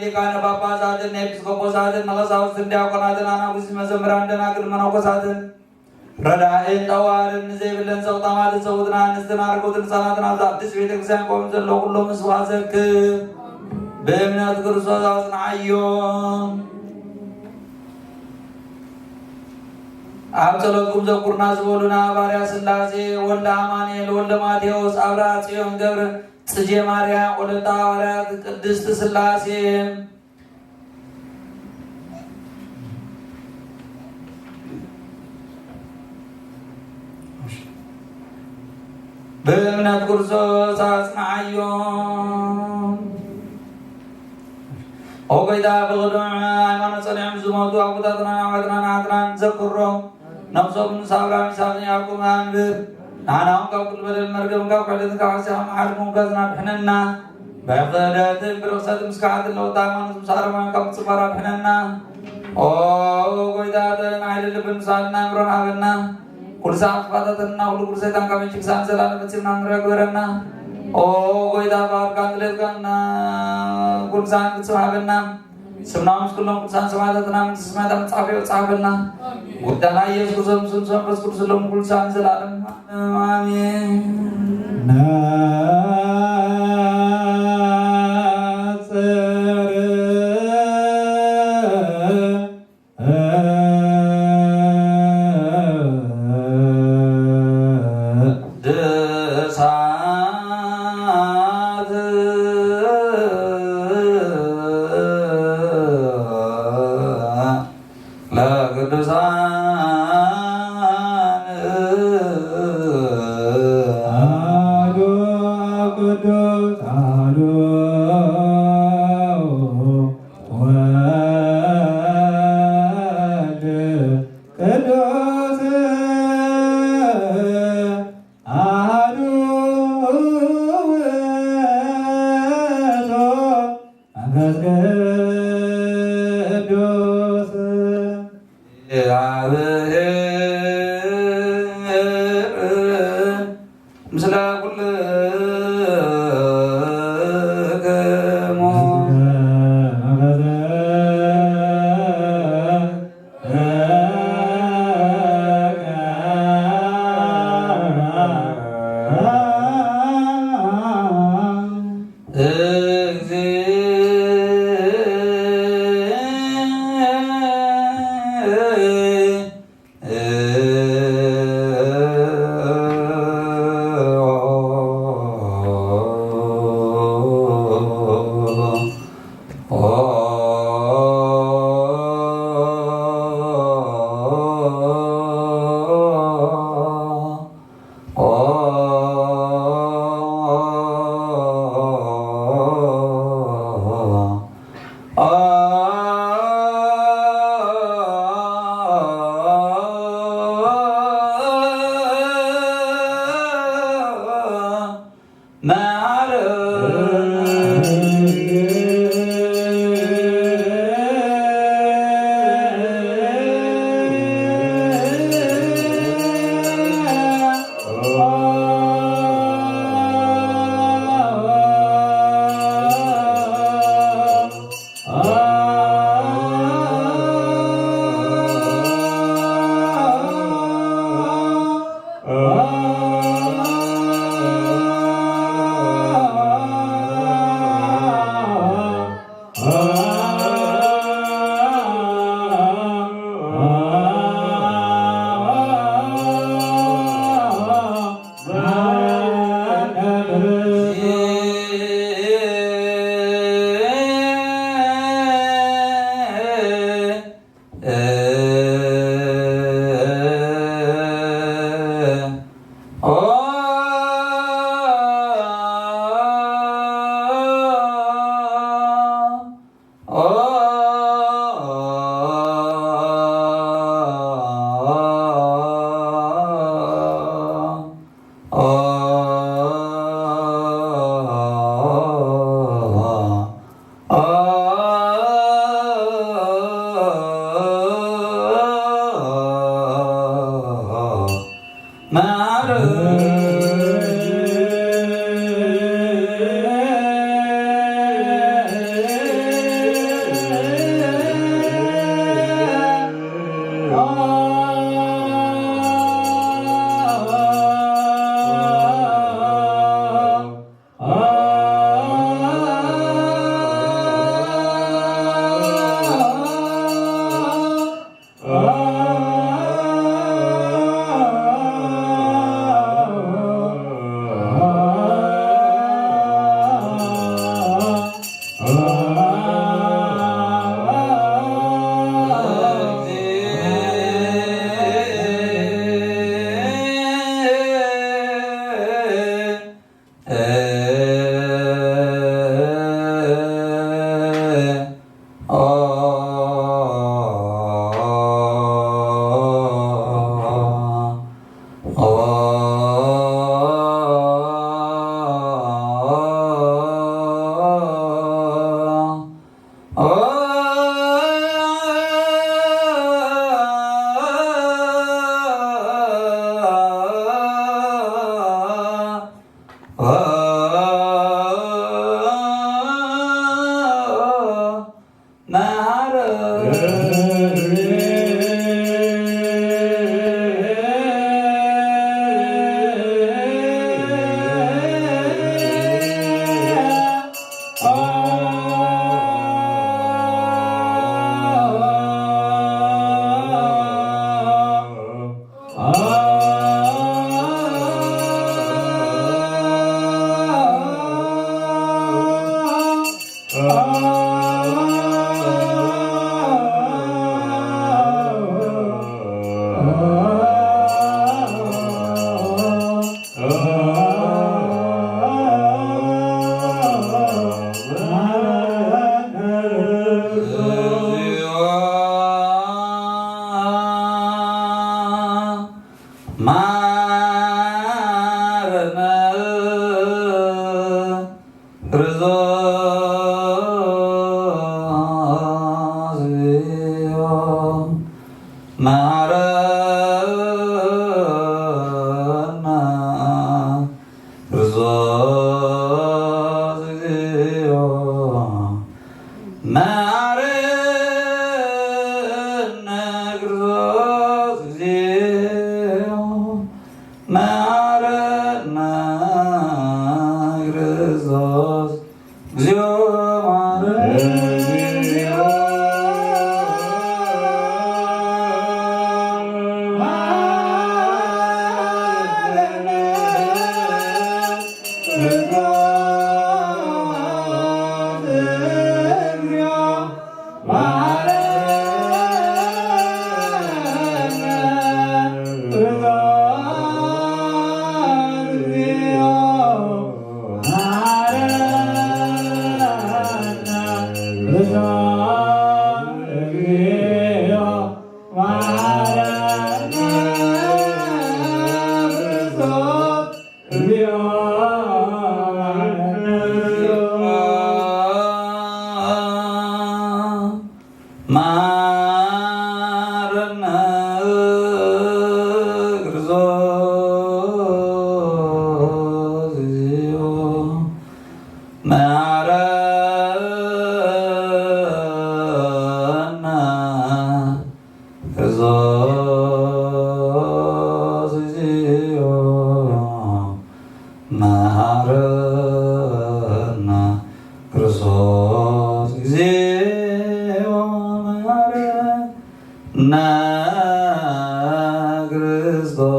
ሊቃነ ጳጳሳትን ኤጲስቆጶሳትን ንቐሳውስትን ዲያቆናትን ኣናጉስ መዘምራን ደናግል መነኮሳትን ረዳእን ጠዋርን ንዘይብለን ዘቕጣማትን ሰውትና ኣንስትን ኣርጎትን ህፃናትን ኣብዚ ኣዲስ ቤተክርስትያን ቆም ዘሎ ኩሎም ምስዋ ዘክብ ብእምነት ክርስቶስ ኣጽንዓዮም። ኣብ ጸሎትኩም ዘኩርና ዝበሉና ባርያ ስላሴ ወልደ ኣማኑኤል ወልደ ማቴዎስ ኣብርሃ ጽዮን ገብረ ጽጌ ማርያም ወለተ ሃዋርያት ቅድስት ስላሴ ብእምነት ክርስቶስ ኣጽንዓዮም። ኦ ጎይታ ብቕዱዕ ሃይማኖት ጸኒዖም ዝሞቱ ኣቦታትናን ኣሕዋትናን ኣሓትናን ዘክሮም። ነብሶም ንሳብራ ሚሳቅ ያዕቆብ ኣንብር። ንዓና እውን ካብ ኩሉ በደል መርገም ካብ ክሕደትን ካብ ሓስያ መሓሪ ምውጋዝና ድሕነና። ብሕፍረትን ብርኽሰትን ምስካሓትን ለውጣ ሃይማኖት ምስ ኣረማውያን ካብ ምጽባራ ድሕነና። ኦ ጎይታ ጥበብን ሓይልን ልብን ምሳልና ኣእምሮን ሃበና። ኩሉ ሰዓት ክፋታተንና ኩሉ ግብሪ ሰይጣን ካብ ምንጭግሳን ዘላለም ፈጺምና ንረግበረና። ኦ ጎይታ ፍቓድካን ድሌትካን ኩሉ ሰዓት ፍጽም ሃበና። ስምና ምስ ኩሎም ቅዱሳን ሰማዕታትና መንግስተ ሰማያት ኣብ መጽሓፍ ሕይወት ጸሓፈልና። ጎይታና ኢየሱስ ክርስቶስ ምስ መንፈስ ቅዱስ ሎም ኩሉ ሰዓት ንዘላለም ኣሜን። ለቅዱሳን አሐዱ ቅዱስ አሐዱ ወልድ ቅዱስ አሐዱ ውእቱ መንፈስ ቅዱስ እግዚአብሔር ምስለ ኩልክሙ። ማረነ ክርስቶስ እግዚኦ፣ መሐረነ ክርስቶስ እግዚኦ፣ መሐረነ ክርስቶስ እግዚኦ፣ መሐረነ ክርስቶስ እግዚኦ፣ መሐረነ መሐረነ ክርስቶስ እግዚኦ፣ መሐረነ ክርስቶስ እግዚኦ፣ መሐረነ ክርስቶስ እግዚኦ፣ መሐረነ ክርስቶስ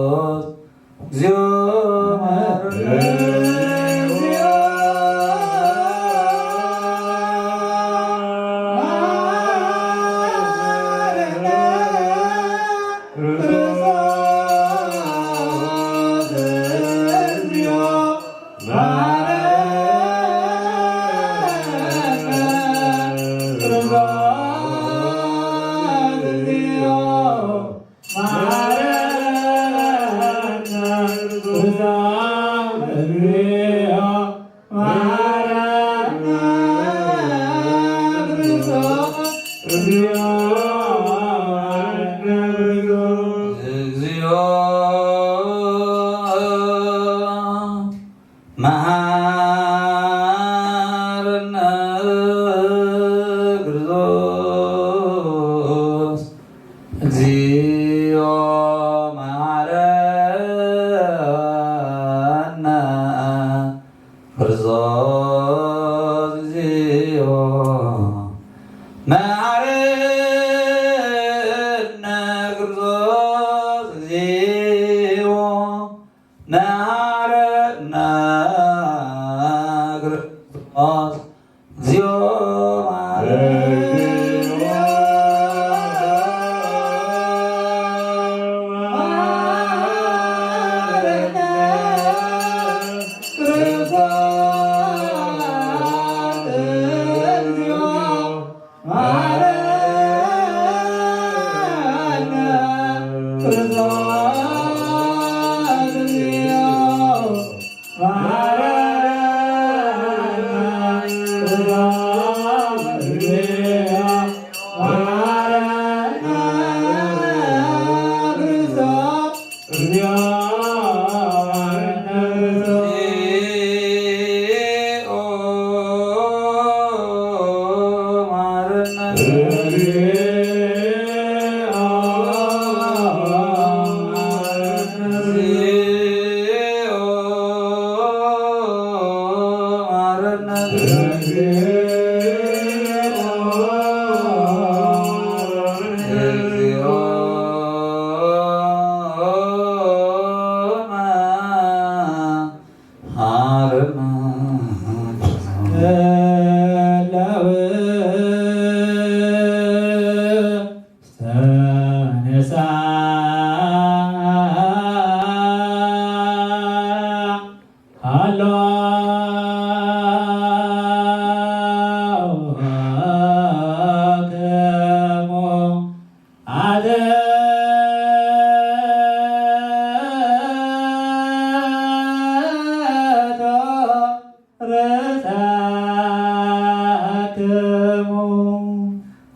እግዚኦ፣ መሐረነ እግዚኦ፣ መሐረነ ክርስቶስ እግዚኦ፣ መሐረነ ክርስቶስ እግዚኦ፣ መሐረነ ክርስቶስ እግዚኦ፣ መሐረነ ክርስቶስ እግዚኦ፣ መሐረነ ክርስቶስ እግዚኦ፣ መሐረነ ክርስቶስ እግዚኦ፣ መሐረነ ክርስቶስ እግዚኦ። እግዚኦ መሐረነ። እግዚኦ መሐረነ።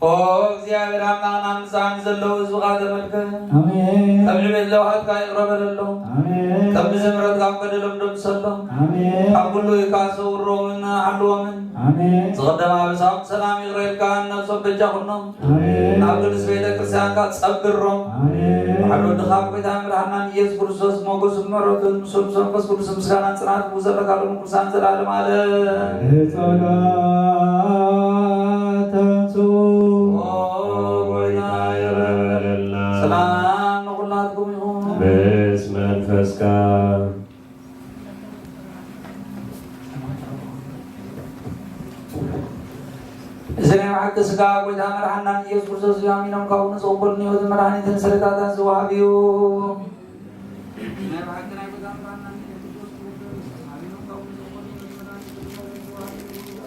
ኦ እግዚኣብሔር ኣምላኽና፣ ምሳና ዘለዉ ህዝብኻ ተመልከት። ኣሜን። ከም ዕቤት ለውሃትካ ይቕረ በለሎም። ኣሜን። ከም ምሕረትካ በደሎም ደምሰሎም። ኣሜን። ካብ ኩሉ ኢልካ ሰውሮምን ሓልዎምን። ኣሜን። ዝቐደመ ኣበሳኦም ሰላም ይቕረ ኢልካ ነብሶም በጃ ኩኖም። ኣሜን። ናብ ቅድስት ቤተ ክርስቲያንካ ጸግሮም። ኣሜን። ባሕሪ ወድኻ ጎይታ መድሓናን ኢየሱስ ክርስቶስ ሞገስን ምሕረቱን ምስ መንፈስ ቅዱስ ምስጋናን ጽንዓት ክብዘለካ ሎሚ ቅዱሳን ዘላለም ዓለም። ብጸሎት ተንሱ። ኦ ጎይታ ይቕረ በለልና። ሰላም ንኹላትኩም ይኹን። ምስ መንፈስካ። እዚ ናይ ብሓቂ ስጋ ጎይታ መድሓናን ኢየሱስ ክርስቶስ እዩ። ኣሚኖም ካብኡ ንዝቕበሉ ንህይወትን መድሓኒትን ስርታታት ዝወሃብ እዩ። ናይ ብሓቂ ናይ ጎይታ መድሓናን ኢየሱስ ክርስቶስ እዩ። ኣሚኖም ካብኡ ንዝቕበሉ ንህይወትን መድሓኒትን ስርታታት ዝወሃብ እዩ።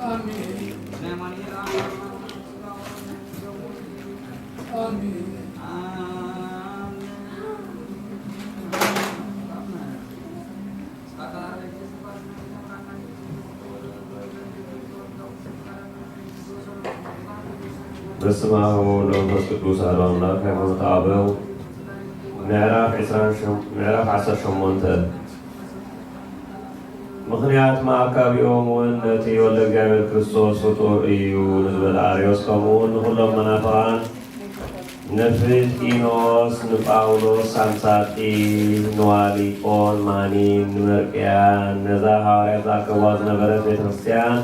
ኣሜን። ናይ ኣማኑኤል ኣምላኽ ስጋ ወደሙ እዩ። ኣሜን። ኣሜን። በስመ አብ ወወልድ ወመንፈስ ቅዱስ አሐዱ አምላክ። ሃይማኖተ አበው ምዕራፍ ዕስራን ሸም-፣ ምዕራፍ ዓሰርተ ሸሞንተ። ምኽንያት መኣካቢኦም እውን ነቲ ወልደ እግዚኣብሔር ክርስቶስ ፍጡር እዩ ንዝበለ ኣርዮስ፣ ከምኡ እውን ንኹሎም መናፍቓን ንፍልጢኖስ፣ ንጳውሎስ ሳምሳጢ፣ ንዋሊጦን ማኒን፣ ንመርቅያን፣ ነዛ ሃዋርያት ዝኣከብዋ ዝነበረት ቤተ ክርስቲያን፣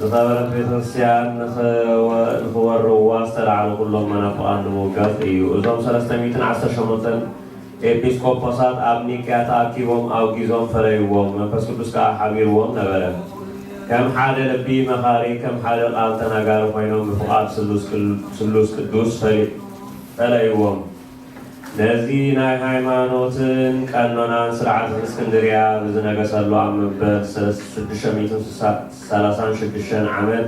ዝኸበረት ቤተ ክርስቲያን ንኸወ-፣ ንኽወርዋ ዝተላዕሉ ኩሎም መናፍቓን ንምውጋዝ እዩ። እዞም ሰለስተ ሚእትን ዓሰርተ ሸሞንተን ኤጲስቆጶሳት ኣብ ኒቅያ ተኣኪቦም ኣውጊዞም ፈለይዎም፣ መንፈስ ቅዱስ ከኣ ሓቢርዎም ነበረ። ከም ሓደ ልቢ መኻሪ፣ ከም ሓደ ቃል ተናጋሪ ኮይኖም ብፍቓድ ስሉስ ቅል-፣ ስሉስ ቅዱስ ፈሊ-፣ ፈለይዎም። ነዚ ናይ ሃይማኖትን ቀኖናን ስርዓት እስክንድርያ ብዝነገሰሉ ኣብ መበል ሽዱሽተ ሚእትን ሰላሳን ሽዱሽተን ዓመት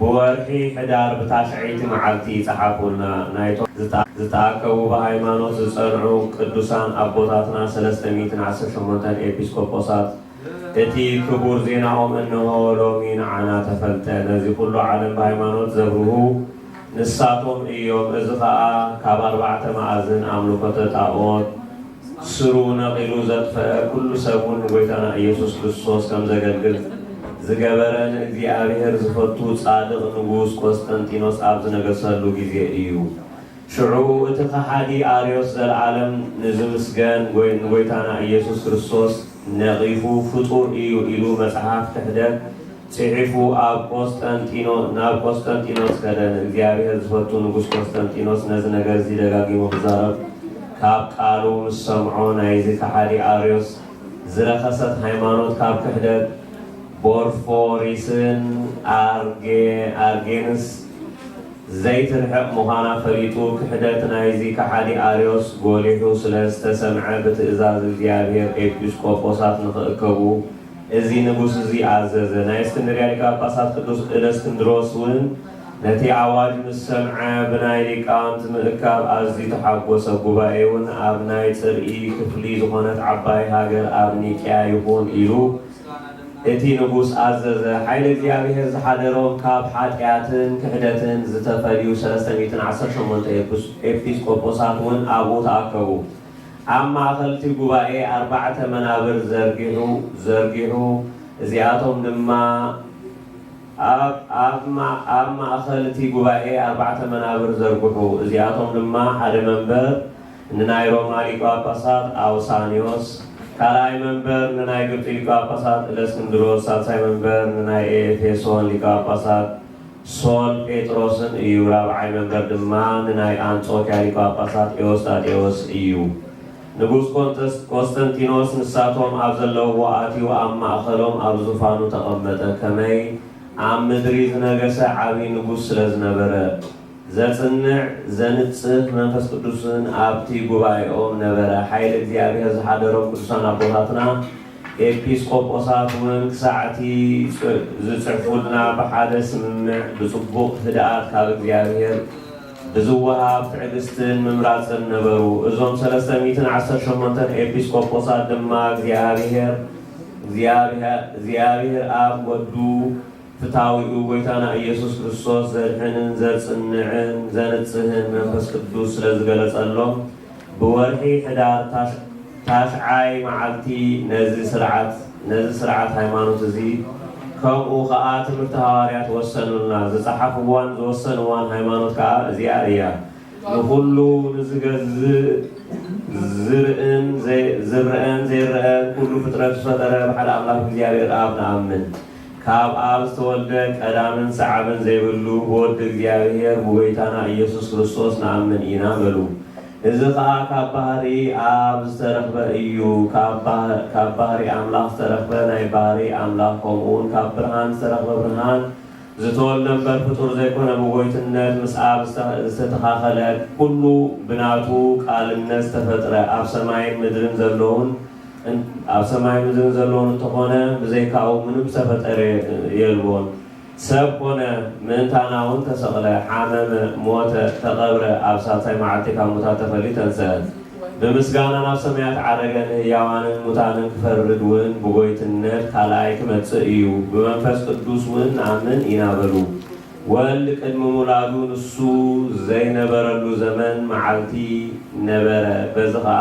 ብወርሒ ሕዳር ብታሽዐይቲ መዓልቲ ይጸሓፉልና። ናይቶም ዝተ-፣ ዝተኣከቡ ብሃይማኖት ዝጸንዑ ቅዱሳን ኣቦታትና ሰለስተ ሚእትን ዓሰርተ ሸሞንተን ኤጲስቆጶሳት፣ እቲ ክቡር ዜናኦም እንሆ ሎሚ ንዓና ተፈልጠ። ነዚ ኩሉ ዓለም ብሃይማኖት ዘብርሁ ንሳቶም እዮም። እዚ ኸኣ ካብ ኣርባዕተ መኣዝን ኣምልኮተ ጣኦት ስሩ ነቒሉ ዘጥፈአ፣ ኩሉ ሰብ እውን ንጎይታና ኢየሱስ ክርስቶስ ከም ዘገልግል ዝገበረ፣ ንእግዚኣብሔር ዝፈቱ ጻድቕ ንጉስ ቆስጠንጢኖስ ኣብ ዝነገሰሉ ግዜ እዩ። ሽዑ እቲ ከሓዲ ኣርዮስ ዘለዓለም ንዝምስገን ጎይ-፣ ንጎይታና ኢየሱስ ክርስቶስ ነቒፉ፣ ፍጡር እዩ ኢሉ መጽሓፍ ክሕደት ጽሒፉ ኣብ ቆስጠንጢኖ-፣ ናብ ቆስጠንጢኖስ ከደ። ንእግዚኣብሔር ዝፈቱ ንጉስ ቆስጠንጢኖስ ነዚ ነገር እዚ ደጋጊሙ ክዛረብ ካብ ቃሉ ምስ ሰምዖ፣ ናይዚ ከሓዲ ኣርዮስ ዝረኸሰት ሃይማኖት ካብ ክሕደት ቦርፎሪስን ኣርጌ-፣ ኣርጌንስ ዘይትርሕቕ ምዃና ፈሊጡ፣ ክሕደት ናይዚ ከሓዲ ኣርዮስ ጎሊሑ ስለ ዝተሰምዐ፣ ብትእዛዝ እግዚኣብሔር ኤጲስቆጶሳት ንኽእከቡ እዚ ንጉስ እዚ ኣዘዘ። ናይ እስክንድርያ ሊቀ ጳጳሳት ቅዱስ እለእስክንድሮስ እውን ነቲ ኣዋጅ ምስ ሰምዐ፣ ብናይ ሊቃውንቲ ምእካብ ኣዝዩ ተሓጎሰ። ጉባኤ እውን ኣብ ናይ ጽርኢ ክፍሊ ዝኾነት ዓባይ ሃገር ኣብ ኒቅያ ይኹን ኢሉ እቲ ንጉስ ኣዘዘ። ሓይሊ እግዚኣብሔር ዝሓደሮም ካብ ሓጢኣትን ክሕደትን ዝተፈልዩ ሰለስተ ሚእትን ዓሰርተ ሸሞንተ ኤጲስ-፣ ኤጲስቆጶሳት እውን ኣብኡ ተኣከቡ። ኣብ ማእከል እቲ ጉባኤ ኣርባዕተ መናብር ዘርጊሑ፣ ዘርጊሑ፣ እዚኣቶም ድማ ኣብ ኣብ ማ- ኣብ ማእኸል እቲ ጉባኤ ኣርባዕተ መናብር ዘርግሑ። እዚኣቶም ድማ ሓደ መንበር ንናይ ሮማ ሊቀ ጳጳሳት ኣውሳንዮስ፣ ካልኣይ መንበር ንናይ ግብፂ ሊቀ ጳጳሳት እለእስክንድሮስ፣ ሳልሳይ መንበር ንናይ ኤፌሶን ሊቀ ጳጳሳት ሶል ጴጥሮስን እዩ። ራብዓይ መንበር ድማ ንናይ ኣንጾኪያ ሊቀ ጳጳሳት ኤዎስጣቴዎስ እዩ። ንጉስ ቆንጠስ- ቆስጠንጢኖስ ንሳቶም ኣብ ዘለውዎ ኣትዩ ኣብ ማእኸሎም ኣብ ዙፋኑ ተቐመጠ። ከመይ ኣብ ምድሪ ዝነገሰ ዓብዪ ንጉስ ስለ ዝነበረ፣ ዘጽንዕ ዘንጽህ መንፈስ ቅዱስን ኣብቲ ጉባኤኦም ነበረ። ሓይሊ እግዚኣብሔር ዝሓደሮም ቅዱሳን ኣቦታትና ኤጲስቆጶሳት እውን ክሳዕቲ ዝጽ- ዝጽሕፉልና ብሓደ ስምምዕ ብጽቡቕ ህድኣት ካብ እግዚኣብሔር ብዝወሃብ ትዕግስትን ምምራጽን ነበሩ። እዞም ሰለስተ ሚእትን ዓሰርተ ሸሞንተን ኤጲስቆጶሳት ድማ እግዚኣብሔር እግዚኣብሔር እግዚኣብሔር ኣብ ወዱ ፍታዊኡ ጎይታና ኢየሱስ ክርስቶስ ዘድሕንን ዘጽንዕን ዘንጽህን መንፈስ ቅዱስ ስለ ዝገለጸሎም ብወርሒ ሕዳር ታሽ- ታሽዓይ መዓልቲ ነዚ ስርዓት ነዚ ስርዓት ሃይማኖት እዚ ከምኡ ኸኣ ትምህርቲ ሃዋርያት ወሰኑልና። ዝጸሓፍዋን ዝወሰንዋን ሃይማኖት ከኣ እዚኣ እያ። ንኹሉ ንዝገዝእ ዝርእን ዘይ- ዝረአን ዘይረአን ኩሉ ፍጥረት ዝፈጠረ ብሓደ ኣምላኽ እግዚኣብሔር ኣብ ንኣምን። ካብ ኣብ ዝተወልደ ቀዳምን ሰዓብን ዘይብሉ ብወዲ እግዚኣብሔር ብጎይታና ኢየሱስ ክርስቶስ ንኣምን ኢና በሉ። እዚ ኸኣ ካብ ባህሪ ኣብ ዝተረኽበ እዩ። ካብ ባህ- ካብ ባህሪ ኣምላኽ ዝተረኽበ ናይ ባህሪ ኣምላኽ፣ ከምኡውን ካብ ብርሃን ዝተረኽበ ብርሃን ዝተወልደ እምበር ፍጡር ዘይኮነ፣ ብጎይትነት ምስ ኣብ ዝተ- ዝተተኻኸለ፣ ኩሉ ብናቱ ቃልነት ዝተፈጥረ፣ ኣብ ሰማይን ምድርን ዘለውን እን- ኣብ ሰማይ ምድርን ዘለውን እንተኾነ፣ ብዘይካኡ ምንም ዝተፈጠረ የልቦን። ሰብ ኮነ፣ ምእንታና እውን ተሰቕለ፣ ሓመመ፣ ሞተ፣ ተቐብረ፣ ኣብ ሳልሳይ መዓልቲ ካብ ሙታት ተፈልዩ ተንሰአ። ብምስጋና ናብ ሰማያት ዓረገ፣ ንህያዋንን ሙታንን ክፈርድ እውን ብጎይትነት ካልኣይ ክመጽእ እዩ። ብመንፈስ ቅዱስ እውን ንኣምን ኢና በሉ። ወልድ ቅድሚ ሙላዱ ንሱ ዘይነበረሉ ዘመን መዓልቲ ነበረ። በዚ ኸኣ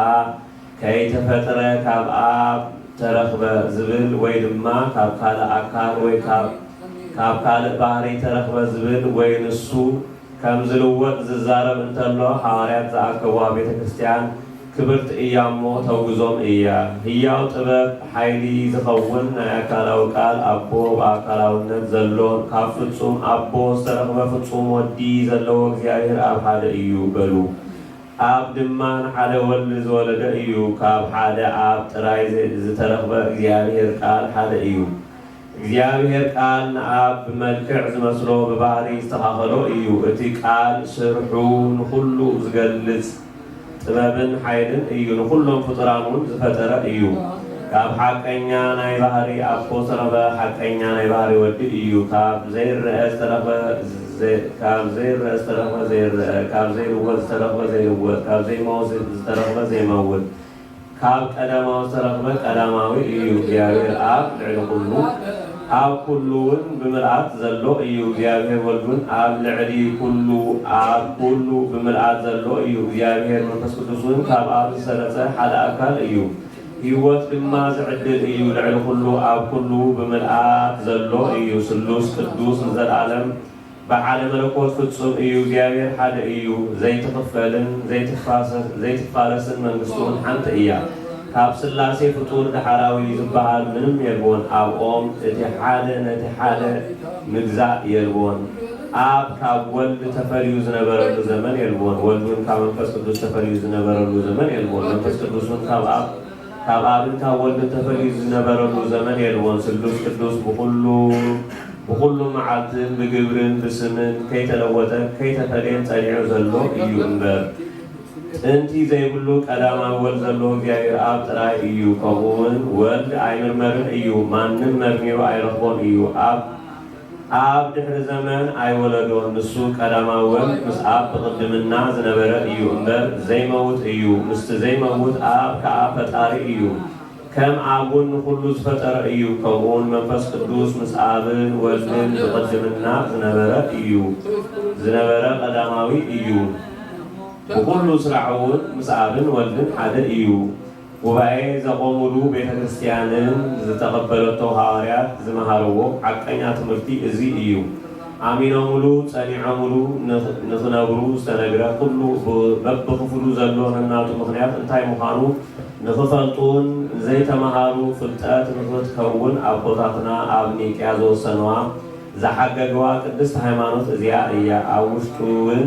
ከይተፈጥረ ካብ ኣብ ተረኽበ ዝብል ወይ ድማ ካብ ካልእ ኣካል ወይ ካብ ካብ ካልእ ባህሪ ተረኽበ ዝብል ወይ ንሱ ከም ዝልወጥ ዝዛረብ እንተሎ፣ ሃዋርያት ዝኣከብዋ ቤተ ክርስቲያን ክብርቲ እያ እሞ ተውግዞም እያ። ህያው ጥበብ ሓይሊ ዝኸውን ናይ ኣካላዊ ቃል ኣቦ ብኣካላውነት ዘሎን ካብ ፍጹም ኣቦ ዝተረኽበ ፍጹም ወዲ ዘለዎ እግዚኣብሔር ኣብ ሓደ እዩ በሉ። ኣብ ድማ ንሓደ ወልድ ዝወለደ እዩ። ካብ ሓደ ኣብ ጥራይ ዝ- ዝተረኽበ እግዚኣብሔር ቃል ሓደ እዩ። እግዚኣብሔር ቃል ንኣብ ብመልክዕ ዝመስሎ ብባህሪ ዝተኻኸሎ እዩ። እቲ ቃል ስርሑ ንኹሉ ዝገልጽ ጥበብን ሓይልን እዩ። ንኹሎም ፍጡራን እውን ዝፈጠረ እዩ። ካብ ሓቀኛ ናይ ባህሪ ኣቦ ዝተረኽበ ሓቀኛ ናይ ባህሪ ወዲ እዩ። ካብ ዘይረአ ዝተረኽበ ዘ- ካብ ዘይረአ ዝተረኽበ ዘይረአ፣ ካብ ዘይልወጥ ዝተረኽበ ዘይልወጥ፣ ካብ ዘይመውት ዝተረኽበ ዘይመውት፣ ካብ ቀዳማዊ ዝተረኽበ ቀዳማዊ እዩ። እግዚኣብሔር ኣብ ልዕሊ ኩሉ ኣብ ኩሉ እውን ብምልኣት ዘሎ እዩ። እግዚኣብሔር ወልድ እውን ኣብ ልዕሊ ኩሉ ኣብ ኩሉ ብምልኣት ዘሎ እዩ። እግዚኣብሔር መንፈስ ቅዱስ እውን ካብ ኣብ ዝሰረጸ ሓደ ኣካል እዩ። ህይወት ድማ ዝዕድል እዩ። ልዕሊ ኩሉ ኣብ ኩሉ ብምልኣት ዘሎ እዩ። ስሉስ ቅዱስ ንዘለኣለም ብሓደ መለኮት ፍጹም እዩ። እግዚኣብሔር ሓደ እዩ። ዘይትኽፈልን ዘይትፋሰ- ዘይትፋለስን መንግስቱ እውን ሓንቲ እያ። ካብ ስላሴ ፍጡር ዳሕራዊ ዝበሃል ምንም የልቦን። ኣብኦም እቲ ሓደ ነቲ ሓደ ምግዛእ የልቦን። ኣብ ካብ ወልድ ተፈልዩ ዝነበረሉ ዘመን የልቦን። ወልድ እውን ካብ መንፈስ ቅዱስ ተፈልዩ ዝነበረሉ ዘመን የልቦን። መንፈስ ቅዱስ እውን ካብ ኣብ ካብ ኣብን ካብ ወልድን ተፈልዩ ዝነበረሉ ዘመን የልቦን። ስሉስ ቅዱስ ብኹሉ ብኹሉ መዓልትን ብግብርን ብስምን ከይተለወጠን ከይተፈልየን ጸኒዑ ዘሎ እዩ እምበር፣ ጥንቲ ዘይብሉ ቀዳማዊ ወልድ ዘለዎ እግዚኣብሔር ኣብ ጥራይ እዩ። ከምኡ እውን ወልድ ኣይምርመርን እዩ፣ ማንም መርሚሩ ኣይረኽቦን እዩ። ኣብ ኣብ ድሕሪ ዘመን ኣይወለዶን። ንሱ ቀዳማዊ ወልድ ምስ ኣብ ብቕድምና ዝነበረ እዩ እምበር ዘይመውት እዩ። ምስቲ ዘይመውት ኣብ ከኣ ፈጣሪ እዩ። ከም ኣብ እውን ንኹሉ ዝፈጠረ እዩ። ከምኡውን መንፈስ ቅዱስ ምስ ኣብን ወልድን ብቕድምና ዝነበረ እዩ። ዝነበረ ቀዳማዊ እዩ። ብኹሉ ስራሑ እውን ምስ ኣብን ወልድን ሓደ እዩ። ጉባኤ ዘቖሙሉ ቤተ ክርስቲያንን ዝተቐበለቶ ሃዋርያት ዝመሃርዎ ሓቀኛ ትምህርቲ እዚ እዩ። ኣሚኖምሉ ጸኒዖምሉ ንኽ-፣ ንኽነብሩ ዝተነግረ ኩሉ ብ-፣ በብኽፍሉ ዘሎ ነናቱ ምኽንያት እንታይ ምዃኑ ንኽፈልጡን ዘይተመሃሩ ፍልጠት ንኽትከውን ኣቦታትና ኣብ ኒቅያ ዝወሰንዋ ዝሓገግዋ ቅድስት ሃይማኖት እዚኣ እያ። ኣብ ውሽጡ እውን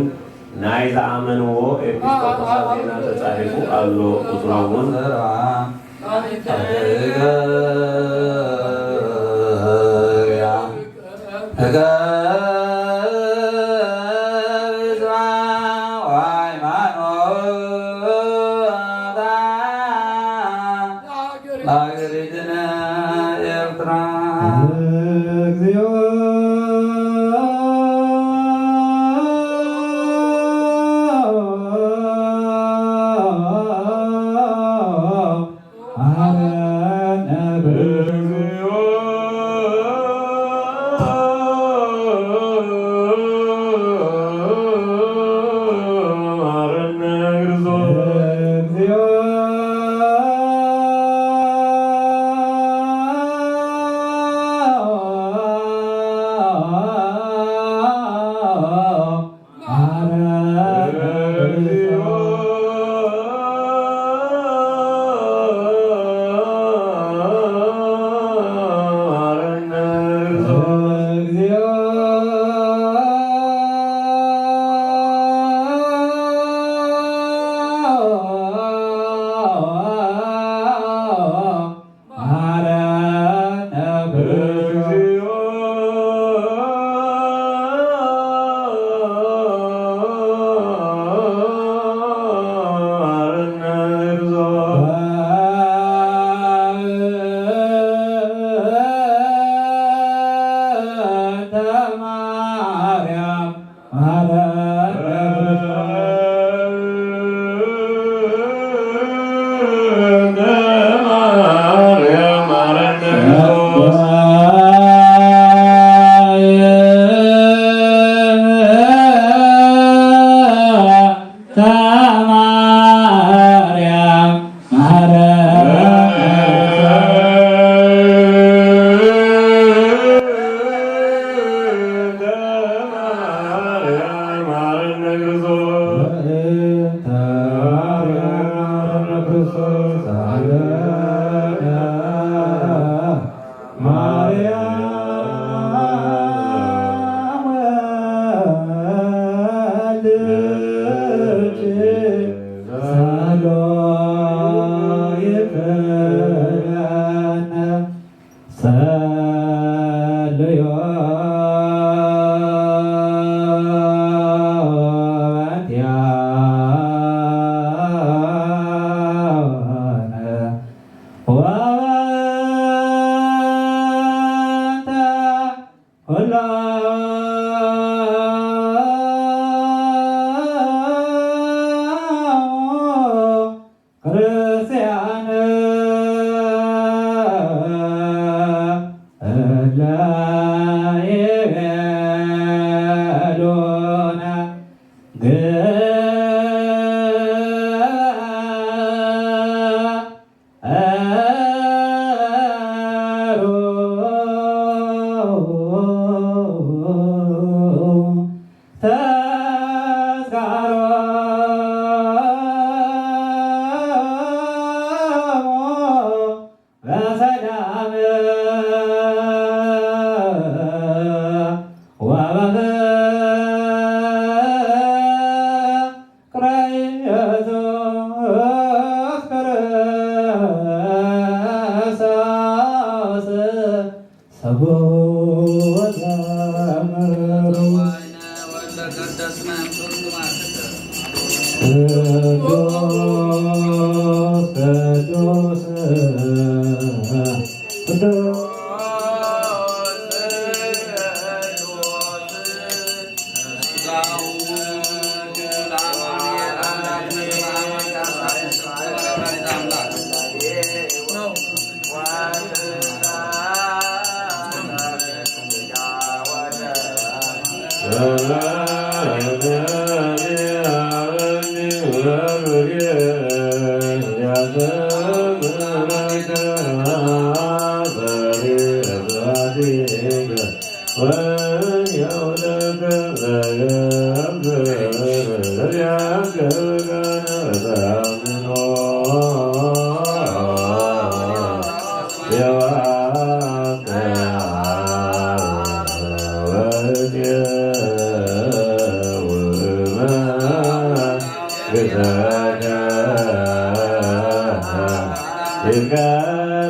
ናይ ዝኣመንዎ ኤጲስቆጶሳት ዜና ተጻሒፉ ኣሎ። ቁጽሮም እውን ሃገሪትነ ኤርትራ። እግዚኦ።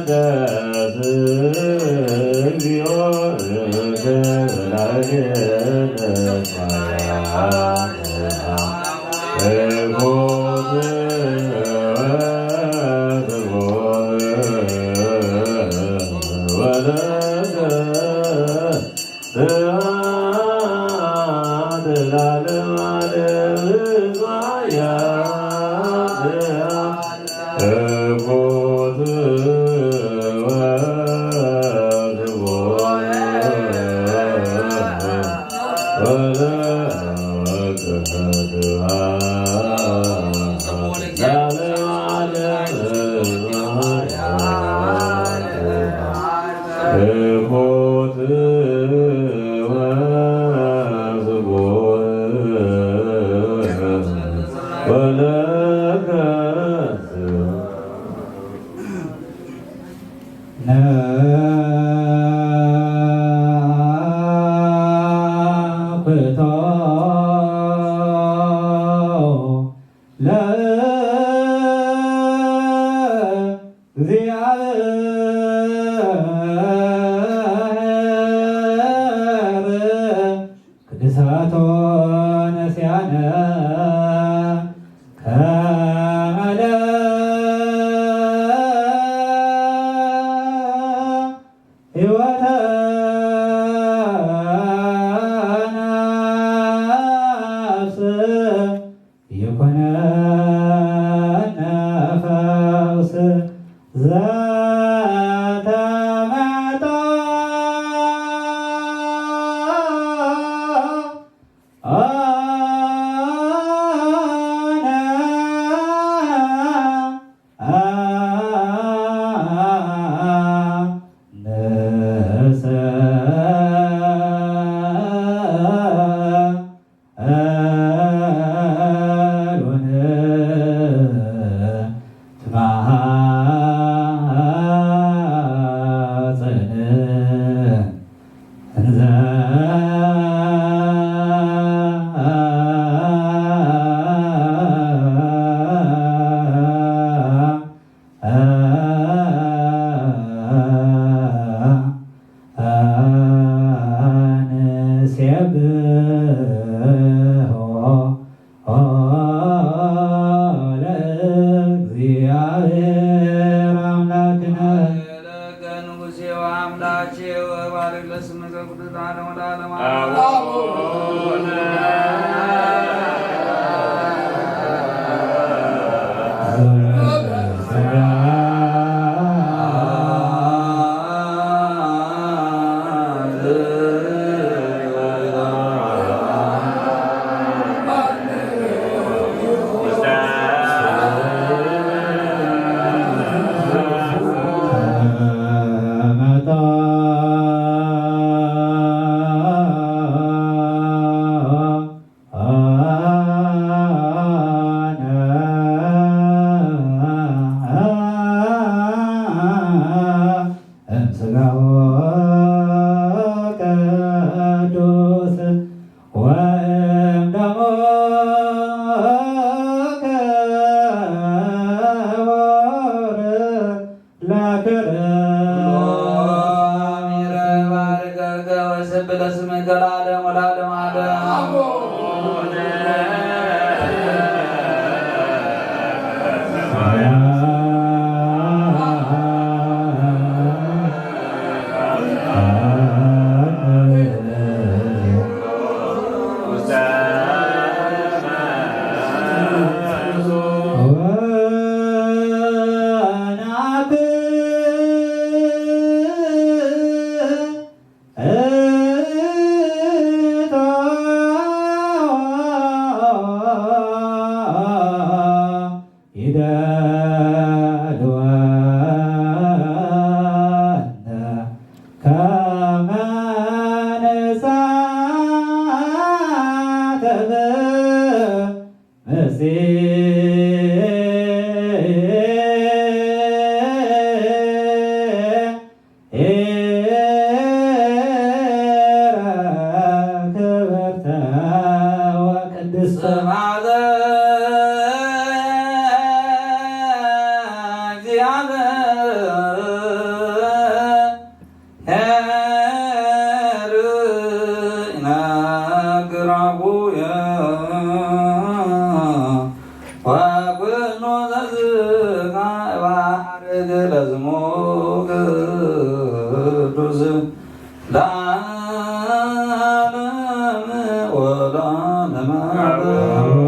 ይትቀደስ እግዚኦ እንተ ላዕሌነ ሰማያት። እኩት ወስቡሕ ወለከ ስብሐት ለዓለመ ዓለም። እኩት ወስቡሕ ወለከ ስብሐት ለዓለመ ዓለም። እኩት ወስቡሕ ወለከ ነኩቶ ለእግዚአብሔር ቅዱሳቶ ነሲያነ ከመለ ሕይወተ ነፍስ ይኩነነ ፈውስ ዘተመጦ ንሴብሖ ለእግዚአብሔር አምላክነ። ለከ ንጉሴ ወአምላኬ ወባርክ ለስምከ ቅዱስ ለዓለሙ ለዓለም። አቡነ እምስጋሁ ቅዱስ ወእም ደሙ ክቡር ለክብር። ሎሚረ ባርከከ ወሰብለ ስምከ ለዓለም ወለዓለም ዓለም። ይደልወነ ከመ ንሳተፍ። መጽሔ ክብርተ ወቅድስተ ማዘ እግዚአብሔር ይነግር አቡየ ወኩሉ ዘዝካ ባርክ ለስሙ ቅዱስ ለዓለመ ወለዓለመ ዓለም።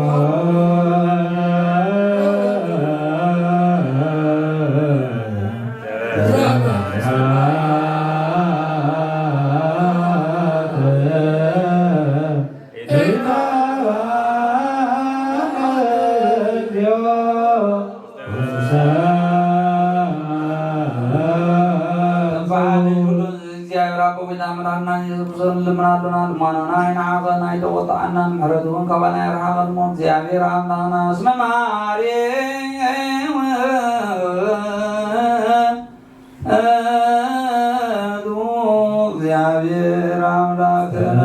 ተንባዓል ኩሉ እግዚኣብሔር ኣቦ ቤት ኣምላኽና ኢየሱስ ክርስቶስ ንልምና ኣሎና፣ ልማኖና ኣይንዓቐን፣ ኣይተቆጥዓና፣ ንምሕረቱ እውን ካባና ኣይርሓቐን እሞ፣ እግዚኣብሔር ኣምላኽና እስመ መሓሪ ውእቱ እግዚኣብሔር ኣምላኽነ።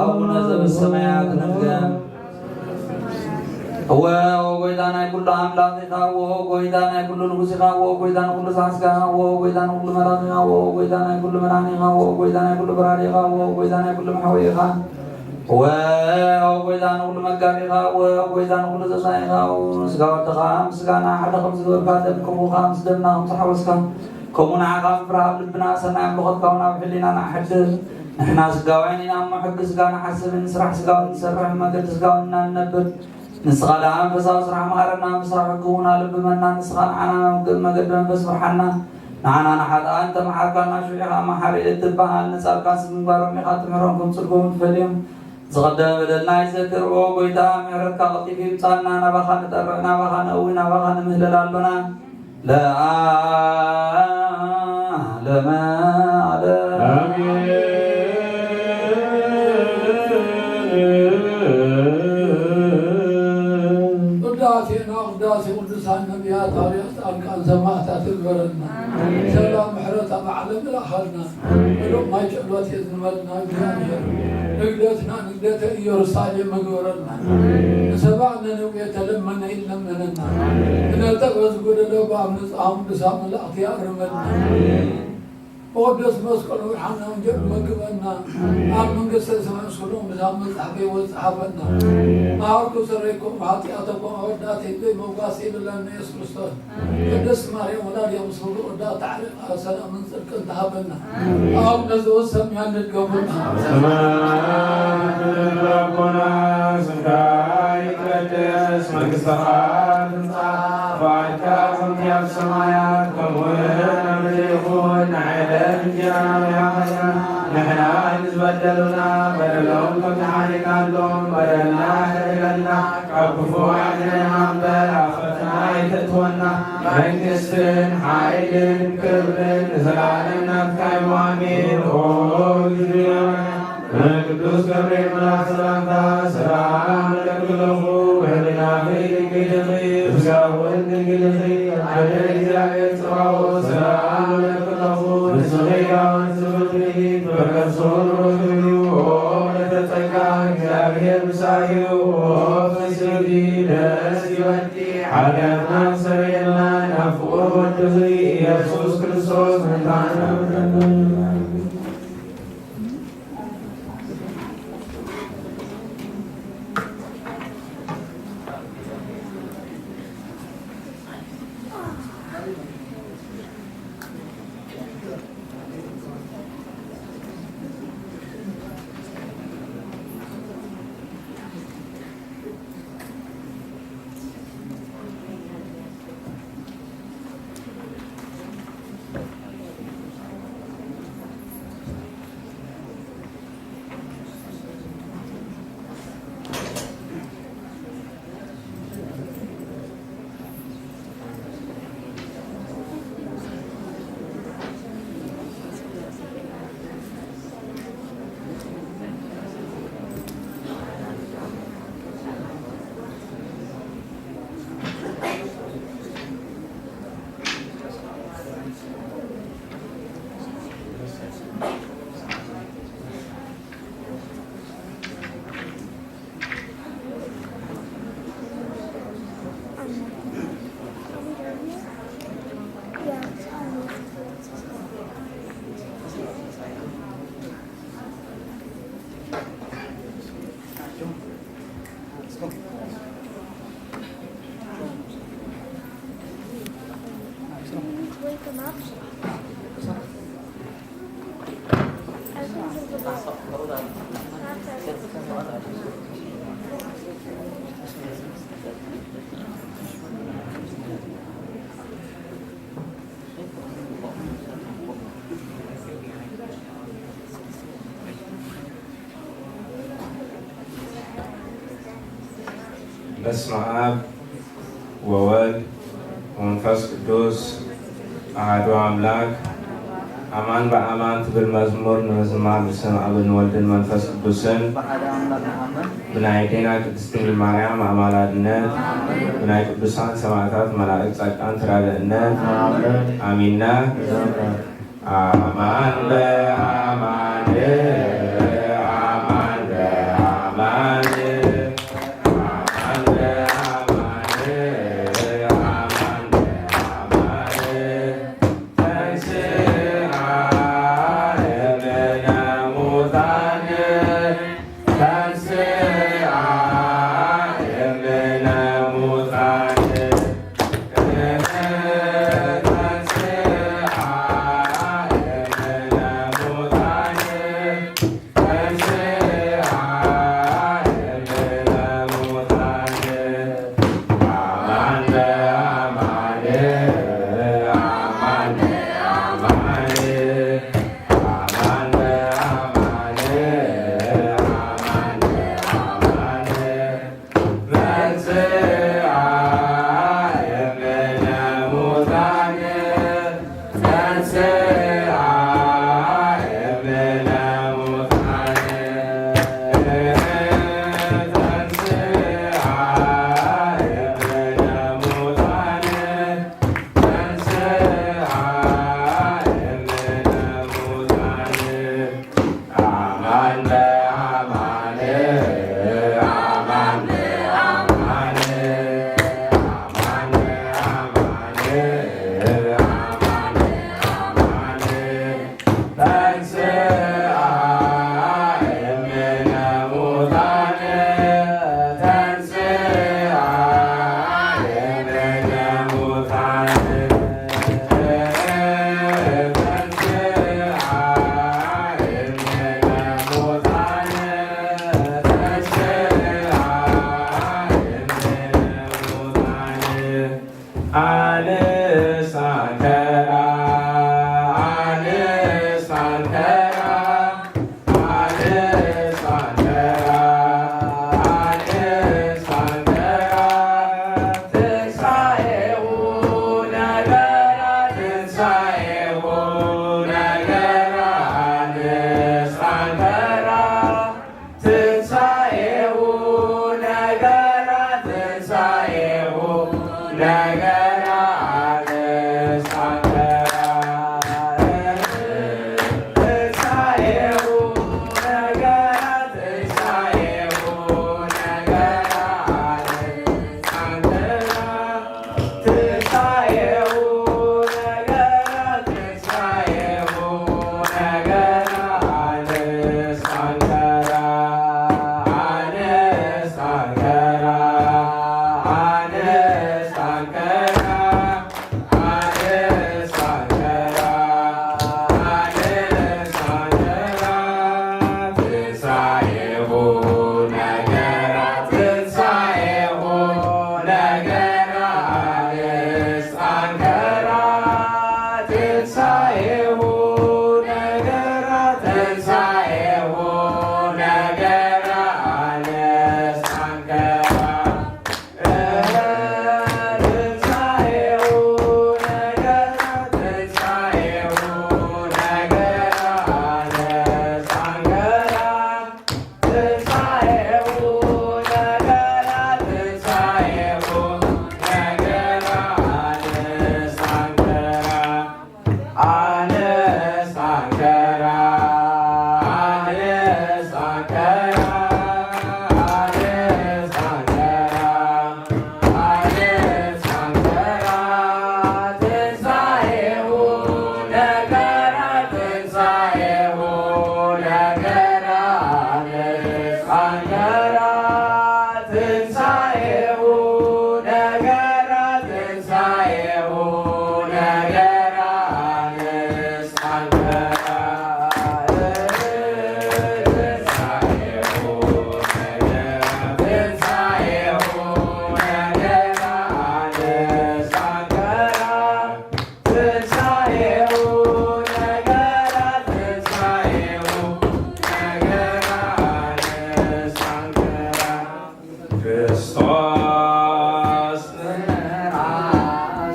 አቡነ ዘበሰማያት ንትገም። እወ፣ ኦ ጎይታ ናይ ኩሉ ኣምላኽ ኢኻ፣ እወ፣ ኦ ጎይታ ናይ ኩሉ ንጉስ ኢኻ፣ እወ፣ ኦ ጎይታ ንኩሉ ሳሕስጋ ኢኻ፣ እወ፣ ኦ ጎይታ ንኩሉ መላኽ ኢኻ፣ እወ፣ ኦ ጎይታ ናይ ኩሉ መድሓኒ ኢኻ፣ እወ፣ ኦ ጎይታ ናይ ኩሉ በራሪ ኢኻ፣ እወ፣ ኦ ጎይታ ናይ ኩሉ መሕወይ ኢኻ። እወ፣ ኦ ጎይታ ንኹሉ መጋቢ ኢኻ። እወ፣ ኦ ጎይታ ንኹሉ ዘሳኒ ኢኻ። እወ፣ ስጋ ወድኻ ምስ ስጋና ሓደ ከም ዝገበርካ፣ ደም ከሙኡ ኸኣ ምስ ደምና ከም ዝሓወስካ፣ ከምኡ ንዓኻ ምፍራህ ኣብ ልብና ሰናይ ኣምልኾትካ እውን ኣብ ሕሊናና ኣሕድር። ንሕና ስጋውያን ኢና እሞ፣ ሕጊ ስጋ ንሓስብን ስራሕ ስጋዊ ንሰርሕን መገዲ ስጋዊ ኢና ንነብር። ንስኻ ደኣ መንፈሳዊ ስራሕ መሃረና፣ መንፈሳዊ ሕጊ እውን ኣለብመና። ንስኻ ንዓና መገዲ መንፈስ ምርሓና። ንዓና ንሓጥኣን ተመሓርካና፣ ሽዑ ኢኻ መሓሪ እትበሃል። ንጻድቃንስ ብምግባሮም ኢኻ ትምህሮም፣ ከም ጽድቆም ትፈልዮም። ዝቐደመ በደልና ይዘክር። ኦ ጎይታ፣ ምሕረትካ ቀልጢፉ ይምጻና። ናባኻ ንጠርዕ፣ ናባኻ ነእዊ፣ ናባኻ ንምህለል ኣሎና። ለዓለመ ዓለም። ኣሜን። ቅዳሴና ቅዳሴ ቅዱሳን ነቢያት፣ ሃዋርያት፣ ጻድቃን፣ ሰማዕታት ይግበረልና። ሰላም ምሕረት ኣብ ዓለም ይልኣኸልና። ምሉእ ማይ ጸሎት የዝንበልና እግዚኣብሔር። ንግደትና ንግደተ ኢየሩሳሌም ይግበረልና። ንሰብኣ ነነዌ ተለመነ ይለመነና። ዝነጠበ ዝጎደለ ብኣብ ንጽሃ ቅዱሳን መላእኽቲ ያርመልና። ብቅዱስ መስቀሉ ብርሃንና ወንጌሉ መግበና። ኣብ መንግስተ ሰማይ ንስሉ ቅዱሳን መጻሕፍቲ ይወጽእ ሓበና። መሃርኩ ሰረይኩም ሓጢኣተኩም ኣወዳእቲ ህዝበይ መጓሲ ይብለና ኢየሱስ ክርስቶስ። ቅድስት ማርያም ወላዲተ ኣምላክ ወዳት ታዕሪቃ ሰላምን ጽድቅን ተሃበና። ኣቡነ ዘበሰማያት ንድገመሉ። ሰማያት አቡነ ስምካ ይትቀደስ፣ መንግስትኻ ትምጻእ፣ ፈቃድካ ከምቲ ኣብ ሰማያት ከምኡ እውን ኣብ ምድሪ ይኹን። ንዕለት እንጀራና ሃበና፣ ንሕና ንዝበደሉና በደሎም ከም ንሓድግ ንበደልና ይቕረ በለና፣ ካብ ክፉእ ኣድሕነና እምበር፣ ኣብ ፈተና ኣይተእትወና፣ መንግስትን ሓይልን ክብርን ንዘለኣለም ናትካ እዩ። ኣሜን። ኦ እግዚኣብሔር፣ ቅዱስ ገብርኤል መልኣክ ሰላምታ ሰላም እብለኪ ኣለኹ፣ ብህሊናኺ ድንግል ኢኺ፣ ብስጋኺ እውን ድንግል ኢኺ። ኣደ እግዚኣብሔር ጸባኦት ሰላም እብለኪ ኣለኹ፣ ንስኺ ካብ ኣንስቲ ፍጥሪ በረከት ርሑስ እዩ። ኦ ምልዕተ ጸጋ፣ እግዚኣብሔር ምሳኺ እዩ። ኦ ፍስሕቲ ደስ ይበልኪ፣ ሓጢኣትና ኣስተሰርየልና ናብ ፍቁር ወድኺ ኢየሱስ ክርስቶስ ምእንታና። በስመ አብ ወወልድ ወመንፈስ ቅዱስ አሐዱ አምላክ። አማን በአማን ትብል መዝሙር ንምዝማር ብስም አብን ወልድን መንፈስ ቅዱስን ብናይ ዴና ቅድስት ድንግል ማርያም አማላድነት ብናይ ቅዱሳን ሰማዕታት መላእክት ጻድቃን ተራዳእነት አሚንና። አማን በአማን አማን በአማን አማን በአማን አማን በአማን ተንሥአ እምነ ሙታን ተንሥአ እምነ ሙታን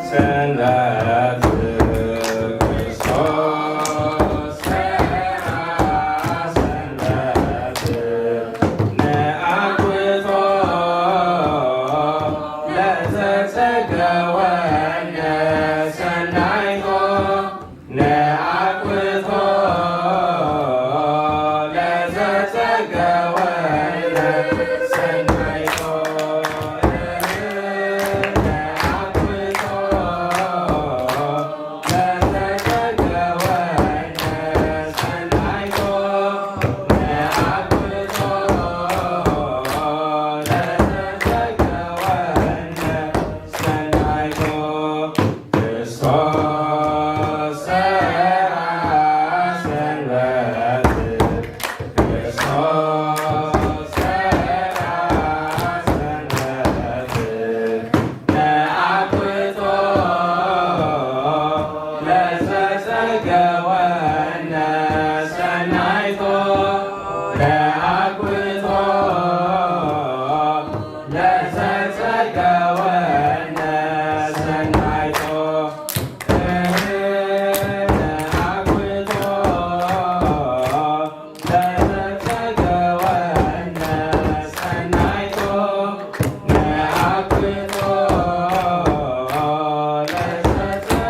ሰንበት ክርስቶስ ሰንበት ነአኩቶ ለዘጸገወነ ሰናይቶ ነአኩቶ ለዘጸገወነ ሰናይቶ ነአኩቶ ለዘጸገወነ ሰናይቶ ነአኩቶ ለዘጸገወነ ሰናይቶ ክርስቶስ ሠርዐ ሰንበት። ክርስቶስ ሠርዐ ሰንበት። ነአኩቶ ለዘጸገወነ ሰናይቶ። ነአኩቶ ለዘጸገወነ ሰናይቶ ነአኩቶ ለዘጸገወነ ሰናይቶ ነአኩቶ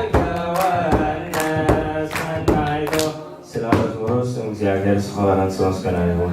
ለዘጸገወነ ሰናይቶ። ስለ መዝሙሩ ስም እግዚኣብሔር ዝኸበረን ዝተመስገነ ይሁን።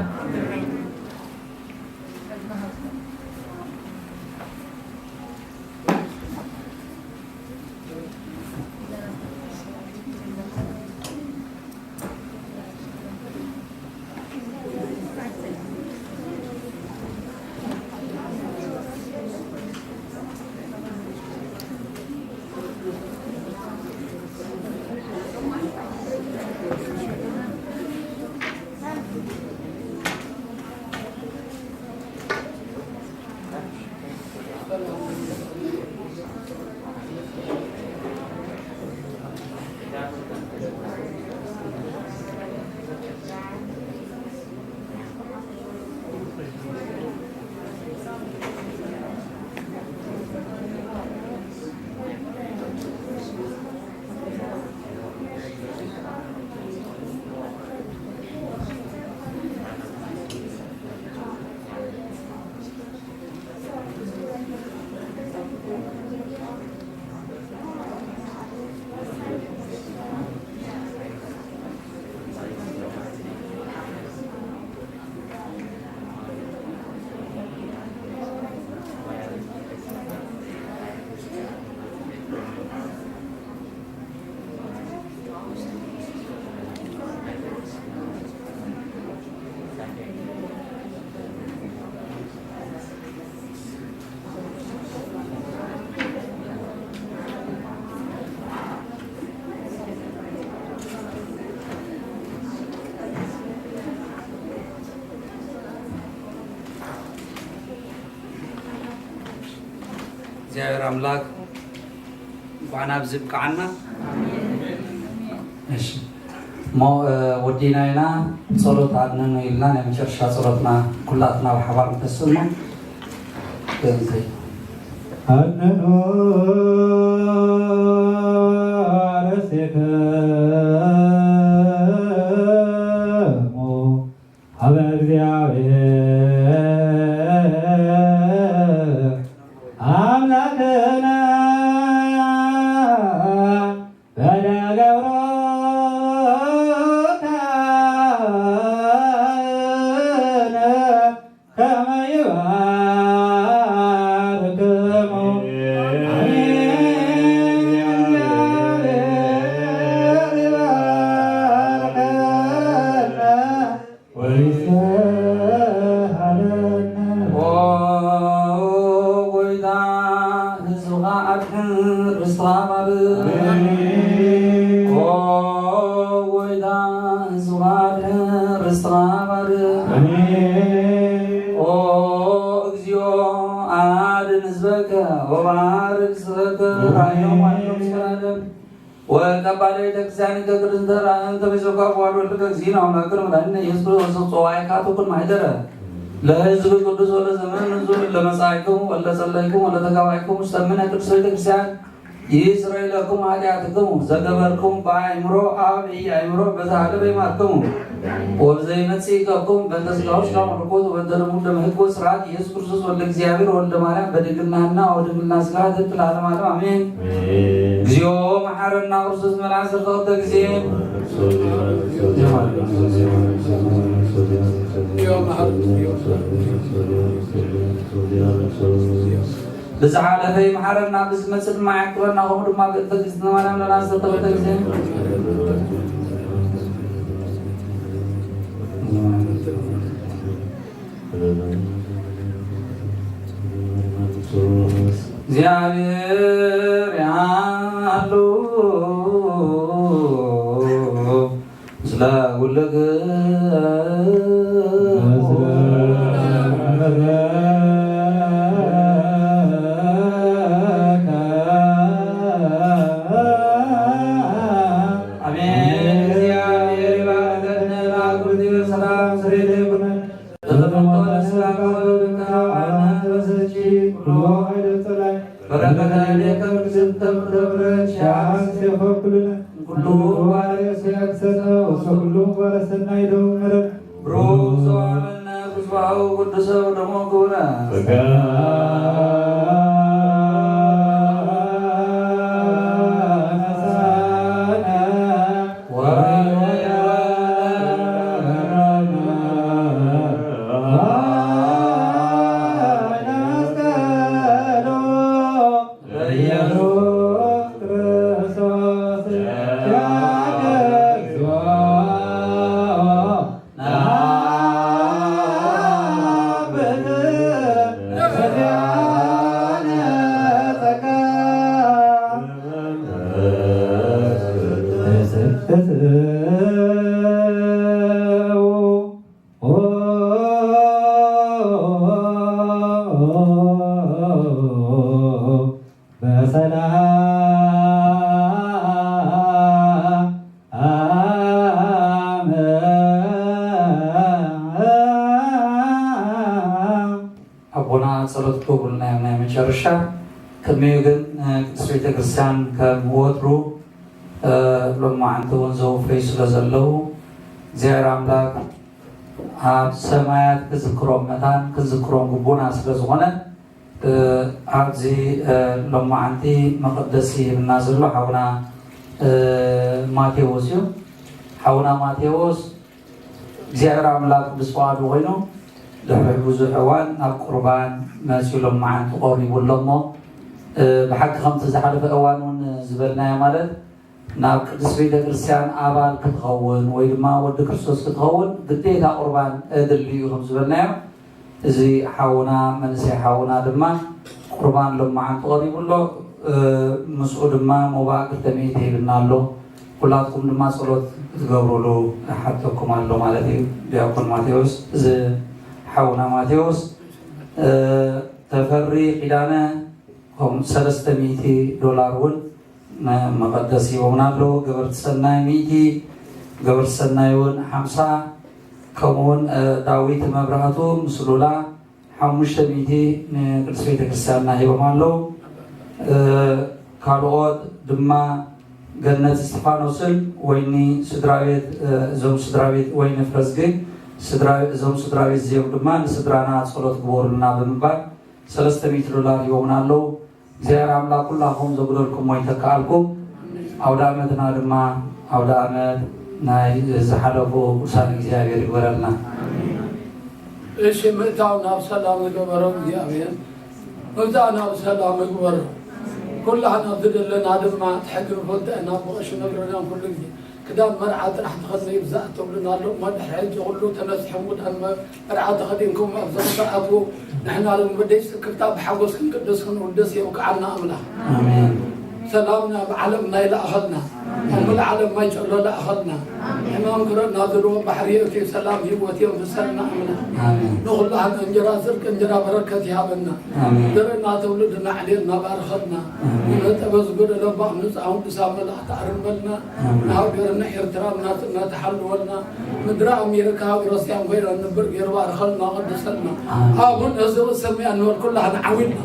እግዚኣብሔር ኣምላኽ እንኳዕ ናብዚ ብቅዓና። እሺ፣ እሞ፣ እ፣ ወዲና ኢና። ጸሎት ኣድነኑ ኢልና ናይ መጨረሻ ጸሎትና ኩላትና ብሓባር ንተስሞ። በእንተ ኣድነኑ ኣረሴከሙ ሀበ እግዚአብሔር አምላክነ በደገብሮታ ከመ ይባርክሙ። አሜን። እግዚአብሔር ይባርከነ። ወይስሐለነ። ኦ ጎይታ፣ ህዝብኻ ኣድሕን፣ ርስትኻ ባርኽ። ኣሜን። ኦ ጎይታ፣ ህዝብኻ ኣድሕን፣ ርስትኻ ባርኽ። ኣሜን። ኦ እግዚኦ፣ ኣድን ህዝበከ ወባርክ ስመከ። ኣሜን። ራዮም ኣዮም እስከ ለዓለም። ወቀባለ ቤተ ክርስቲያን ከቅድስተ ራእን ከመ ይሰብካ በዋል ወልድከ እግዚእነ አምላክነ መድኃኒነ ኢየሱስ ክርስቶስ ጸዋዕካ ትኩን ማሕደረ። ለህዝብ ቅዱስ ወለዘመን ንጹሕ ለመጻእኩም ወለጸለይኩም ወለተጋባይኩም ውስተ ምነ ቅድስት ቤተ ክርስቲያን ይስረይ ለኩም ኃጢአትክሙ ዘገበርኩም በአእምሮ አብ ኢአእምሮ በዘሃለ በይማርክሙ ወብዘይመጽእ ይቀኩም በእንተ ሥጋሁ ሥጋ መለኮት ወበእንተ ደሙ ደመ ሕግ ወሥርዓት ኢየሱስ ክርስቶስ ወልደ እግዚአብሔር ወልደ ማርያም በድንግልና ና ወድንግልና ሥጋ ትትል ዓለም ዓለም አሜን። እግዚኦ መሐረና ክርስቶስ መልአን ሰርተወተ ጊዜ ብዝሓለፈ ይምሓረና፣ ብዝመጽእ ድማ ይዕቅበና። ከምኡ ድማ ብእንተ እግዝእትነ ማርያም ለና ዝተበተ ጊዜ እግዚኣብሔር ያሉ ስለ ውልግ አሜን። እግዚአብሔር ይባርከን። በአክብሮት ሰላም ስሬት ይሁነን። በተፈጥሮ ለስጋ ከወደድከው አነ በሰጪ ኩሎ ኃይለ ጸላይ በረከተ እዴከ እግዝእተ ምድረ ሻስ የፈኩልነ ኩሉ ባለ ሲያክሰነ ወሰኩሉ ባለ ሰናይ ደው መረን ብሩክ ዘዋመነ ብፁዓው ቅዱሰ ወደሞ ክቡረ ኣቦና ጸሎት ክገብሩልና እዮም ናይ መጨረሻ። ቅድሚኡ ግን ቅድስት ቤተ ክርስቲያን ከም ወትሩ ሎማዓንቲ እውን ዘውፈዩ ስለ ዘለዉ እግዚኣብሔር ኣምላክ ኣብ ሰማያት ክዝክሮም መታን ክዝክሮም ግቡና ስለ ዝኾነ ኣብዚ ሎማዓንቲ መቐደሲ ይህብና ዘሎ ሓውና ማቴዎስ እዩ። ሓውና ማቴዎስ እግዚኣብሔር ኣምላክ ብዝፈቃዱ ኮይኑ ድሕሪ ብዙሕ እዋን ናብ ቁርባን መፅኡ ሎማዓንቲ ቀሪቡ ኣሎ እሞ ብሓቂ ከምቲ ዝሓለፈ እዋን እውን ዝበልናዮ ማለት ናብ ቅድስት ቤተ ክርስቲያን ኣባል ክትኸውን ወይ ድማ ወዲ ክርስቶስ ክትኸውን ግዴታ ቁርባን ኣድልዩ እዩ ከም ዝበልናዮ፣ እዚ ሓውና መንእሰይ ሓውና ድማ ቁርባን ሎማዓንቲ ቀሪቡ ኣሎ። ምስኡ ድማ ሞባእ ክልተ ሚእቲ ሂብና ኣሎ። ኩላትኩም ድማ ጸሎት ክትገብሩሉ እሓተኩም ኣሎ ማለት እዩ። ዲያቆን ማቴዎስ፣ እዚ ሓውና ማቴዎስ ተፈሪ ኪዳነ ከምኡ ሰለስተ ሚእቲ ዶላር እውን መቐደስ ሂቦምና ኣለዉ። ገበርቲ ሰናይ ሚእቲ፣ ገበርቲ ሰናይ እውን ሓምሳ፣ ከምኡ እውን ዳዊት መብራህቱ ምስ ሉላ ሓሙሽተ ሚእቲ ንቅድስት ቤተ ክርስቲያንና ሂቦም ኣለዉ። ካልኦት ድማ ገነት እስጢፋኖስን ወይኒ ስድራ ቤት፣ እዞም ስድራ ቤት ወይኒ ፍረዝጊ፣ እዞም ስድራ ቤት እዚኦም ድማ ንስድራና ጸሎት ግበሩልና ብምባል ሰለስተ ሚእቲ ዶላር ሂቦምና ኣለዉ። እግዚኣብሔር ኣምላክ ኩላኹም ዘጉደልኩሞ ይተክኣልኩም። ኣውደ ኣመትና ድማ ኣውደ ኣመት ናይ ዝሓለፉ ቅዱሳን እግዚኣብሔር ይግበረልና። እሺ፣ ምእታው ናብ ሰላም ይግበሮ እግዚኣብሔር። ምብጻሕ ናብ ሰላም ይግበሮ። ኩላህና ዝደለና ድማ ትሕግን ፈልጠና ብቐሽ ነግረና ኩሉ ግዜ ክዳን መርዓ ጥራሕ ተኸድነ ይብዛእ ተብሉና ኣሎ። እሞ ድሕሪ ሕጂ ኩሉ ተነስሕም ክዳን መ-፣ መርዓ ተኸዲንኩም ኣብ ዘምሰኣትዎ ንሕና ርግም በደይ ስክፍታ ብሓጎስ ክንቅደስ ክንውደስ የብቅዓና ኣምላኽ። ኣሜን። ሰላም ናብ ዓለምና ይላእኸልና። ኣብ ሙሉእ ዓለም ማይ ጨሎ ላእኸልና። ሕማም ክረና ዘለዎ ባሕሪ የእትዩ ሰላም ህይወት የንፍሰልና ኣምላኽ። ኣሜን። ንኹላህና እንጀራ ጽድቂ እንጀራ በረከት ይሃበና። ኣሜን። ዘርእና ትውልድና ዕልየልና ባርኸልና። ኣሜን። ንመጠበ ዝጎደለ እባ ንጻውን ቅሳ መላእኽቲ ኣርመልና። ኣሜን። ንሃገርና ኤርትራ ናጽነት ሓልወልና። ምድሪ ኣሜሪካ ሃገር ክርስቲያን ኮይና ንብር ገይሩ ባርኸልና ቀድሰልና። ኣሜን። ኣቡነ ዘበሰማያት ንበል ኩላህና ዓዊልና።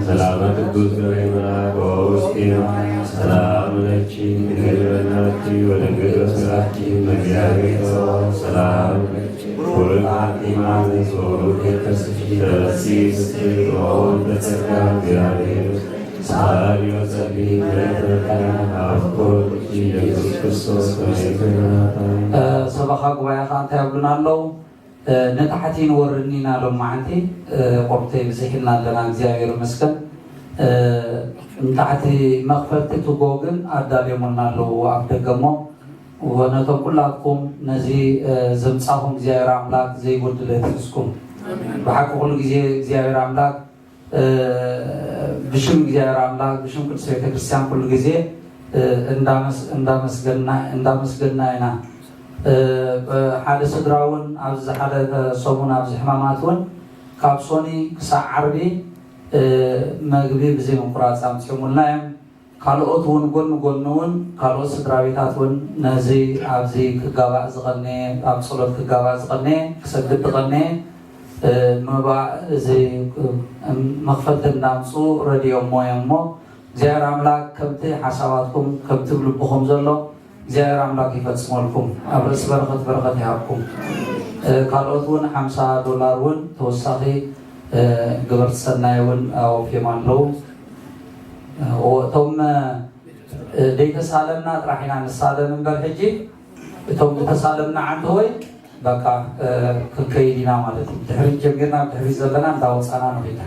ሰላም ቅዱስ ገብርኤል መልአክ በውስጤ ሰላም ለኪ ድንግል በድናኪ ወድንግል በስጋኪ እመእግዚአብሔር ጸባኦት ሰላም ለኪ። ቡሩክ አንቲ እምአንስት ወቡሩክ ፍሬ ከርሥኪ ተፈሲ ፍስሕት ኦ እንተ ጸጋ እግዚአብሔር ሳሪ ወጸሊ ምሕረት ረከና አፍቆ ኢየሱስ ክርስቶስ በቤት ሰበኻ ጉባኤ ኸዓ እንታይ ይብሉና ኣለዉ? ንታሕቲ ንወርድ ኢና ሎማዓንቲ። ቆርብተይ ብዚሕና ኣለና እግዚኣብሔር ይመስገን። ንታሕቲ መኽፈልቲ ትጎ ግን ኣዳልዮምልና ኣለዉ ኣፍ ደገ እሞ ነቶም ኩላትኩም ነዚ ዘምጻኹም እግዚኣብሔር ኣምላክ ዘይጎድል የትሕዝኩም። ብሓቂ ኩሉ ግዜ እግዚኣብሔር ኣምላክ ብሽም እግዚኣብሔር ኣምላክ ብሽም ቅዱስ ቤተክርስትያን ኩሉ ግዜ እንዳመስገና ኢና። ሓደ ስድራ እውን ኣብዚ ዝሓለፈ ሰሙን ኣብዚ ሕማማት እውን ካብ ሶኒ ክሳዕ ዓርቢ መግቢ ብዘይ ምቁራፅ ኣምፅኦምልና እዮም። ካልኦት እውን ጎኒ ጎኒ እውን ካልኦት ስድራ ቤታት እውን ነዚ ኣብዚ ክጋባእ ዝቐነየ ኣብ ፀሎት ክጋባእ ዝቐነየ ክሰግድ ዝቐነየ ምባእ እዚ መኽፈልቲ እንዳምፁ ረድዮሞ እዮም እሞ እግዚኣብሔር ኣምላክ ከምቲ ሓሳባትኩም ከምቲ ብልብኹም ዘሎ እግዚኣብሔር ኣምላክ ይፈፅመልኩም። ኣብ ርእሲ በረኸት በረኸት ይሃብኩም። ካልኦት እውን ሓምሳ ዶላር እውን ተወሳኺ ግብርቲ ሰናይ እውን ኣወፍዮም ኣለዉ። እቶም ደይተሳለምና ጥራሕ ኢና ንሳለም እምበር ሕጂ እቶም ዝተሳለምና ዓንተወይ በቃ ክንከይድ ኢና ማለት እዩ። ድሕሪ ጀሚርና ድሕሪ ዘለና እንዳወፃና ንኺድ።